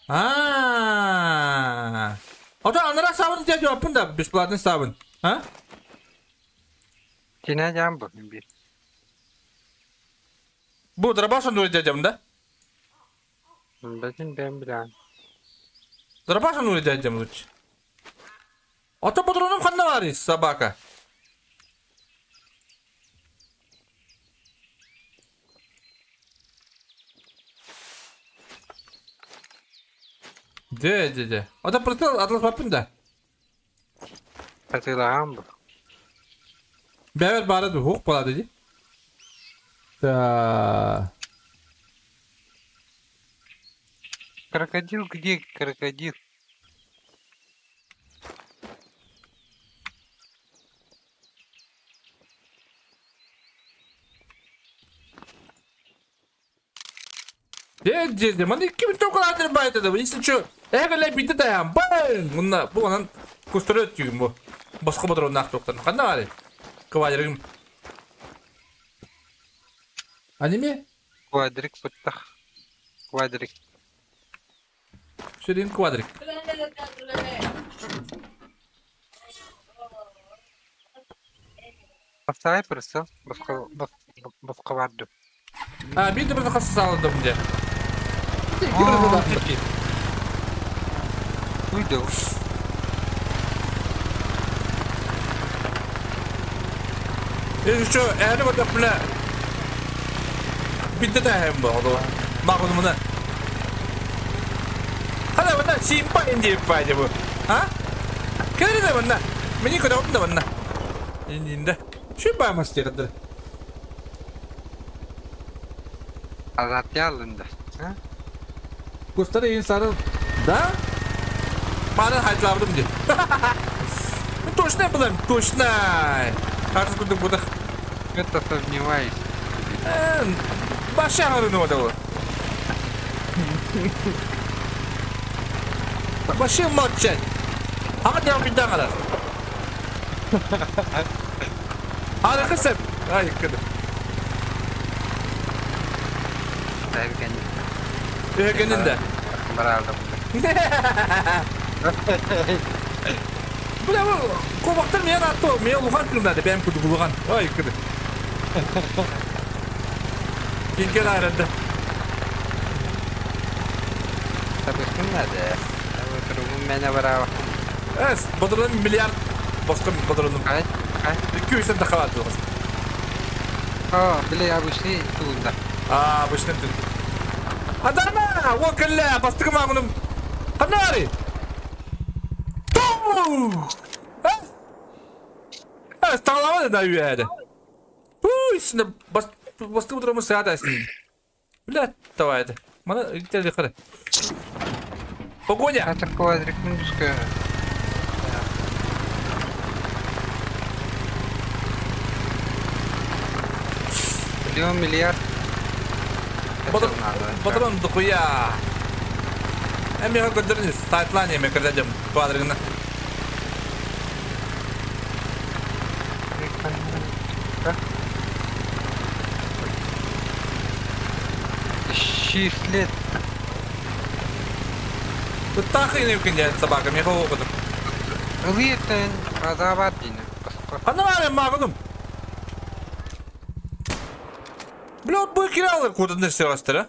Speaker 1: А. Ото анара сабын дядю апын да бесплатный сабын. А?
Speaker 3: Кине жам бу бир.
Speaker 1: Бу дробашын дури дядям да?
Speaker 3: Бәтин бәм билән.
Speaker 1: Дробашын дури дядям лучше. Ото патроном ханна бары собака. Де, де, де. Ото прицел атлас бапын да.
Speaker 3: Татылаган бу.
Speaker 1: Бәбер бары хук болады ди. Да.
Speaker 3: Крокодил где крокодил?
Speaker 1: Де, де, де. Маны ким токалатыр байты да. Если что, эгеле битте таян. Бang! Мына бу анан кустурөт түйүн бу. Башка патрон нак токтан. Кандай бары? Квадригим. Аниме?
Speaker 3: Квадрик пыттах. Квадрик.
Speaker 1: Ширин квадрик.
Speaker 3: Бастай просто. Баска баска барды.
Speaker 1: А, бир де бір қасы салдым де.
Speaker 3: Уйду.
Speaker 1: Если что, әні вот бля. Битте тәһәм бу, алды. Мағын мұны. Хана мына симпа инди пайда бу. А? Кәрі де мына. Мені көдә да мына. Инде. Şu баймас дегендер.
Speaker 3: Азат ялынды. Ha?
Speaker 1: Кустары инсаны да? Маны хайтлавдым ди. Ну точно булам, точно. Хатыс күндүк будах.
Speaker 3: Это сомневаюсь.
Speaker 1: Баша гарыны ода Башы молчать. Ага дям бидden kadar. Hadi kısım. Ay kıdı.
Speaker 3: Derken
Speaker 1: Üheginin de.
Speaker 3: баралdım.
Speaker 1: Bu ne bu? Kovaktan men attı. Men улухан кылмады. Бәм күді улухан. Ай кыды. Кинген айрынды.
Speaker 3: Табышкын нады. Табышкын мене барава.
Speaker 1: Эс, бодырын миллиард босқын бодырыным.
Speaker 3: Ай, ай.
Speaker 1: 200 тахалат дылғыз.
Speaker 3: О, бile обычный тугунда.
Speaker 1: А, обычный түн. Адама, о кілі, бастығы мағыным. Қанары? Ту! А? Таңламады да үйәді. Пуй, сіне бастығы отырамы сағат әсін. Бля, давай это. Мана, иттер қара. Погоня!
Speaker 3: Это квадрик минуска. Миллион миллиард.
Speaker 1: Патрон дохуя. Эми көдөрүн сайтлан эме кырдадым квадрыгына.
Speaker 3: Шесть лет.
Speaker 1: Тахы не собака, мне опытом.
Speaker 3: Ылыйтын разабат дейні.
Speaker 1: Ана мен мағыным. Бля, bu kiralar куда нәрсе бастыр, а?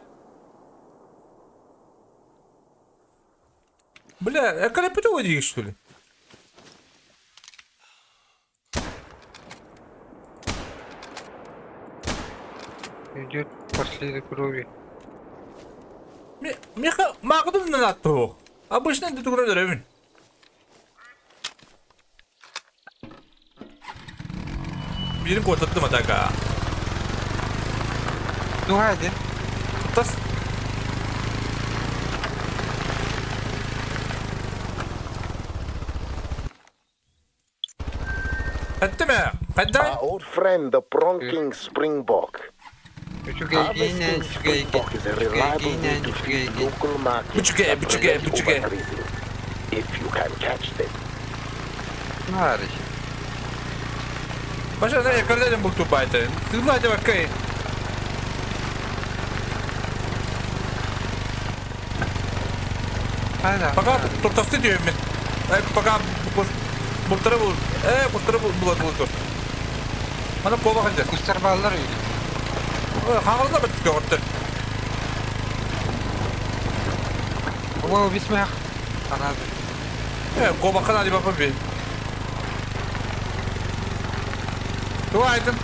Speaker 1: Бля, я калепету дейік, что ли?
Speaker 3: Идет по следу крови.
Speaker 1: Меха мағыным на тух. Обычно это тугры деревень. Birini kurtardım ataka.
Speaker 3: Ну hadi.
Speaker 1: Tas. Etti mi? Hadi.
Speaker 7: Our old friend, the pronking springbok. Harvesting springbok is a reliable way to feed local markets
Speaker 1: Buçuke,
Speaker 7: and
Speaker 1: buçuke,
Speaker 7: prevent
Speaker 1: buçuke.
Speaker 7: overgrazing, if you can catch them.
Speaker 3: Нарыш.
Speaker 1: Başa ne yakaladım bu tubaydı. Sığla bakayım. Пока туртасты diyorum ben. Пока буртары бул. Кустары бул булат. Mana kova hadi.
Speaker 3: Кустар баллар öyle.
Speaker 1: Хаңылда бит көрдү.
Speaker 3: О, бисмиллах. Анады.
Speaker 1: Kova kana di bapa bir. Dua edin.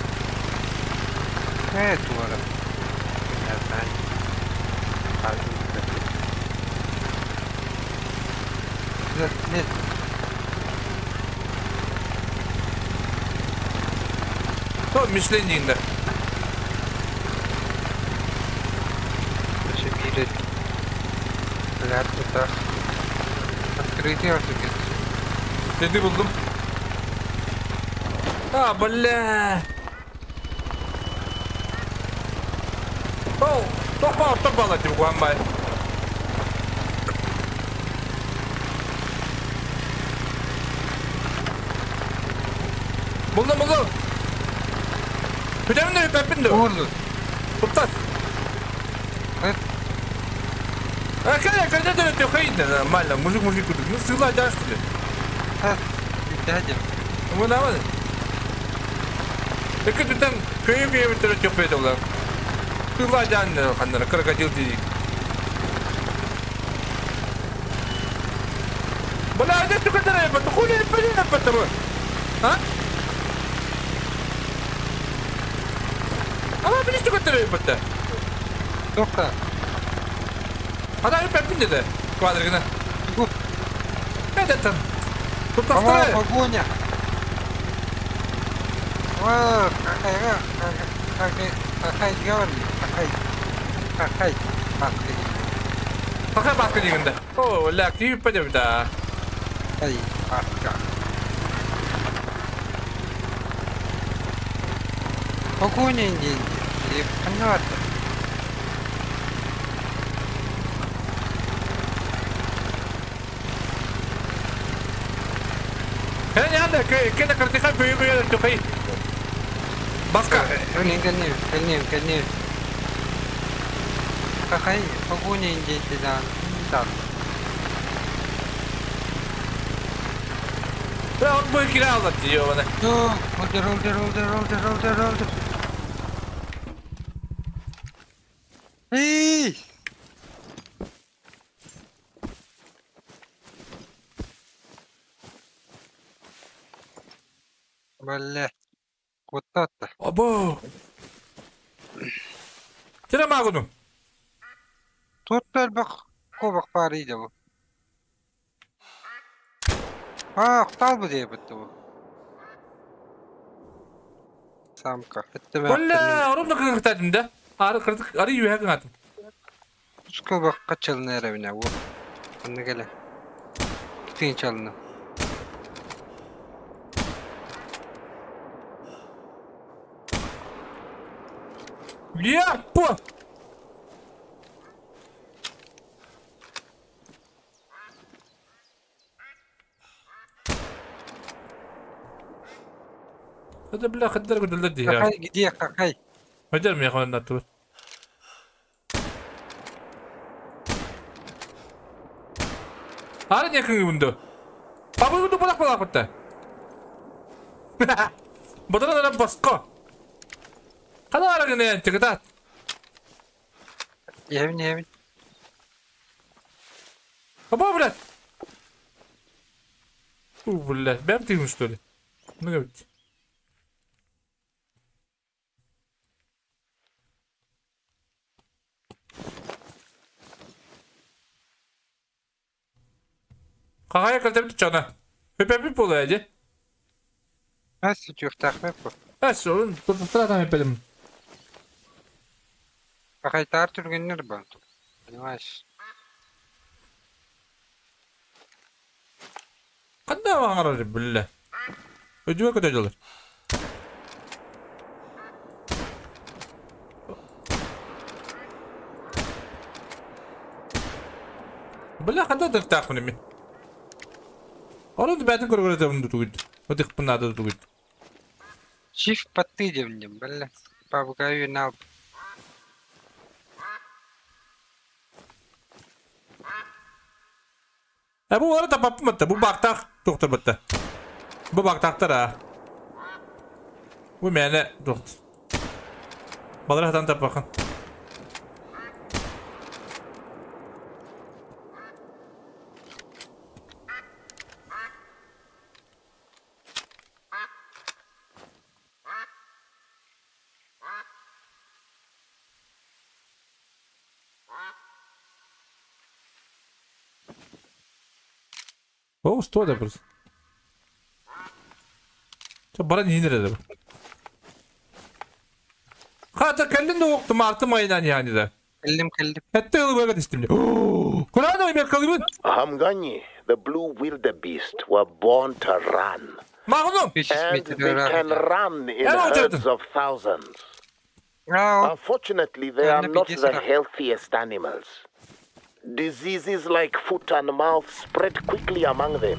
Speaker 3: Туара. Нет, нет.
Speaker 1: То Мишленинде.
Speaker 3: Открытие все-таки.
Speaker 1: Dedi buldum. А, бля. О, топа, топа, деп қуанбай. Buldum, buldum. Hüdemin de hüpepin de.
Speaker 3: Uğurlu.
Speaker 1: Tuttat.
Speaker 3: Evet.
Speaker 1: А, когда когда ты хайда нормально, мужик мужик ну сыла дашь что ли?
Speaker 3: Дядя.
Speaker 1: Ну давай. Так ты там көйө көйө битер чөпөй долар. Сыла жан ханнар крокодил дейик. Бля, это ты когда это хули не понятно потому. А? Ама билиш ты когда это?
Speaker 3: Тоқта.
Speaker 1: Ана үпәпин dedi. Квадригына. Это там. Тут
Speaker 3: О, погоня. О, какая, какая, какая говори, какая, какая, баска.
Speaker 1: Какая баска дегенде? О, ля, күйіп пәдеп да.
Speaker 3: Ай, баска. Погоня инде, понятно.
Speaker 1: Кene картиха көйө көйө төкөй. Баска.
Speaker 3: Кэлни, кэлни, кэлни. Какай погоня инде да. Да.
Speaker 1: Бля, он будет киралла ёбаный.
Speaker 3: Ну, олдер, олдер, олдер, олдер, олдер, олдер. Эй! Бля. Вот это.
Speaker 1: Або. Тире магуну.
Speaker 3: Тут бак кобак бар иде бу. А, ктал бу деп битти бу. Самка.
Speaker 1: Бля, орумда кыргытадым да. Ары кырдык, ары юя кыргатым.
Speaker 3: Кобак качылны эребине бу. Анны келе. Тин чалны.
Speaker 1: Яппа! هذا بالله خدر قد لدي
Speaker 3: يا قدي خاي.
Speaker 1: هجر يا اخوان نتور. هذا يكون وندو. بابا وندو بلاك بلاك بتا. بدل انا بسقا. هذا على انت كده.
Speaker 3: يهمني يهمني.
Speaker 1: بابا بلاد. بالله بامتي مشتري. نقبت. Какая кальтебит чана? Пепе поледи.
Speaker 3: Ас тюртах пепе.
Speaker 1: Ас он тут пелем.
Speaker 3: Какая-то Артур Геннербан. Понимаешь?
Speaker 1: Когда вам бля? Иди куда делать? Бля, когда ты так мне? Orada бәтін көргөрөтө мунду тугуйт. Отых пынады тугуйт.
Speaker 3: Чиф паттыдем, бля. Пабгаю на.
Speaker 1: Бу арада папматта, бу бактак доктор батта. Бу бактактар а. Бу мени доктор. Баларахтан таппакын. О, что это просто? Что, баран не это? Хата кэллин да мартым айынан яни да.
Speaker 3: Кэллим кэллим.
Speaker 1: Это ылбага дистим. Курана мен калыбын.
Speaker 7: Hamgani, the blue wildebeest were born to run.
Speaker 1: Магнум.
Speaker 7: And they can run in herds of thousands. Unfortunately, they are not the healthiest animals. Diseases like foot and mouth spread quickly among them.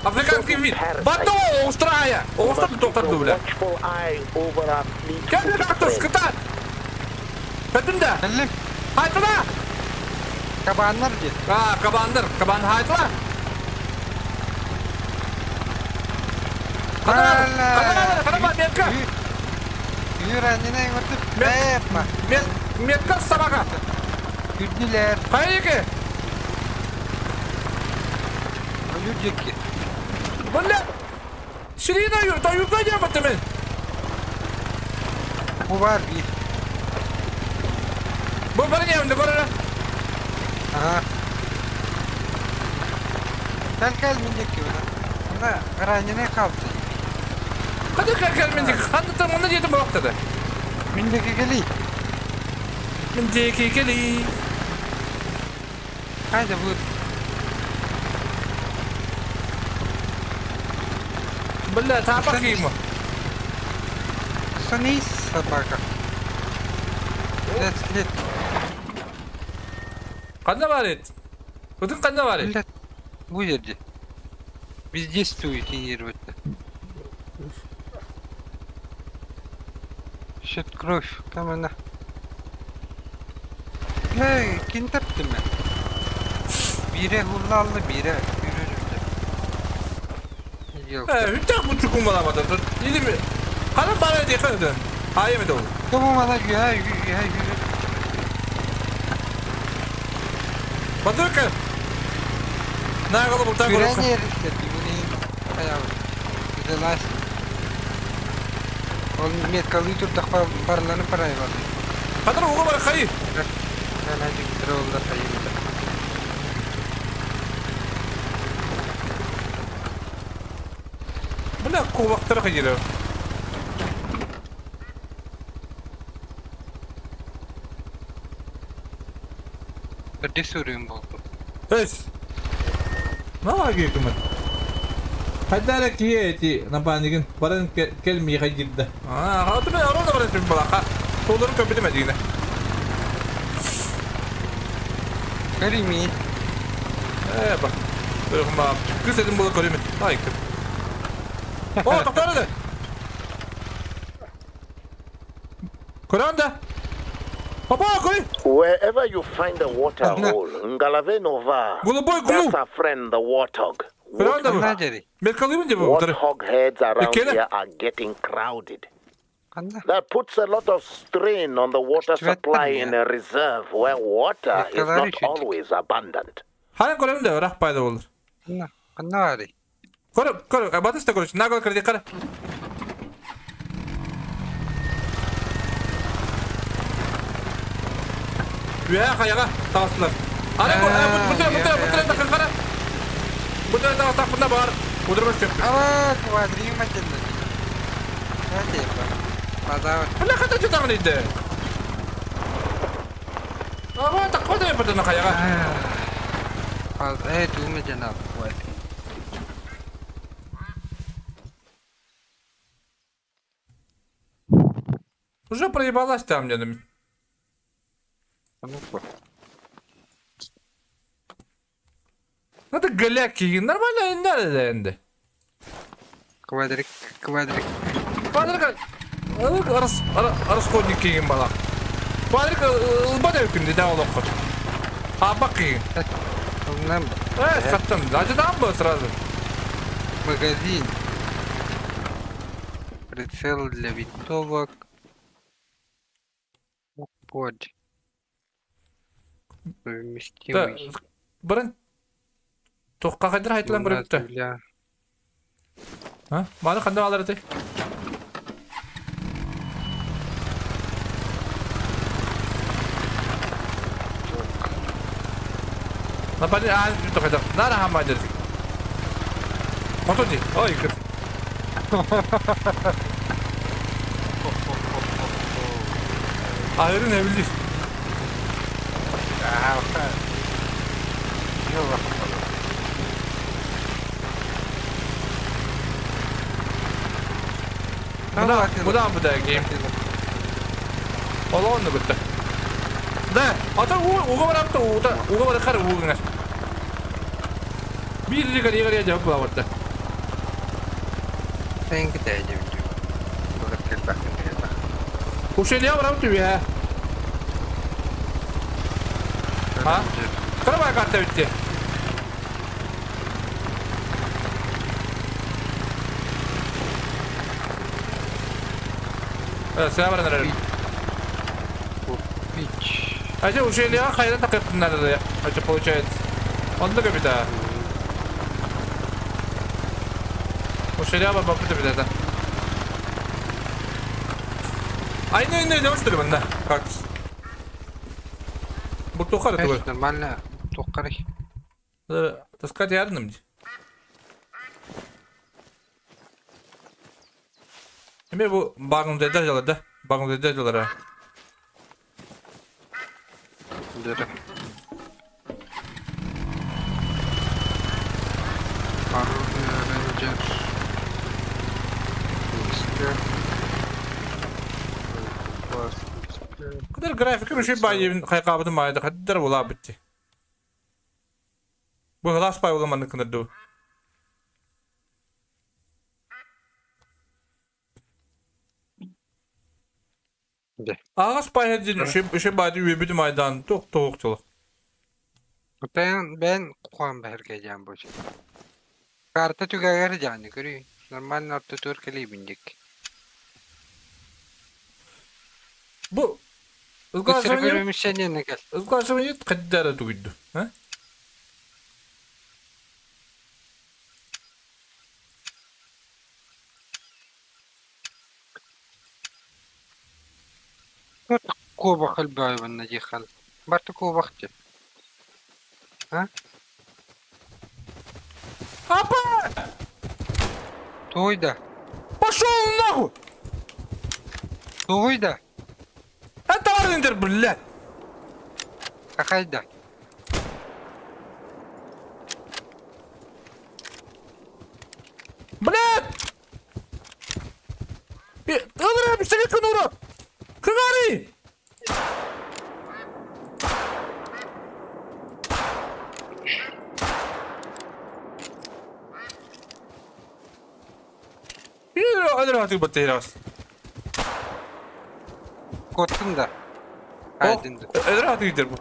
Speaker 1: Африканский вид. Бато, Австралия. Австралия доктор дубля. Кем доктор скота? Кәтімді. Хайтыла.
Speaker 3: Кабандар де.
Speaker 1: А, кабандар. Кабан хайтыла. Кана, кана, кана, метка.
Speaker 3: Юра, не най
Speaker 1: Мет, метка собака.
Speaker 3: Күрділер.
Speaker 1: Хайеке.
Speaker 3: Юрдеке.
Speaker 1: Бля. Ширина юрта юрта жаматы мен.
Speaker 3: Бу бар bir.
Speaker 1: Бу бар не онда бар.
Speaker 3: Ага. Кел кел мендеке. Анда ранене қалды.
Speaker 1: Қандай кел кел мендеке? Қандай там онда жетім уақытта.
Speaker 3: Мендеке кели.
Speaker 1: Мендеке кели.
Speaker 3: Қайда бұл?
Speaker 1: Бля, табак ему.
Speaker 3: Сонис собака. Лет, лет.
Speaker 1: Қанда бар ет? Өтін қанда бар ет?
Speaker 3: Бұл жерде. Бездействует инервотно. Счет кровь, камена. Бля, кин таптым мен. Бире хуллалды, бире үрөрүмдө.
Speaker 1: Үтәк бу чукун баламады. Илими. Кана бара ди кана. Айым ол.
Speaker 3: Кому мана юха юха юха.
Speaker 1: Батырка. Нагалы бултан
Speaker 3: көрөк. Күрәнер Ол меткалы турдак барланып барайбады.
Speaker 1: Кадыр угу бар кай.
Speaker 3: Мен ажы олда кайы.
Speaker 1: Бля, кубактар кайы.
Speaker 3: Бірде сүрүн болду.
Speaker 1: Эс. Нама кийкүмүн. Хайдара кие эти напанигин баран келми хайдидда. А, хатым арона баран бин балака. Толору көпүтүм эдигине.
Speaker 3: Көрүмин.
Speaker 1: Э, ба. Көрүм ба. Кыз эдим була көрүмүн. Ай, кыр. О, токтор да. Көрөн да. Папа, кой.
Speaker 7: Wherever you find a water hole, Ngalavenova,
Speaker 1: Голубой глу.
Speaker 7: that's our friend the warthog.
Speaker 1: Көрөн да. Меркалыбын деп отыр.
Speaker 7: Warthog herds around
Speaker 1: Ekele.
Speaker 7: here are getting crowded. That puts a lot of strain on the water supply in a reserve where water is not always abundant.
Speaker 1: Ханан көрөм да, ырах пайда болur.
Speaker 3: Канна барый?
Speaker 1: Көрө, көрө, батыс да көрөчү. Нагыл кирди кара. Үә хаяга тагыстылар. Ана бу бу бу бу бу кара. Бу да тагыстак бар. Удырмаш сөп.
Speaker 3: Ава, квадрик мәтенде. Базар.
Speaker 1: Бля хата чутагын иде. Ава такода бу хаяга.
Speaker 3: Баз, э, туме жана квадрик.
Speaker 1: Уже проебалась там, где-то. Надо голяки, нормально надо енді.
Speaker 3: Квадрик, квадрик.
Speaker 1: Квадрик, расходник киген бала. Квадрик ылбада өкінді да ол оқыр. Абак киген. Э, саттым. Ажыдан бы сразу.
Speaker 3: Магазин. Прицел для винтовок. Вот. Совместимый.
Speaker 1: Бұрын тоққа қайдыр айтылан көріпті. А? Маны қандай алар еді? Напали, а, тоқайдар. Нара хамайдыр. Қотоди. Ой, кір. Айырын әбілдір. Куда bu da game? Олоонну күттэ. Да, ата уга барапта уга уга бар кар угыңар. Бир ригар игар я жап барапта.
Speaker 3: Thank you, Daddy.
Speaker 1: Ушелия барапта я. А? Карабай карта битти. Сәбәрнәр. А что, уже ли хайда так надо, да? А что получается? Он такой беда. Уже ли аба бабы беда, да? Ай, ну не, не, что ли, да? Как? Бутухар это
Speaker 3: нормально, тухари.
Speaker 1: Таскать ярным. Эме бу багымды дажалар да? Багымды дажалар.
Speaker 3: Дere. Ranger.
Speaker 1: Кадar графика bir şey bayı хайкабытын baydı. Кадar була битти. Бу глаз пай буламаны кындырды. Ағас пайһадин үше байды үйбүтү майдан тоқ тоқ чолық.
Speaker 3: Бен бен куан бәрге жан бу. Карта түгәгәр жаны көрү. Нормально орто төр келей биндик.
Speaker 1: Бу
Speaker 3: Ызгашымын
Speaker 1: Ызгашымын каддара түгүдү, ха?
Speaker 3: Куба хальбай ванна дихал. Барты кубахти. А?
Speaker 1: Апа!
Speaker 3: Туйда.
Speaker 1: Пошел нахуй!
Speaker 3: Туйда.
Speaker 1: Это Арлиндер, блядь!
Speaker 3: Какайда?
Speaker 1: Блядь! Ылырап, үстеге күн ұры! Кыгары! атыы баттыйрас.
Speaker 3: Коттун да. Айдын да.
Speaker 1: Ödür atıydır bu.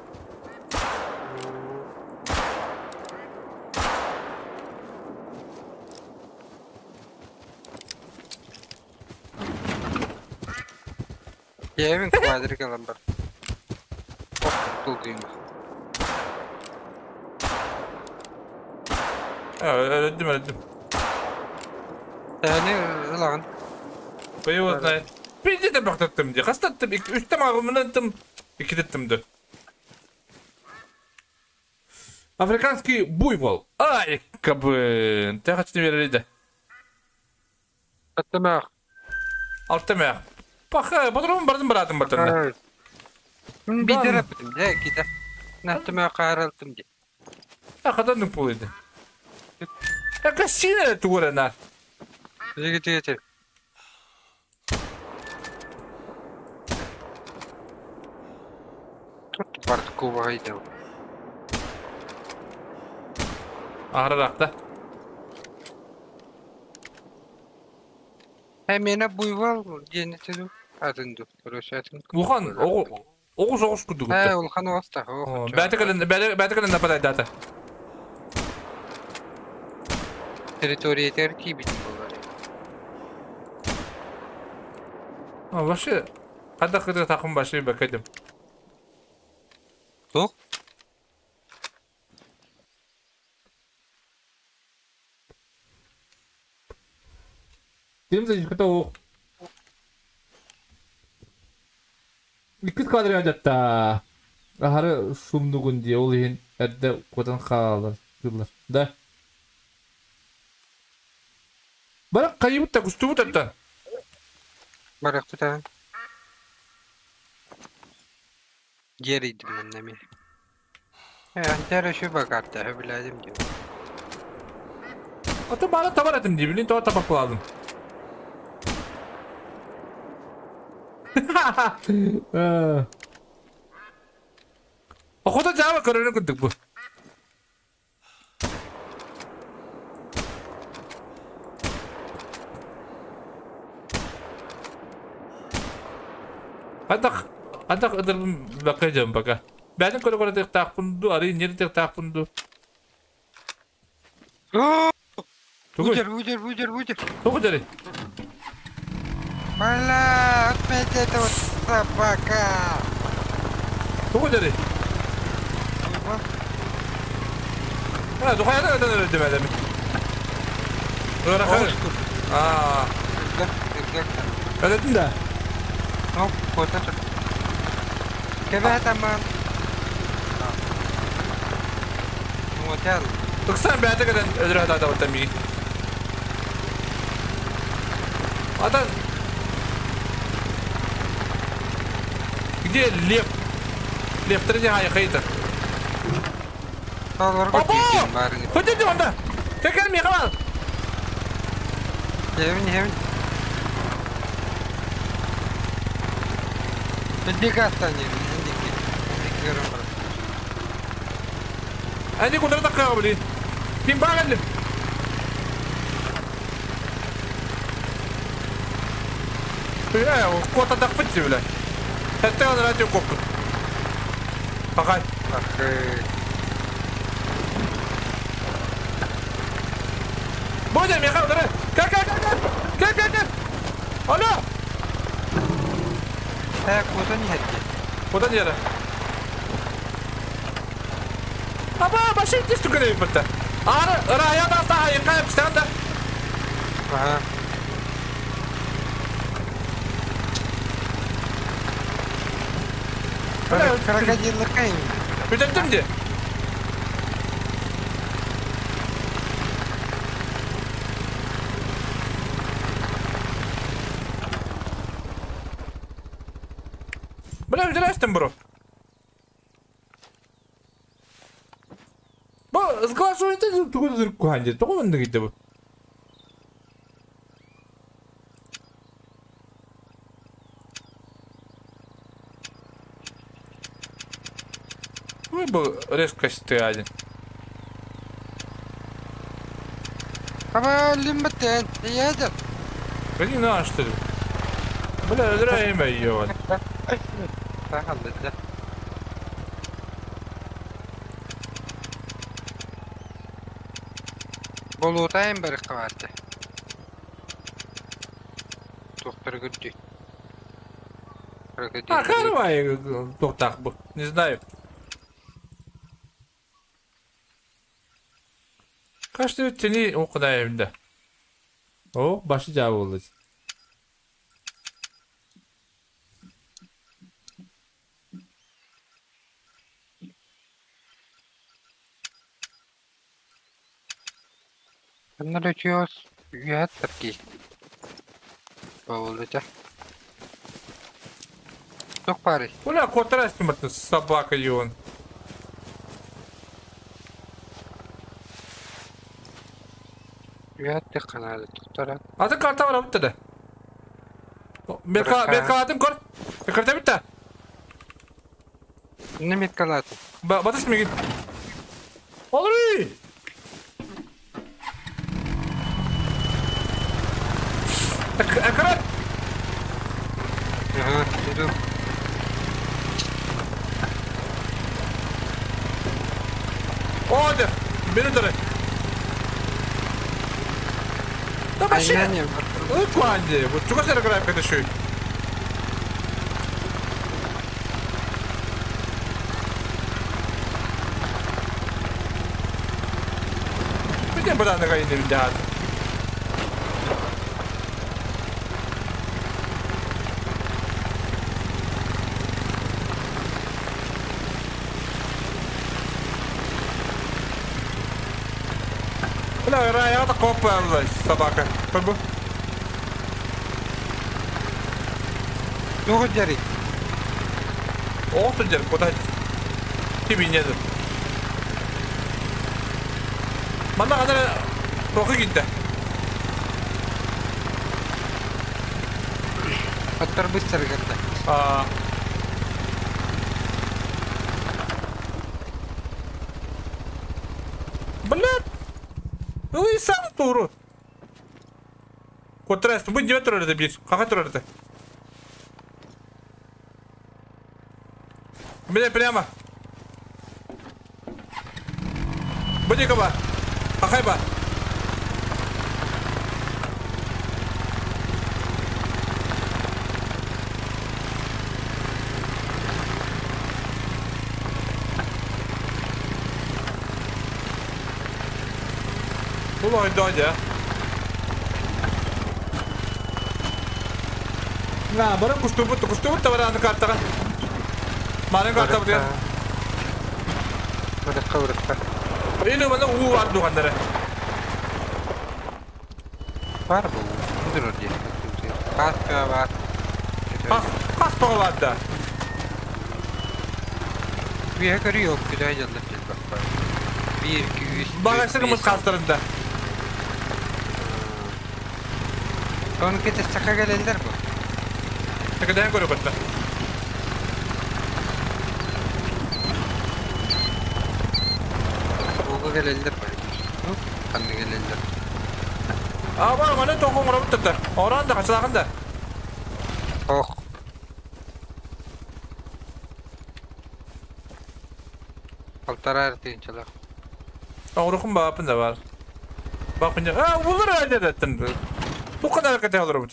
Speaker 3: Евин квадрик алан бар. Тулгуйм.
Speaker 1: Öldüm öldüm.
Speaker 3: Yani lan.
Speaker 1: Боевой знает. Пиздец бахтаттым ди. Хастаттым. Үстем агымынаттым. Икидеттим ди. Африканский буйвол. Ай, кабын. Ты хочу верить.
Speaker 3: Аттамах.
Speaker 1: Алтамах. Паха, по-другому бардым братым бартында.
Speaker 3: Мен бидер аптым, да, кита. Наттамах каралтым ди.
Speaker 1: А хадан пулыды. Я кассина тугурана.
Speaker 3: Жеге. Тут бартку багайда.
Speaker 1: Араракта.
Speaker 3: Мена буйвол денетеду. Атынду. Короче, атын.
Speaker 1: Улхан, оғыз оғыз күдү
Speaker 3: күттү. Улхан оғызта.
Speaker 1: Бәті кілін нападай дата.
Speaker 3: Территория терки бит болар.
Speaker 1: Вообще, қада қыды тақым башы бәкедім.
Speaker 3: Тоқ?
Speaker 1: Демзе жықыта оқ. Иккит квадрат жатта. Ахары шумнугун дие ол иһин эрдэ куотан хаалар кыллар. Да. Барак кайыбыт та кустубут аттан.
Speaker 3: Барак тута. Жеридим мен нами. Антара şu bakarta biladim diyor.
Speaker 1: Ата бара табар этим дии, билин тоға табак кыладым. Охота жаба көрөнө күндүк бу. Атак атак ыдырбын бакайжам пока. Бәдин көрө көрө тек тақпынду, ары нери тек тақпынду.
Speaker 3: Буджер, буджер, буджер, буджер.
Speaker 1: Тугу жери.
Speaker 3: Бля, опять это вот собака.
Speaker 1: Тугу жери. А, тухайда өтөн өлдүм элеми. Ырахы. А. Өлөтүн да.
Speaker 3: Ну, вот это. Кебе таман. Вот я.
Speaker 1: Туксан бәті кеден өлөрө ата ата ми. Ата. Где лев? Лев третий хай хайта. Апа! Хотите онда? Кекер ми хавал.
Speaker 3: Хевин, хевин. Бега станем, индики.
Speaker 1: Они куда так блин? Ким баганлы? Бля, кота так пытти, бля. Это он радио копку. Пахай. Бодя, Михаил, давай. Как, как, как, как, как, как? Алло!
Speaker 3: Куда не хотели?
Speaker 1: Куда не это? Аба, башын тез түгірей бітті. Ары, ырая да та айыққа пістен да.
Speaker 3: Ага. Крокодилы кайын.
Speaker 1: Бүтеттім де. Бля, үдерестім бро. Бу сглаживание тугу зүрх куханди. Тугу мынды кийди бу. Бу резкость ты один.
Speaker 3: Аба лимбатен, едет.
Speaker 1: Блин, а что ли? Бля, өлөрө ее.
Speaker 3: Сахалды. Болуутайын барыкка барды. Тухтар күрдү.
Speaker 1: А, карвай, тоқтақ бұл. Не знаю. Kaçta teni o kadar evinde. O başı cevap oldu.
Speaker 3: Bunlar ötüyor. Üyet ki. Болута. Тух пары.
Speaker 1: Бля, котрастим это собака юн.
Speaker 3: Üyet каналы туктара.
Speaker 1: Аты карта бар бітті де. Меркалатым көр. Карта бітті.
Speaker 3: Не меткалаты.
Speaker 1: Батыс мегин. Олри! Аккурат!
Speaker 3: Ага, иду.
Speaker 1: О, бери дыры. Да машина! Ой, вот чего сера графика еще? Где бы на гайде видят? Бля, рая, это копа, собака. Побу.
Speaker 3: Тугу дери.
Speaker 1: О, тут дер, куда? Тебе нет. Мана ана тоқы кетті.
Speaker 3: Оттар быстро кетті.
Speaker 1: А. Блядь. Ну и сам туру. Котрес, bu ne turardı bir? Kaka turardı. Бля, прямо. Буди-ка. Ахайба. Улой додя. На, барам кустубут, кустубут таваран картага. Марин карта бу.
Speaker 3: Баракка, баракка.
Speaker 1: Или мана уу бар дугандары.
Speaker 3: Бар бу. Дур ди. Каска бар.
Speaker 1: Кас, кас бар да.
Speaker 3: Бия көрү yok, güzel жылдыр дел бак. 1 2 3.
Speaker 1: Багасыгымыз кастырында.
Speaker 3: Оны кете чака келелер бу.
Speaker 1: Текеден көрүп өттү.
Speaker 3: Буга келелер бу. Канны келелер.
Speaker 1: А бар мана тоқон урап өттү. Оран да качлагын да.
Speaker 3: Ох. Полтора тысяча.
Speaker 1: Аурухум баапын да бар. Бакын. А, булар айдаттын. Бу кадар кете алыр бу.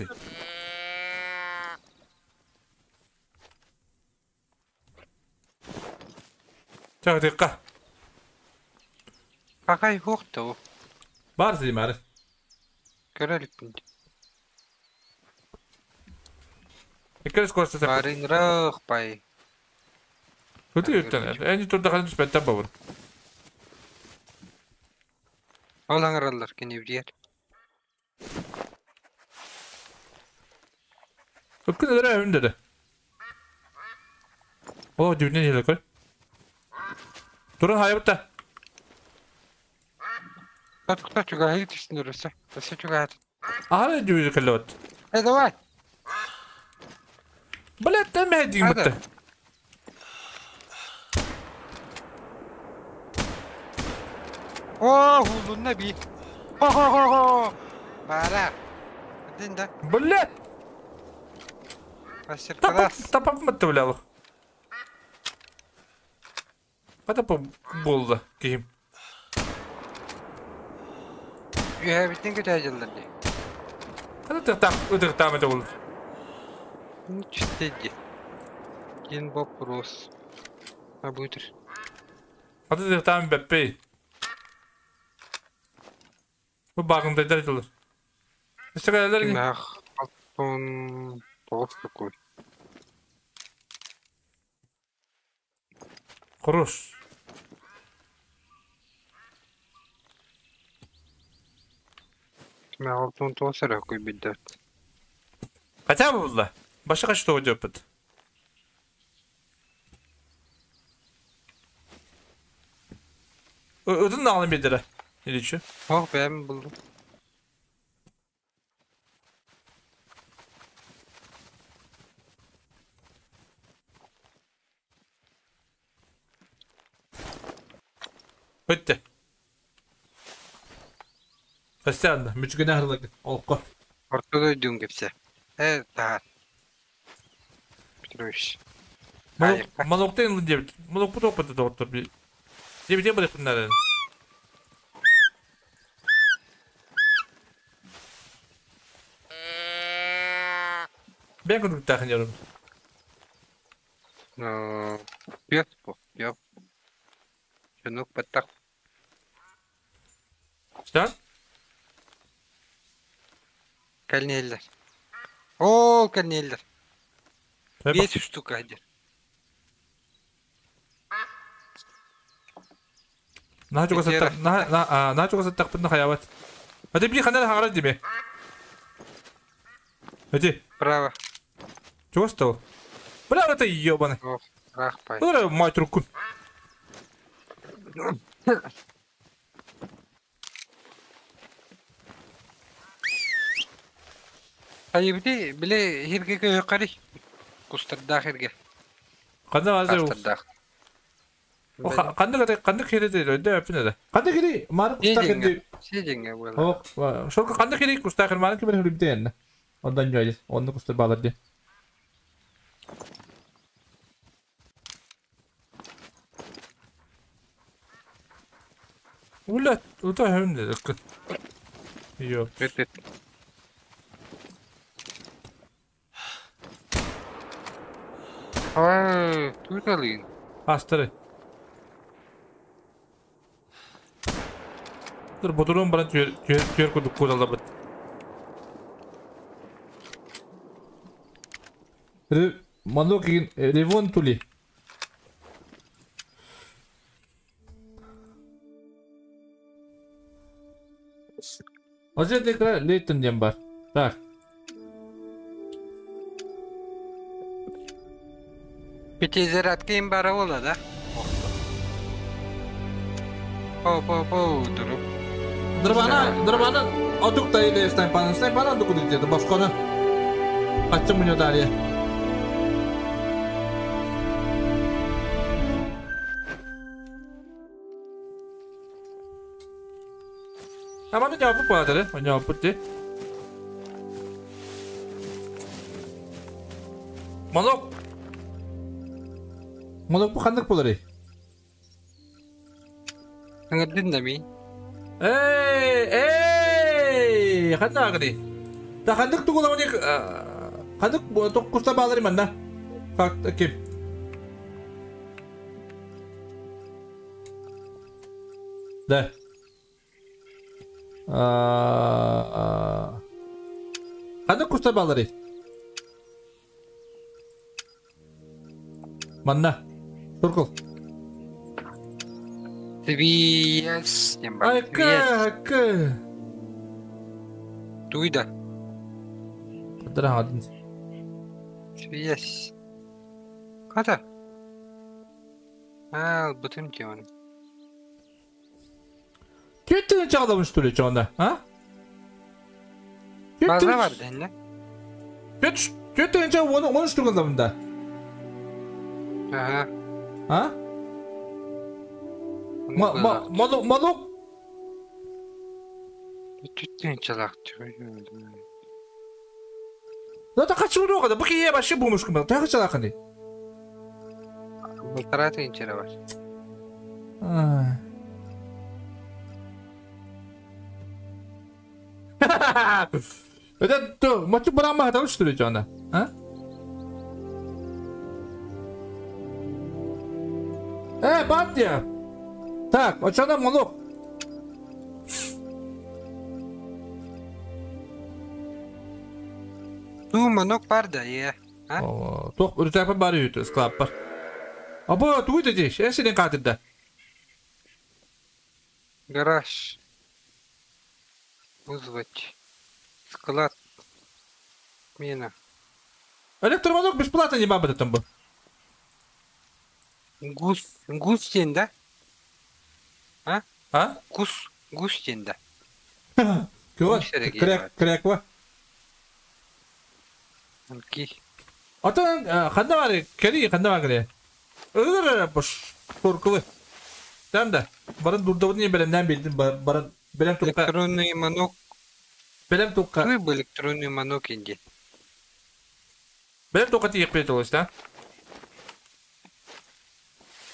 Speaker 1: Так, дикка.
Speaker 3: Какай хукту.
Speaker 1: Бар зимар.
Speaker 3: Көрөлүк.
Speaker 1: Экерс көрсөтө.
Speaker 3: Барын рах бай.
Speaker 1: Көтү өттөн. Эни турда калып түспөттө бабыр.
Speaker 3: Ол аңыралар кени бир.
Speaker 1: Өккүн эле өндө. О, дүйнө эле көр. Турун хайбытта.
Speaker 3: Татыкта чуга хил түшүн өрөсө. Өсө чуга.
Speaker 1: Ара дүйнө келет.
Speaker 3: Э, давай.
Speaker 1: Блядь, там я бытты.
Speaker 3: О, хулунна би. Хо-хо-хо-хо. Бара. Да.
Speaker 1: Блядь!
Speaker 3: Мастер-класс.
Speaker 1: Тапап маттывлялых. Қата болды киім.
Speaker 3: Үйәбіттен көтә жылдар ди.
Speaker 1: Қата тықтам ете болды.
Speaker 3: Чистеди. Кен вопрос. А будет.
Speaker 1: Қата тықтам бәппей. Бұл бағыңда жылдар. Үсті
Speaker 3: не? Алтын тоғыз такой.
Speaker 1: Хорош.
Speaker 3: Кимах алтын тоғыз такой бидді.
Speaker 1: Хотя бы было. Башқа что идет? Ödün de alın bir lira. Ne diyor?
Speaker 3: Oh ben buldum.
Speaker 1: Bitti. Фастянда, мүчүгенә хырлык. Олққа.
Speaker 3: Ортада өйдүн кепсе. Э, та. Петрович.
Speaker 1: Малоктен деп. Малок бу топты доктор би. Деп деп барып нарын. Бен күндүк тахын ярым.
Speaker 3: Ну, пьет по, пьет. Чунук паттак.
Speaker 1: Что?
Speaker 3: Кальнеллер. О, кальнеллер. Бес штука один.
Speaker 1: Наачуга саттахпытна хаябат. Ати би ханар хагара диме. Ати.
Speaker 3: Право.
Speaker 1: Чего стал? Бля, это ёбаный.
Speaker 3: Ох, рахпай.
Speaker 1: Бля, мать руку.
Speaker 3: Айыбди, биле хирге көйө Кустардах хирге.
Speaker 1: Кандай азыр?
Speaker 3: Кустардах.
Speaker 1: Кандай кандай хире өйдө өпүнө да. Кандай хире мары кустар хирде.
Speaker 3: Сиденге була.
Speaker 1: Ох, шол кандай хире кустар хир мары кибер хирде энне. Ондан жойды. Онны кустар балар ди. Ула, ута хөмдө. Йо.
Speaker 3: Өт. Ай, туйталын.
Speaker 1: Астыры. Dur bodurun bana tüyer kuduk kudalda bit. Манок ревон тули. Азия лейтен дем бар. Так.
Speaker 3: Пятизарядка им бара бола да? По по по дуруп.
Speaker 1: Дырбана одук та или снайпана снайпана одук где-то баскона. Хотя мне дали. А маны жауап болады, жауап бітті. Манок. Манок bu қандық болар ей?
Speaker 3: Аңырдын да ми?
Speaker 1: Эй, эй, қандай ағыды? Да қандық тугула оны қандық тоққуста балар иман да? Как ким? Да. Қандық куста балар ей? Манна. Туркул.
Speaker 3: Твиес.
Speaker 1: Айка, айка.
Speaker 3: Туйда.
Speaker 1: Қадыра один.
Speaker 3: Твиес. Қада? Ал, бүтін теон.
Speaker 1: Кеттіні чағаламыш түлі чағында, а?
Speaker 3: База бар дәнне.
Speaker 1: Кеттіні чағы оны штургандамында.
Speaker 3: Ага.
Speaker 1: А? Малок.
Speaker 3: Түттен чалак.
Speaker 1: Да та хочу да, бу кие вообще бумушку мен. Та хочу лаканы.
Speaker 3: Полтора тысячи бар.
Speaker 1: Это то, мочу брама хатал что ли жана? А? Бандия. Так, очана монок.
Speaker 3: Ту манок бар да, е.
Speaker 1: А? Тох, үртәпе бар үйті, склад бар. Або, туй да деш, әсенен қатырда.
Speaker 3: Гараж. Вызвать. Склад. Мина.
Speaker 1: Электромонок бесплатно не бабы там был.
Speaker 3: Гус, гус ден да? А?
Speaker 1: А?
Speaker 3: Гус, гус ден да.
Speaker 1: Кого? Кряк, кряква.
Speaker 3: Окей.
Speaker 1: Ата ханда бар, кери ханда бар кери. Öyle boş korkulu. Tamam da баран дурдабын не белемнен билдим баран белем тукка.
Speaker 3: Электронный манок.
Speaker 1: Белем тукка.
Speaker 3: Какой бы электронный манок инди?
Speaker 1: Белем тукка тиек бет олыс, да?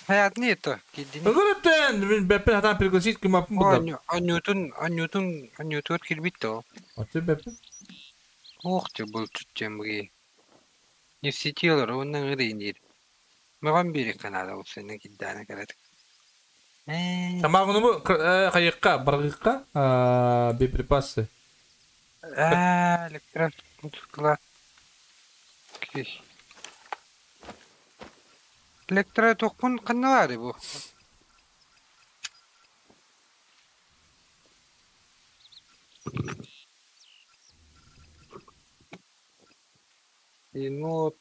Speaker 3: Hayat не это? Кидини.
Speaker 1: Öyle мен беппен хатан пригласить ким апын
Speaker 3: булда. Анютун, анютун, анютур кирбит то.
Speaker 1: Аты беппен.
Speaker 3: Ох ты был тут темги. Не в сети оннан ырыйнир. Маған бері канада олсайна киддана карат.
Speaker 1: Тамагынымы кайыкка, баргыкка, боеприпасы.
Speaker 3: Электросклад. Электро токпун канналары бу. Енот.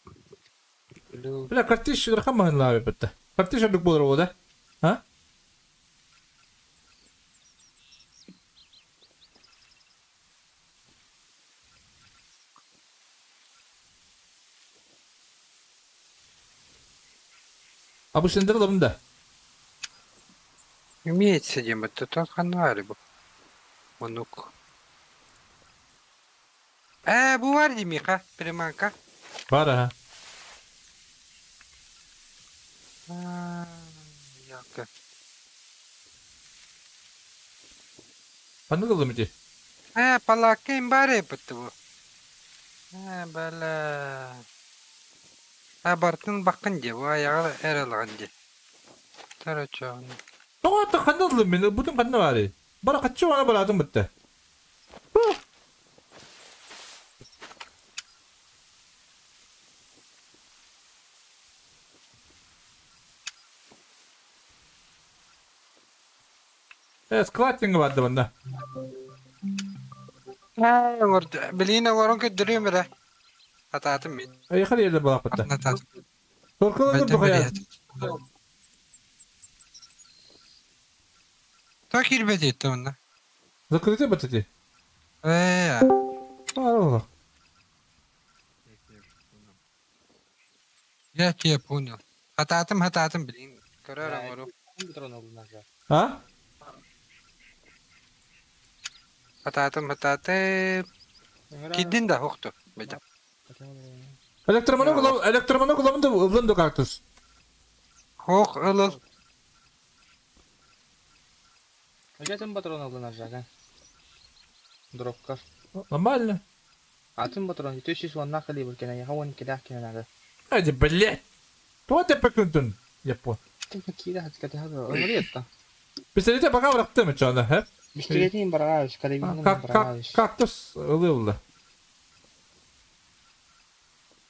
Speaker 1: Бля, картиш рахаман лави бітті. Картиш әбік болыр ол, да? А? А bu сендер да.
Speaker 3: Имеется дем, это тот ханвари бу. Онук. Бу бар демиха, приманка.
Speaker 1: Бар, ага.
Speaker 3: Яка.
Speaker 1: Панды кылдым ити?
Speaker 3: Палакин бар епті бу. Бәлі. Бартын бақын де, бу аяғы әралған де. Тарача.
Speaker 1: Тоғаты қанды кылдым мен, бұтын қанды бар. Бара қатшы ана барадым бітті. Склад барды банда.
Speaker 3: Билина воронка дөрүмөрө. Атаатым мен.
Speaker 1: Ай хали еле балак битте. Торкалар ду хая.
Speaker 3: То кирбет етті онда.
Speaker 1: Закрыты битти.
Speaker 3: Алла. Я тебя понял. Атаатым, атаатым, блин. Көрөр оңору.
Speaker 1: А?
Speaker 3: Атаатым, атаатым. Кидин да хоқту. Бейда.
Speaker 1: Электромонок уламында ылынды кактус.
Speaker 3: Хоқ, ылыл.
Speaker 6: Атын патрон алынар жага. Дропкар.
Speaker 1: Нормально.
Speaker 6: Атын патрон, 200 нахали был кена, я хаван кидах кена надо.
Speaker 1: Ай, блядь. То ты пекунтун, я понял.
Speaker 6: Ты кидах, ты хаза,
Speaker 1: Пистолете пока врактым, чё она, хэ?
Speaker 6: Пистолетин бараешь, карабином бараешь.
Speaker 1: Кактус ылылды.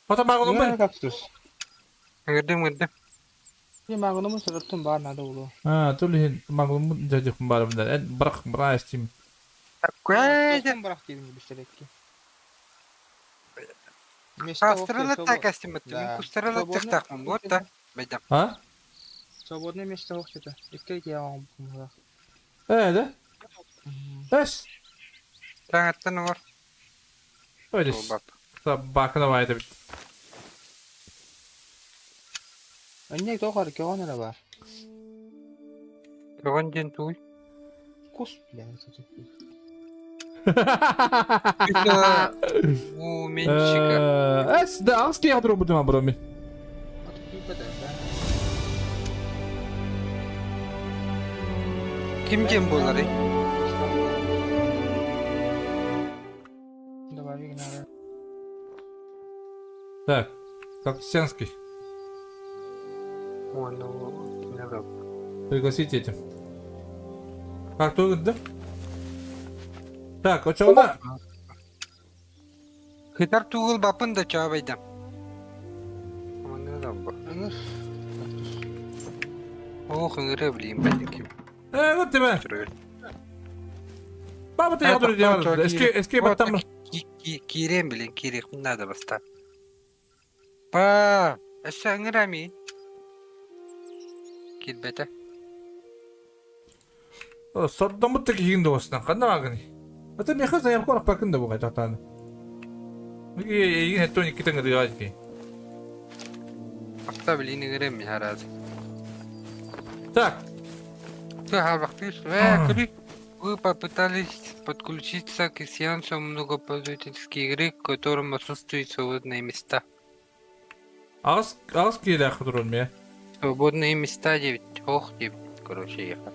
Speaker 1: Ата магылым бар.
Speaker 6: Кактус.
Speaker 3: Гырдым, гырдым.
Speaker 6: Не магылым сырыттым бар надо улу.
Speaker 1: А, тули магылым жадык бар бunda. Эн барак бараешь тим.
Speaker 3: Кайда
Speaker 6: барак дедим пистолетке.
Speaker 3: Кастрылы так астиматтым. Кустрылы тыктакмын, вот да. Бейдам.
Speaker 1: А?
Speaker 6: Свободное место вообще-то. Икки я вам помогла.
Speaker 1: Да? Эс.
Speaker 3: Таңаттан бар.
Speaker 1: Ой, Собака давай это.
Speaker 6: Анне тохар кёгон бар.
Speaker 3: Кёгон ден туй.
Speaker 6: Кус, бля, это.
Speaker 3: У менщика.
Speaker 1: Эс, да, ас киһи отуру бутума бро мен.
Speaker 3: Ким кем болары?
Speaker 1: Так, Кактусянский. Пригласите этим. Как то да? Так, очоғына.
Speaker 3: Хытар тугул бапын да чабайда. Ох, ыңыры блин, бәлки.
Speaker 1: Вот тебе. Баба ты ядро делал. Эске, эске баттам.
Speaker 3: Кирем, блин, кире, надо баста. Па, эссе ыңырами. Кирбете.
Speaker 1: Сордомут кийин достан. Кандай агын? Это меха заявка рапакын да бугай татаны. Егин хеттон икки теңге дыгай.
Speaker 3: Акта блин ыңырем хараз.
Speaker 1: Так.
Speaker 3: Вы попытались подключиться к сеансу многопользовательской игры, в котором отсутствуют свободные места.
Speaker 1: Ас ас кире худурун ме.
Speaker 3: Свободные места 9. Ох, 9, короче, ехал.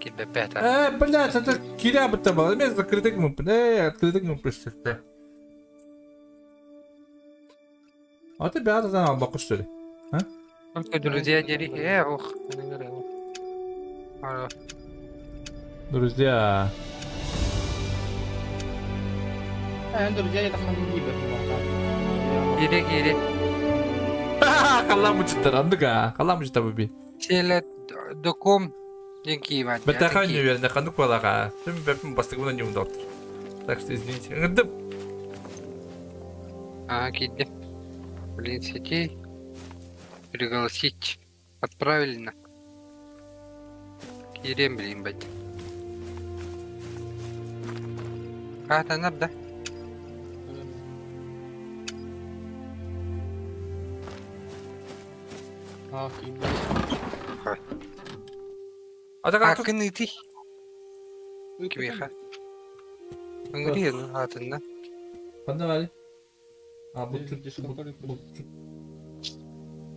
Speaker 1: Блядь, это киря будто было. Место закрытый мы, открытый мы пришли. А ты бята там баку что ли? А?
Speaker 3: Только друзья дери. Ох.
Speaker 1: Друзья.
Speaker 6: Друзья, я там не
Speaker 3: Кире, кире.
Speaker 1: Калла мучтар, андыга. Калла мучтар буби.
Speaker 3: Теле доком.
Speaker 1: Бетахан не уверен, ханук балаға. Мен бәпім бастығымна не умдал. Так что извините. Ңырдым.
Speaker 3: А, кидде. Блин, сетей. Пригласить. Отправлено. Кирем, блин, бать. А, это надо, да?
Speaker 6: А, кидде.
Speaker 3: А кыныты? Кимеха? Ыңыры атында.
Speaker 1: Кандай А, бутчу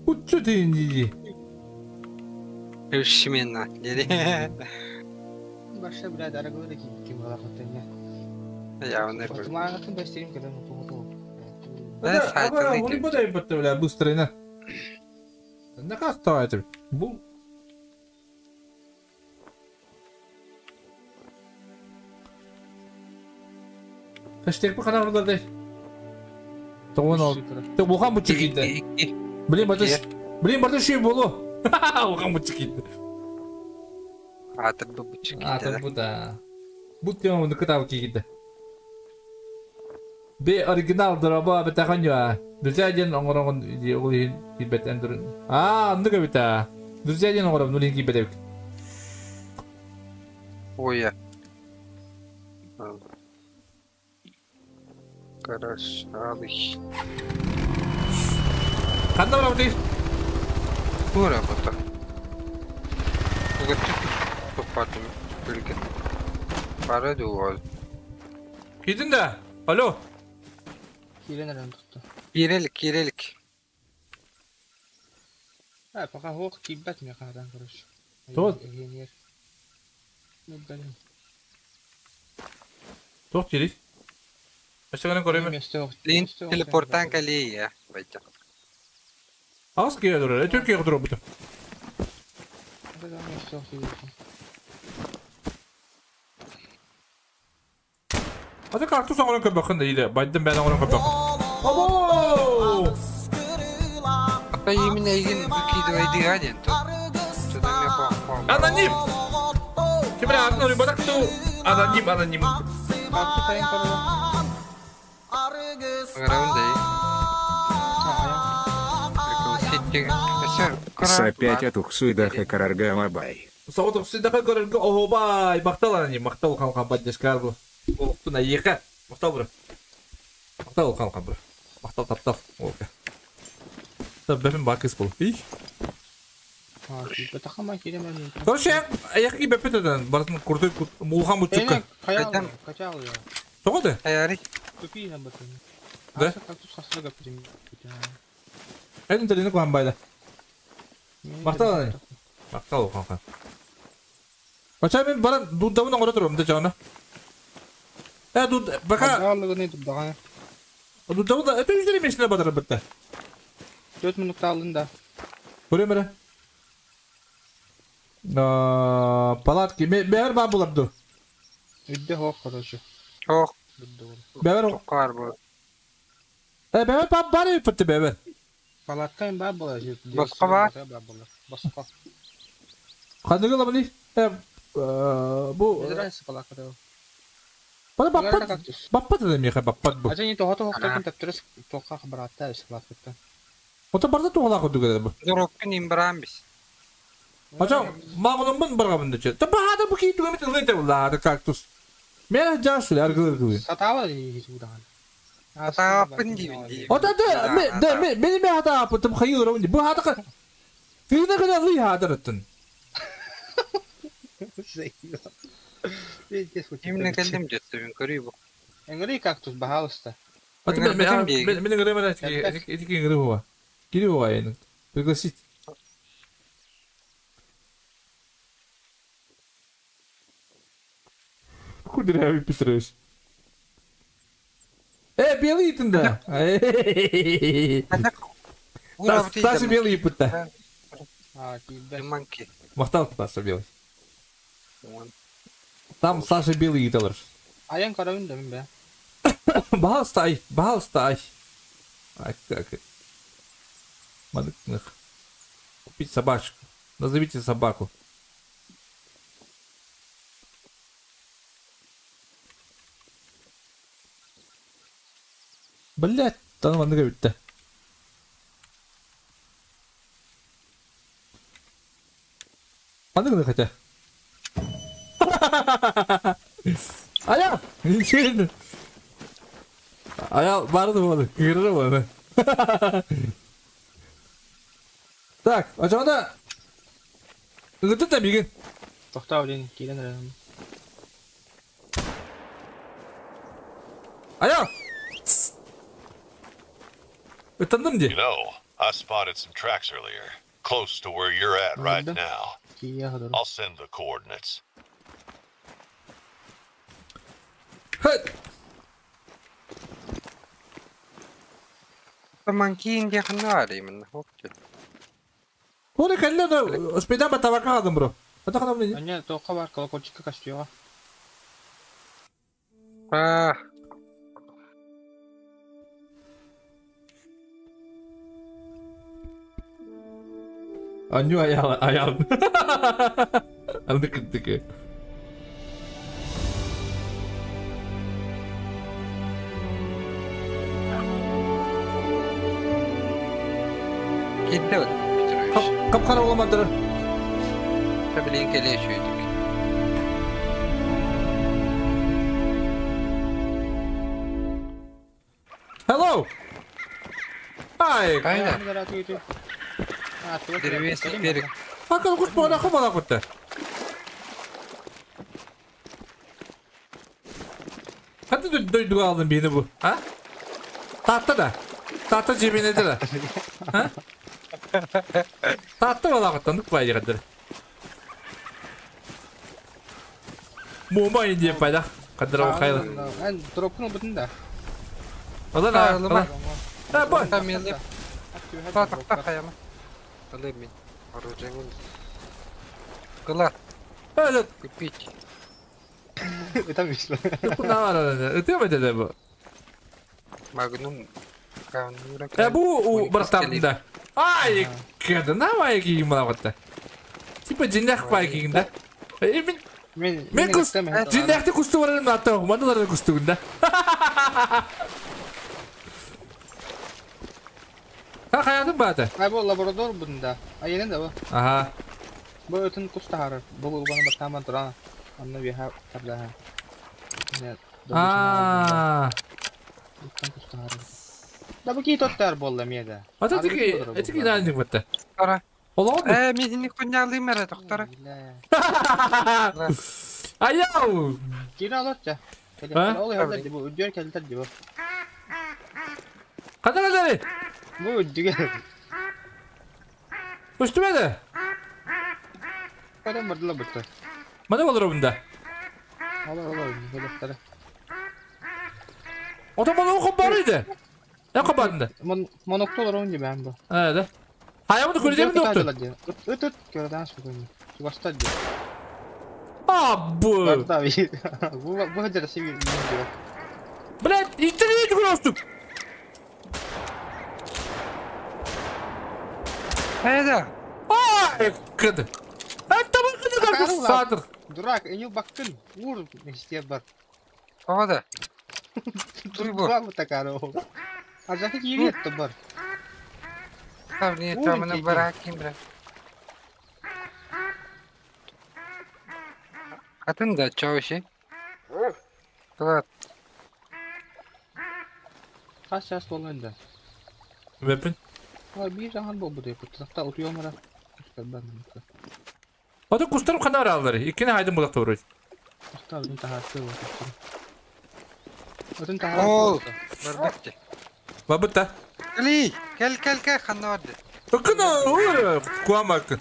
Speaker 1: бутчу дейин.
Speaker 3: Ушмена, деди.
Speaker 6: Баша, бля, дорогой ким балахотenya.
Speaker 3: Я он не.
Speaker 6: Мага быстрее, когда мы помотал.
Speaker 1: Да, а он будет, бля, быстрее на. На как это? Бул. Хэштег по каналу дай. Тоғын Ты бухан бутчы кийді. Блин, батыш. Блин, батыш шүй болу. Бухан бутчы кийді.
Speaker 3: Атыр бу бутчы кийді.
Speaker 1: Атыр бу да. Бут тема оны кытабы кийді. Бе оригинал дораба бетахан я. Друзья ден оңорогон ол кийбет эндүрүн. А, андыга бита. Друзья ден оңором нулин кийбет.
Speaker 3: Ой. Хорошо.
Speaker 1: Канда барабы?
Speaker 3: Тура бута. Топатым билген. Бара дуол.
Speaker 1: Кийдин да. Алло.
Speaker 6: Кирен арам tuttu.
Speaker 3: Кирелик, кирелик.
Speaker 6: А, пока хок кибет мне хадан, короче.
Speaker 1: Тот. Тот кирик. Ашыганы көрөмүн.
Speaker 3: Лин телепортан калия. Байта.
Speaker 1: Аз кие дурар, Түркия дурар буту. Ата карту соңорон көп бакын да иде. Байдын бән оңорон көп бакын. Або!
Speaker 3: Ата именно еген выкидывай дигаден тут.
Speaker 1: Аноним! Кимре атын рыбатакту. Аноним, аноним.
Speaker 8: Сапять атухсуйдаха караргамабай.
Speaker 1: Саутухсуйдаха карарга охобай. Мактал аноним, мактал халкан поддержка бу. Олуктуна ека. Мактал бро. Мактал халкан бро. Мактал таптал. Олка. Та бәпин бакыс бол. Ий. Короче, я бепетеден, бартын куртой мулхан бутчукка.
Speaker 9: Качал я.
Speaker 1: Тоҕо да?
Speaker 3: Аяри.
Speaker 9: Тупи на батын.
Speaker 1: Да? Эдин телени кухан байда. Мактал. Мактал кухан. Бача мен баран дуддабын оҥоро турум да жана. Дуд бака. Дуддабын да это үздери месіне батыры бітті.
Speaker 9: 4 минутта алдын да.
Speaker 1: Көрем Палатки. Бәбір бар булар ду.
Speaker 9: Үдде хоқ, короче.
Speaker 3: Хоқ.
Speaker 1: Бәбір
Speaker 3: бар бұл.
Speaker 1: Бәбір бар бар бітті бәбір.
Speaker 9: Палатка им бар була.
Speaker 3: Босқа бар.
Speaker 9: Босқа.
Speaker 1: Қандығы ламын Бу.
Speaker 9: Без разницы палатка да.
Speaker 1: Бана баппат. Баппат да меха баппат бу.
Speaker 9: Ажа не тоға тоға таптырыс тоқа баратта эс палатка.
Speaker 1: Ота барда тоға кудуга да бу.
Speaker 3: Дороккин имбарам бис.
Speaker 1: Ажа мағыныммын баргамын дече. Та баада бу ки тугамит лыйта булла кактус. Мен жашы аргылыр кылы.
Speaker 9: Сатава хич будан.
Speaker 3: Хата ди.
Speaker 1: Ота да да мен мен хата апытым хайыр раунд. Бу хата Тыны гына лый хадырыттын.
Speaker 3: Именно келдим десте мен көрүй бу.
Speaker 9: Эңри кактус бахалыста.
Speaker 1: Ата мен мен мен эти игры була. Кири була енді. Пригласить. Кудрявый Петрович. Белый да. Саша белый пытта. Махтал Саша белый. Там Саша белый италар.
Speaker 9: Аян каравын да мен бе.
Speaker 1: Бахалста бахалста ай. Так. Купить собачку. Назовите собаку. Блять, там он говорит-то. Аны хотя. Ая! Ничего. Ая, барды болды, кірді болды. Так, а жанда. Үгітті та беген.
Speaker 9: Тоқта, блин, келен район.
Speaker 1: Ая! Үттандым де.
Speaker 5: You know, I spotted some tracks earlier, close to where you're at right now. I'll send the coordinates.
Speaker 1: Хет!
Speaker 3: Манкин дехнар именно.
Speaker 1: Оны кәлле спида батабака алдым бро. Ата кадам не?
Speaker 9: Ане тоққа бар колокольчикка костюга.
Speaker 3: А.
Speaker 1: Аню аял аял. Анды кыттык.
Speaker 3: Кетті Петрович.
Speaker 1: Кап-қара оламадыр.
Speaker 3: Білейін келе шөйдік.
Speaker 1: Hello! Ай!
Speaker 3: Қайда? Деревенский берег.
Speaker 1: Акыл құс бағана қымала құтты. Қанды дойдуға алдың бені бұл? А? Татты да. Татты жебенеді да. А? Татты бала құтты, нұқ бай дегендір. Мума енді пайда. Қандыр ол қайлы.
Speaker 9: Ән, дропкын бұтын да.
Speaker 1: Одан а? А, бой.
Speaker 3: Та қаяма. Алым мен. Оружие. Кыла. Купить.
Speaker 9: Это вышло.
Speaker 1: Это
Speaker 3: Магнум.
Speaker 1: Бу братан да. Ай, кеда на кигин балагатта. Типа жиннах бай кигин да. Мен мен кус жиннахты кусту барым ата, мандалар кустугун да. Ха хаятым бата.
Speaker 9: Ай бу лаборатор бунда. Айенен да бу.
Speaker 1: Ага.
Speaker 9: Бу өтүн кустахар. Бу булганы баттаман тура. Анны беха тарда.
Speaker 1: Аа.
Speaker 9: Да бу ки тоттар болду меде.
Speaker 1: Ата тики, этики наник батта.
Speaker 3: Ара.
Speaker 1: Олоҕун
Speaker 3: Ээ, мин кунньаалыым эрэ, доктора.
Speaker 1: Аяу!
Speaker 9: Киирэ олор ча. Ол иһэллэр ди бу, үрдүгэр кэлтэр ди бу.
Speaker 1: Ханна кэллэри?
Speaker 9: Бу үрдүгэр.
Speaker 1: Көстүбэдэ?
Speaker 9: Кэлэн бардылар бытта.
Speaker 1: Маны олоробун да.
Speaker 9: Олор, олор, кэлэхтэрэ.
Speaker 1: Ото маны хоббарыйды. Я хоббарында.
Speaker 9: Монокто олоробун ди бэм бу.
Speaker 1: Ээ да. Хайабын көрдем доктор.
Speaker 9: Ыт ыт көрдөн сугун. Чугастар ди.
Speaker 1: А бу.
Speaker 9: Барда бу бу хадыр сиби диyor.
Speaker 1: Блядь, иттери көрөстүк.
Speaker 3: Хайда?
Speaker 1: Ай, кыды. Это мы кыды садыр.
Speaker 9: Дурак, эню баккын. Ур, истер бар.
Speaker 3: Тоҕо
Speaker 9: Туй бу. Такара. А захи киирет бар.
Speaker 3: Тавни тамына бараким бра. Атын да чауши. Клад.
Speaker 9: Хас час болған да.
Speaker 1: Вепин.
Speaker 9: А бир жахан болбу деп. Тақта утуйомара.
Speaker 1: Ото кустарым ханар аллары. Иккини хайдын булак торуй.
Speaker 9: Тақта один тахаты вот. Один тахаты.
Speaker 3: Ол, барбакты.
Speaker 1: Бабыта.
Speaker 3: Кали, кел кел кел ханнарды.
Speaker 1: Ыкына, куамакын.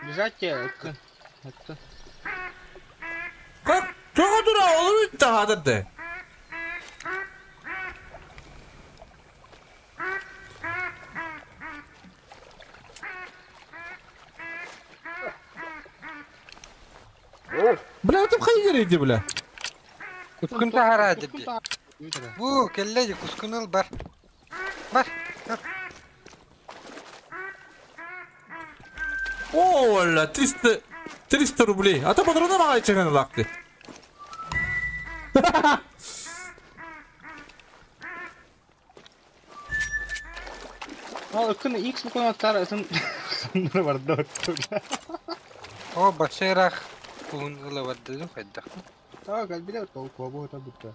Speaker 9: Бежать ыкын.
Speaker 1: Как? Тоға дура olur тахады. Бля, это хайгер бля.
Speaker 3: Кускун тахара dedi. Бу келледи кускунул бар. Бар.
Speaker 1: О, ла, 300 рублей. А то патроны мага чыгын лакты.
Speaker 9: Ал ыкын X букваны аттар сын бар да.
Speaker 3: О, башырах кун ылабарды хайда.
Speaker 9: Так, албиде тол кобу та бутта.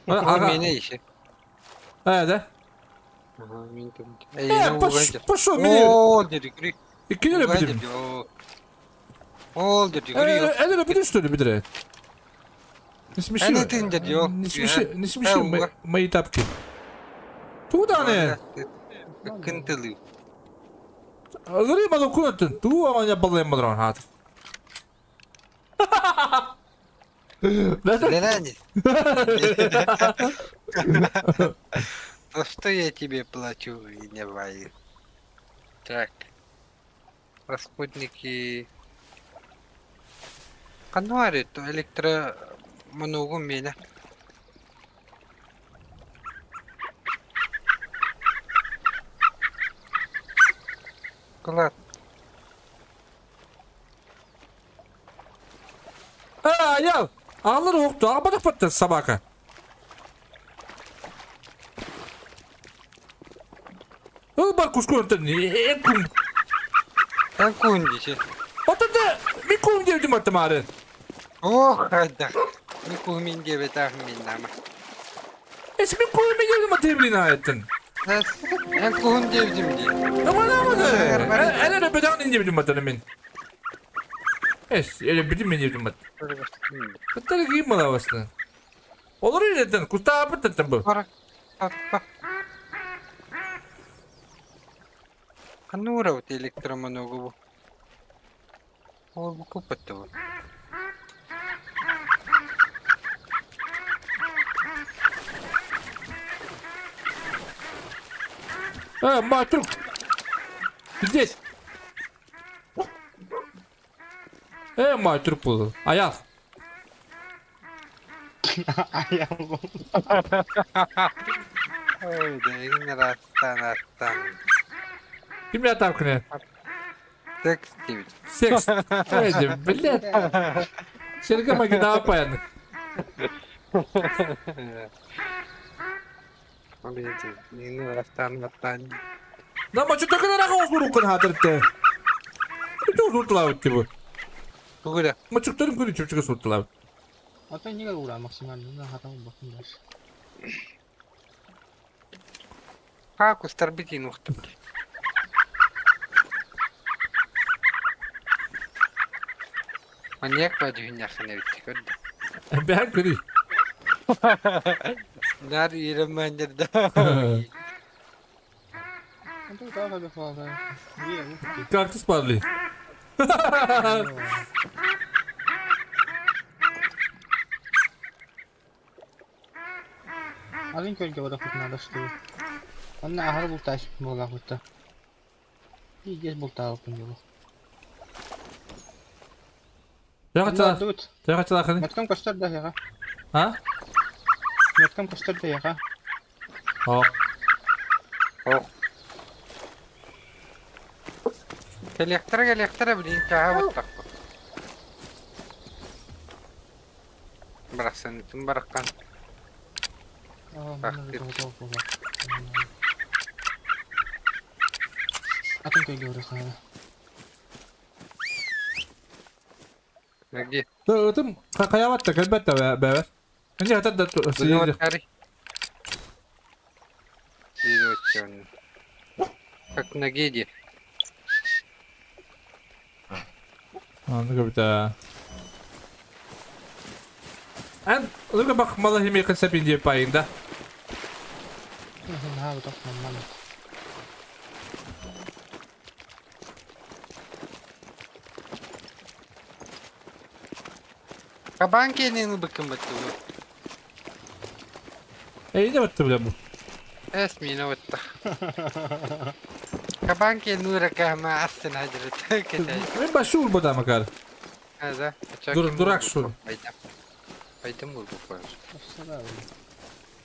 Speaker 3: Ага. Мене еще.
Speaker 1: А, да?
Speaker 3: Ага, мен там.
Speaker 1: Э, пошел, меня.
Speaker 3: О, дери,
Speaker 1: Иккини лепидим.
Speaker 3: Ол дери,
Speaker 1: Это лепидим, что ли, бедре? Не смеши. Не смеши, не смеши мои тапки. Туда не.
Speaker 3: Кынтылы.
Speaker 1: Гри ману кунатын. Ту аня балым мадрон хат.
Speaker 3: За что я тебе плачу и не ваю? Так. Расходники. Кануари, то электромоногу меня. Клад.
Speaker 1: А, я! Алыр оқты, абадық бітті собака. Ол бар кускун өтін,
Speaker 3: Эн кун десе.
Speaker 1: Отынды, мен кун деп аттым ары.
Speaker 3: Ох, хайда. Мен кун мен деп етағым мен нама.
Speaker 1: Эс мен кун мен деп аттым блин айттын.
Speaker 3: Эн кун деп дим де.
Speaker 1: Ама намады. Әлі бедағын деп аттым мен. Эс, әлі бедім мен деп аттым. Кыттары кийим малабасны. Олар үйреттен, кустаа бітеттен бұл.
Speaker 3: Канура вот электромоногу бу. Ол бу көпөттү бу.
Speaker 1: А, матрук. Здесь. Матрук был. Аял.
Speaker 9: Аял.
Speaker 3: Ой, да, аттан аттан.
Speaker 1: Ким ятар?
Speaker 3: Секс дейбит.
Speaker 1: Секс. Ой, блядь. Серге магина апаян.
Speaker 3: Аттан аттан.
Speaker 1: Нама что такое рага осурукун хатырты. Что суртылабыт бу?
Speaker 3: Тугура.
Speaker 1: Мачуктарын көрү чөпчүкө суртылабыт.
Speaker 9: Ата неге ура максимально хатам бакын даш.
Speaker 3: Как устарбити нухтым. Маньяк ба дьүһүннээххин эбит көрдө.
Speaker 1: Бэһэн көрүй.
Speaker 3: Нар иирэммэндерде.
Speaker 1: Кактус падли.
Speaker 9: Алын көлгө барахпыт надо что. Онно аһары бултааш буолаахпытта. Здесь бултаабыппын дьолу.
Speaker 1: Төҕө Төҕө чалахыны?
Speaker 9: Меткам көстөр да яга.
Speaker 1: А?
Speaker 9: Меткам көстөр да яга.
Speaker 1: О.
Speaker 3: О. Кэлиэхтэрэ кэлиэхтэрэ билин чааһа буттахпыт. Барахсанытын бараххан.
Speaker 9: Атын көлгө бараххана.
Speaker 3: Где?
Speaker 1: Ытым хаябатта кэлбэтте бэбэр. Инде хатар да
Speaker 3: Как на геде.
Speaker 1: Аны көбүтэ. Эн луга бак мала хими кысапин деп пайында.
Speaker 3: Кабан кенин быкым баттı.
Speaker 1: Эй, не баттı бля бу.
Speaker 3: Эс мина баттı. Кабан кенин ракама астын хажырыт кетей.
Speaker 1: Мен башул бу да макар.
Speaker 3: Аза.
Speaker 1: Дурак шул.
Speaker 3: Айдым бу бу.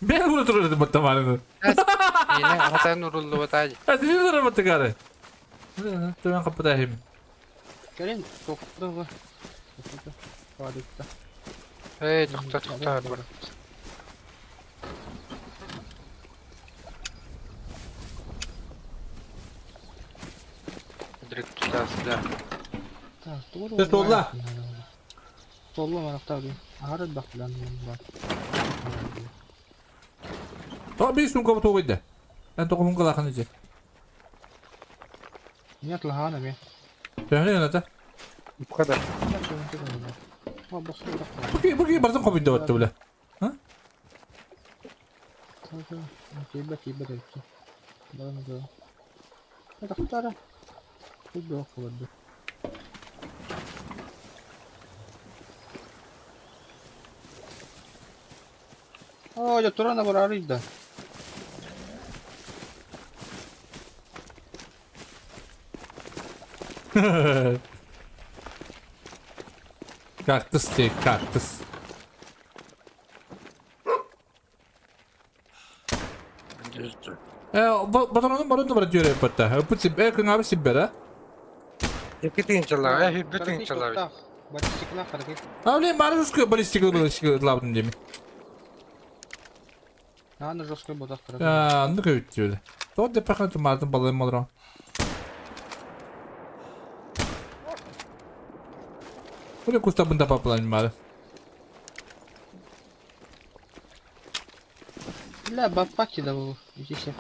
Speaker 1: Ben bunu turladım баттı marını.
Speaker 3: Yine hatan uruldu batacı.
Speaker 1: Hadi ne durur battı karı. Tömen kapıda hem.
Speaker 9: Gelin, tokta var. Tokta.
Speaker 3: Эй, тохта тохта бар. Direkt tutarsın
Speaker 1: да. Толла.
Speaker 9: Толла марактар. Ахарат баклан бар.
Speaker 1: Та бис сумка тоғыйды. Мен тоғымын қалақын ije.
Speaker 9: Нет лахана ме.
Speaker 1: Төһөнө ята.
Speaker 3: Bu kadar.
Speaker 1: Буки буки бардын кобинде батты бля. А?
Speaker 9: Киба киба дайты. Баран да. Тахтара. Кубы около. О, я турана барарыйда. да.
Speaker 1: Кактус те, кактус. Батаронun барын да бар дүйөрө батта. Бу сиб э кыңабы сиббера.
Speaker 3: Екі çalar, bütün çalar.
Speaker 9: Баллистикала харакет.
Speaker 1: А блин, бары жестко баллистика баллистика лабдым деми.
Speaker 9: Аны жестко бодак
Speaker 1: А, ну көйт Тот деп пахнет мардын балым молро. Блин, куста бында паплан мары.
Speaker 9: Бля, бапаки да бу. Ичише.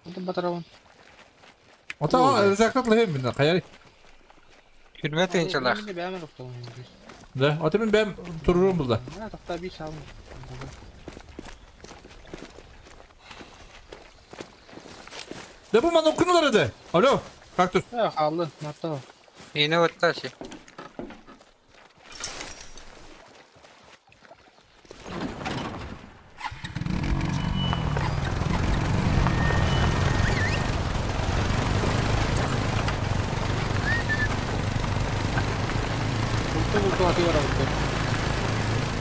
Speaker 9: Это батарон.
Speaker 1: Ота рюкзактат лехем бында каяри.
Speaker 3: Hürmet çalar.
Speaker 1: Да, ота мен бәм турурум булда.
Speaker 9: Мына тахта би салым.
Speaker 1: Да бу мана окунулар эди. Алло, кактус.
Speaker 9: Э, алды, марта.
Speaker 3: Yine отташы.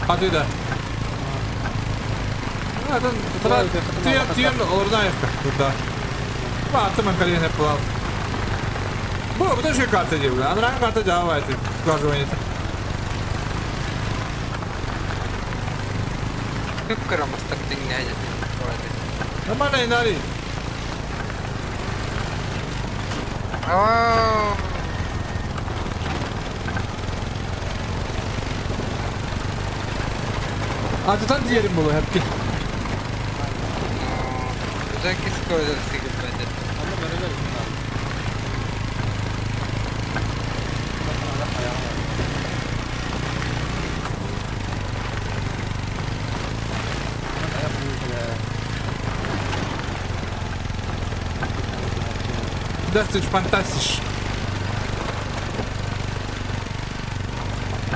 Speaker 1: Hadi да. Адан тра тием тием орнаевка куда. Баты мен калине план. Бу бу же карта деб. Анран карта жабайт. Скажу
Speaker 3: Күп мастак деңне
Speaker 1: Нормально инари.
Speaker 3: Аа.
Speaker 1: Acıtan diyelim bunu hep ki.
Speaker 3: Özellikle skoylar sigil bence.
Speaker 9: Ama böyle
Speaker 1: Фантастиш, фантастиш.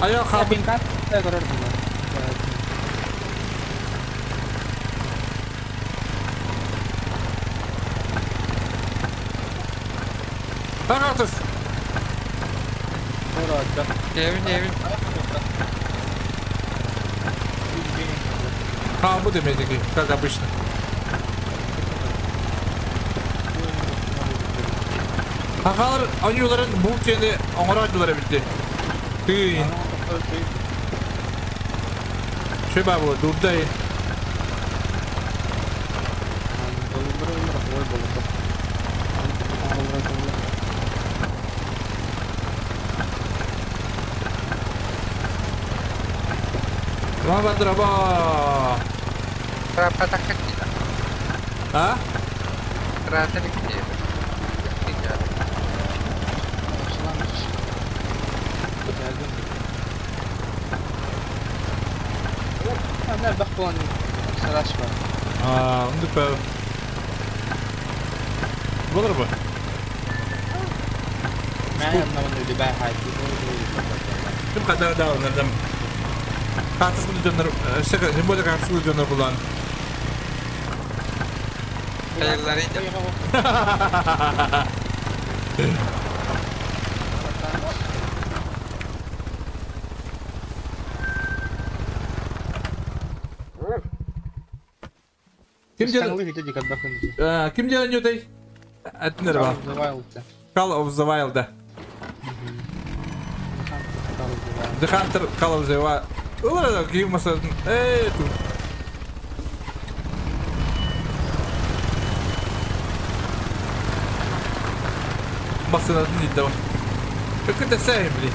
Speaker 1: Ayo kabin. Bak.
Speaker 3: Evin.
Speaker 1: А, буду медики, как обычно. Hakalar anyuların bu kendi onlara bitti. Tüyün. Şey bu, durdayın. Tamam.
Speaker 3: Berapa tak kecil?
Speaker 1: Ha?
Speaker 3: Terasa kecil.
Speaker 1: Aa, unduk be. Olur mu? Kim kadar daha onlardan? Kartısını döndür, şaka, şimdi kartısını döndür bulan.
Speaker 3: Hayırlarıydı.
Speaker 1: Kim diyor? Kim diyor Newtay? Etnir var. Call of the Wild. The Hunter Call of the Wild. Ulan kim mesela? Ey tu. Basın adını devam. كنت ساهم لي.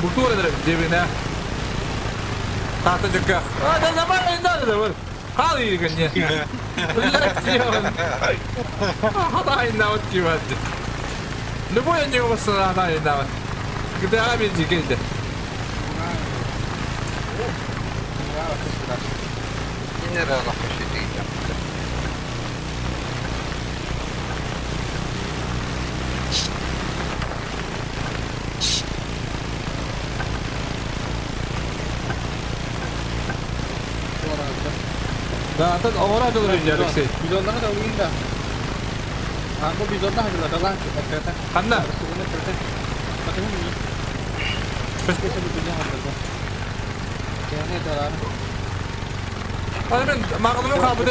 Speaker 1: بطولة جبنا. تعطيك هذا زمان هذا قاضي يقولني. هذا هاي كيف هذا. نبوي نيو بس هذا هاي النوت. قلت أنا بيجي كده. Да, тут ора доллар Алексей.
Speaker 9: Bidonlara da uyun da. Ha bu bidonda hazırladı lan.
Speaker 1: Anla.
Speaker 9: Bakın mı?
Speaker 1: Hadi ben mağlumu kabul.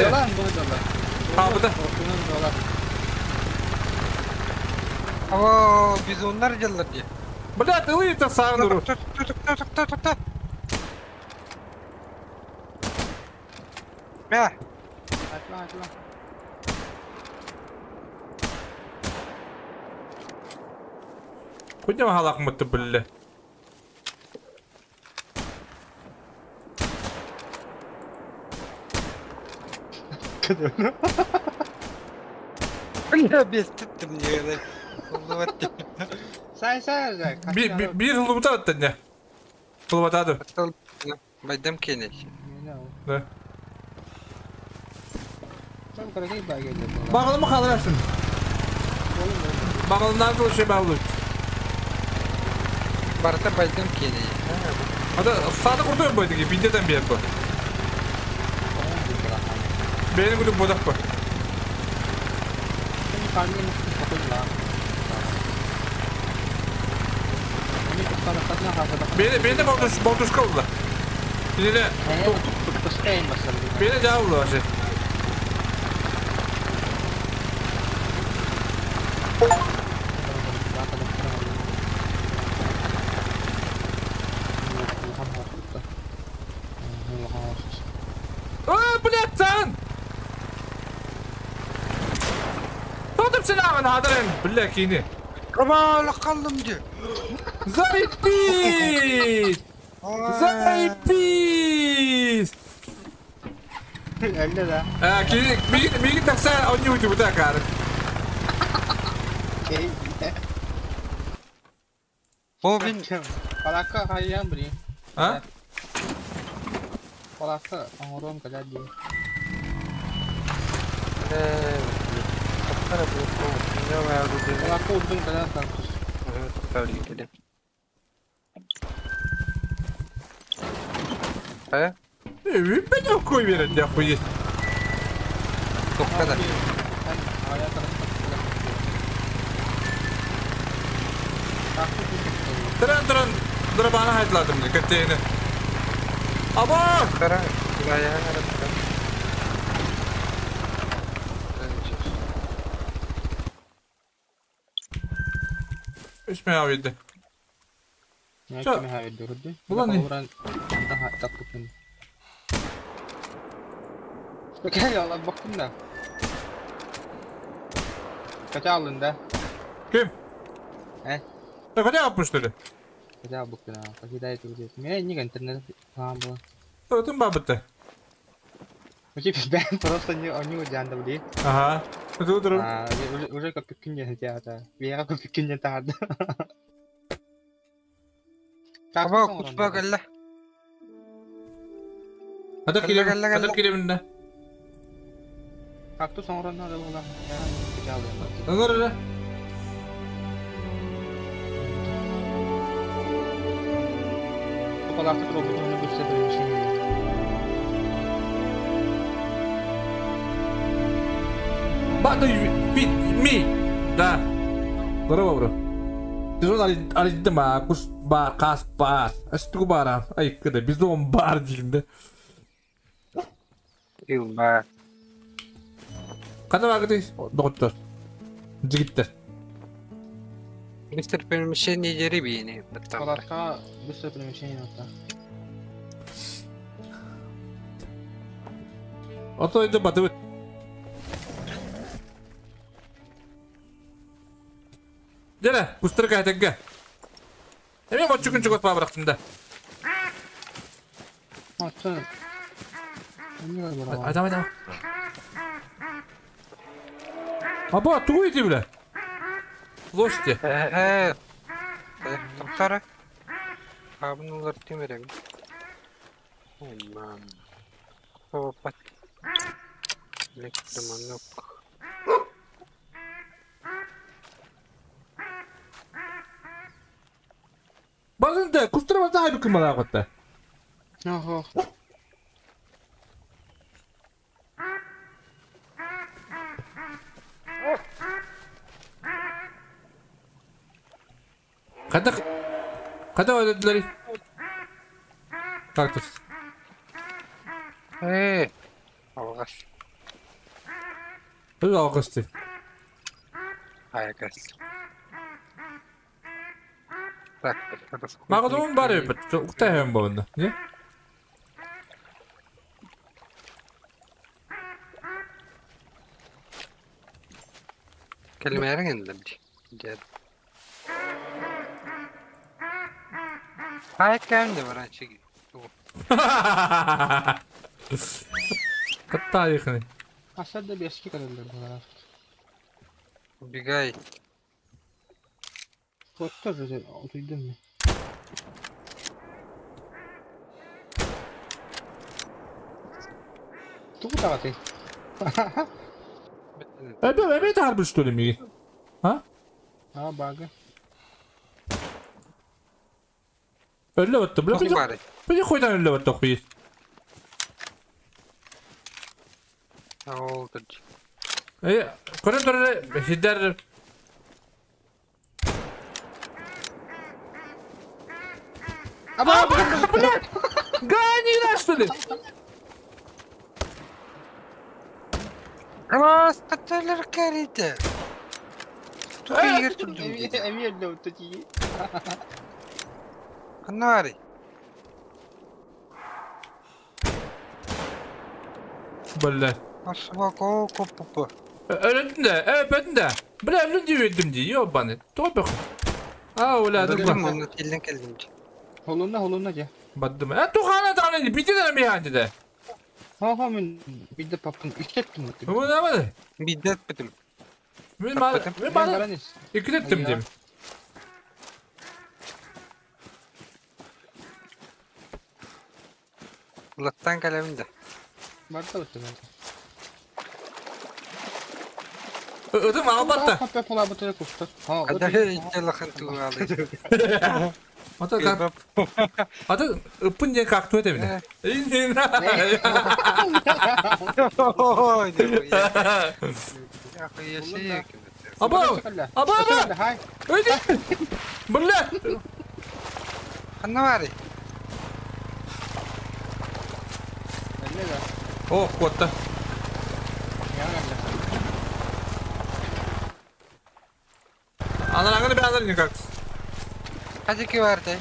Speaker 1: Kabul.
Speaker 3: Aa, bizonlar geldi diye.
Speaker 1: Блядь, ты это сам.
Speaker 3: Tut. Ne?
Speaker 9: Atla.
Speaker 1: Куда halak mı billah?
Speaker 3: Бля, без ты мне.
Speaker 9: Say.
Speaker 1: Bir hulubuta attın ya. Hulubatadı.
Speaker 3: Байдам кенеш.
Speaker 1: Да. Bağlama kalırsın. Bağlımdan sonra şey bağlı.
Speaker 3: Барта байдам кенеш.
Speaker 1: Hadi sağda kurtuyor bu gibi. Bindeden bir bu. Benim gülüm bodak bu. Beni de boltuş oldu. Beni de cevap oldu. Aa, блядь, sen! Tutup silahını hadırın. Billah kini.
Speaker 3: Ama kaldım diyor.
Speaker 1: Заебись! Заебись!
Speaker 9: Öyle de.
Speaker 1: Миги такса он не bu da kar.
Speaker 3: O ben
Speaker 9: Палака хайаан бри.
Speaker 1: А?
Speaker 9: Палака оҥоруом кэлэр дии. Палака урдун кэлэр кактус.
Speaker 3: А?
Speaker 1: Меня хуй верит, я хуй.
Speaker 3: Тухта да.
Speaker 1: Тран тран драбана хайдладым кеттейни. Аба!
Speaker 3: Кара,
Speaker 1: Үс мэ авидde. Була не?
Speaker 9: Бактым да. Kaça aldın da?
Speaker 1: Ким?
Speaker 9: Э?
Speaker 1: Да хотя опустили.
Speaker 9: Хотя бы на, покидает уже. Меня не интернет там было.
Speaker 1: Тым бабыты.
Speaker 9: У тебя просто не они уджанда были.
Speaker 1: Ага. Это утром.
Speaker 9: А, уже уже как пикинье хотя Я как пикинье таад.
Speaker 3: Аба куспа кэллэ.
Speaker 1: Ата килем, ата килем
Speaker 9: Кактус оҥорон да була.
Speaker 1: Оҥорор.
Speaker 9: Палата пробовала быстро перемещение.
Speaker 1: Бата пит ми. Да. Здорово, бро. Сезон аридма кус бар кас бар. Астугу бара. Ай, кыда бизон бар дигинде.
Speaker 3: Илба.
Speaker 1: Кана багыты доктор. Жигиттер.
Speaker 3: Мистер перемещение деревьями.
Speaker 9: Палатка быстро перемещение вот
Speaker 1: Ото иде батыбыт. Дере, кустыр кайтыгга. Эми мочу күн чугот бабырактым да.
Speaker 9: Ата.
Speaker 1: Айда, айда. Аба, тугу ити биле. Лошти.
Speaker 3: Токтара. Абнулар тимерем. Ой, мам. Опа. Электроманок.
Speaker 1: Базында кустыр базда хайбы кым бала готта.
Speaker 9: Ого.
Speaker 1: Када када ödediler. Кактус.
Speaker 3: Алгас.
Speaker 1: Бұл алғасты.
Speaker 3: Айгас. Так,
Speaker 1: Мағадуын бар ебіт. Ұқтай хәм болында. Не?
Speaker 3: Келмәрің енді. Дед. Ай, кәмді баранчы.
Speaker 1: Катта
Speaker 9: Асад да бески каралар булар.
Speaker 3: Убегай.
Speaker 9: Вот тоже отуйдым. Тугу тагаты.
Speaker 1: Эбе, эбе тарбы что ли ми? А?
Speaker 9: А, бага.
Speaker 1: Өллө батты, бля. Бля, хуйдан өллө батты хуй.
Speaker 3: Oldu.
Speaker 1: Көрөн турары хидер.
Speaker 9: Аба,
Speaker 1: блядь! Гони нас, что ли?
Speaker 3: Раз, карите. Канари.
Speaker 1: Бля. Öldüm de, öpedin de. Бля, öldüm diye öldüm diye. Ёбаный. Топих. А, оля,
Speaker 3: Öldüm onu, elden geldim.
Speaker 9: Холунна, холунна же.
Speaker 1: Баддым. А, тухана таны, бити de mi hadi de.
Speaker 9: Ha, ha, мен бидде папкын иштеттим.
Speaker 1: Bu ne var?
Speaker 3: Бидде etmedim.
Speaker 1: Ben ben ben İki ettim diyeyim.
Speaker 3: Улаттан кэлэбин да.
Speaker 9: Барда бутта.
Speaker 1: Ытым албатта.
Speaker 9: Хаппа полабыты кустар.
Speaker 3: Ада иччалахан тугаалы.
Speaker 1: Ата Ата ыппын диэн как туэт эбинэ. Аба! Аба! Аба! Өйдө! Бля!
Speaker 3: Ханна бары?
Speaker 1: О, куотта. Анараңны бәлер никак.
Speaker 3: Хадики барды.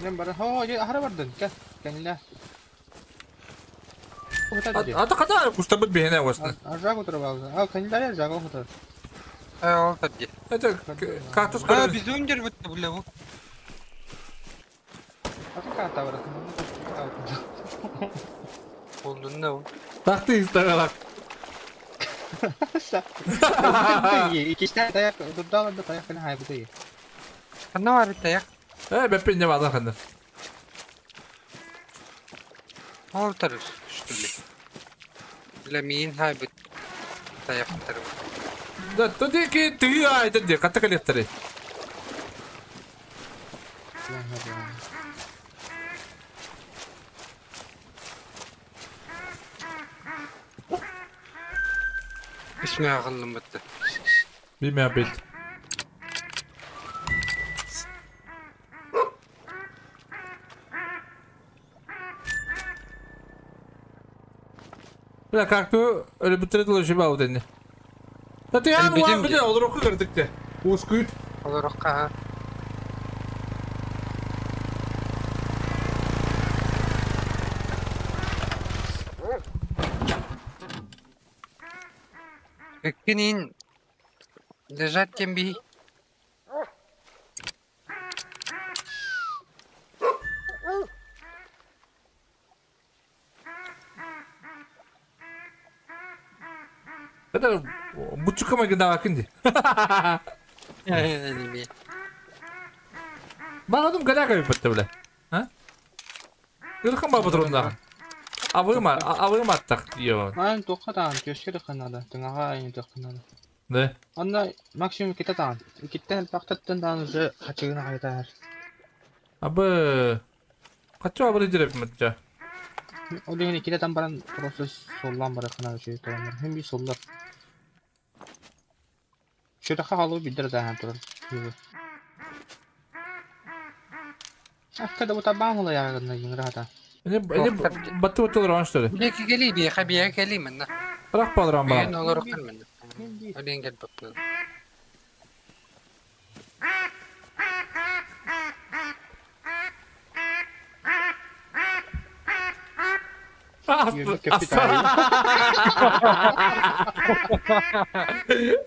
Speaker 9: Мен бара. Хо, ахара бардын. Кел, кәнилә.
Speaker 1: Ата ката кустабыт бихене васны.
Speaker 9: Ажак утырып алды. А, кәнилә ажак утыр.
Speaker 3: Ол табди.
Speaker 1: Это кактус
Speaker 3: А, бизон дер бутты бля бу.
Speaker 9: Ата ката бар.
Speaker 3: Болдун да бу.
Speaker 1: Такты истагалак.
Speaker 9: Икистә таяк, дурдала да таяк белән хайбы.
Speaker 3: Ханна бар таяк.
Speaker 1: Э, беппин не базар ханна.
Speaker 3: Ол тарыс, что ли? Бля мин хайбы таяк тарып.
Speaker 1: Да, то ки ты ай ты ката калектары.
Speaker 3: Ismi ağıllım bitti.
Speaker 1: Bilmeyen bit. Бля, как ты öyle bitirdi şu bağlı dedi. Da ты ан уан bir de olur oku gördük de. Uskü.
Speaker 3: Olur oku ha. Өккенин лежать тем би.
Speaker 1: Это бучукама гында акынди. Багадым галяга битте бля. А? Ирхан ба патронда. Авыма, авыма так ё.
Speaker 9: Ман тоқатан, көшке дықанады, тыңаға айны дықанады.
Speaker 1: Да.
Speaker 9: Анда максимум кететан. Киттен пақтаттан дан уже хачыгына қайтар.
Speaker 1: Абы кача абы диреп мытча.
Speaker 9: Ол деген кететан баран просто соллан бара қана жүйе толамар. Хем би соллар. Шөтөккө халуу билдер дахан турар. Акка да бута баамыла ягына йыңрата.
Speaker 1: Не баттı баттı олар что ли?
Speaker 3: Беки кели би хабия кели менна.
Speaker 1: Рах балрам ба.
Speaker 3: Мен олар окан менна. Олен кел бапы.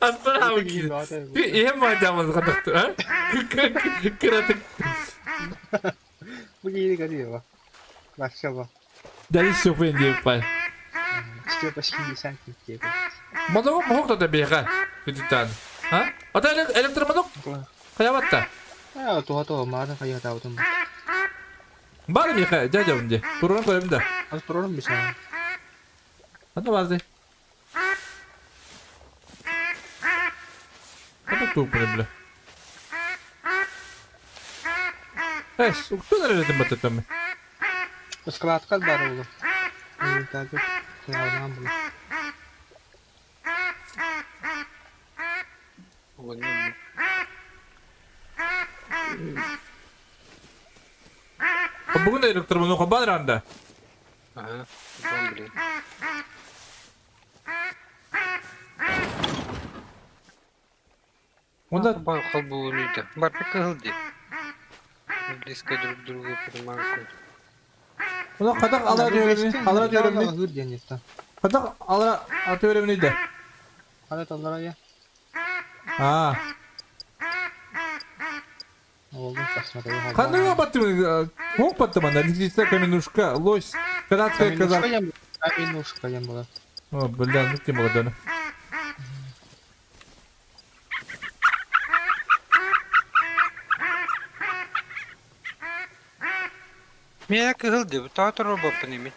Speaker 1: Астра Ем мадамыз кадыкты, а? Кыратык.
Speaker 9: Бу кири кариева. Башчаба.
Speaker 1: Дали сюпен деп пай.
Speaker 9: Степа шки санки деп.
Speaker 1: Мадам мохта да бега. Күтүтан. А? Ата электромадок? Каябатта.
Speaker 9: А, туа туа марын каята утун.
Speaker 1: Бар миха, дядя унде. Турун көрөм да.
Speaker 9: Аз турун биса.
Speaker 1: Ата барды. Ата тупы бля. Эс, кто наредим бататами?
Speaker 9: Складка бар oldu. Инвентарь сыңарынан бұл.
Speaker 1: Бүгін электромону хабан ранда.
Speaker 3: Ага, блин.
Speaker 1: Онда
Speaker 3: бар холбуунуйда. Бар кылды. Близко друг к другу приманку.
Speaker 1: Онда кадак ала диөрөмни, ала диөрөмни. Кадак ала атөрөмни да.
Speaker 9: Кадак алара я.
Speaker 1: А. Кандай батты? Хок батты манда, лисица каменушка, лось, канадская коза.
Speaker 9: Каменушка я была.
Speaker 1: О, бля, ну ты молодой.
Speaker 3: Миэнэ кыһыл диэбит, тоҕо туруорбаппын ими?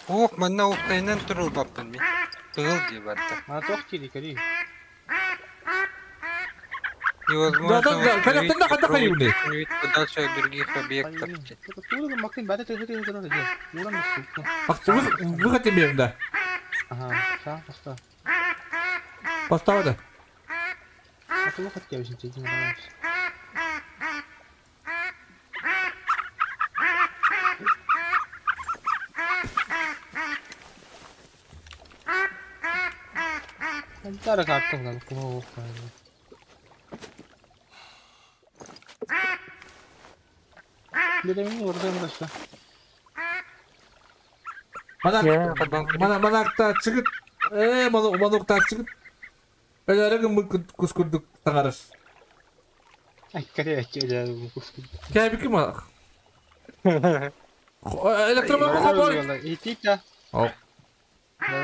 Speaker 3: Уох, манна уопсайынан туруорбаппын мин. Кыһыл дии барда. Невозможно восстановить подальше от других объектов.
Speaker 1: Выход имеем, да. Поставь, да. Манактааччыгыт, ээ, мануктааччыгыт. Өлөөрө гыммыт кус курдук таҥарар. Кээбики ма? Электромобиль хобой. О. А?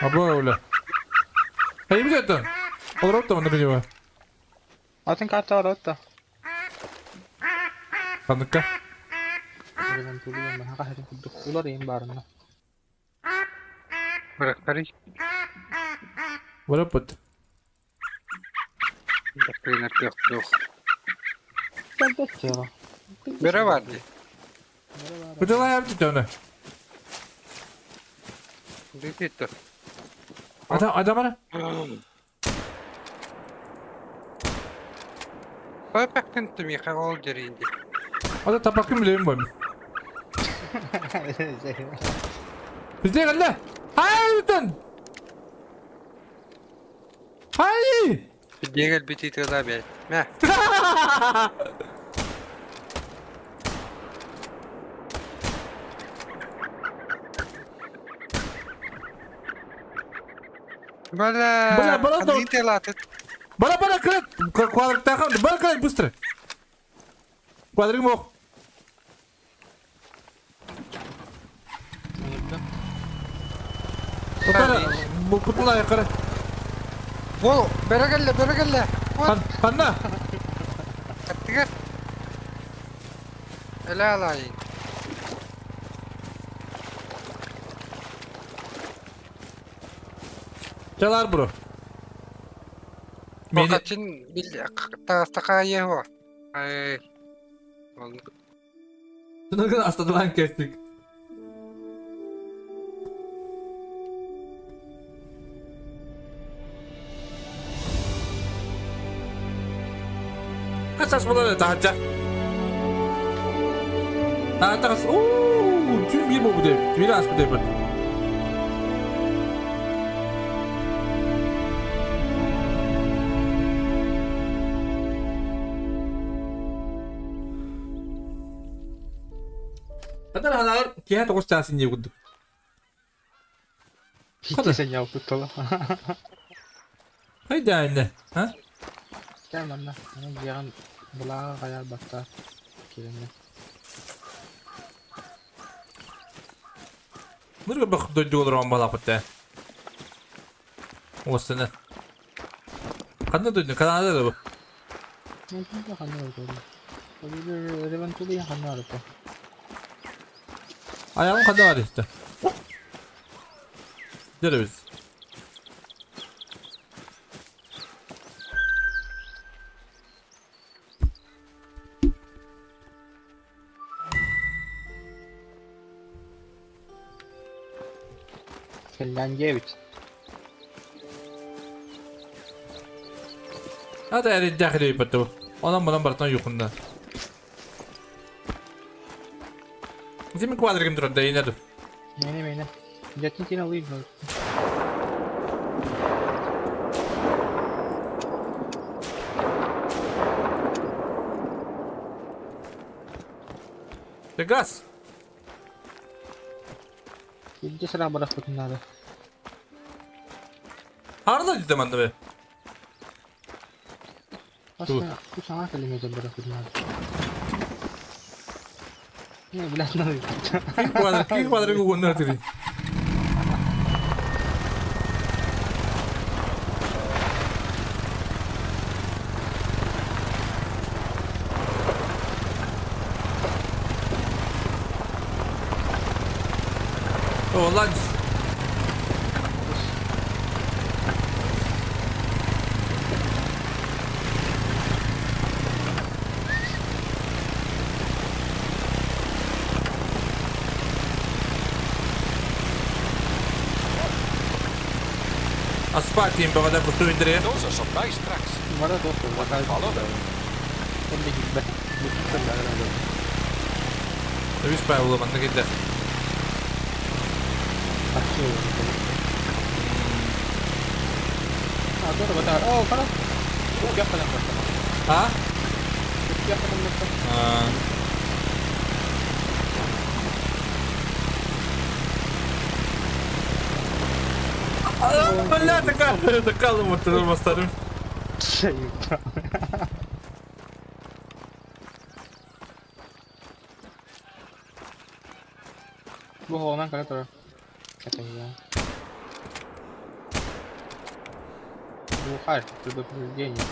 Speaker 1: Абы Оля. А им это? Олоротто он на
Speaker 9: Атын карта оротто.
Speaker 1: Ханыкка. Бараппыт.
Speaker 3: Бөрө бар дии.
Speaker 1: Бытылай бүтөөнө.
Speaker 3: Бүтүттү.
Speaker 1: Адам адамара.
Speaker 3: Папакын тумиха ол деринди.
Speaker 1: Ада тапакын билем бой. Bizde geldi. Hay бүтөн. Hay.
Speaker 3: Дегел бититила бе. Мә. Бля,
Speaker 1: Бля, бля,
Speaker 3: бля,
Speaker 1: Бара бара кырат. Квадрик тахан. Бара кырат быстро. Квадрик мох. Кутулай кара.
Speaker 3: Бол, бері келле, бері келле.
Speaker 1: Ханна.
Speaker 3: Каттыгар. Эле алайын.
Speaker 1: Çalar bro.
Speaker 3: Мени бил тастакайы хо. Ай.
Speaker 1: Şunu астадылан кестик. Kaç була таһача. Таһача. Ооо, түн бир бу деп. Бир ас бу деп. Кадар ханалар киһэ тоҕус чаасын дии курдук. Хайда инне, а? Нырга бах дойдуолар он балапытта. Осыны. Ханна дойду, Канада да бу. Ayağım kadar var işte. Gidelim biz. Hadi eride batı. Ondan bundan bartan yokunda. Зимин квадригим турар да инеду.
Speaker 9: Мene. Жатын тина лыйг.
Speaker 1: Ты газ.
Speaker 9: Иди сразу барахтать надо.
Speaker 1: Арда дите манды бе.
Speaker 9: Ту сама километр барахтать надо. Не, блядь, надо.
Speaker 1: Квадрик, квадрик угонна ты. О, ланч. Асфальт им бавада пустую дре.
Speaker 10: Those are some nice tracks. Follow them.
Speaker 1: Виспай улыбан, нагидде. А? Бля, такая, такая вот мастарым.
Speaker 9: Бу онан кара тура. Это я. Глухарь, предупреждение.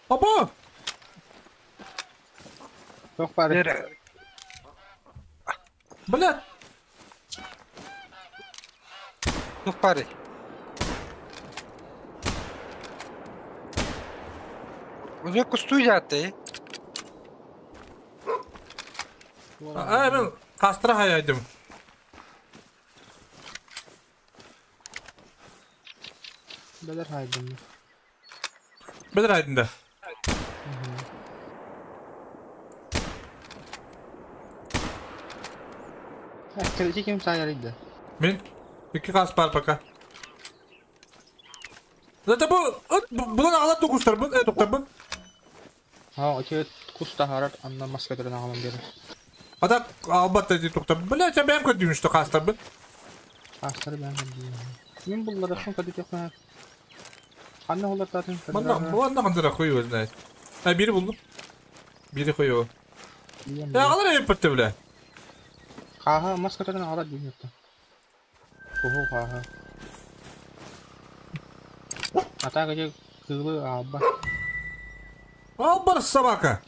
Speaker 1: Опа!
Speaker 9: Тох пары.
Speaker 1: Бля!
Speaker 3: Тох пары. Уже кусту яты.
Speaker 1: А, мен кастра хаядым.
Speaker 9: Бедер хайдым.
Speaker 1: Бедер хайдым да.
Speaker 9: Короче, кем саярыйды?
Speaker 1: Мен iki kas бар пока. Зато бу, бұдан ағалап тоқустар бұн, тоқтар бұн.
Speaker 9: Ha, оче куста харат анна маска туран агалан берер.
Speaker 1: А так албатта ди тоқтар. Бля, я бәм көдүм что кастар бұн.
Speaker 9: Кастар бәм көдүм. Мен буллары шун көдү жок. Анна олар татын.
Speaker 1: Манда, манда кандыра хуй его знает. А бири булдум. Бири хуй его. Я агалар эп битти бля.
Speaker 9: Хаха, маска туран агалар дейм жокто. Ого, хаха. Ата кече кылы алба.
Speaker 1: Албар собака.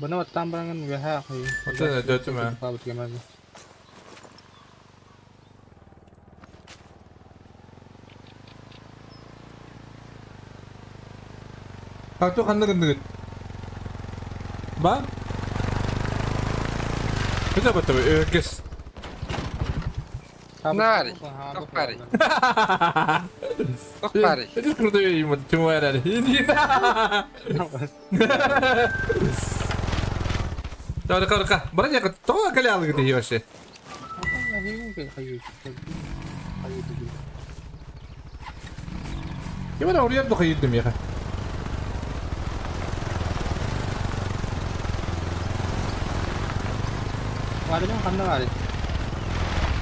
Speaker 9: Бұны оттан баранган веха кый.
Speaker 1: Вот это дөтүмө. Хату кандай гындыгыт? Ба? Это бата кес.
Speaker 3: Нари, тохпари. Тохпари.
Speaker 1: Это крутой ему тимуэрали. Давай, давай, давай. Братья, то калялы где вообще? Кем это урьер духа едем я?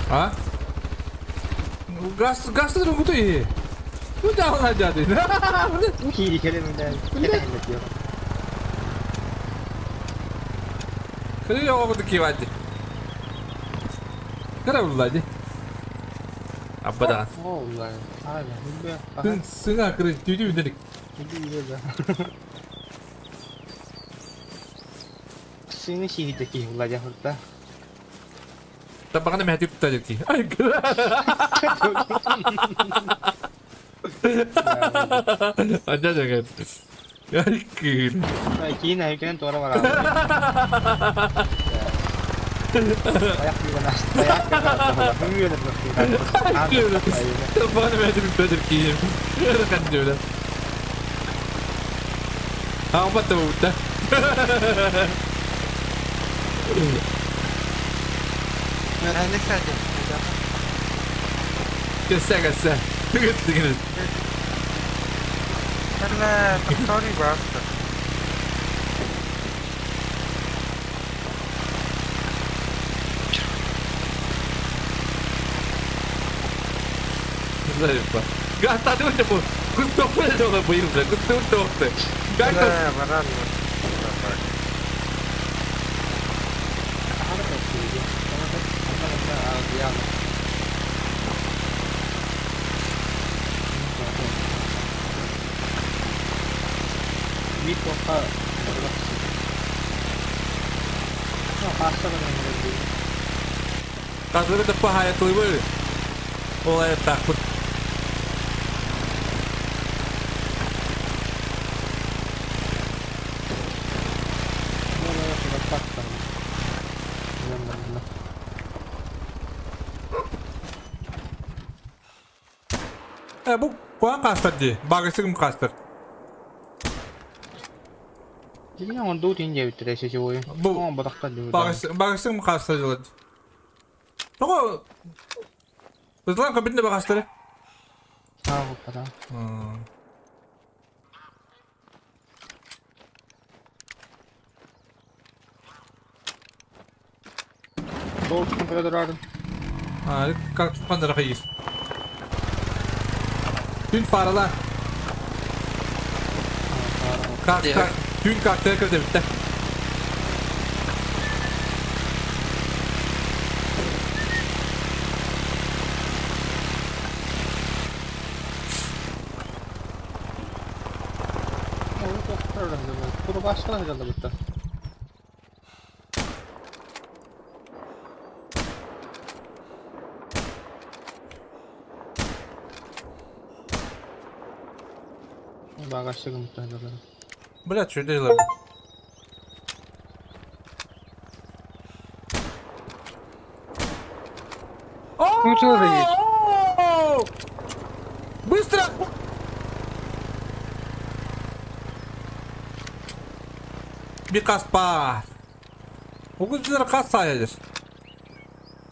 Speaker 1: А? Газ, газ ты другу ты. Ну да, он дяди. Кыры оҕу кивади. Кыра буллади. Аббада. Сыңа кыры түйдү билдик.
Speaker 9: Сыны сиһитеки буллади хурта.
Speaker 1: Табаганы мәһәтип тутадыки. Ай кыра. Анжа жагат. Ай кыр.
Speaker 9: Ай кийин айкен тора бара.
Speaker 1: Телефон бэйэтин бүппэтир киһим. Кандюля. Аҕабат да буутта. Кэссе кэссе. Түгет түгет.
Speaker 3: Кэллэ, тохтори бааста.
Speaker 1: Гастаты бу. Кустоппы жолы быйылды. Кустур тоқты.
Speaker 3: Кэллэ, баран.
Speaker 1: Казыры таппа хаятылыбы. Олай тақпыт. Бу куан кастар ди. Багысыгым кастар. Бу багысыгым кастар жылады. Того Бызлан кабинне багастары. Как тупандар хайыр. Түн фарала. Как түн картер кірді бітті. Блядь, что делать?
Speaker 3: Ну
Speaker 1: Быстро! Бикаспа! Угуздар касса ядер.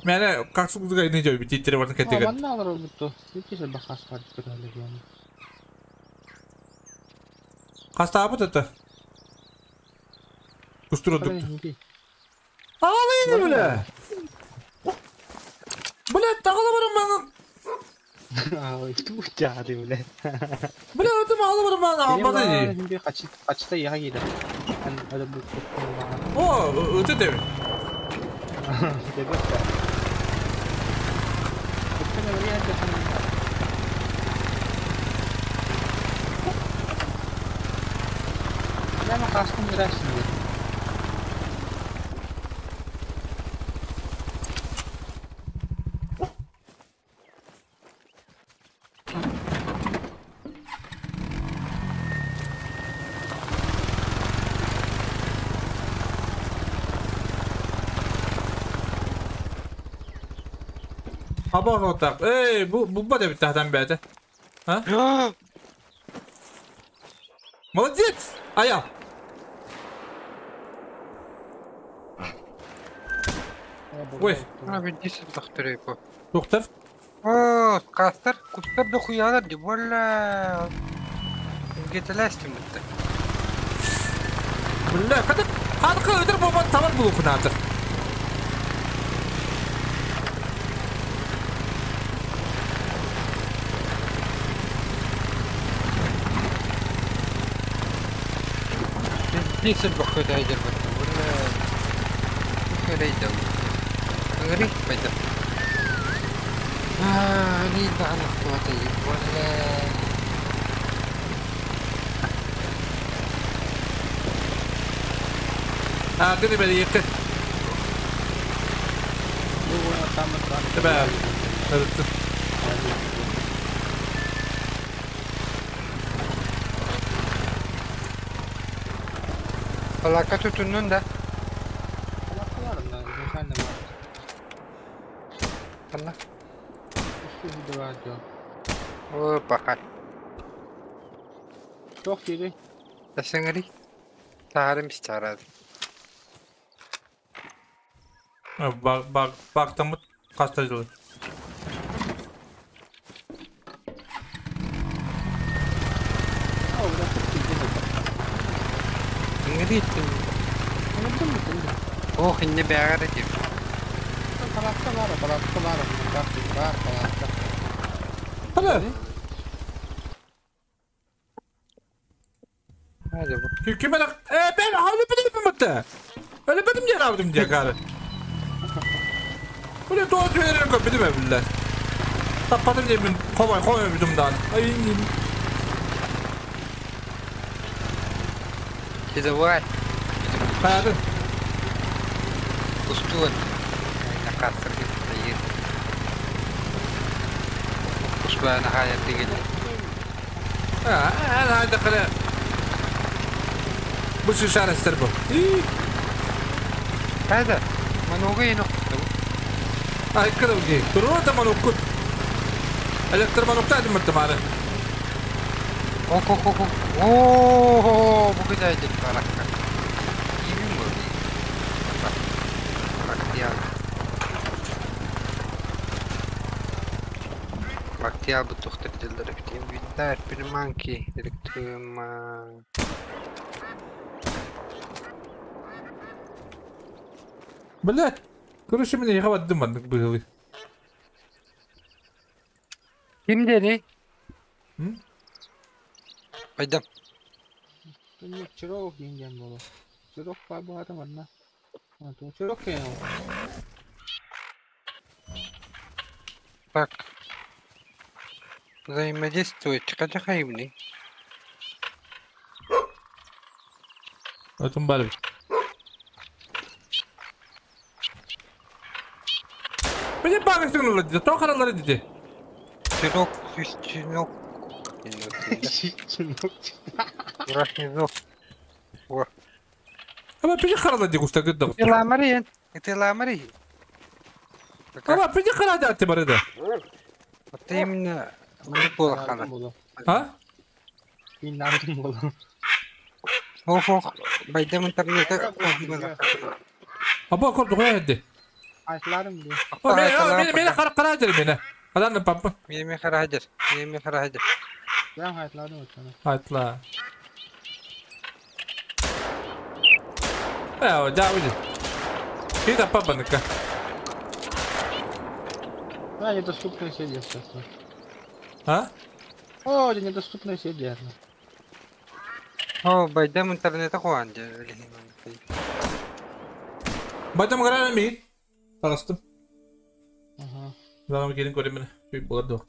Speaker 1: Мене как сугузга не жой бит тире барын кетеген. Кастабыт это. Кустурдук. Алый бля. Бля, тагыла барам мен.
Speaker 9: Бля.
Speaker 1: Бля, это мало барам мен албады. О, это ты. Аборотак. Эй, бу бу да битахтан бәте. А? Молодец! Ая. Ой.
Speaker 3: А ведь доктор.
Speaker 1: Доктор?
Speaker 3: О, кастер, кустар дохуялар ди болла. Гетелестим битте.
Speaker 1: Бля, када када өтөр болбан табар булу кунатыр.
Speaker 3: Десять бахуй дайдер битте. Болла. Хөрейдем. Гри пойдем. اريد على اخوتي ولا
Speaker 1: قريبا يقت تمام.
Speaker 3: Alaka tutunun da. Анна. О, бахар.
Speaker 9: Çok yeri.
Speaker 3: Тасыңари. Таарым истарад.
Speaker 1: Бак бак бактамыт каста жылы.
Speaker 3: Ох, не бягар этим.
Speaker 9: Палатка бар, палатка бар, бар, палатка.
Speaker 1: Hadi.
Speaker 3: Hadi bu.
Speaker 1: Kime ben öyle benim mi Öyle benim diye aldım diye karı. Bu ne doğru söylerim ki benim evliler. Tappadım diye ben kovay kovay bir dumdan. Ay
Speaker 3: Давай.
Speaker 1: Hadi.
Speaker 3: Устуон. Накасыр тайыр. Кушбана хая деген.
Speaker 1: انا هذا خلا بس شارع السربة
Speaker 3: هذا منوغينو.
Speaker 1: هاي كده وجي تروح منوكت الكتر منوكت دي مت معنا.
Speaker 3: اوه اوه اوه بوكدا جد بركة. Бактия бу тухтар дилдер битим видар приманки электрома.
Speaker 1: Блять, короче, меня ехала дыман был.
Speaker 3: Ким дени? Пойдем.
Speaker 9: Чирок деньги было. Чирок побогатым одна. А то чирок я.
Speaker 3: Так. Взаимодействовать. Хотя хайбни.
Speaker 1: Это барби. Мне багаж тянуло, то харалары дети.
Speaker 3: Чирок, чирок.
Speaker 9: Чирок.
Speaker 1: Ama peki karada diye kusta gıdda.
Speaker 3: Ламари, это ламари.
Speaker 1: Ama peki karada attı barada.
Speaker 3: Вот именно манипула.
Speaker 1: А?
Speaker 3: Ох, ох, байдем интернет.
Speaker 1: Аба кор дугая хедди.
Speaker 9: Айтыларым ди.
Speaker 1: Мен мен кара кара жер мени. Адан папа.
Speaker 3: Мен кара жер. Мен кара жер.
Speaker 9: Ben айтыларым өтөне.
Speaker 1: Айтла. Э, да, уйди. Кида папа ныка.
Speaker 9: Да, недоступная сеть сейчас.
Speaker 1: А?
Speaker 9: О, недоступная сеть, верно.
Speaker 3: О, байдем интернета хуанде.
Speaker 1: Байдем гарана ми. Тагыстым.
Speaker 9: Ага.
Speaker 1: Занам келин көрем мени. Шүй болар деп.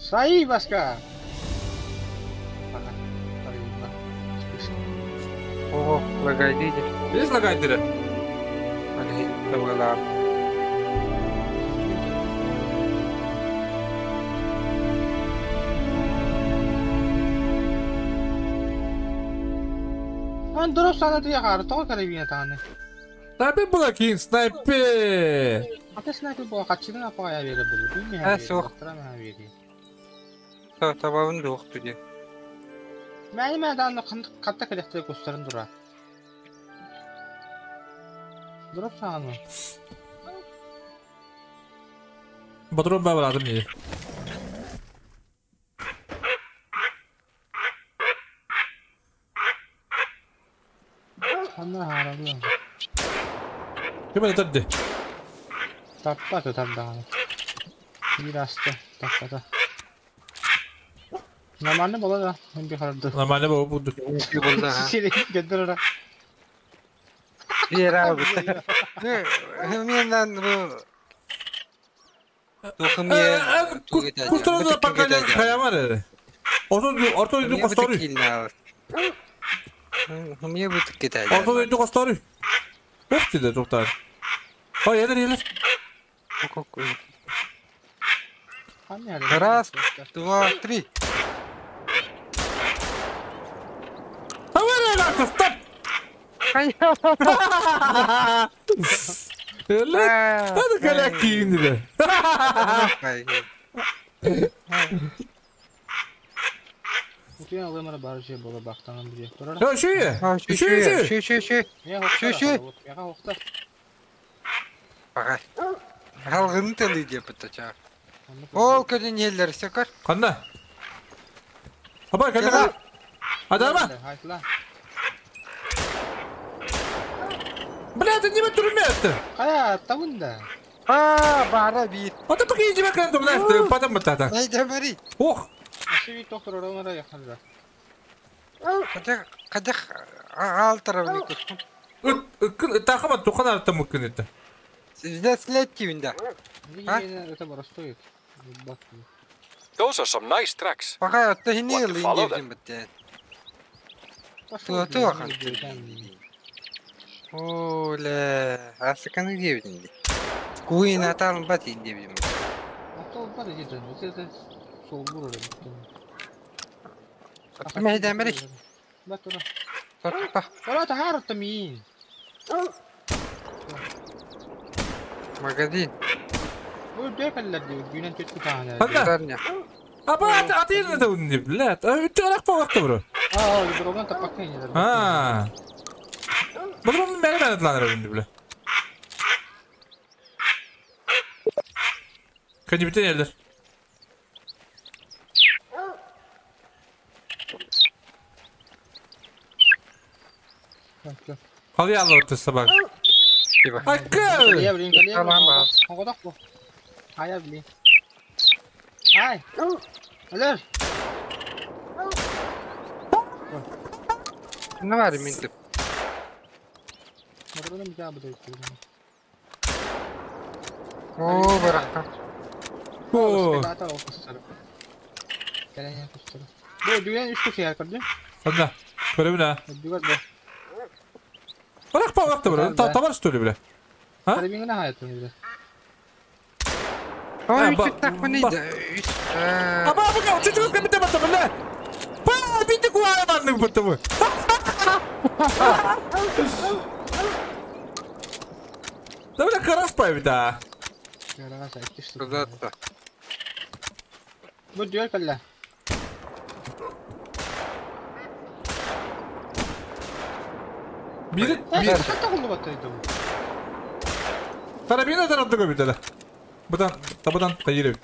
Speaker 9: Саи, Баска!
Speaker 3: О, лагайдиде.
Speaker 1: Здесь лагайдире.
Speaker 9: Он дроп санаты яхар, то карабина таны.
Speaker 1: Снайпер була кин, снайпер.
Speaker 9: А ты снайпер була, хачины на пая вере буду.
Speaker 3: А, сох. Табабын дух туди.
Speaker 9: Мен мен дан катта керекте кустарын дура. Дроп саны.
Speaker 1: Патрон бабар адам не.
Speaker 9: Ханна харалы.
Speaker 1: Ким это
Speaker 9: Таппа тарда. Бирасты таппа. Нормально было, да? Он бихарды.
Speaker 1: Нормально было, буду.
Speaker 9: Гедра.
Speaker 3: Вера, мен
Speaker 1: Кустарда пока не хаямар. Орто иду кустары.
Speaker 3: Мне бы китай.
Speaker 1: Орто иду кустары. Ох ты да, доктор. Ой, елер, елер.
Speaker 3: Раз, два, три.
Speaker 1: Стоп! Hadi kalak giyindi.
Speaker 9: Утуйан алымара бары şey бола бактанан бир.
Speaker 1: Ya şu şu şu
Speaker 3: şu şu şu şu. Бага. Халгын тылы деп битача. Ол көдөн еллер сөкөр.
Speaker 1: Канда? Аба канда. Адама. Бля, ты не турмет.
Speaker 9: Кая табында.
Speaker 3: А, бара бир.
Speaker 1: Ата поки иди бакан тумна, потом батата.
Speaker 3: Найда бери.
Speaker 1: Ох.
Speaker 9: Аши доктор оронара якында.
Speaker 3: Кадах кадах алтара бик.
Speaker 1: Тахама тухана там мукын
Speaker 3: Здесь слетти да.
Speaker 9: А? Это простой.
Speaker 10: Those are some nice tracks.
Speaker 3: Пока это не линии Ту ахан. Оле, асыканы дебдин. Куин аталын бат дебдин.
Speaker 9: Атал бат дебдин. Это сол бур.
Speaker 3: Мейден бери.
Speaker 9: Бат тура.
Speaker 3: Тотпа.
Speaker 9: Ора тахар тамин.
Speaker 3: Магазин.
Speaker 9: Bu dökerler diyor. Günen kötü tane.
Speaker 1: Hadi. Аба атыйны да унни, блядь. А өттө вакыт бро.
Speaker 9: А, дроған таппакка инелер.
Speaker 1: А. Бадрон мени мени тланыр унни, бля. Кәни битен елдер. Хали алла өттө сабак. Айкы!
Speaker 9: Я блин,
Speaker 3: Tamam.
Speaker 9: Хоғодақ бу. Хая блин. Хай. Алер.
Speaker 3: Ne var minтип?
Speaker 9: Мадроны бия бу дейт.
Speaker 3: О, баракка.
Speaker 1: О.
Speaker 9: Бу дүген үч кеше көрдү.
Speaker 1: Ханда. Көрөбүн а.
Speaker 9: Дүгөр бу.
Speaker 1: Барак па вакыт бро. Табар что ли, бля? А?
Speaker 9: Карабингына хаят бля.
Speaker 3: Ой, так мени.
Speaker 1: Аба, аба, чучук кемите бата, бля. Па, бити куа манны бата бу. Да бля, карас па да.
Speaker 9: Карас айттышты.
Speaker 3: Куда-то.
Speaker 9: Бу дүгөр калла.
Speaker 1: Бир бир. Карабина таратты көбүтэ. Бұдан, табадан тайыры.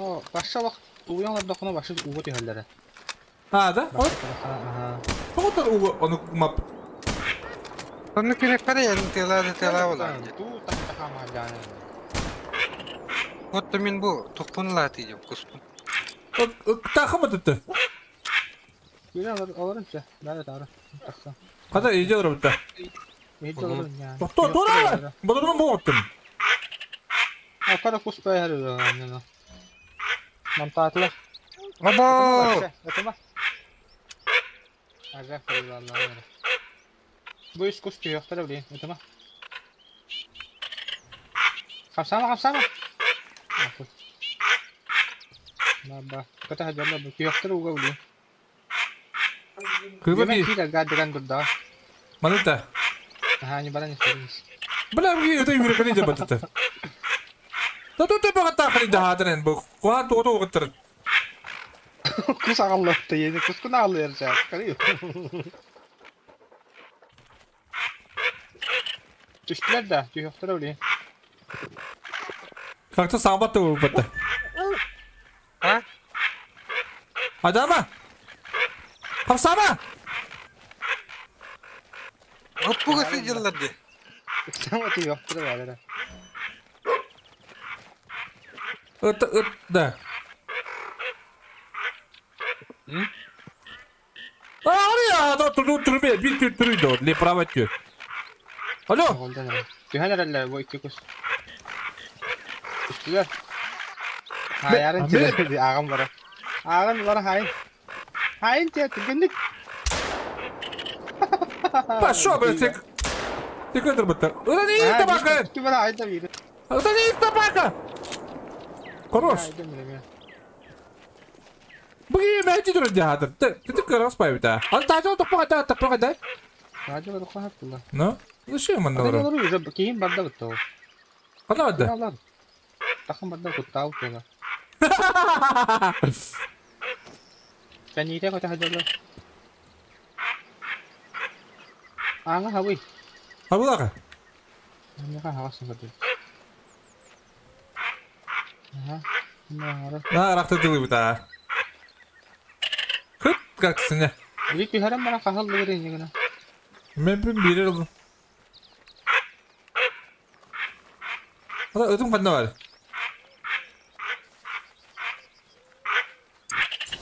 Speaker 9: О, баша вакыт уяңларда кына башы уго тихәлләре.
Speaker 1: А, да? Тоғытар уго оны мап.
Speaker 3: Оны керек кара яны тела тела була.
Speaker 9: Ту тахтахама жаны.
Speaker 3: Вот мен бу тукпун латы деп куспун.
Speaker 1: Тахама тутты.
Speaker 9: Күрә аларынча, бәрі тары. Тахса.
Speaker 1: Када иде алар битте.
Speaker 9: Иде алар.
Speaker 1: Тохто, тора. Бодурман бу оттым.
Speaker 9: Акара куспай хәрү. Мантатлы.
Speaker 3: Бабо!
Speaker 9: Ажа хәрү Бу үс кус түйөктөр билин, өтөмө. Капсама, капсама. Баба, ката хаҗалла бу түйөктөр уга билин.
Speaker 1: Кыбы би.
Speaker 9: Гадыран дурда.
Speaker 1: Маныта.
Speaker 9: Ага, не баран истерис.
Speaker 1: Бля, бу өтө юрекени деп атты. Да тут ты пока так да хадрен бу. Куа то то оттыр.
Speaker 9: Кус агаллапты, ени кус куна алыр жа. Кары. Түштүлөр да, түйөктөр билин.
Speaker 1: Как-то самбат бу батты.
Speaker 3: А?
Speaker 1: Адама. Хапсама.
Speaker 3: Оппуга сиделлерди.
Speaker 9: Сама түйөктөр бар.
Speaker 1: Ыт ыт да. А, ария, да туру турбе, бир түр түрүйдө, ле право түр. Алло.
Speaker 9: Түһәләр әллә бу ике кус. Түштүләр. Хаярын тире агам бара. Агам бара хайын. Хайын тире түгүндүк.
Speaker 1: Пошел, блядь, ты. Ты кадр бата. Это не табака.
Speaker 9: Ким бара айда бир.
Speaker 1: Это не табака. Хорош. Бу мәти турар дьаһатыр. Тытык кырас пайбыта. Ал таажа топпа топпа да.
Speaker 9: Таажа топпа хаттыла.
Speaker 1: Ну, лучше манна.
Speaker 9: Олору уже кийин барда бытты.
Speaker 1: Кана барда?
Speaker 9: Тахын барда куттау тула. Каните кота хадалар. Аңа хабый.
Speaker 1: Хабылака.
Speaker 9: Нека хагас барды. Ага.
Speaker 1: На рахта дылы бута. Хыт как сыня.
Speaker 9: Бик харам бара кахал дыры негена.
Speaker 1: Мен бир бирер. Ада өтүм канда бар.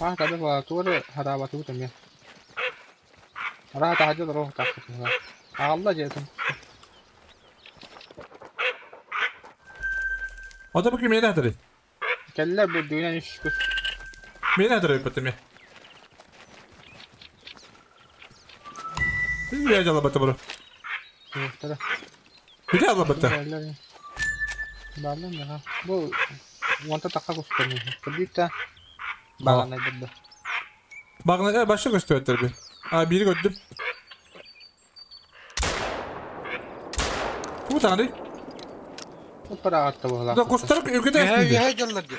Speaker 9: А када ба тур хараба ту тэмэ. Ара тахажы дөрө тахты. Алла жетим.
Speaker 1: Ада бу ким әтәри?
Speaker 9: Кәллә бу дүйнә ниш күс.
Speaker 1: Мен әтәри битме. Я жала бата бро. Бите ала бата.
Speaker 9: Балам я. Бу ванта така көстөрмө. Кредитта багана бирде.
Speaker 1: Багана башы көстөрдү би. А бири көттүм. Бу тагы.
Speaker 9: Опара атты була.
Speaker 1: Да костар үкөтө.
Speaker 3: Я жаллар ди.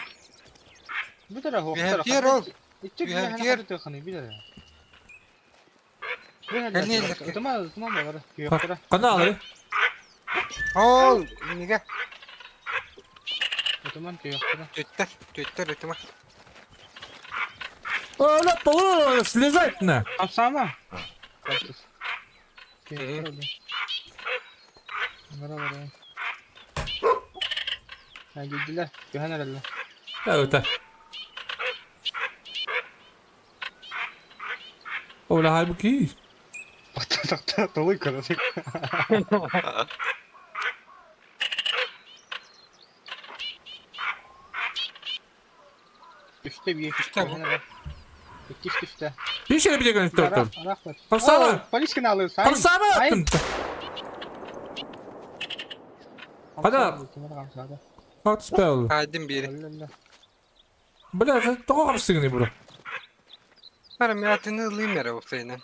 Speaker 9: Битер хо.
Speaker 3: Битер.
Speaker 9: Битер.
Speaker 1: Кана алыр?
Speaker 3: Ол, неге?
Speaker 9: Отоман күйөктөрө.
Speaker 3: Төттөр, төттөр отоман.
Speaker 1: Ола, полу, слезать на.
Speaker 9: Апсама. Гидилер, көһөн эрелле.
Speaker 1: Өтө. Ола, хай буки.
Speaker 9: Толуй көрөсүк. Үстэ бие.
Speaker 3: Үстэ.
Speaker 9: Икки үстэ.
Speaker 1: Bir şey bir gösterdim. Хамсама.
Speaker 9: Полис каналы.
Speaker 1: Хамсама. Када. Hot spell.
Speaker 3: Хайдым бири.
Speaker 1: Бля, того хамсыгны бро.
Speaker 3: Бара мен атыны ылыйм эре уксайнан.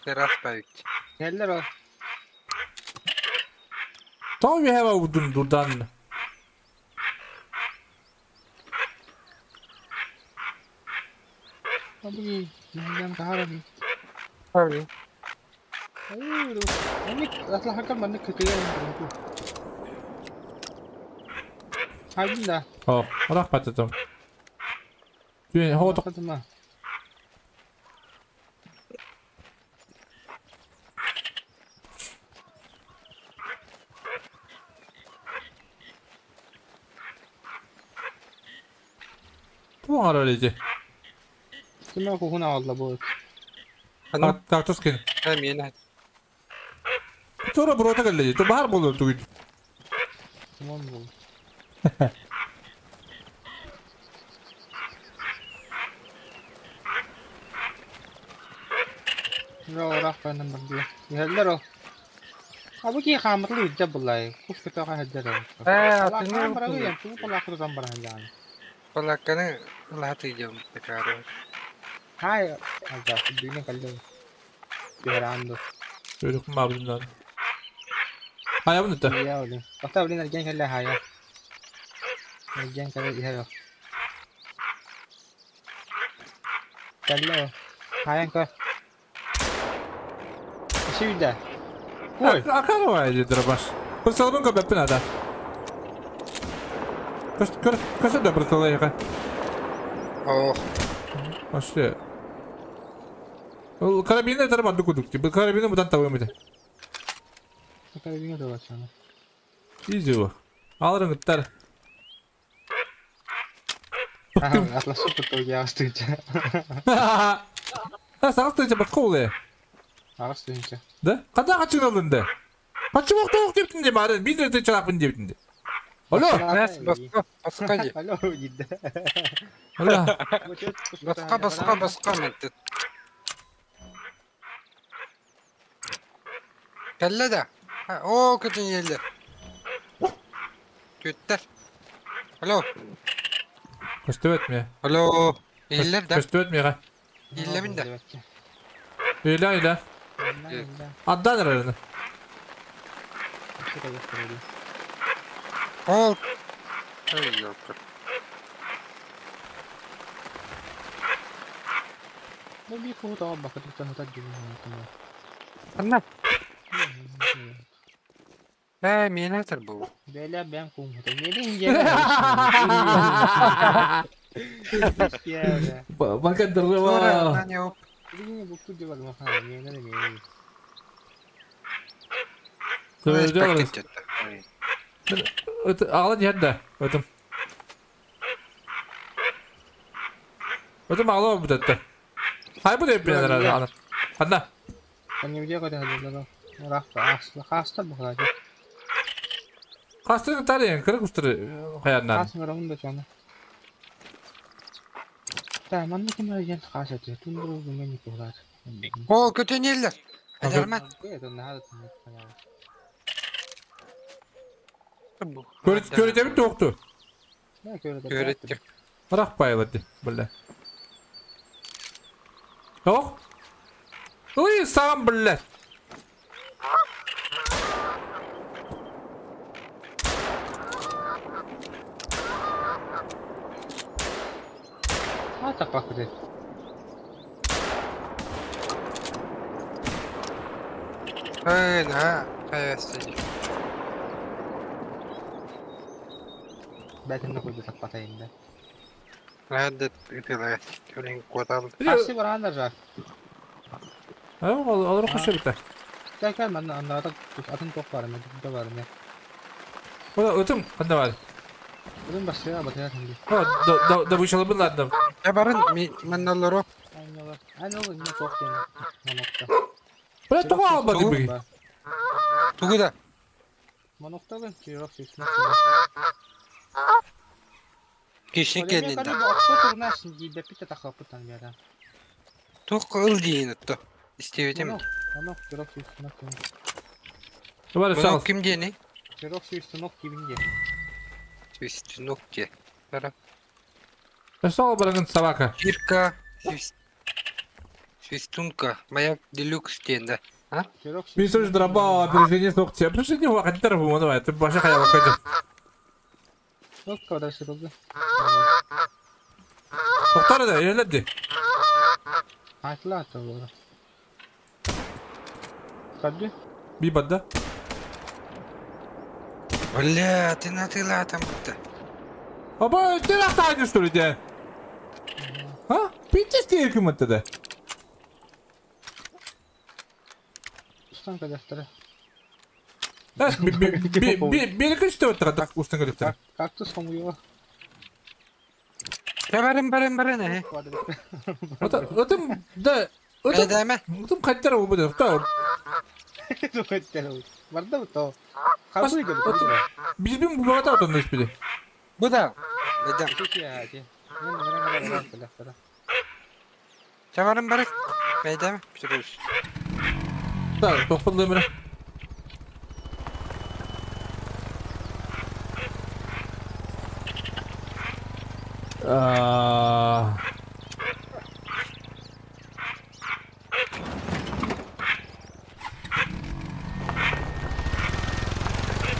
Speaker 3: Терас байык.
Speaker 9: Нелер ол?
Speaker 1: Того we have удун дурдан.
Speaker 9: Abi, нем кахара би.
Speaker 3: Abi.
Speaker 9: Эми атлаха манны көтөйө. Хайдын да.
Speaker 1: О, рахмат этем. Түйен, хо
Speaker 9: токтума.
Speaker 1: Ту араледи.
Speaker 9: Киме кухуна алла бу.
Speaker 1: Тактус кин.
Speaker 3: Мен.
Speaker 1: Тура брота келди. Ту бар болду тугит.
Speaker 9: Тамам болду. Ро рахпанын барды. Хеллер о. Абы ки хамырлы үдде булай. Кус көтөҕө хәддер о.
Speaker 3: Э,
Speaker 9: Баралы ям, ту палакы зам бар хәллән.
Speaker 3: Палаканы латы жам текары.
Speaker 9: Хай, аза, дүйнө калды. Беранды.
Speaker 1: Çocuk mu abimden? Hayır bunu da.
Speaker 9: Ya oğlum. Hatta bilin ergen kelle haya. Ergen kelle ihe yok. Kelle o. Hayan kör. Şimdi. Koy.
Speaker 1: Akar var edidir baş. Fırsalımın köpepin ada. Kaç da fırsalı yaka.
Speaker 3: Oh.
Speaker 1: Başı. Karabini tarama dukuduk ki. Karabini buradan tavuğum idi.
Speaker 9: Karabini de var sana.
Speaker 1: Easy bu. Alırım gitler.
Speaker 9: Atlas tuttu ya astınca.
Speaker 1: Ha sen astınca bak kovlu.
Speaker 9: Astınca.
Speaker 1: Да? Када качың алынды? Качып окто ок дептин де барын. Бир нерсе чалакпын дептин де. Алло.
Speaker 3: Баска, баска же.
Speaker 9: Алло гидде.
Speaker 1: Алло.
Speaker 3: Баска, баска, баска ментет. Кэллэ да. Оо, көтөн еллер. Түттер. Алло.
Speaker 1: Көстөбөт ме?
Speaker 3: Алло. Иллер да.
Speaker 1: Көстүөт миэхэ.
Speaker 3: Иллебин да.
Speaker 1: Илэ илэ. Аддан эрэрин.
Speaker 3: Ол. Ой, ёлка.
Speaker 9: Ну би кого то бакыт та дьүгүн.
Speaker 3: Анна. Э, минатор был.
Speaker 9: Бэля бэм куҥхута. Мелин же.
Speaker 1: Бака дырыва. Ағала дияр да, өтім. Өтім ағала бұтатты. Хай бұл еппен ана. Ана. Қастырын тарайын, кірік ұстыры қаярынан.
Speaker 9: Қасың ұрауын да чаны. Та, манны кім әрген қасаты, тундыру гүмені бұғылады.
Speaker 3: О, көтенелер. Айдарман.
Speaker 1: Көретебі тоқты.
Speaker 3: Көретеп.
Speaker 1: Бірақ байлады, білі. Тоқ? Ой, саған білі.
Speaker 9: Таппак
Speaker 3: Эй, да, каясы.
Speaker 9: Бәтін қойды таппатайын да.
Speaker 3: Рады үтеле, өлең котал.
Speaker 9: Қасы бар анда жар.
Speaker 1: Олар қошы біті.
Speaker 9: Тәкәр мен анда атын тоқ бар, мен да бар мен.
Speaker 1: Өтім қанда бар?
Speaker 9: Өтім басыға батыратын
Speaker 1: ди. Да, да вышел бы ладно.
Speaker 3: Я барын, мен налоро.
Speaker 1: Бля, туга албады биги.
Speaker 3: Тугу да.
Speaker 9: Монокта чирок сүйсүнөк.
Speaker 3: Киши келин да. Тук ыл дейин отто. Истебетем.
Speaker 9: Монок чирок сүйсүнөк.
Speaker 3: Монок ким дейини?
Speaker 9: Чирок сүйсүнөк кибинде.
Speaker 3: Свистунок те. Бара.
Speaker 1: Пошел барагын собака.
Speaker 3: Кирка, свистунка, моя делюкс тенда. А?
Speaker 1: Мен сөз драба, пережение соқты. Пришли вакыт тарабы, давай, ты баша хая вакыт.
Speaker 9: Ну, когда сырылды.
Speaker 1: Тоқтар да, еледі.
Speaker 9: Айтыла аты олар. Кадды?
Speaker 1: Би бадда.
Speaker 3: Бля, ты натыла там будто.
Speaker 1: Аба, ты нахтайдың что ли, де? А? Пиздец кем это да?
Speaker 9: Устан кадастыры.
Speaker 1: Бері что это устан кадастыры?
Speaker 9: Кактус хомуева.
Speaker 3: Да барым барым барым, э.
Speaker 1: Это да. Это қайттар ол буде. Та.
Speaker 9: Қайттар. Барда то.
Speaker 1: Бизбин бугата отон испиди.
Speaker 3: Буда. Буда. Чабарым барык. Бейдем. Бүтүрүш.
Speaker 1: Так, тоқпылды міне.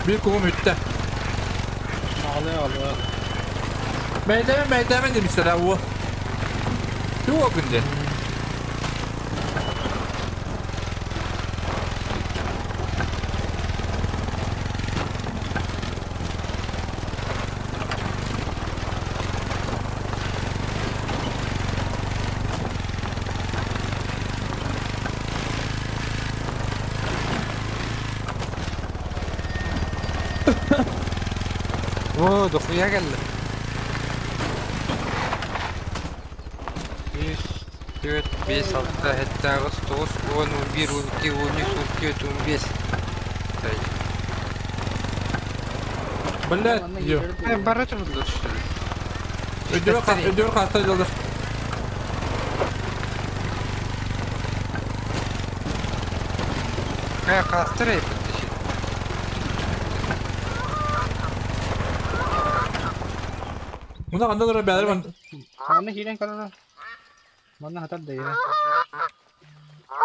Speaker 1: Bir kum ütte.
Speaker 9: Ağlıyor ağlıyor.
Speaker 1: Meydeme meydeme demişler ha bu. Yok günde.
Speaker 3: О, дохуя келді. 3, 4, 5, 6, 7, 8, 9, 10, 11, 12, 13, 14, 15.
Speaker 1: Блядь, ё.
Speaker 3: Бара тұрды, что ли?
Speaker 1: Өдір қаста жылдыр.
Speaker 3: Қая қастыр ей
Speaker 1: Мына қанда дұра бәлір бан.
Speaker 9: Манна киирэн көрөр. Манна хатар да ийэ.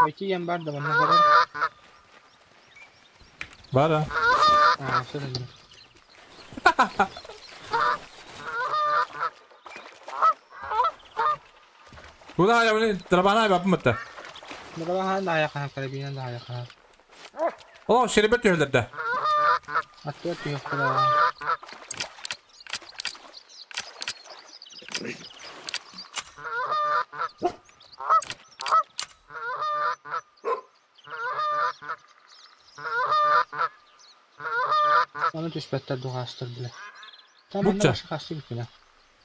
Speaker 9: Ити ийэм бар да манна көрөр.
Speaker 1: Бара.
Speaker 9: Аа, сөп.
Speaker 1: Куда я блин, трабана бапмытта.
Speaker 9: Трабана да аяққа карабина да аяққа.
Speaker 1: О, шербет түһэлэрдэ.
Speaker 9: Аттыа түһүөхтэрэ. Аны түспэттэр дуҕаастар билэ. Там манна
Speaker 1: Бучча.
Speaker 9: башы хасты бүкүнэ.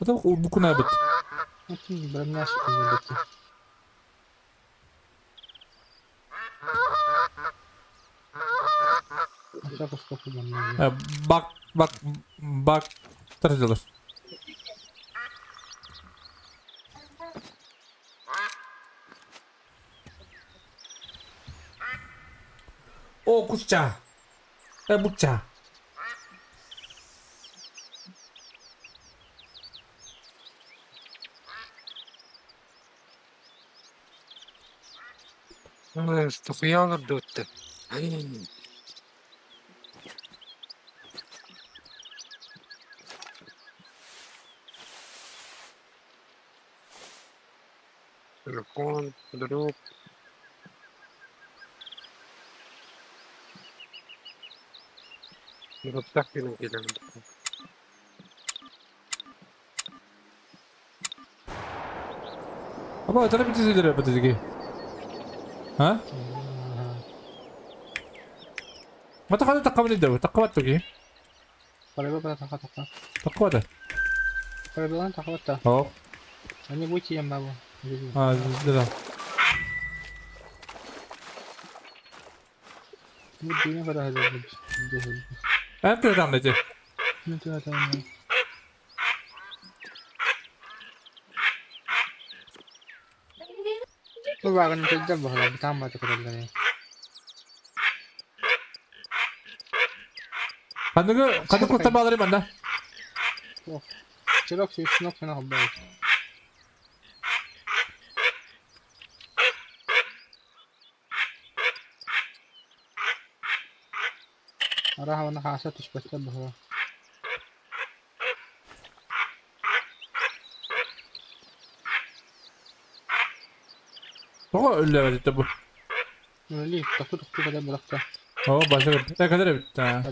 Speaker 1: Это букуна бит.
Speaker 9: Атын брамняш күнэ
Speaker 1: Бак, бак, бак. Тардылар. О, кусча. Букча.
Speaker 3: Стухуялар дуутта. Телефон, друг. Руптах кэлэн.
Speaker 1: Аба, это бит изилер бит изги. А? ما تقعد تقبل الدو تقوى تقي
Speaker 9: قريبا تقوى تقوى
Speaker 1: تقوى ده
Speaker 9: قريبا تقوى
Speaker 1: اه
Speaker 9: أنا بوتي يا بابا
Speaker 1: اه لا أنت تعمل إيه؟
Speaker 9: أنت تعمل طبعا تتذبح بتعمل تقدر
Speaker 1: خلينا خلينا كنت بعض منا
Speaker 9: شلوك شنوك هنا هباي راح وانا حاسة بتبه هو
Speaker 1: هو اللي بتبه
Speaker 9: ليه تاخد اختي ده بلقطة
Speaker 1: هو باشا ده كده بتاع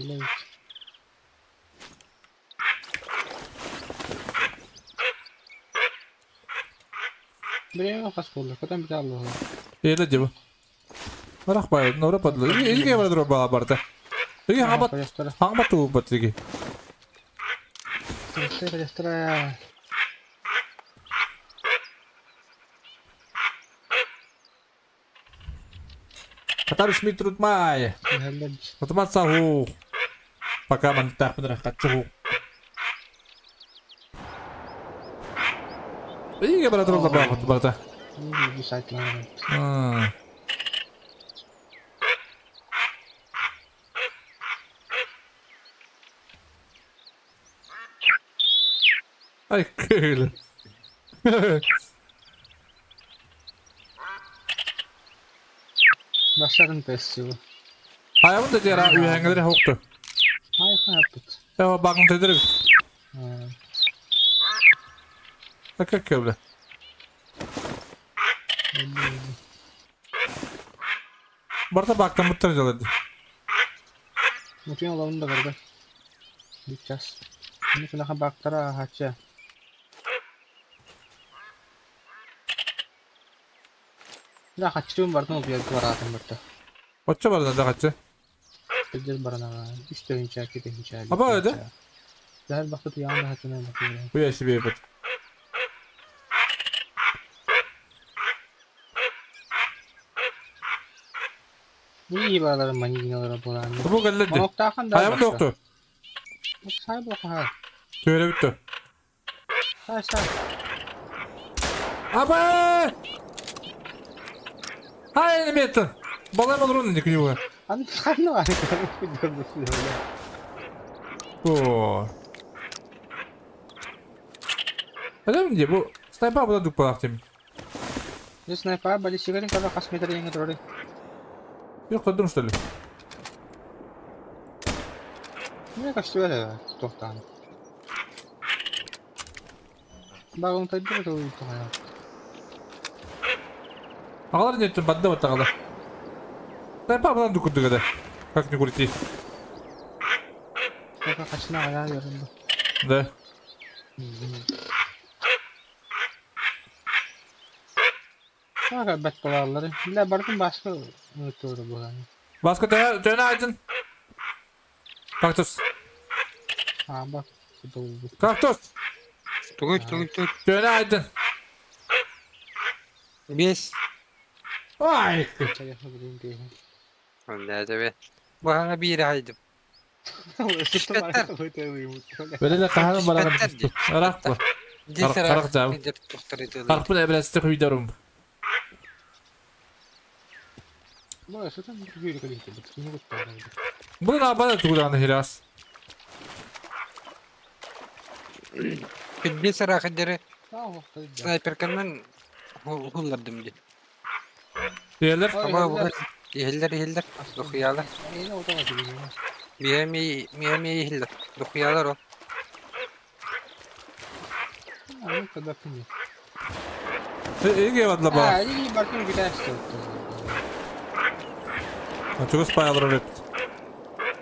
Speaker 9: بريم خاص كله كتم بتاع الله
Speaker 1: ايه لا جيبه راح باي نورا بدل ايه ايه بدل با برتا ايه هبط هبط بتيجي Qatar Smith mai. Otomat sahu. Пока man так подрахатчу. Иге брат ролла бабат брата. Ай, кül.
Speaker 9: Başarın testi.
Speaker 1: Hayvan da diğer ühengeleri hoktu.
Speaker 9: Hayır yaptık.
Speaker 1: Ya bakın tedirip. Akak köble. Barta baktım bu tarajalardı.
Speaker 9: Mutlu olalım da vardı. Gideceğiz. Şimdi kulağa baktara haça. Да, хочу бардым убьет баратым бирде.
Speaker 1: Отча бардын да качы.
Speaker 9: Бир барана 3 төгүнчө, 2 төгүнчө.
Speaker 1: Аба öde.
Speaker 9: Дәл бакыт янында хатына бакыт.
Speaker 1: Буя себе бит.
Speaker 9: Ни балалар манигиналар болан.
Speaker 1: Бу келди. Аям доктор.
Speaker 9: Сай бака.
Speaker 1: Төре бүттү.
Speaker 9: Сай сай.
Speaker 1: Аба! Ай, не метр. Балай малрун не кнюга.
Speaker 9: Ан ханна.
Speaker 1: О. Адам где бу? Снайпа була дукпалахтым.
Speaker 9: Не снайпа, баллистикатын када хас метр еңге турары.
Speaker 1: Yok көрдүм что ли?
Speaker 9: Не көстүбэт тоқтаан. Багын тайдыр то тоғая.
Speaker 1: Агалар не түн бадда баттагала. Снайпа була дукурдуга да. Как ни крути.
Speaker 9: Пока качна ая ярынды.
Speaker 1: Да.
Speaker 9: Ага бәт балалары. Биле бардым başka unuttuğru bu hani.
Speaker 1: Баска төне айдын. Кактус.
Speaker 9: А бак.
Speaker 1: Кактус.
Speaker 3: Тугуй, тугуй, тугуй.
Speaker 1: Төне айдын.
Speaker 3: Бес.
Speaker 1: Ай.
Speaker 3: Да, тебе. Бана бир айдым.
Speaker 1: Белеле каханы бараган. Арак бу. Арак жабы. Арак бу эбресте хуйдарум. Бу на бана тугуданы хирас.
Speaker 3: Бес арак дере. Снайперканан хуллардым ди.
Speaker 1: Елер.
Speaker 3: Елер, елер. Духуялар. Миями, миями елер. Духуялар о.
Speaker 1: Эге бадла ба. Чугас паялар реп.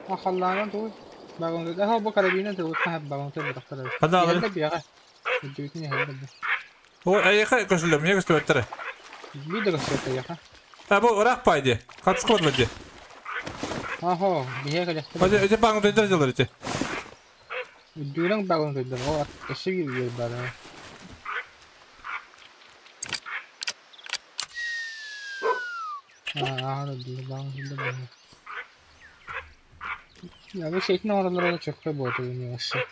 Speaker 9: Ахаллаан туу. Багын да бу карабина туу та багын туу бактар.
Speaker 1: Хада алыр. О, айха көшүлөм, эмне көстөп
Speaker 9: Видео көстөп яха.
Speaker 1: А бу урак пайди. Катыс кодла ди.
Speaker 9: Ахо, бие келе.
Speaker 1: Эти эти багын туу жылдар эти.
Speaker 9: Дүрәң багын туу. О, эшеги бир бар. А, багын туу. Я бу шейтин оралары çok болду эми вообще.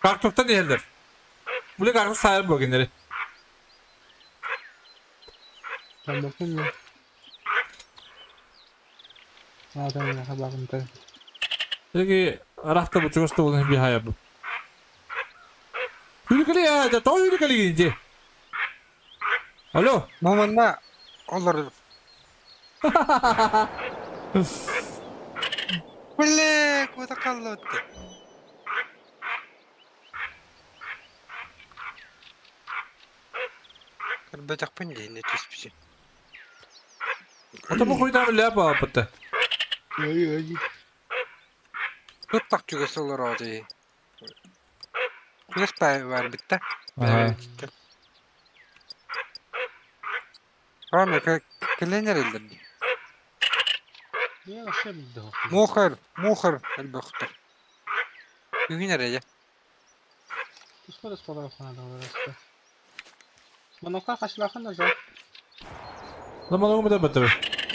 Speaker 1: Картоптан елдер. Буле картоп сайыр бөгенери.
Speaker 9: Там бакын. А, там я багын туу.
Speaker 1: Эги арахта бу чугасты болун би хая бу. Хүргүле я, да той хүргүле гинди. Алло.
Speaker 3: Момонна олор. Бле, куда каллотты? Бетак пенди не түспүсү.
Speaker 1: Ата бу койдан ляпа апты.
Speaker 9: Ой, ой.
Speaker 3: Туттак чугас олор оди. Чугас пай бар битте. Ама келенер элдер.
Speaker 9: Я вообще билди.
Speaker 3: Мухар, мухар элбөхтөр. Бүгүн эре.
Speaker 9: Түспө спалар ханада олар. Манокка кашлахан да жок.
Speaker 1: Да маногу да батты.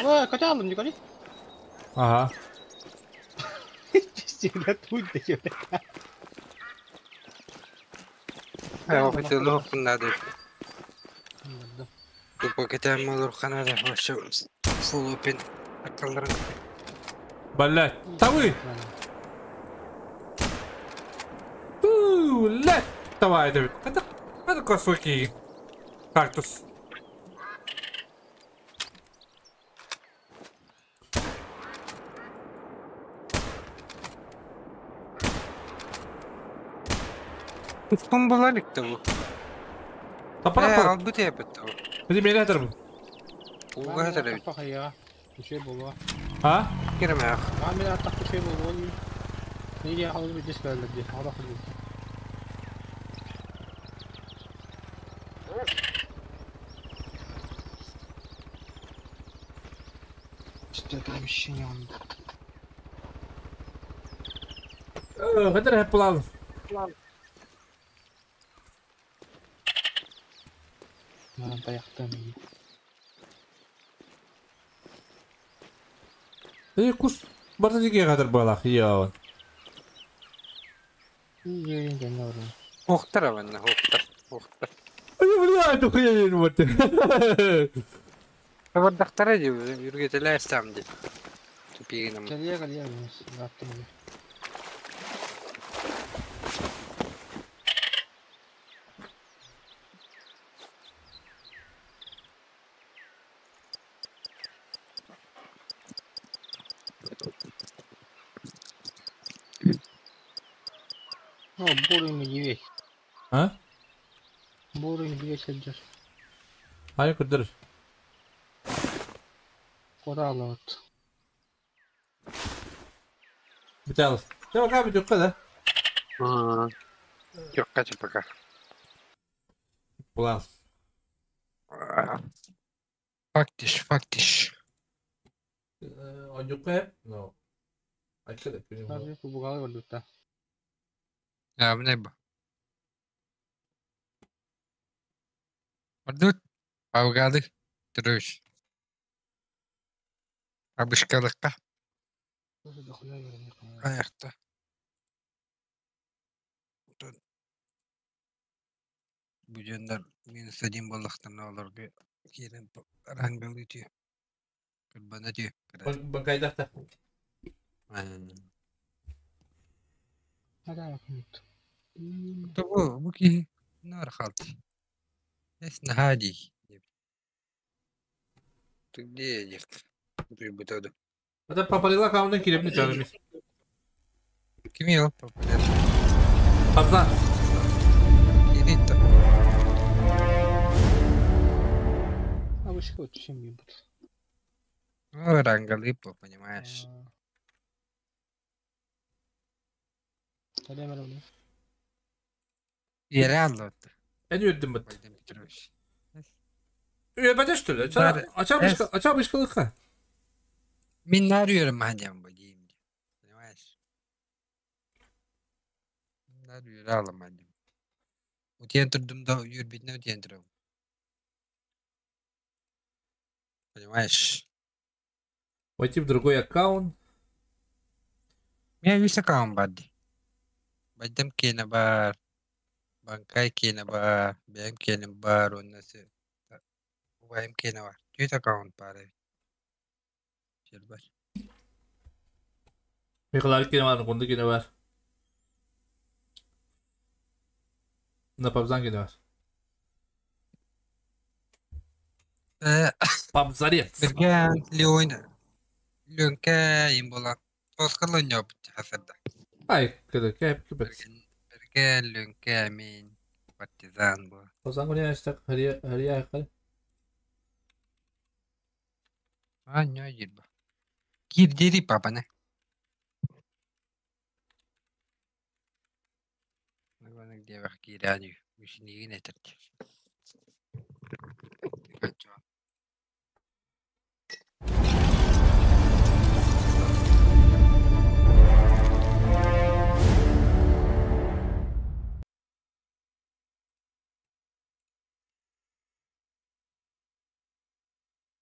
Speaker 9: Ой, кача алдым, Николи.
Speaker 1: Ага.
Speaker 9: Чистила тут да.
Speaker 3: Я хотел надо. Тупо кетем олор ханада вообще full open акаларын.
Speaker 1: Блять, тавы. Ту, лет. Давай, Давид. Это косуки. Кактус.
Speaker 3: Кум булалик бу.
Speaker 1: Тапара.
Speaker 3: Албы тепет бу.
Speaker 1: Эти меня это бу.
Speaker 3: Уга это бит.
Speaker 1: А?
Speaker 3: Кирме.
Speaker 9: А мен аттак шей болду. Неге алып бит дескәлде. Ара кылды. Перемещение он.
Speaker 1: Хәтер хәп булалы.
Speaker 9: Ман таяктан.
Speaker 1: Эй, кус барда диге кадер балах, я.
Speaker 9: Йөрен генә.
Speaker 3: Хохтар аванна, хохтар, хохтар.
Speaker 1: Ай, бля, это хуя вот.
Speaker 3: Бардактара ди, үргетелә эстам ди. Пигинам.
Speaker 9: Кэлиэ кэлиэ лаптым. О, бурый медведь.
Speaker 1: А?
Speaker 9: Бурый медведь сылдьар.
Speaker 1: Хайа көрдөр.
Speaker 9: Кураалабыт.
Speaker 1: Бүтәл. Чэ, пока бүтүөххэ да.
Speaker 3: Түөххэ пока.
Speaker 1: Булал.
Speaker 3: Фактиш, фактиш.
Speaker 1: Онньукка no. Айка да күнүм.
Speaker 9: Саржы кубугалы көрдүктэ.
Speaker 3: Я бу. Ордут. Павгады. Трүш. Абышкалыкка. Аяқта. Будендар -1 боллақтан оларға кирен рангалы түйе. Кырбана түйе.
Speaker 1: Банкайдахта.
Speaker 3: Бу бу ки нар халт. Эс нахади. Ты где нет? Ты бы тогда.
Speaker 1: Это папарила каундан кирепни чарымыз.
Speaker 3: Ким ел? Папарила.
Speaker 1: Папса.
Speaker 3: Киритта.
Speaker 9: А вы что, чем не будет?
Speaker 3: Ну, рангалипо, понимаешь. Ираллот.
Speaker 1: Эн үөрдүм бит. Үөрбэтэ что ли? Ача бышкалыкка.
Speaker 3: Мин нар үөрем мадям бодим. Понимаешь? Нар үөрэ мадям. Утиэн турдум да үөрбитне утиэн турам. Понимаешь?
Speaker 1: Войти в другой аккаунт.
Speaker 3: Меня весь аккаунт бадди. Баддам кена бар. Банкай кена бар. Бэм кена бар. Оннасы. Вайм кена бар. Түйт аккаунт бар. Бар.
Speaker 1: Михалар кена бар, кунду кена бар. На пабзан кена бар. Пабзарец.
Speaker 3: Берген Леон. Лөнкә им була. Тоскалы нөп хасырда.
Speaker 1: Ай, кыды, кәп кебет.
Speaker 3: Берген Лөнкә мин партизан бу.
Speaker 1: Пабзан гуня истак хария хария айкал.
Speaker 3: А, не жирба. Кир дери папа не. Нагана где вах кирани. Мишнигин этер.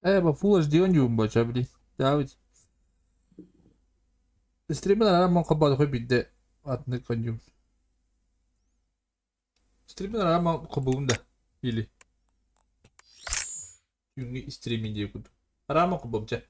Speaker 1: Э, ба Full HD оньюм бача били. Давид. Стример арам кабад хой бидде атны коньюм. Стример арам кабуум да. Или. Юнги стриминг диye куду. Арам кабубча.